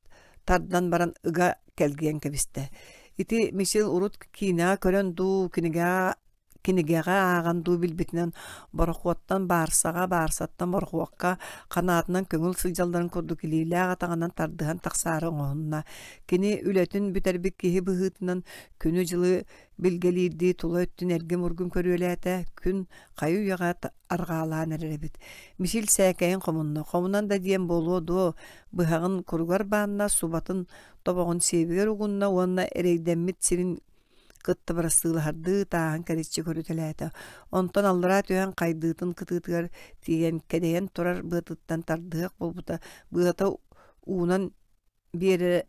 тардан баран ыга кэлгийэн кэбистэ. Ити Мичил урут киинэҕэ көрөн дуу, кинигэҕэ кинигэҕэ ааҕан дуу билбитинэн борохуоттан баарсаҕа, баарсаттан борохуокка ханаатынан көҥүл сылдьалларын курдук илиилээх атаҕынан тардыһан тахсаары оҥоһунна. Кини үлэтин бүтэрбит киһи быһыытынан күнү-дьылы билгэлиирдии тула өттүн эргим-ургум көрүөлээтэ, күн хайы үйэҕэ арҕаалаан эрэр эбит. Мичил сээкэйин хомунна, хомунан да диэн буолуо дуо, быһаҕын куругар баанна, субатын тобоҕун сиэбигэр угунна уонна эрэйдэммит сирин кытта бырастыылаһардыы тааһын кэриччи көрүтэлээтэ. Онтон аллараа түһэн хайдыытын кытыытыгар тиийэн кэдэйэн турар быатыттан тардыһыах буолбута быата уунан биэрэ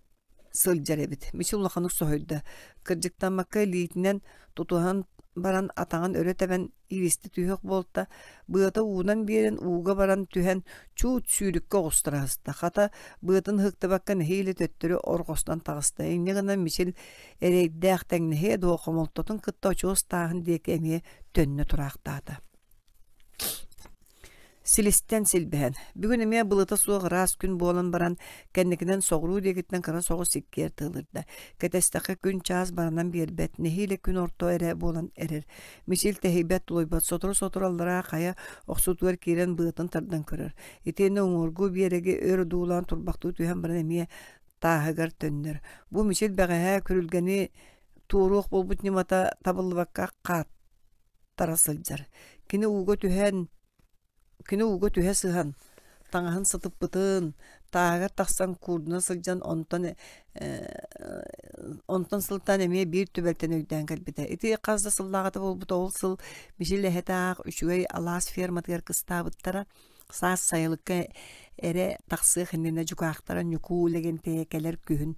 сылдьар эбит. Мичил улаханнык соһуйда. Кырдьыктаммакка илиитинэн тутуһан баран атаҕын өрө тэбэн иристэ түһүөх буолта, быата уунан биэрэн ууга баран түһэн чуут сүүрүккэ оҕустара сыста. Хата быатын ыһыктыбакка нэһиилэ төттөрү орҕостон таҕыста. Инньэ гынан Мичил эрэйдээх тэҥнэһиэ дуо хомолтотун кытта очуос тааһын диэки эмиэ төннө тураахтаата. Силистэн силбэһэн. Бүгүн эмиэ былыта суох ыраас күн буолан баран, кэнникинэн соҕуруу диэкиттэн кыра соҕус сиккиэр тыалырда. Кэтэстэххэ күн-чаас баранан биэрбэт, нэһиилэ күн орто эрэ буолан эрэр. Мичил тэһийбэт тулуйбат, сотору-сотору аллараа хайа охсуутугар киирэн быатын тардан көрөр. Итиэннэ уҥуоргу биэрэги өр одуулаан турбахтыы түһэн баран эмиэ тааһыгар төннөр. Бу Мичил бэҕэһээ күрүлгэни туоруох буолбут ньымата табыллыбакка хааттара сылдьар. Кини ууга түһэн Кини ууга түһэ сыһан, таҥаһын сытыппытын, тааһыгар тахсан куурдуна сылдьан онтон онтон сылтаан эмиэ биир түбэлтэни өйдөөн кэлбитэ. Ити хас да сыллааҕыта буолбута ол сыл Мичил эһэтэ аах үчүгэй алаас ферматыгар кыстаабыттара. Саас сайылыкка эрэ тахсыах иннинэ дьукаахтара Ньукуу Лэгэнтэйэ кэлэр күһүн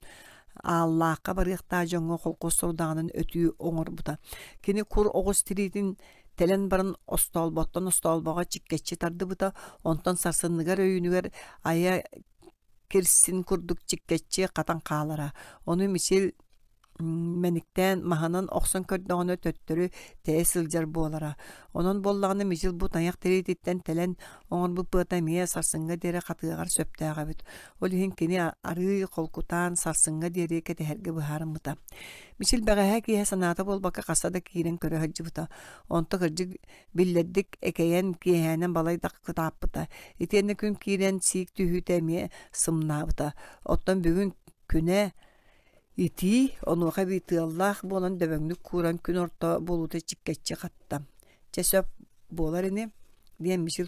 Ааллаахха барыахтаах дьоҥҥо холкуос сорудаҕынан өтүү оҥорбута. Кини кур оҕус тириитин Тэлэн баран остоолботтон остоолбоҕо чиккэччи тардыбыта, онтон сарсынныгар өйүүнүгэр айа кирсин курдук чиккэччи хатан хаалара. Ону Мичил мэниктээн маһынан охсон көрдөҕүнэ төттөрү тэйэ сылдьар буолара. Онон буоллаҕына Мичил бу тайах тириититтэн тэлэн оҥорбут быата эмиэ сарсыҥҥа диэри хатыаҕар сөптөөх эбит. Ол иһин кини арыый холкутаан сарсыҥҥа диэри кэтэһэргэ быһаарыммыта. Мичил бэҕэһээ киэһэ санаата буолбакка хаста да киирэн көрө сылдьыбыта. Онто кырдьык биллэрдик экэйэн киэһээнэн балай да кытааппыта. Итиэннэ күн киирэн сиик түһүүтэ эмиэ сымнаабыта. Оттон бүгүн күнэ итии, онуоха эбии тыаллаах буолан дөбөҥнүк кууран күн орто буолуута чиккэччи хатта. Чэ сөп буолар ини, диэн Мичил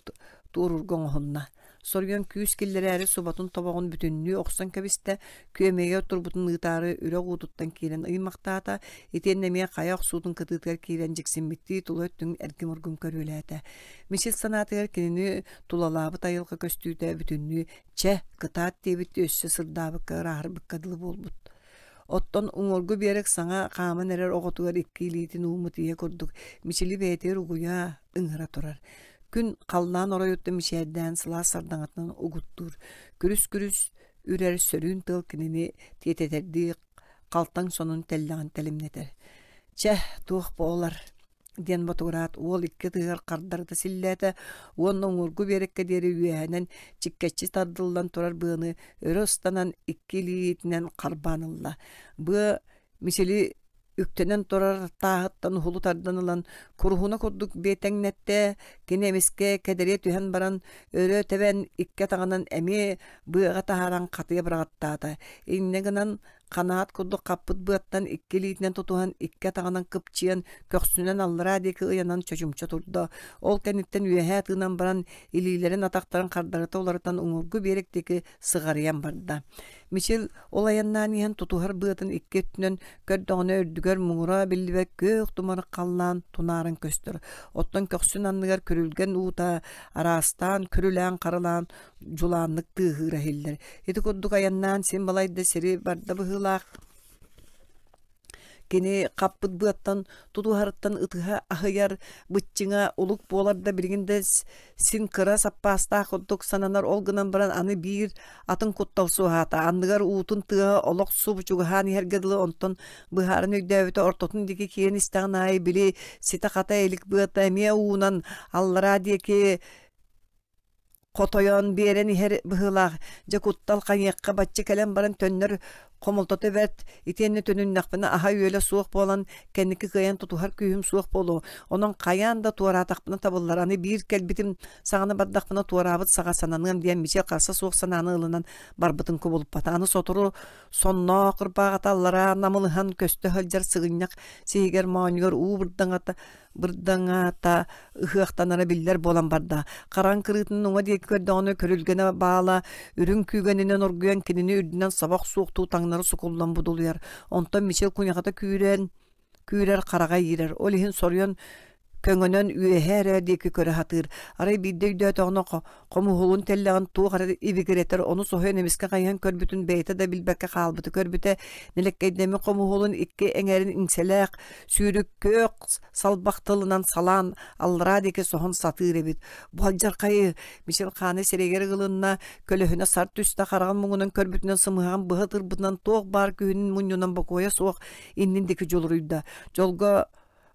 туоруурга оҥоһунна. Соруйан күүс киллэрээри субатын тобоҕун бүтүннүү охсон кэбистэ, күөмэйигэр турбутун ыытаары үрэх уутуттан киирэн ыймахтаата, итиэннэ эмиэ хайа охсуутун кытыытыгар киирэн дьиксиммиттии тула өттүн эргим-ургум көрүөлээтэ. Мичил санаатыгар кинини тулалаабыт айылҕа көстүүтэ бүтүннүү чэ, кытаат диэбиттии өссө сырдаабыкка ырааһырбыкка дылы буолбут. Оттон уҥуоргу биэрэк саҥа хааман эрэр оҕотугар икки илиитин ууммут ийэ курдук Мичили бэйэтигэр угуйа, ыҥыра турар. Күн халлаан оройуттан мичээрдээн сылаас сардаҥатынан угуттуур. Күрүс-күрүс үрэр сөрүүн тыал кинини тиэтэтэрдии халтаҥ сонун тэллэҕин тэлимнэтэр. Чэ, туох буолар диэн ботугураат уол икки ытыһыгар хардарыта силлээтэ уонна уҥуоргу биэрэккэ диэри үөһэнэн чиккэччи тардыллан турар быаны өрө ыстанан икки илиитинэн харбаан ылла. Быа Мичили үктэнэн турар тааһыттан уһулу тардан ылан куруһуна курдук биэтэҥнэттэ, кини эмискэ кэдэриэ түһэн баран өрө тэбэн икки атаҕынан эмиэ быаҕа таһааран хатыйа быраҕаттаата. Инньэ гынан ханаат курдук хаппыт быаттан икки илиитинэн тутуһан икки атаҕынан кыпчыйан көхсүнэн аллараа диэки ыйанан чочумча турда. Ол кэнниттэн үөһээ тыынан баран илиилэрин атахтарын хардарыта уларытан уҥуоргу биэрэк диэки сыҕарыйан барда. Мичил ол айаннаан иһэн тутуһар быатын икки өттүнэн көрдөҕүнэ үрдүгэр муҥура биллибэт күөх тумарык халлаан тунааран көстөр. Оттон көхсүн анныгар күрүлгэн уута араастаан күрүлээн-харылаан дьулааннык тыаһыыра иһиллэр. Ити курдук айаннаан син балайда сири барда быһыылаах. Кини хаппыт быаттан тутуһарыттан ытыһа аһыйар, быччыҥа улук буолар да билигин да син кыра саппаастаах курдук сананар ол гынан баран аны биир атын куттал суоһаата. Анныгар уутун тыаһа олох субу чугаһаан иһэргэ дылы онтон быһааран өйдөөбүтэ ортотун диэки киирэн истэҕин аайы били ситэ-хата илик быата эмиэ уунан аллараа диэки хотойон биэрэн иһэр быһыылаах дьэ куттал хайыахха бачча кэлэн баран төннөр хомолтото бэрт итиэннэ төнүннэхпинэ аһа-үөлэ суох буолан кэнники кыайан тутуһар күүһүм суох буолуо онон хайаан да туораатахпына табыллар аны биир кэлбитим саҕана бардахпына туораабыт саҕа сананыам диэн Мичил харса суох санааны ылынан барбытын кубулуппата аны сотору сонноох ырбааҕата аллараа намылыһан көстө сылдьар сыгынньах сиһигэр моонньугар уу бырдаҥата бырдаҥаата ыһыахтанара биллэр буолан барда. Хараҥ кырыытын уҥа диэки көрдөҕүнэ көрүлгэнэ баала үрүҥ күүгэнинэн оргуйан кинини үрдүнэн саба охсуохтуу таҥнары сукуллан будулуйар. Онтон Мичил куйахата күүрэн күүрэр хараҕа иирэр. Ол иһин соруйан көҥөнөн үөһээ эрэ диэки көрө сатыыр. Арай биирдэ өйдөөтөҕүнэ хомуһулун тэллэҕин туох эрэ ибигирэтэр, ону соһуйан эмискэ хайыһан көрбүтүн бэйэтэ да билбэккэ хаалбыты көрбүтэ, нэлэккэйдэммит хомуһулун икки эҥэрин иҥсэлээх, сүүрүк күөх салбах тылынан салаан аллараа диэки соһон сатыыр эбит. Бу алдьархайы Мичил хааны сирэйигэр ыгылынна, көлөһүнэ сар түстэ, хараҕын муҥунан көрбүтүнэн сымыһаҕын быһа ытырбытынан туох баар күһүнүн мунньунан бокуойа суох иннин диэки дьулуруйда. Дьолго.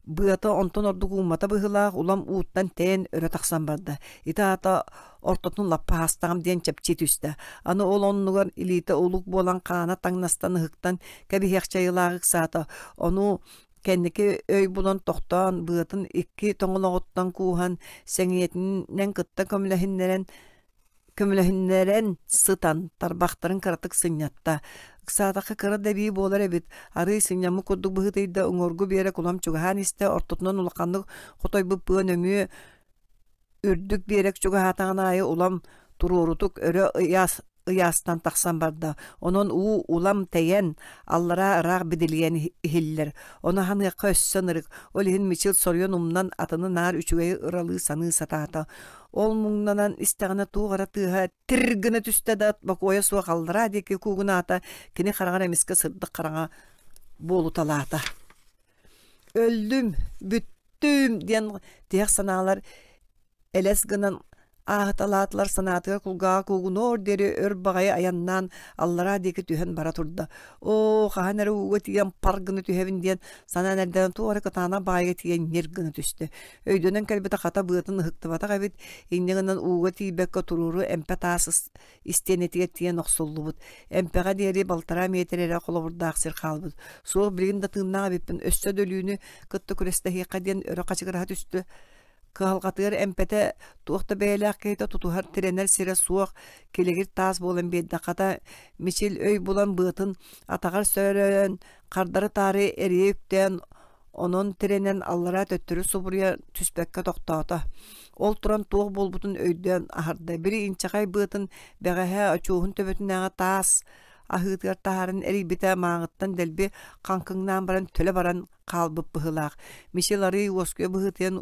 Быата онтон ордук ууммата быһыылаах, улам ууттан тэйэн өрө тахсан барда. Ити аата ортотун лаппа аастаҕым диэн чэпчии түстэ. Аны ол оннугар илиитэ улук буолан хаана таҥнастан ыһыктан кэбиһиэхчэ айылаах ыксаата. Ону кэнники өй булан тохтоон, быатын икки тоҥолоҕуттан кууһан, сэҥийэтинэн кытта көмөлөһүннэрэн көмөлөһүннэрэн сытан тарбахтарын кыратык сынньатта. Ыксаатахха кыра да эбии буолар эбит. Арыый сынньаммыт курдук быһыытыйда, уҥуоргу биэрэ кулам чугаһаан истэ, ортотунан улаханнык хотойбут быа нөҥүө үрдүк биэрэк чугаһаатаҕын аайы улам туруорутук өрө ыйаас ыйаастан тахсан барда. Онон уу улам тэйэн, аллараа ыраах бидилийэн иһиллэр. Ону аһаныахха өссө ынырык. Ол иһин Мичил соруйан умнан атыны наар үчүгэйи ыралыы саныы сатаата. Ол муҥнанан истэҕинэ туох эрэ тыаһа тир гына түстэ да бокуойа суох аллараа диэки куугунаата, кини хараҕар эмискэ сырдык хараҥа буолуталаата. Өллүм, бүттүм диэн тиһэх санаалар элэс гынан ааһыталаатылар санаатыгар кулгааҕа куугунуор диэри өр баҕайы айаннаан аллараа диэки түһэн бара турда. Оо, хаһан эрэ ууга тиийэн пар гына түһэбин диэн санаан эрдэҕинэ туох эрэ кытаанах баайга тиийэн ньир гына түстэ. Өйдөнөн кэлбитэ хата быатын ыһыктыбатах эбит, инньэ гынан ууга тиийбэккэ туруору эмпэ таас истиэнэтигэр тиийэн охсуллубут. Эмпэҕэ диэри балтараа миэтэрэ эрэ холобурдаах сир хаалбыт. Суох билигин да тыыннаах эбиппин, өссө да өлүүнү кытта күрэстэһиэххэ диэн өрө хачыгыраһа түстэ. Кыһалҕатыгар эмпэтэ туох да бэйэлээх киһитэ тутуһар тирэнэр сирэ суох, килэгир таас буолан биэрдэ. Хата Мичил өй булан быатын атаҕар сөрөөн, хардары-таары эрийэ үктээн Онон тирэнэн аллараа төттөрү субуруйа түспэккэ тохтоото. Ол туран туох буолбутун өйдөөн аһарда. Били инчэҕэй быатын бэҕэһээ очуоһун төбөтүнээҕи таас аһыытыгар таһааран эрийбитэ мааҕыттан дэлби хаҥкыҥнаан баран төлө баран хаалбыт быһыылаах. Мичил арыый уоскуйа быһыытыйан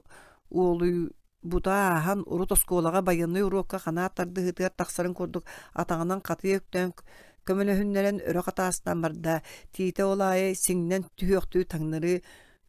уолуй Бута ааһан, урут оскуолаҕа байыаннай уруокка ханаат тардыһыытыгар тахсарын курдук атаҕынан хатыйа үктээн көмөлөһүннэрэн өрө хатаастаан барда, тиитэ ол аайы сиҥнэн түһүөхтүү таҥнары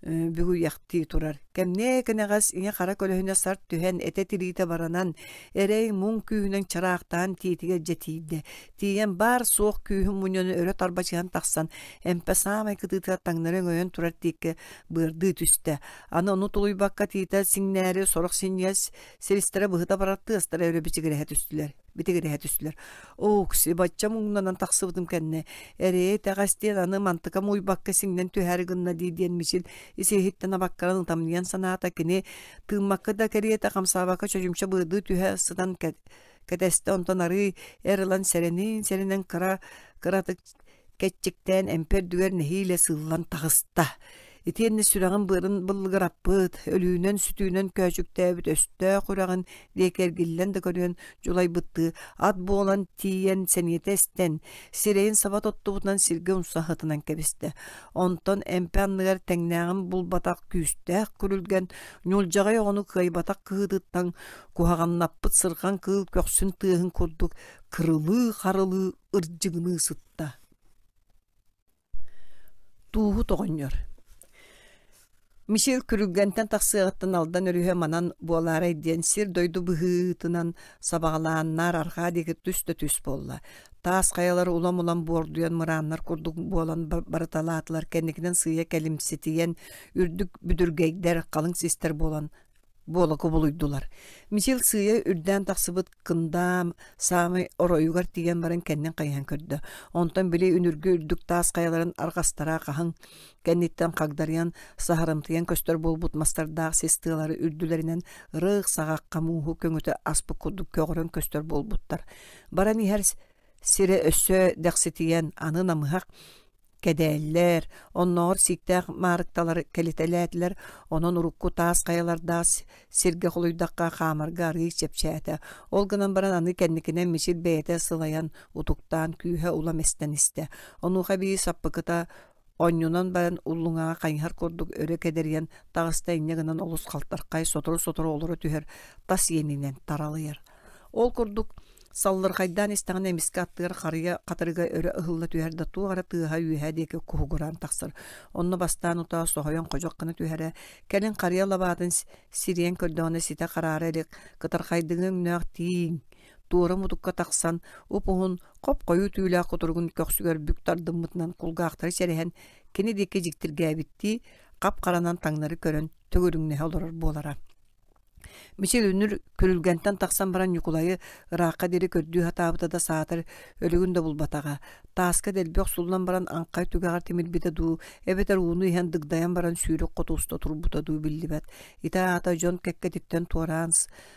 бүгүйэхтии турар. Кэмниэ кэнэҕэс ийэ-хара көлөһүнэ сарт түһэн, этэ-тириитэ баранан, эрэй-муҥ күүһүнэн чараахтаан тиитигэр дьэ тиийдэ. Тиийэн баар-суох күүһүн мунньан өрө тарбачыһан тахсан, эмпэ саамай кытыытыгар таҥнары өҥөйөн турар тииккэ быардыы түстэ. Аны ону тулуйбакка тиитэ сиҥнээри сорох синньигэс силистэрэ быһыта барар тыастара өрө бичигирэһэ түстүлэр битигирэһэ түстүлэр. Оокси, бачча муҥнанан тахсыбытым кэннэ, эрэйэ итэҕэс диэн аны мантыкам уйбакка сиҥнэн түһээри гынна дии диэн Мичил ис-иһиттэн абаккаран ытамньыйан санаата кини тыыммакка да кэриэтэ хамсаабакка чочумча быардыы түһэ сытан кэтэстэ онтон арыый эр ылан сэрэнин-сэрэнэн кыра кыратык кэччиктээн эмпэ үрдүгэр нэһиилэ сыыллан таҕыста. Итиэннэ сүрэҕин-быарын быллыгыраппыт, өлүүнэн-сүтүүнэн көөчүктээбит өстөөх үрэҕин диэки эргиллэн да көрүөн дьулайбыттыы ат буолан тиийэн сэниэтэ эстэн, сирэйин саба тоттубутунан сиргэ умса сытынан кэбистэ. Онтон эмпэ анныгар тэҥнээҕин булбатах күүстээх күрүлгэн ньулдьаҕай оҕону кыайбатах кыһыытыттан куһаҕаннаппыт сырҕан кыыл көхсүн тыаһын курдук кырылыы-харылыы ырдьыгыныы сытта. Тууһут оҕонньор Мичил күрүлгэнтэн тахсыаҕыттан Алдан өрүһэ манан буолаарай диэн сир-дойду быһыытынан сабаҕалааннар арҕаа диэки түс да түс буолла. Таас хайалар улам-улам буордуйан мырааннар курдук буолан барыталаатылар, кэнникинэн сыыйа кэлимситийэн үрдүк бүдүргэйдэр, халыҥ систэр буолан буола кубулуйдулар. Мичил сыыйа үрдээн тахсыбыт кындаам саамай оройугар тиийэн баран кэннин хайыһан көрдө. Онтон били үнүргү үрдүк таас хайаларын арҕастара хаһыҥ кэнниттэн хагдарыйан саһарымтыйан көстөр буолбут мастардаах сис тыалары үрдүлэринэн ырыых саҕахха мууһу көҥүтэ аспыт курдук көҕөрөн көстөр буолбуттар. Баран иһэр сирэ өссө дэхситийэн аны намыһах кэдээллэр, оннооҕор сииктээх маарыкталар кэлитэлээтилэр, онон урукку таас хайалардаах сиргэ холуйдахха хаамарга арыый чэпчээтэ. Ол гынан баран аны кэнникинэн Мичил бэйэтэ сылайан, утуктаан, күүһэ улам эстэн истэ. Онуоха эбии саппыкыта онньунан баран уллуҥаҕа хайыһар курдук өрө кэдэрийэн таҕыста инньэ гынан олус халтархай, сотору-сотору олоро түһэр тас иэнинэн таралыйар. Ол курдук саллырҕайдаан истэҕинэ эмискэ аттыгар харыйа хатырыга өрө ыһылла түһэр да туох эрэ тыаһа үөһэ диэки куһугураан тахсар. Онно бастаан утаа соһуйан ходьох гына түһэрэ, кэлин харыйа лабаатын сириэн көрдөҕүнэ ситэ хараара илик кытархайдыҥы өҥнөөх тииҥ туора мутукка тахсан уп-уһун хоп-хойуу түүлээх кутуругун көхсүгэр бүк тардыммытынан кулгаахтары сэрэһэн кини диэки дьиктиргээбиттии. хап-харанан таҥнары көрөн төгүрүҥнэһэ олорор буолара. Мичил үнүр күрүлгэнтэн тахсан баран Ньукулайы ыраахха диэри көрдүү сатаабыта да саатар өлүгүн да булбатаҕа. Тааска дэлби охсуллан баран аҥхай түгэҕэр тимирбитэ дуу, эбэтэр ууну иһэн дыгдайан баран сүүрүк хоту уста турбута дуу биллибэт. Ити аата дьон кэккэтиттэн туораан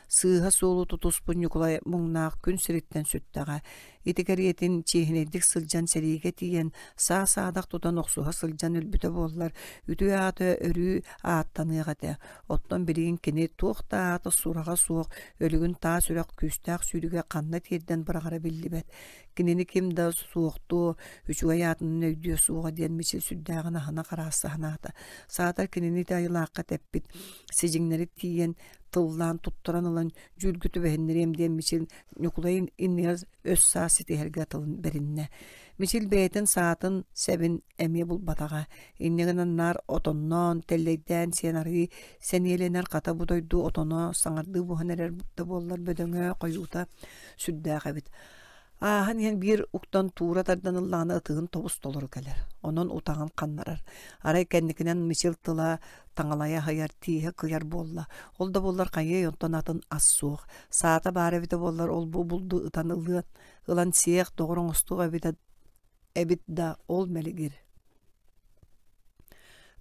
сыыһа суолу тутуспут Ньукулай муҥнаах күн сириттэн сүттэҕэ. Ити кэриэтин чиэһинэйдик сылдьан сэриигэ тиийэн, саа-саадах тутан охсуһа сылдьан өлбүтэ буоллар, үтүө аата өрүү ааттаныах этэ. Оттон билигин кини туох да аата сураҕа суох, өлүгүн таас үрэх күүстээх сүүрүгэ ханна тиэрдэн быраҕара биллибэт. Кинини ким да суохтуо, үчүгэй аатынан өйдүө суоҕа диэн Мичил сүрдээҕин аһына хараасса санаата. Саатар кинини ити айылаахха тэппит, сидьиҥнэри тиийэн тыллаан туттаран ылан дьүүлгү түбэһиннэриэм диэн Мичил Ньукулай иннигэр өс-саас ситиһэргэ тылын бэриннэ. Мичил бэйэтин саатын сэбин эмиэ булбатаҕа. Инньэ гынан наар отонноон, тэллэйдээн сиэн арыы сэниэлэнэр хата бу дойду отоно саҥардыы буһан эрэр да буоллар бөдөҥө хойуута сүрдээх эбит. Ааһан иһэн биир уктан туура тардан ыллаҕына ытыһын тобус толору кэлэр. Онон утаҕын ханнарар. Арай кэнникинэн Мичил тыла таҥалайа аһыйар, тииһэ кыйар буолла. Ол да буоллар хайыай онтон атын ас суох. Саата баар эбитэ буоллар ол-бу булду ытан ылыан, ылан сиэх, доҕор оҥостуох эбитэ эбит да ол мэлигир.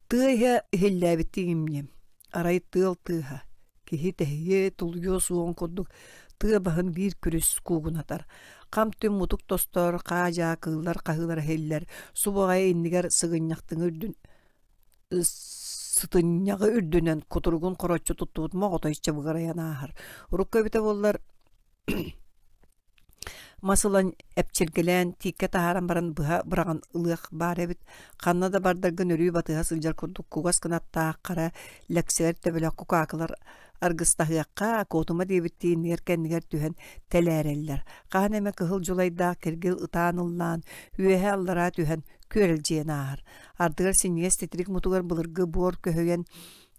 Тыа иһэ иһиллээбиттии имньим. Арай тыал тыаһа, киһи тэһийиэ, тулуйуо суоҕун курдук тыа баһын биир күрүс куугунатар. Хам-түм мутук тостор, хаа-дьаа кыыллар хаһыылара иһиллэр, субу аҕай иннигэр сыгынньахтыҥы үрдүн сытынньаҕы үрдүнэн кутуругун хороччу туттубут моҕотой чабыгырайан ааһар. Урукку эбитэ буоллар Мас ылан эпчиргэлээн, тииккэ таһааран баран быһа быраҕан ылыах баар эбит. Ханна да бардаргын өрүү батыһа сылдьар курдук кугас кынаттаах хара лэксигэр төбөлөөх кукаакылар аргыстаһыахха, куотума диэбиттии иннигэр-кэннигэр түһэн тэлээрэллэр. Хаһан эмэ кыһыл дьулайдаах киргил ытаан ыллаан, үөһэ-аллараа түһэн күөрэлдьийэн ааһар. Ардыгар синньигэс титирик мутугар былыргы буор көһүйэн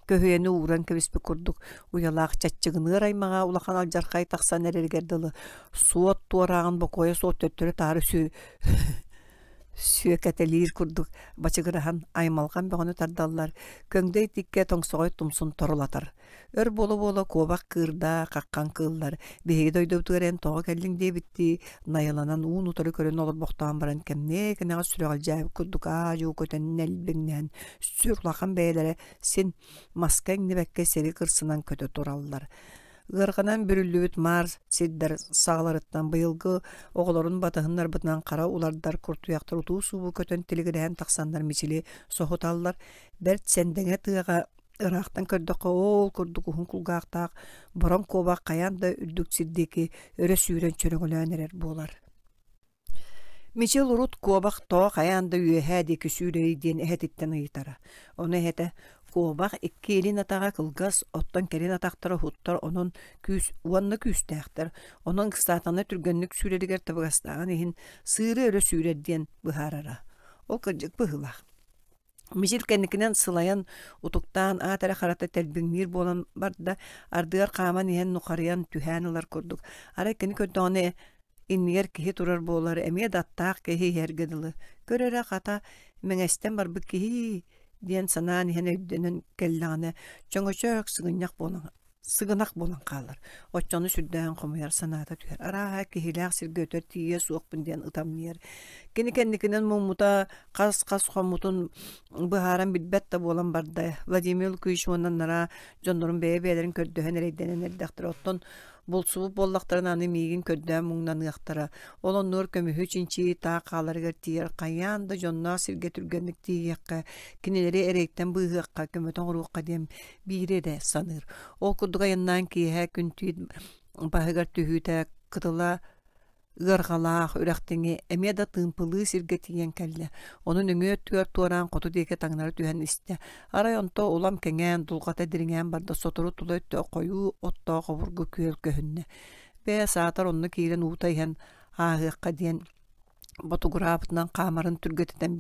көһүйэни ууран кэбиспит курдук уйалаах чаччыгыныар аймаҕа улахан алдьархай тахсан эрэригэр дылы суот туорааҕын бокуойа суох төттөрү-таары сүөкэтэлиир курдук бачыгыраһан аймалҕан бөҕөнү тардаллар, көҥдөй тиккэ тоҥсоҕой тумсун торулатар. Өр буола-буола куобах кыырда, хаххан кыыллар, биһиги дойдубутугар эн тоҕо кэллиҥ диэбиттии найыланан уун-утары көрөн олорбохтоон баран кэмниэ кэнэҕэс сүрэҕэлдьээбит курдук аа-дьуо көтөн нэлбиҥнээн сүр улахан бэйэлэрэ син маска иҥнибэккэ сири кырсынан көтө тураллар. Ыарҕанан бүрүллүбүт маар сирдэр саҕаларыттан быйылгы оҕолорун батыһыннарбытынан хара улардар куртуйахтар утуу-субуу көтөн тилигирэһэн тахсаннар мичили соһуталлар. Бэрт сэндэҥэ тыаҕа ыраахтан көрдөххө оол курдук уһун кулгаахтаах бороҥ куобах хайаан да үрдүк сир диэки өрө сүүрэн чөрөҥөлөөн эрэр буолар. Мичил урут куобах тоҕо хайаан да үөһээ диэки сүүрэрий диэн эһэтиттэн ыйытара. Ону эһэтэ куобах икки илин атаҕа кылгас, оттон кэлин атахтара уһуттар онон күүс уонна күүстээхтэр, онон ыксаатана түргэнник сүүрэригэр табыгастааҕын иһин сыыры өрө сүүрэр диэн быһаарара. Ол кырдьык быһыылаах. Мичил кэнникинэн сылайан, утуктаан, аат эрэ харата тэлбиҥниир буолан барда, ардыгар хааман иһэн нухарыйан, түһээн ылар курдук. Арай кини көрдөҕүнэ иннигэр киһи турар буолар, эмиэ да аттаах киһи иһэргэ дылы. Көр эрэ, хата, мэҥэстэн барбыт киһи диэн санаан иһэн өйдөнөн кэллэҕинэ, чөҥөчөөк сыгынньах буолан сыгынах буолан хаалар. Оччону сүрдээҕин хомуйар санаата түһэр. Арааһа, киһилээх сиргэ өтөр тиийиэ суохпун диэн ытамньыйар. Кини кэнникинэн муммута хас-хас хоммутун быһааран билбэт да буолан барда. Владимир Лукич уонна анараа дьоннорун бэйэ-бэйэлэрин көрдөһөн эрэйдэнэн эрдэхтэрэ. Оттон булсубут буоллахтарына аны миигин көрдөөн муҥнаныахтара. Ол оннугар көмүһү чинчийии таах хааларыгар тиийэр хайаан да дьонноох сиргэ түргэнник тиийиэххэ, кинилэри эрэйтэн быыһыахха, көмөтө оҥоруохха диэн биири эрэ саныыр. Ол курдук айаннаан киэһэ күн-түүн баһыгар түһүүтэ кытыла ыарҕалаах үрэхтиҥи эмиэ да тыымпылыы сиргэ тиийэн кэллэ. Ону нөҥүө өттүгэр туораан хоту диэки таҥнары түһэн истэ. Арай онто улам кэҥээн, дулҕата дириҥээн барда, сотору тула өттө хойуу оттоох обургу күөл көһүннэ. Бээ, саатар онно киирэн уута иһэн ааһыахха диэн ботугураабытынан хаамарын түргэтитэн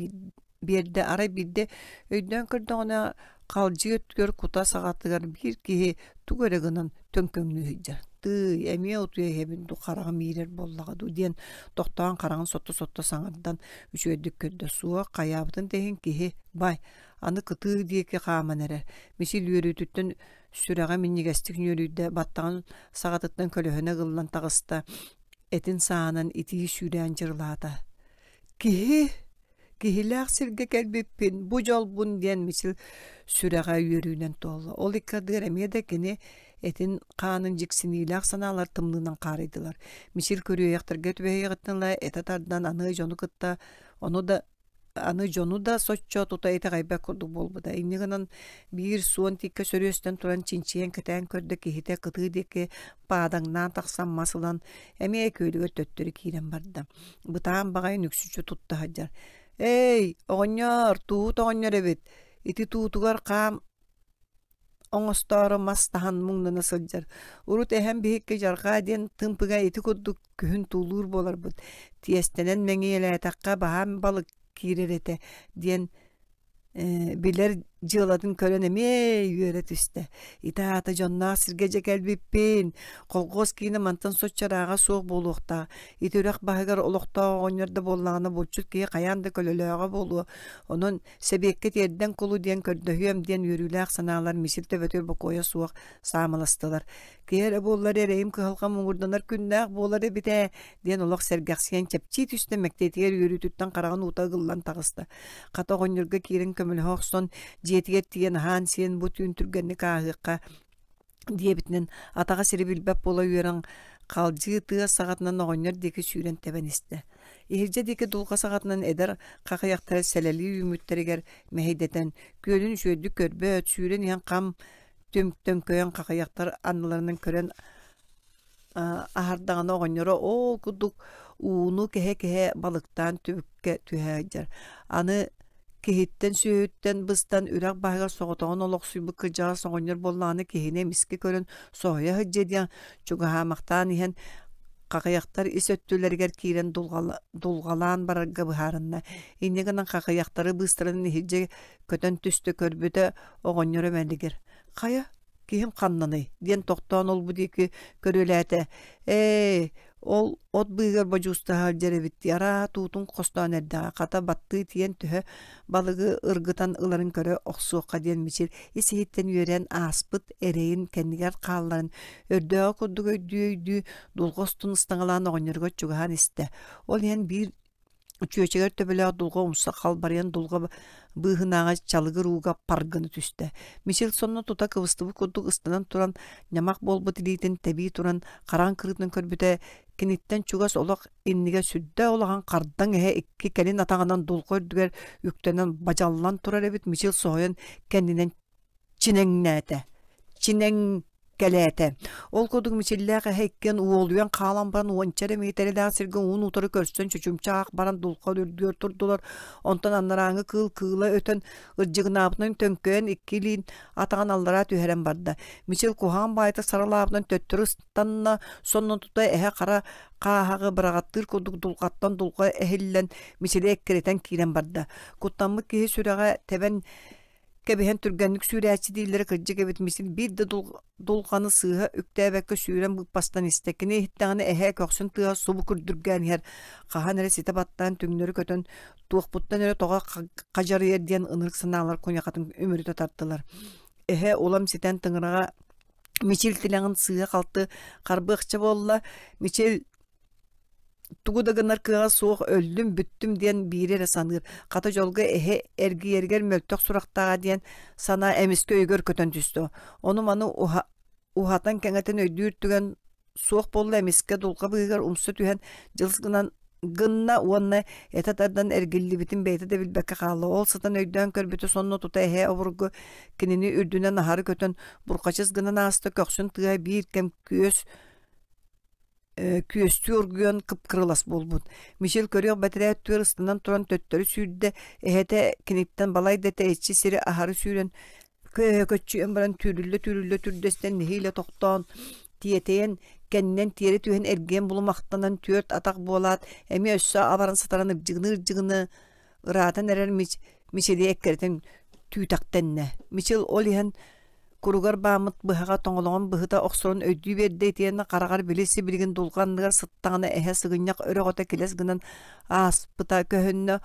биэрдэ. Арай биирдэ өйдөөн көрдөҕүнэ, халдьыы өттүгэр кута саҕатыгар биир киһи тугу эрэ гынан төҥкөҥнүү сылдьар. Тыый, эмиэ утуйа иһэбин дуу, хараҕым иирэр буоллаҕа дуу диэн тохтоон хараҕын сотто-сотто саҥардан үчүгэйдик көрдө. Суох, хайаабытын да иһин киһи, бай, аны кытыы диэки хааман эрэр. Мичил үөрүүтүттэн сүрэҕэ минньигэстик нүөлүйдэ, баттаҕын саҕатыттан көлөһүнэ ыгыллан таҕыста, этин саанан итии сүүрээн дьырылаата. Киһи Киһилээх сиргэ кэлбиппин, бу дьолбун диэн Мичил сүрэҕэ үөрүүнэн туолла. Ол икки ардыгар эмиэ да кини этин хаанын дьиксиниилээх санаалар тымныынан хаарыйдылар. Мичил күрүөйэхтэргэ түбэһиэҕиттэн ыла этэ тардан аны дьону кытта ону да аны дьону да соччо тута итэҕэйбэт курдук буолбута. Инньэ гынан биир суон тииккэ сөрүөстэн туран чинчийэн кэтээн көрдө киһитэ кытыы диэки паадаҥнаан тахсан мас ылан эмиэ күөлүгэр төттөрү киирэн барда. Бытаан баҕайы нүксүччү тутта сылдьар. «Эй, оҕонньоор, туут оҕонньор эбит, ити туутугар хаам оҥостоору мас таһан муҥнана сылдьар. Урут эһэм биһикки дьарҕаа диэн тымпыга ити курдук күһүн туулуур буоларбыт. Тиэстэнэн мэҥиэлээтэххэ баһаам балык киирэр этэ» диэн билэр дьыалатын көрөн эмиэ үөрэ түстэ. Ити аата дьонноох сиргэ дьэ кэлбиппин. Колхоз киинэ мантан соччо ырааҕа суох буолуохтаах. Ити үрэх баһыгар олохтоох оҕонньор да буоллаҕына булчут киһи хайаан да көлөлөөҕө буолуо. Онон сэбиэккэ тиэрдэн кулу диэн көрдөһүөм диэн үөрүүлээх санаалар мичил төбөтүгэр бокуойа суох саамыластылар. Киһи эрэ буоллар эрэйим кыһалҕа муҥурданар күннээх буолар эбит ээ диэн олох сэргэхсийэн чэпчии түстэ мэктиэтигэр үөрүүтүттэн хараҕын уута ыгыллан таҕыста. Хата оҕонньорго киирэн көмөлөһө охсон, дьиэтигэр тиийэн аһаан-сиэн бу түүн түргэнник ааһыахха диэбитинэн атаҕа сири билбэт буола үөрэн халдьыы тыа саҕатынан оҕонньор диэки сүүрэн тэбэн истэ. Иһирдьэ диэки дулҕа саҕатынан эдэр хахыйахтара сэлэлии үүммүттэригэр мэһэйдэтэн, күөлүн үчүгэйдик көрбөт, сүүрэн иһэн хам түм төҥкөйөн хахыйахтар анныларынан көрөн аһардаҕына оҕонньоро ол курдук ууну кэһэ-кэһэ балыктаан түбүккэ түһэ сылдьар. Аны киһиттэн сүөһүттэн быстан үрэх баһыгар соҕотоҕун олохсуйбут кырдьаҕас оҕонньор буоллаҕына киһини эмискэ көрөн соһуйа сылдьыа диэн чугаһаамахтаан иһэн хахыйахтар ис өттүлэригэр киирэн дулҕалаан барарга быһаарынна. Инньэ гынан хахыйахтары быыстарынан иһирдьэ көтөн түстэ көрбүтэ оҕонньоро мэлигир «Хайа, киһим ханнаный?» диэн тохтоон олбу диэки көрүөлээтэ. «Ээ, ол от быыһыгар бодьуустаһа сылдьар эбит дии, араа туутун хостоон эрдэҕэ, хата баттыы тиийэн төһө балыгы ыргытан ыларын көрө охсуохха» диэн Мичил ис-иһиттэн үөрэн ааспыт эрэйин кэннигэр хаалларан, өрдөөҕү курдук өйдүү-өйдүү дулҕа устун ыстаҥалаан оҕонньоругар чугаһаан истэ. Ол иһэн биир Чүөчэгэр төбөлөөх дулҕа умса халбарыйан дулҕа быыһынааҕы чалыгыр ууга пар гына түстэ. Мичил сонно тута кыбыстыбыт курдук ыстанан туран, ньамах буолбут илиитин тэбии туран, хараҥ кырыытынан көрбүтэ, киниттэн чугас олох иннигэр сүрдээх улахан хардаҥ эһэ икки кэлин атаҕынан дулҕа үрдүгэр үктэнэн бадьаллан турар эбит. Мичил соһуйан кэннинэн чинэҥнээтэ чинэҥкэлээтэ Ол курдук Мичиллээх эһэ иккиэн уолуйан хаалан баран уонча эрэ миэтэрэлээх сиргэ уун утары көрсөн чочумча аах баран дулҕа үрдүгэр турдулар. Онтон анарааҥҥы кыыл кыыла өтөн ырдьыгынаабытынан төҥкөйөн икки илиин атаҕын аллараа түһэрэн барда. Мичил куһаҕан баайыта саралаабытынан төттөрү ыстанна, сонно тута эһэ хара хааһаҕы быраҕаттыыр курдук дулҕаттан дулҕа эһиллэн Мичили эккирэтэн киирэн барда. Куттаммыт киһи сүрэҕэ тэбэн Кэбиһэн түргэнник сүүрээччи дииллэрэ кырдьык эбит мисин биир да дулҕаны сыыһа үктээбэккэ сүүрэн быыппастан истэ. Кини иһиттэҕинэ эһээ көхсүн тыаһа субу күрдүргээн иһэр. Хаһан эрэ ситэ баттаан түҥнэри көтөн туохпуттан эрэ тоҕо хадьарыйар диэн ынырык санаалар куйахатын үмүрүтэ тартылар. Эһэ улам ситэн тыҥыраҕа Мичил тилэҕин сыыһа-халты харбыахча буолла. Мичил Тугу да гынар кыаҕа суох өллүм, бүттүм диэн биири эрэ саныыр. Хата дьолго эһэ эргийэригэр мөлтөх сурахтааҕа диэн санаа эмискэ өйүгэр көтөн түстэ. Ону-маны уһатан кэҥэтэн өйдүүр түгэн суох буолла эмискэ дулҕа быыһыгар умса түһэн дьылыс гынан гынна уонна этэ тардан эргиллибитин бэйэтэ да билбэккэ хаалла. Ол сытан өйдөөн көрбүтэ сонно тута эһэ обургу кинини үрдүнэн аһары көтөн бурҕачыс гынан ааста көхсүн тыаһа биир кэм күөс күөстүү оргуйан кып-кырылас буолбут. Мичил көрүөх бэтэрээ өттүгэр ыстанан туран төттөрү сүүрдэ, эһэтэ киниттэн балай да тэйиччи сири аһары сүүрэн көччүйэн баран түүрүллэ-түүрүллэ түрдэстэн нэһиилэ тохтоон, тиэтэйэн, кэннинэн тиэрэ түһэн эргийэн булумахтанан түөрт атах буолаат, эмиэ өссө абаран сатаран ырдьыгыныы-ырдьыгыныы ыраатан эрэр Мичили эккирэтэн түүтэхтэннэ. Мичил ол иһэн. Куругар бааммыт быһаҕа тоҥолоҕун быһыта охсорун өйдүү биэрдэ итиэннэ хараҕар били сибилигин дулҕа анныгар сыттаҕына эһэ сыгынньах өрөҕөтө килэс гынан ааспыта көһүннэ.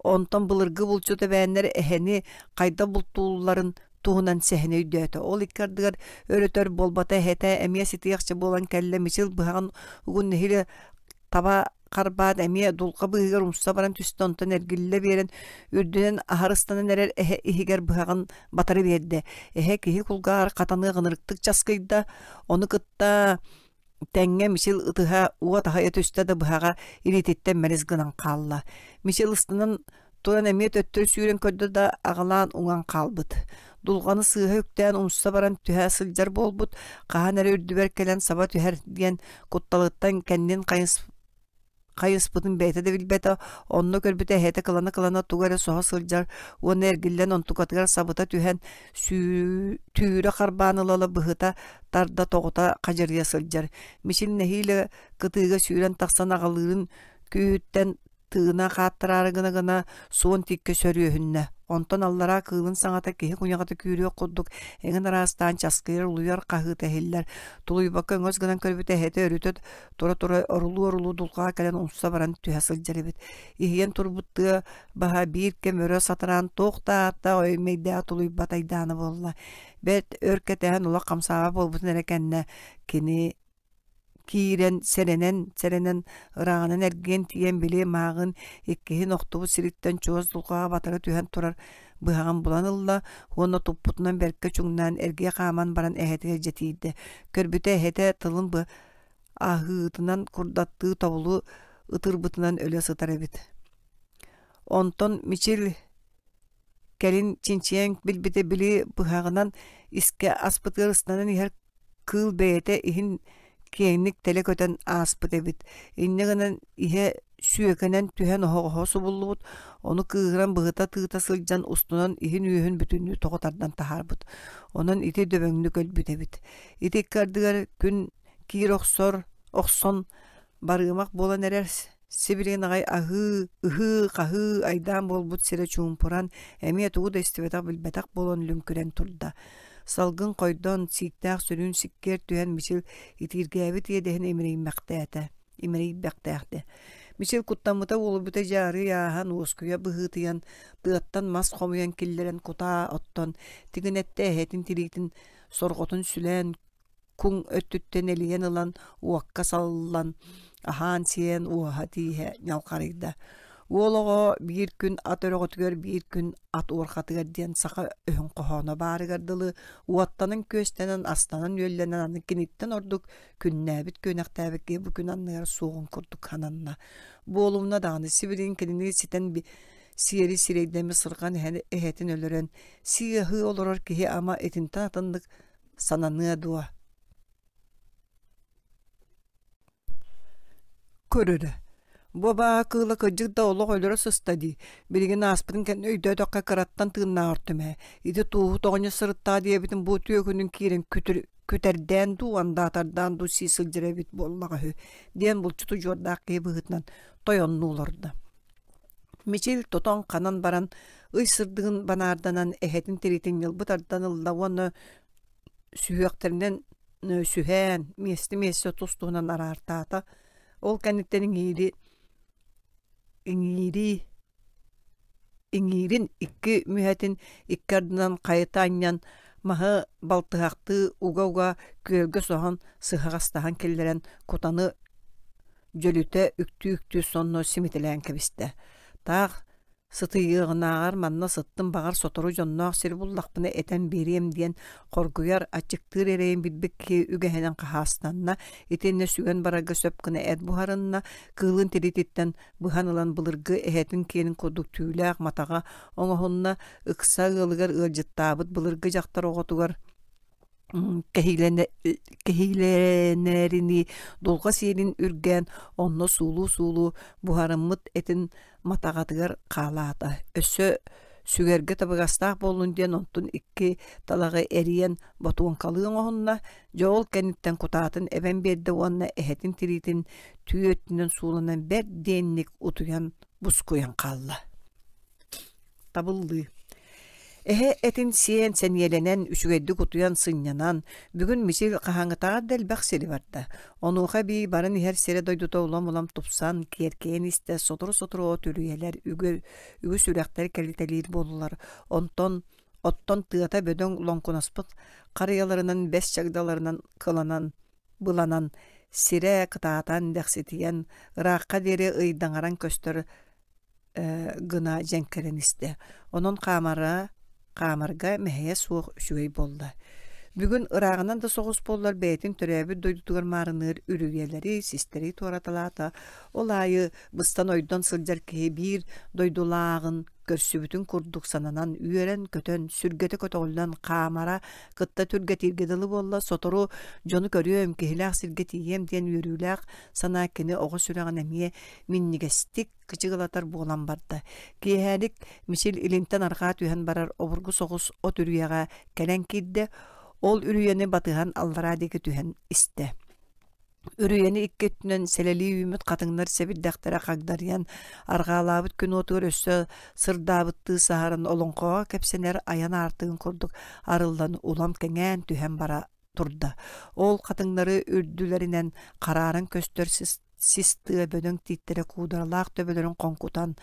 Онтон былыргы булчут эбээннэр эһэни хайдах бултуулларын туһунан сэһэни өйдөөтө. Ол икки ардыгар өр-өтөр буолбата эһэтэ эмиэ ситиэхчэ буолан кэллэ Мичил быһаҕын угун нэһиилэ таба харбаат эмиэ дулҕа быыһыгар умса баран түстэ онтон эргиллэ биэрэн үрдүнэн аһары ыстанан эрэр эһэ иһигэр быһаҕын батары биэрдэ. Эһэ киһи кулгааҕар хатаныах ынырыктык часкыйда, ону кытта тэҥҥэ Мичил ытыһа уот аһайа түстэ да быһаҕа илиититтэн мэлис гынан хаалла. Мичил ыстанан туран эмиэ төттөрү сүүрэн көрдө да аҕалаан уҥан хаалбыт. Дулҕаны сыыһа үктээн умса баран түһэ сылдьар буолбут, хаһан эрэ үрдүбэр кэлэн саба түһэр диэн кутталыттан кэннин хайыс хайыспытын бэйэтэ да билбэтэ, онно көрбүтэ эһэтэ кылана-кылана тугу эрэ соһо сылдьар уонна эргиллэн онтукатыгар сабыта түһэн түүрэ харбаан ыла-ыла быһыта тарда тоҕута хадьырыйа сылдьар. Мичил нэһиилэ кытыыга сүүрэн тахсан аҕалыырын күүһүттэн тыына хааттараары гына-гына суон тииккэ сөрүөһүннэ. Онтон аллараа кыылын саҥата киһи куйаҕата күүрүөх курдук эҥин араастаан часкыйар, улуйар хаһыыта иһиллэр. Тулуйбакка өҥөс гынан көрбүтэ эһэтэ өрүтэ тура-тура орулуу-орулуу дулҕаҕа кэлэн умса баран түһэ сылдьар эбит. Иһийэн турбут тыа баһа биир кэм өрө сатараан туох да ааттаах өймөйдөөх тулуйбат айдаана буолла. Бэрт өр кэтэһэн олох хамсаабат буолбутун эрэ кэннэ кини киирэн сэрэнэн-сэрэнэн ырааҕынан эргийэн тиийэн били мааҕын иккиһин охтубут сириттэн чугас дулҕаҕа батары түһэн турар быһаҕын булан ылла уонна туппутунан бэркэ чуҥнаан эргийэ хааман баран эһэтигэр дьэ тиийдэ. Көрбүтэ эһэтэ тылын аһыытынан курдаттыы тобулу ытырбытынан өлө сытар эбит. Онтон Мичил кэлин чинчийэн билбитэ били быһаҕынан искэ аспытыгар ыстанан иһэр кыыл бэйэтэ иһин киэҥник тэлэ көтөн ааспыт эбит. Инньэ гынан иһэ сүөкэнэн түһэн оһоҕоһо субуллубут, ону кыыһыран быһыта тыыта сылдьан устунан иһин-үөһүн бүтүннүү тоҕо тардан таһаарбыт. Онон ити дөбөҥнүк өлбүт эбит. Ити икки ардыгар күн киир охсор охсон барыымах буолан эрэр сибилигин аҕай аһыы, ыһыы-хаһыы айдаан буолбут сирэ чуумпуран, эмиэ тугу да истибэтэх-билбэтэх буолан лүҥкүрэн турда. Салгын хойдон, сииктээх сүрүн сиккиэр түһэн Мичил итииргээбит иэдэһин имэриймэхтээтэ, имэрийбэхтээхтэ. Мичил куттаммыта уолуйбута дьэ арыый ааһан уоскуйа быһыытыйан, тыаттан мас хомуйан киллэрэн кутаа оттон, тигинэттэ эһэтин тириитин сорҕотун сүлээн куҥ өттүттэн элийэн ылан уокка саллан аһаан-сиэн уоһа-тииһэ ньалҕарыйда. Уол оҕо биир күн ат өрөҕөтүгэр, биир күн ат уорҕатыгар диэн саха өһүн хоһооно баарыгар дылы уоттанан-күөстэнэн, астанан-үөллэнэн аны киниттэн ордук күннээбит-күөнэхтээбит киһи бу күн анныгар суоҕун курдук сананна. Буолумна даҕаны сибилигин кинини ситэн сиэри сирэйдэммит сырҕан эһэтин өлөрөн сии-аһыы олорор киһи ама итинтэн атыннык сананыа дуо Көрөрө Бу абааһы кыыла кырдьык да олох өлөрө сыста дии. Билигин ааспытын кэннэ өйдөөтөххө кыраттан тыыннаах ортум ээ. Ити тууһу тоҕонньо сырыттаҕа диэбитим бу үтүө күнүн киирэн күтүр күтэрдээн дуу, андаатардаан дуу сии сылдьар эбит буоллаҕа үһү диэн булчут удьуордаах киһи быһыытынан тойоннуу олордо. Мичил тотон-ханан баран ый сырдыгын банаарданан эһэтин тириитин ньылбы тардан ылла уонна сүһүөхтэринэн сүһээн миэстэ-миэстэ тус-туһунан араартаата. Ол кэнниттэн иҥиири иҥиири иҥиирин икки мүһэтин икки ардынан хайыта анньан маһы балтыһахтыы уга-уга күөлгэ соһон сыһаҕастаһан киллэрэн кутаны дьөлүтэ үктүү-үктүү сонно симитэлээн кэбистэ. Таах сытыйыаҕынааҕар манна сыттым баҕар сотору дьонноох сири буллахпына этэн биэриэм диэн хоргуйар, аччыктыыр эрэйин билбит киһи үгэһинэн хаһаастанна, итиннэ сүгэн барарга сөп гына эт буһарынна, кыылын тириититтэн быһан ылан былыргы эһэтин киэнин курдук түүлээх матаҕа оҥоһунна, ыкса ыалыгар ыалдьыттаабыт былыргы дьахтар оҕотугар кэһиилэнэринии дулҕа сиэлин үргээн онно суулуу-суулуу буһарыммыт этин матаҕатыгар хаалаата. Өссө сүгэргэ табыгастаах буоллун диэн онтун икки талаҕы эрийэн ботуоҥкалыы оҥоһунна. Дьэ ол кэнниттэн кутаатын эбэн биэрдэ уонна эһэтин тириитин түү өттүнэн сууланан бэрт диэнник утуйан бускуйан хаалла. Табыллыы. Эһэ этин сиэн, сэниэлэнэн, үчүгэйдик утуйан, сынньанан, бүгүн Мичил хаһааҥҥытааҕар да элбэх сири барда. Онуоха эбии баран иһэр сирэ-дойдута улам-улам тупсан, киэркэйэн истэ, сотору-сотору от үрүйэлэр, үгүс үрэхтэр кэлитэлиир буоллулар. Онтон оттон тыата бөдөҥ лоҥкунаспыт харыйаларынан, бэс чагдаларынан кыланан, быланан, сирэ кытаатан, дэхситийэн, ыраахха диэри ыйдаҥаран көстөр гына дьэҥкэрэн истэ. Онон хаамара хаамарга мэһэйэ суох үчүгэй буолла. Бүгүн ырааҕынан да соҕус буоллар бэйэтин төрөөбүт дойдутугар маарыныыр үрүйэлэри, систэри туораталаата. Ол аайы быстан ойдон сылдьар киһи биир дойдулааҕын көрсүбүтүн курдук сананан, үөрэн-көтөн, сүргэтэ көтөҕүллэн хаамара кытта түргэтииргэ дылы буолла. Сотору дьону көрүөм, киһилээх сиргэ тиийиэм диэн үөрүүлээх санаа кини оҕо сүрэҕин эмиэ минньигэстик кычыгылатар буолан барда. Киэһэлик Мичил илинтэн арҕаа түһэн барар обургу соҕус от үрүйэҕэ кэлэн киирдэ, ол үрүйэни батыһан аллараа диэки түһэн истэ. Үрүйэни икки өттүнэн сэлэлии үүммүт хатыҥнар сэбирдэхтэрэ хагдарыйан, арҕаалаабыт күн уотугар өссө сырдаабыттыы саһаран олоҥхоҕо кэпсэнэр айан аартыгын курдук арыллан улам кэҥээн түһэн бара турда. Ол хатыҥнары үрдүлэринэн харааран көстөр сис тыа бөдөҥ тииттэрэ куударалаах төбөлөрүн хоҥкутан,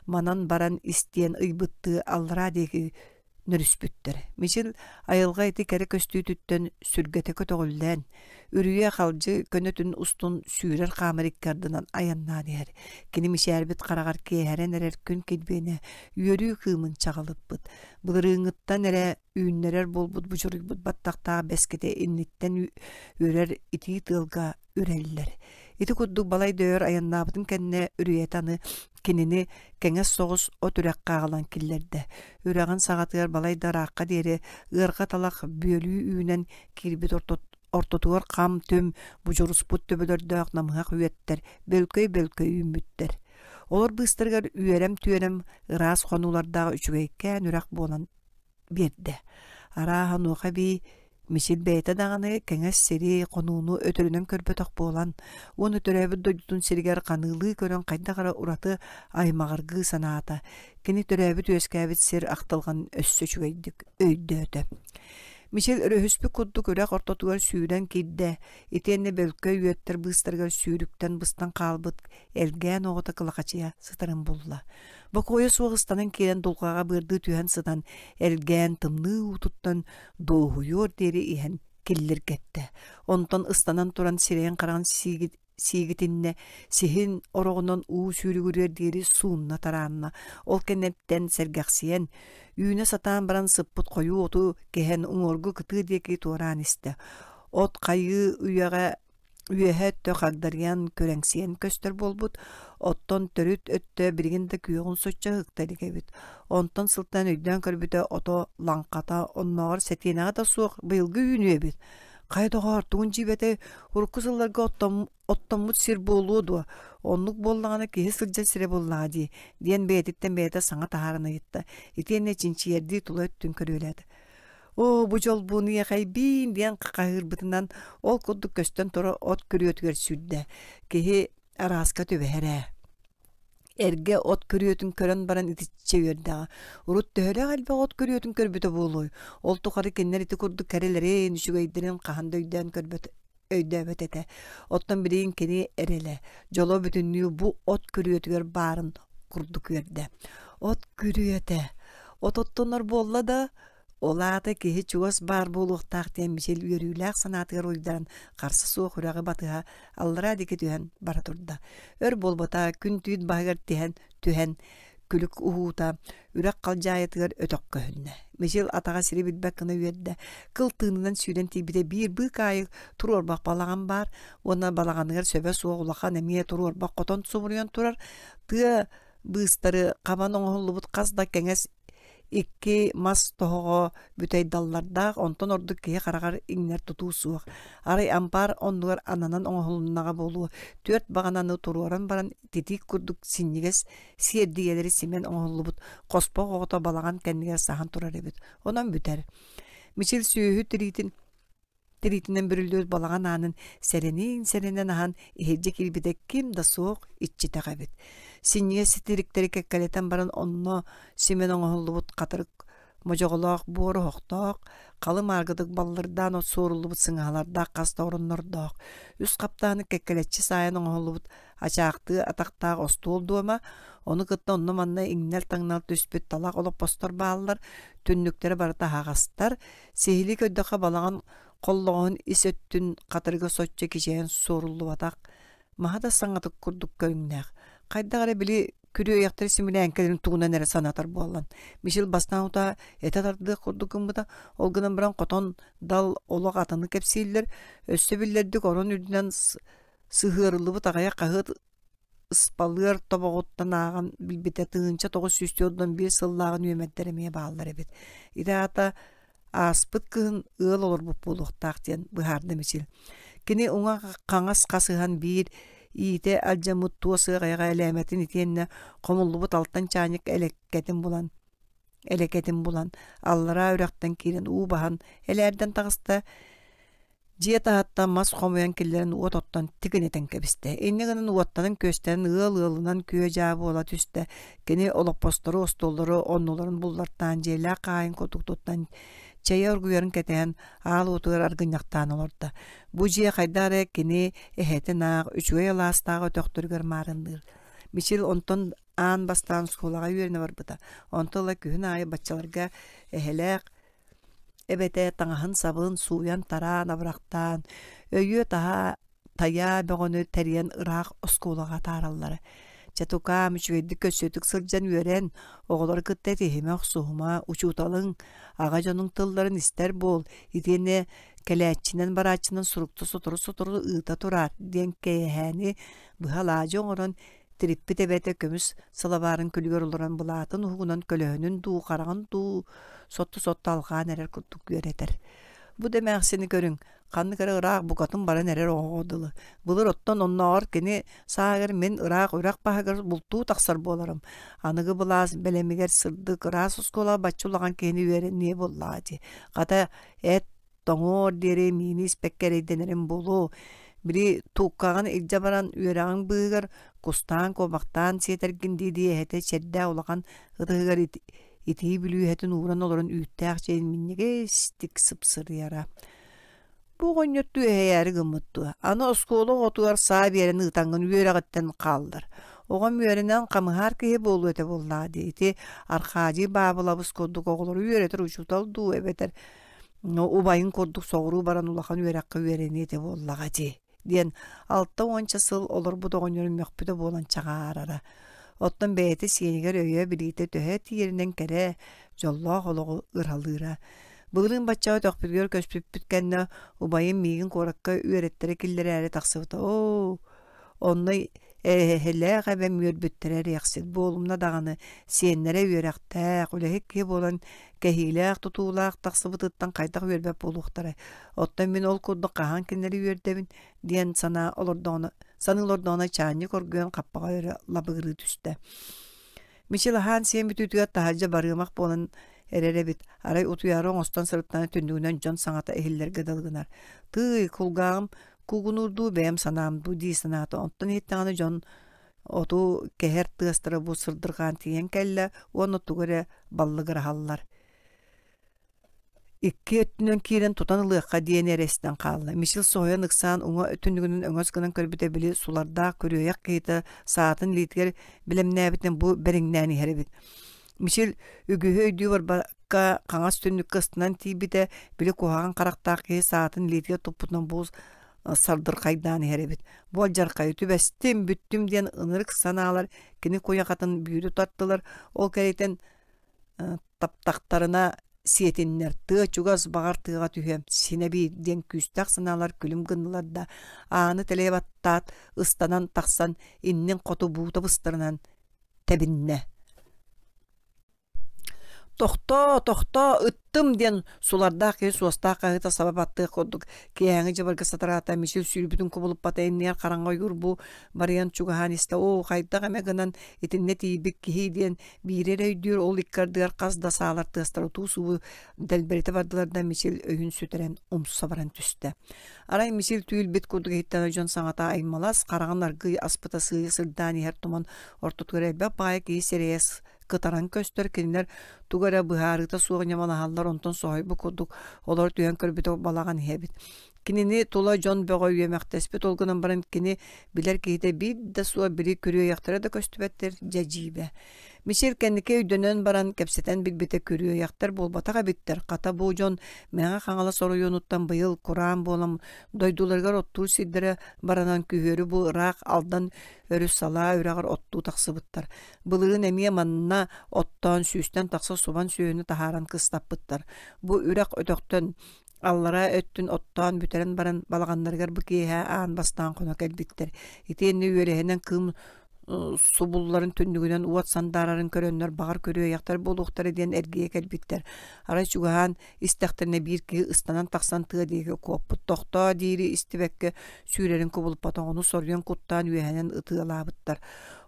манан баран истиэн ыйбыттыы аллараа диэки нөрүспүттэр. Мичил айылҕа ити кэрэ көстүүтүттэн сүргэтэ көтөҕүллэн, үрүйэ халдьы көнөтүн устун сүүрэр хаамар икки ардынан айаннаан иһэр. Кини мичээрбит хараҕар киэһэрэн эрэр күн килбиэнэ үөрүү кыымын чаҕылыппыт. Былырыыҥҥыттан эрэ үүннэрэр буолбут будьуруйбут баттахтаах бэскитэ инниттэн үрэр итии тыалга үрэллэр. Ити курдук балай да өр айаннаабытын кэннэ үрүйэтэ аны кинини кэҥэс соҕус от үрэххэ аҕалан киллэрдэ. Үрэҕин саҕатыгар балай да ыраахха диэри ыарҕа талах бүөлүү үүнэн киирбит ортотугар хам-түм будьуруспут төбөлөрдөөх намыһах үөттэр бөлкөй-бөлкөй үүммүттэр. Олор быыстарыгар үөрэм-түөрэм ыраас хонуулардаах үчүгэйкээн үрэх буолан биэрдэ. Арааһа онуоха эбии Мичил бэйэтэ даҕаны кэҥэс сири, хонууну өтөрүнэн көрбөтөх буолан уонна төрөөбүт дойдутун сиригэр ханыылыы көрөн хайдах эрэ ураты аймаҕыргыы санаата. Кини төрөөбүт-үөскээбит сир ахтылҕанын өссө үчүгэйдик өйдөөтө. Мичил өрүһүспүт курдук үрэх ортотугар сүүрэн киирдэ, итиэннэ бөлкөй үөттэр быыстарыгар сүүрүктэн быстан хаалбыт элгээн оҕото кылахачыйа сытарын булла. Бокуойа суох ыстанан киирэн дулҕаҕа быардыы түһэн сытан, элгээн тымныы уутуттан дуоһуйуор диэри иһэн киллиргэттэ. Онтон ыстанан туран сирэйин-хараҕын сиигитиннэ, сиһин ороҕунан уу сүүрүгүрүөр диэри суунна тараанна. Ол кэнниттэн сэргэхсийэн, үүнэ сатаан баран сыппыт хойуу оту кэһэн уҥуоргу кытыы диэки туораан истэ. От хайыы үйэҕэ Үөһэ өттө хагдарыйан, күрэҥсийэн көстөр буолбут, оттон төрүт өттө билигин да күөҕүн соччо ыһыкта илик эбит. Онтон сылтаан өйдөөн көрбүтэ ото лаҥхата, оннооҕор сэтиэнэҕэ да суох быйылгы үүнүү эбит. Хайа доҕоор, тугун дьиибэтэй, урукку сылларга оттоммут сир буолуо дуо? Оннук буоллаҕына киһи сылдьар сирэ буоллаҕа дии, диэн бэйэтиттэн бэйэтэ саҥа таһааран ыйытта. Итиэннэ чинчийэрдии тула өттүн көрүөлээтэ. Оо, бу дьолбун иэхэйбиин диэн хаһыырбытынан ол курдук көстөн турар от күрүөтүгэр сүүрдэ. Киһи арааска түбэһэр ээ. Эргэ от күрүөтүн көрөн баран итиччэ үөрдэҕэ. Урут төһөлөөх элбэх от күрүөтүн көрбүтэ буолуой? Ол тухары кинилэр ити курдук кэрэлэрин, үчүгэйдэрин хаһан да өйдөөн көрбөт өйдөөбөт этэ. Оттон билигин кини эрэлэ, дьоло бүтүннүү бу от күрүөтүгэр баарын курдук үөрдэ. От күрүөтэ. От оттонор буолла да, ол аата киһи чугас баар буолуохтаах диэн Мичил үөрүүлээх санаатыгар уйдаран харса суох үрэҕи батыһа аллараа диэки түһэн бара турда. Өр буолбата күн түүн баһыгар тиһэн түһэн күлүк уһуута үрэх халдьаайытыгар өтөх көһүннэ. Мичил атаҕа сири билбэт гына үөрдэ. Кыл тыынынан сүүрэн тиийбитэ биир быыкаайык туруорбах балаҕан баар уонна балаҕаныгар сөбө суох улахан эмиэ туруорбах хотон субуруйан турар. Тыа быыстары хабан оҥоһуллубут хас да кэҥэс икки мас тоһоҕо бүтэй даллардаах, онтон ордук киһи хараҕар иҥнэр тутуу суох. Арай ампаар оннугар ананан оҥоһулуннаҕа буолуо, түөрт баҕананы туруоран баран титиик курдук синньигэс сиэрдийэлэри симэн оҥоһуллубут хоспох оҕото балаҕан кэннигэр саһан турар эбит. Онон бүтэр. Мичил сүөһү тириитин Тириитинэн бүрүллүбүт балаҕан аанын сэрэниин-сэрэнэн аһан иһирдьэ киирбитэ ким да суох иччитэх эбит. Синньигэс ситириктэри кэккэлэтэн баран онно симэн оҥоһуллубут хатырык модьоҕолоох буор оһохтоох, халы-мааргытык баллырдаан от суоруллубут сыҥаһалардаах хас да ороннордоох, үс хаптааны кэккэлэччи саайан оҥоһуллубут ачаахтыы атахтаах остуол дуома, ону кытта онно-манна иҥнэл-таҥнал түспүт талах олоппостор бааллар, түннүктэрэ барыта аһаҕастар, сиһилии көрдөххө балаҕан холлоҕоһун ис өттүн хатырыга соччо кичэйэн суоруллубатах, маһа да саҥатык курдук көрүҥнээх. Хайдах эрэ били күрүөйэхтэр симилээҥкэлэрин тугунан эрэ санатар буоллан. Мичил бастаан утаа этэ тардыах курдук гыммыта, ол гынан баран хотон дал олох атыны кэпсииллэр, өссө биллэрдик орон үрдүнэн сыһыарыллыбыт аҕыйах хаһыат ыспалыар тобоҕуттан ааҕан билбитэ 1941 сыллааҕы нүөмэрдэр эмиэ бааллар эбит. Ити аата ааспыт кыһын ыал олорбут буолуохтаах диэн быһаарда Мичил. Кини уҥа хаҥас хасыһан биир иитэ алдьаммыт туос ыаҕайаҕа элээмэтин итиэннэ хомуллубут алтан чаанньык элэккэтин булан элэкэтин булан аллараа үрэхтэн киирэн уу баһан элээрдэн таҕыста. Дьиэ таһыттан мас хомуйан киллэрэн уот оттон тигинэтэн кэбистэ. Инньэ гынан уоттанан-күөстэнэн ыал ыалынан күө-дьаа буола түстэ. Кини олоппостору, остуоллары оннуларын буллартаан дьиэлээх хаайын курдук туттан чэйэ оргуйарын кэтэһэн аал уотугар аргынньахтаан олордо. Бу дьиэ хайдах эрэ кини эһэтин аах үчүгэй алаастаах өтөхтөрүгэр маарынныыр. Мичил онтон аан бастаан оскуолаҕа үөрэнэ барбыта. Онтон ыла күһүн аайы баччаларга эһэлээх Эбэтэ таҥаһын-сабын сууйан-тараан, абырахтаан, өйүө-таһаа тайаа бөҕөнү тэрийэн ыраах оскуолаҕа атаараллара. Чэ, тукаам, үчүгэйдик көрсүөтүк сылдьан үөрэн, оҕолору кытта этиһимэ-охсуһума, учууталыҥ, аҕа дьонуҥ тылларын истэр буол, итиэннэ кэлээччинэн-барааччынан сурукта сотору-сотору ыыта тураар диэн кэйэһээни быһа алаадьы оҥорон Тириппит эбэтэ көмүс сылабаарын күлүгэр олорон былаатын уһугунан көлөһүнүн дуу, хараҕын дуу сотто-сотто алҕаан эрэр курдук үөрэтэр. Бу да эмээхсини көрүҥ, ханнык эрэ ыраах букатын баран эрэр оҕоҕо дылы. Былыр оттон оннооҕор кини сааһыгар мин ыраах үрэх баһыгар бултуу тахсар буоларым. Аныгы былаас бэлэмигэр сырдык, ыраас оскуолаҕа бачча улахан киһини үөрэниэ буоллаҕа дии. Хата, эт тоҥуор диэри миини испэккэ эрэйдэнэрим буолуо. Били тууккаҕын илдьэ баран үөрэҕиҥ быыһыгар кустаан-куобахтаан сиэтэргин дии-дии эһэтэ чэрдээх улахан ытыһыгар итии бүлүүһэтин ууран олорон үүттээх чэйин минньигэстик сыпсырыйара. Бу оҕонньор түөһэйээри гыммыт дуо? Аны оскуола оҕотугар саа биэрэн ыытаҥҥын үөрэҕиттэн хааллар. Оҕом үөрэнэн хамыһаар киһи буолуо этэ буоллаҕа дии. Ити Архаадьый Баабылабыс курдук оҕолору үөрэтэр учуутал дуу эбэтэр убайын курдук соҕуруу баран улахан үөрэххэ үөрэниэ этэ буоллаҕа дии диэн алта уонча сыл олорбут оҕонньорун мөхпүтэ буолан чаҕаарара. Оттон бэйэтэ сиэнигэр өйө-билиитэ төһө тиийэринэн кэрэ, дьоллоох олоҕу ыралыыра. Былырыын баччаҕа өтөхпүтүгэр көспүппүт кэннэ убайым миигин куоракка үөрэттэрэ киллэрээри тахсыбыта. Оо, Онно эһэлээх эбэм үөрбүттэрэ эриэхсит буолумна даҕаны сиэннэрэ үөрэхтээх, үлэһит киһи буолан кэһиилээх тутуулаах тахсыбытыттан хайдах үөрбэт буолуохтарай. Оттон мин ол курдук хаһан кинилэри үөрдэбин диэн санаа олордоҕуна саныы олордоҕуна чаанньык оргуйан хаппаҕа өрө лабыгырыы түстэ. Мичил аһаан сиэн бүтүүтүгэр таһырдьа барыамах буолан эрэр эбит. Арай утуйаары оҥостон сырыттаҕына түннүгүнэн дьон саҥата иһиллэргэ дылы гынар. Тыый, кулгааҕым куугунуурдуу бэйэм санаам дуу дии санаата. Онтон иһиттэҕинэ дьон оту кэһэр тыастара бу сырдырҕаан тиийэн кэллэ уонна тугу эрэ баллыгыраһаллар. Икки өттүнэн киирэн тутан ылыахха диэни эрэ истэн хаалла. Мичил соһуйан ыксаан уҥа түннүгүнэн өҥөс гынан көрбүтэ били сулардаах күрүөйэх киһитэ саатын илиитигэр бэлэмнээбитинэн бу бэриҥнээн иһэр эбит. Мичил үгүһү өйдүү барбакка хаҥас түннүккэ ыстанан тиийбитэ, били куһаҕан харахтаах киһи саатын илиитигэр туппутунан бу сардырхайдаан иһэр эбит. Бу алдьархайы түбэстим, бүттүм диэн ынырык санаалар кини куйахатын бүүрү тартылар. Ол кэриэтин таптахтарына сиэтиннэр, тыа чугас баҕар тыаҕа түһүөм, синэ биир диэн күүстээх санаалар күлүм гыннылар да, ааны тэлэйэ баттаат, ыстанан тахсан иннин хоту буута быстарынан тэбиннэ. Тохтоо, тохтоо, ыттым диэн сулардаах киһи суостаах хаһыыта саба баттыах курдук киэһээҥи дьыбарга сатараата Мичил сүүрбүтүн кубулуппата иннигэр хараҥа ойуур бу барыйан чугаһаан истэ оо хайдах эмэ гынан итиннэ тиийбит киһи диэн биири эрэ өйдүүр ол икки ардыгар хас да саалар тыастара утуу-субу дэлбэритэ бардылар да Мичил өйүн сүтэрэн умса баран түстэ. Арай Мичил түүл-бит курдук иһиттэн дьон саҥата аймалас, хараҕын аргыый аспыта сыыйа сырдаан иһэр туман ортотугар элбэх баҕайы киһи сирэйэ. кытаран көстөр, кинилэр тугу эрэ быһаарыыта суох ньамалаһаллар, онтон соһуйбут курдук олоро түһэн көрбүтэ балаҕан иһэ эбит. Кинини тула дьон бөҕө үөмэхтэспит, ол гынан баран кини билэр киһитэ биир да суох, били күрүөйэхтэрэ да көстүбэттэр, дьэ дьиибэ. Мичил кэнники өйдөнөн баран кэпсэтэн билбитэ күрүөйэхтэр буолбатах эбиттэр, хата бу дьон Мэҥэ Хаҥалас оройуонуттан быйыл кураан буолан дойдуларыгар оттуур сирдэрэ баранан күһүөрү бу ыраах Алдан өрүс салаа үрэҕэр оттуу тахсыбыттар. Былырыын эмиэ манна оттоон сүүстэн тахса субан сүөһүнү таһааран кыстаппыттар. Бу үрэх өтөхтөн аллараа өттүн оттоон бүтэрэн баран балаҕаннарыгар бу киэһэ аан бастаан хоно кэлбиттэр. Итиэннэ үөлэһинэн кыым субулларын түннүгүнэн уот сандаарарын көрөннөр баҕар күрүөйэхтэр буолуохтара диэн эргийэ кэлбиттэр. Арай чугаһаан истэхтэринэ биир киһи ыстанан тахсан тыа диэки куоппут. Тохтоо диири истибэккэ сүүрэрин кубулуппатах, ону соруйан куттаан үөһэнэн ытыалаабыттар.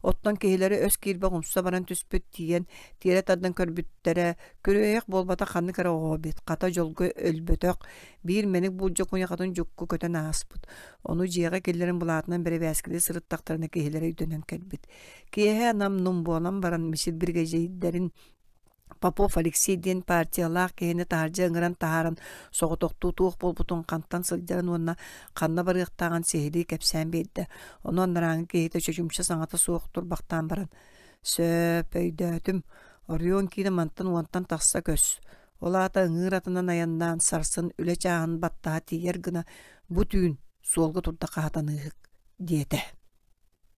Оттон киһилэрэ өс киирбэх умса баран түспүт, тиийэн тиэрэ тардан көрбүттэрэ, күрүөйэх буолбатах ханнык эрэ оҕо эбит, хата дьолго өлбөтөх, биир мэник булдьа куйахатын дьукку көтөн ааспыт. Ону дьиэҕэ киллэрэн былаатынан бэрэбээскилии сырыттахтарына киһилэрэ өйдөнөн кэлбит. Киэһэ нам-нум буолан баран Мичил биригэдьиирдэрин Попов Алексей диэн партиялаах киһини таһырдьа ыҥыран таһааран соҕотохтуу туох буолбутун, хантан сылдьарын уонна ханна барыахтааҕын сиһилии кэпсээн биэрдэ. Ону анарааҥҥы киһитэ чочумча саҥата суох турбахтаан баран «Сөп, өйдөөтүм. Оройуон киинэ мантан уонтан тахса көс. Ол аата ыҥыыр атынан айаннаан сарсын үлэ чааһын баттаһа тиийэр гына бу түүн суолга турда хаһатаныыһык» диэтэ.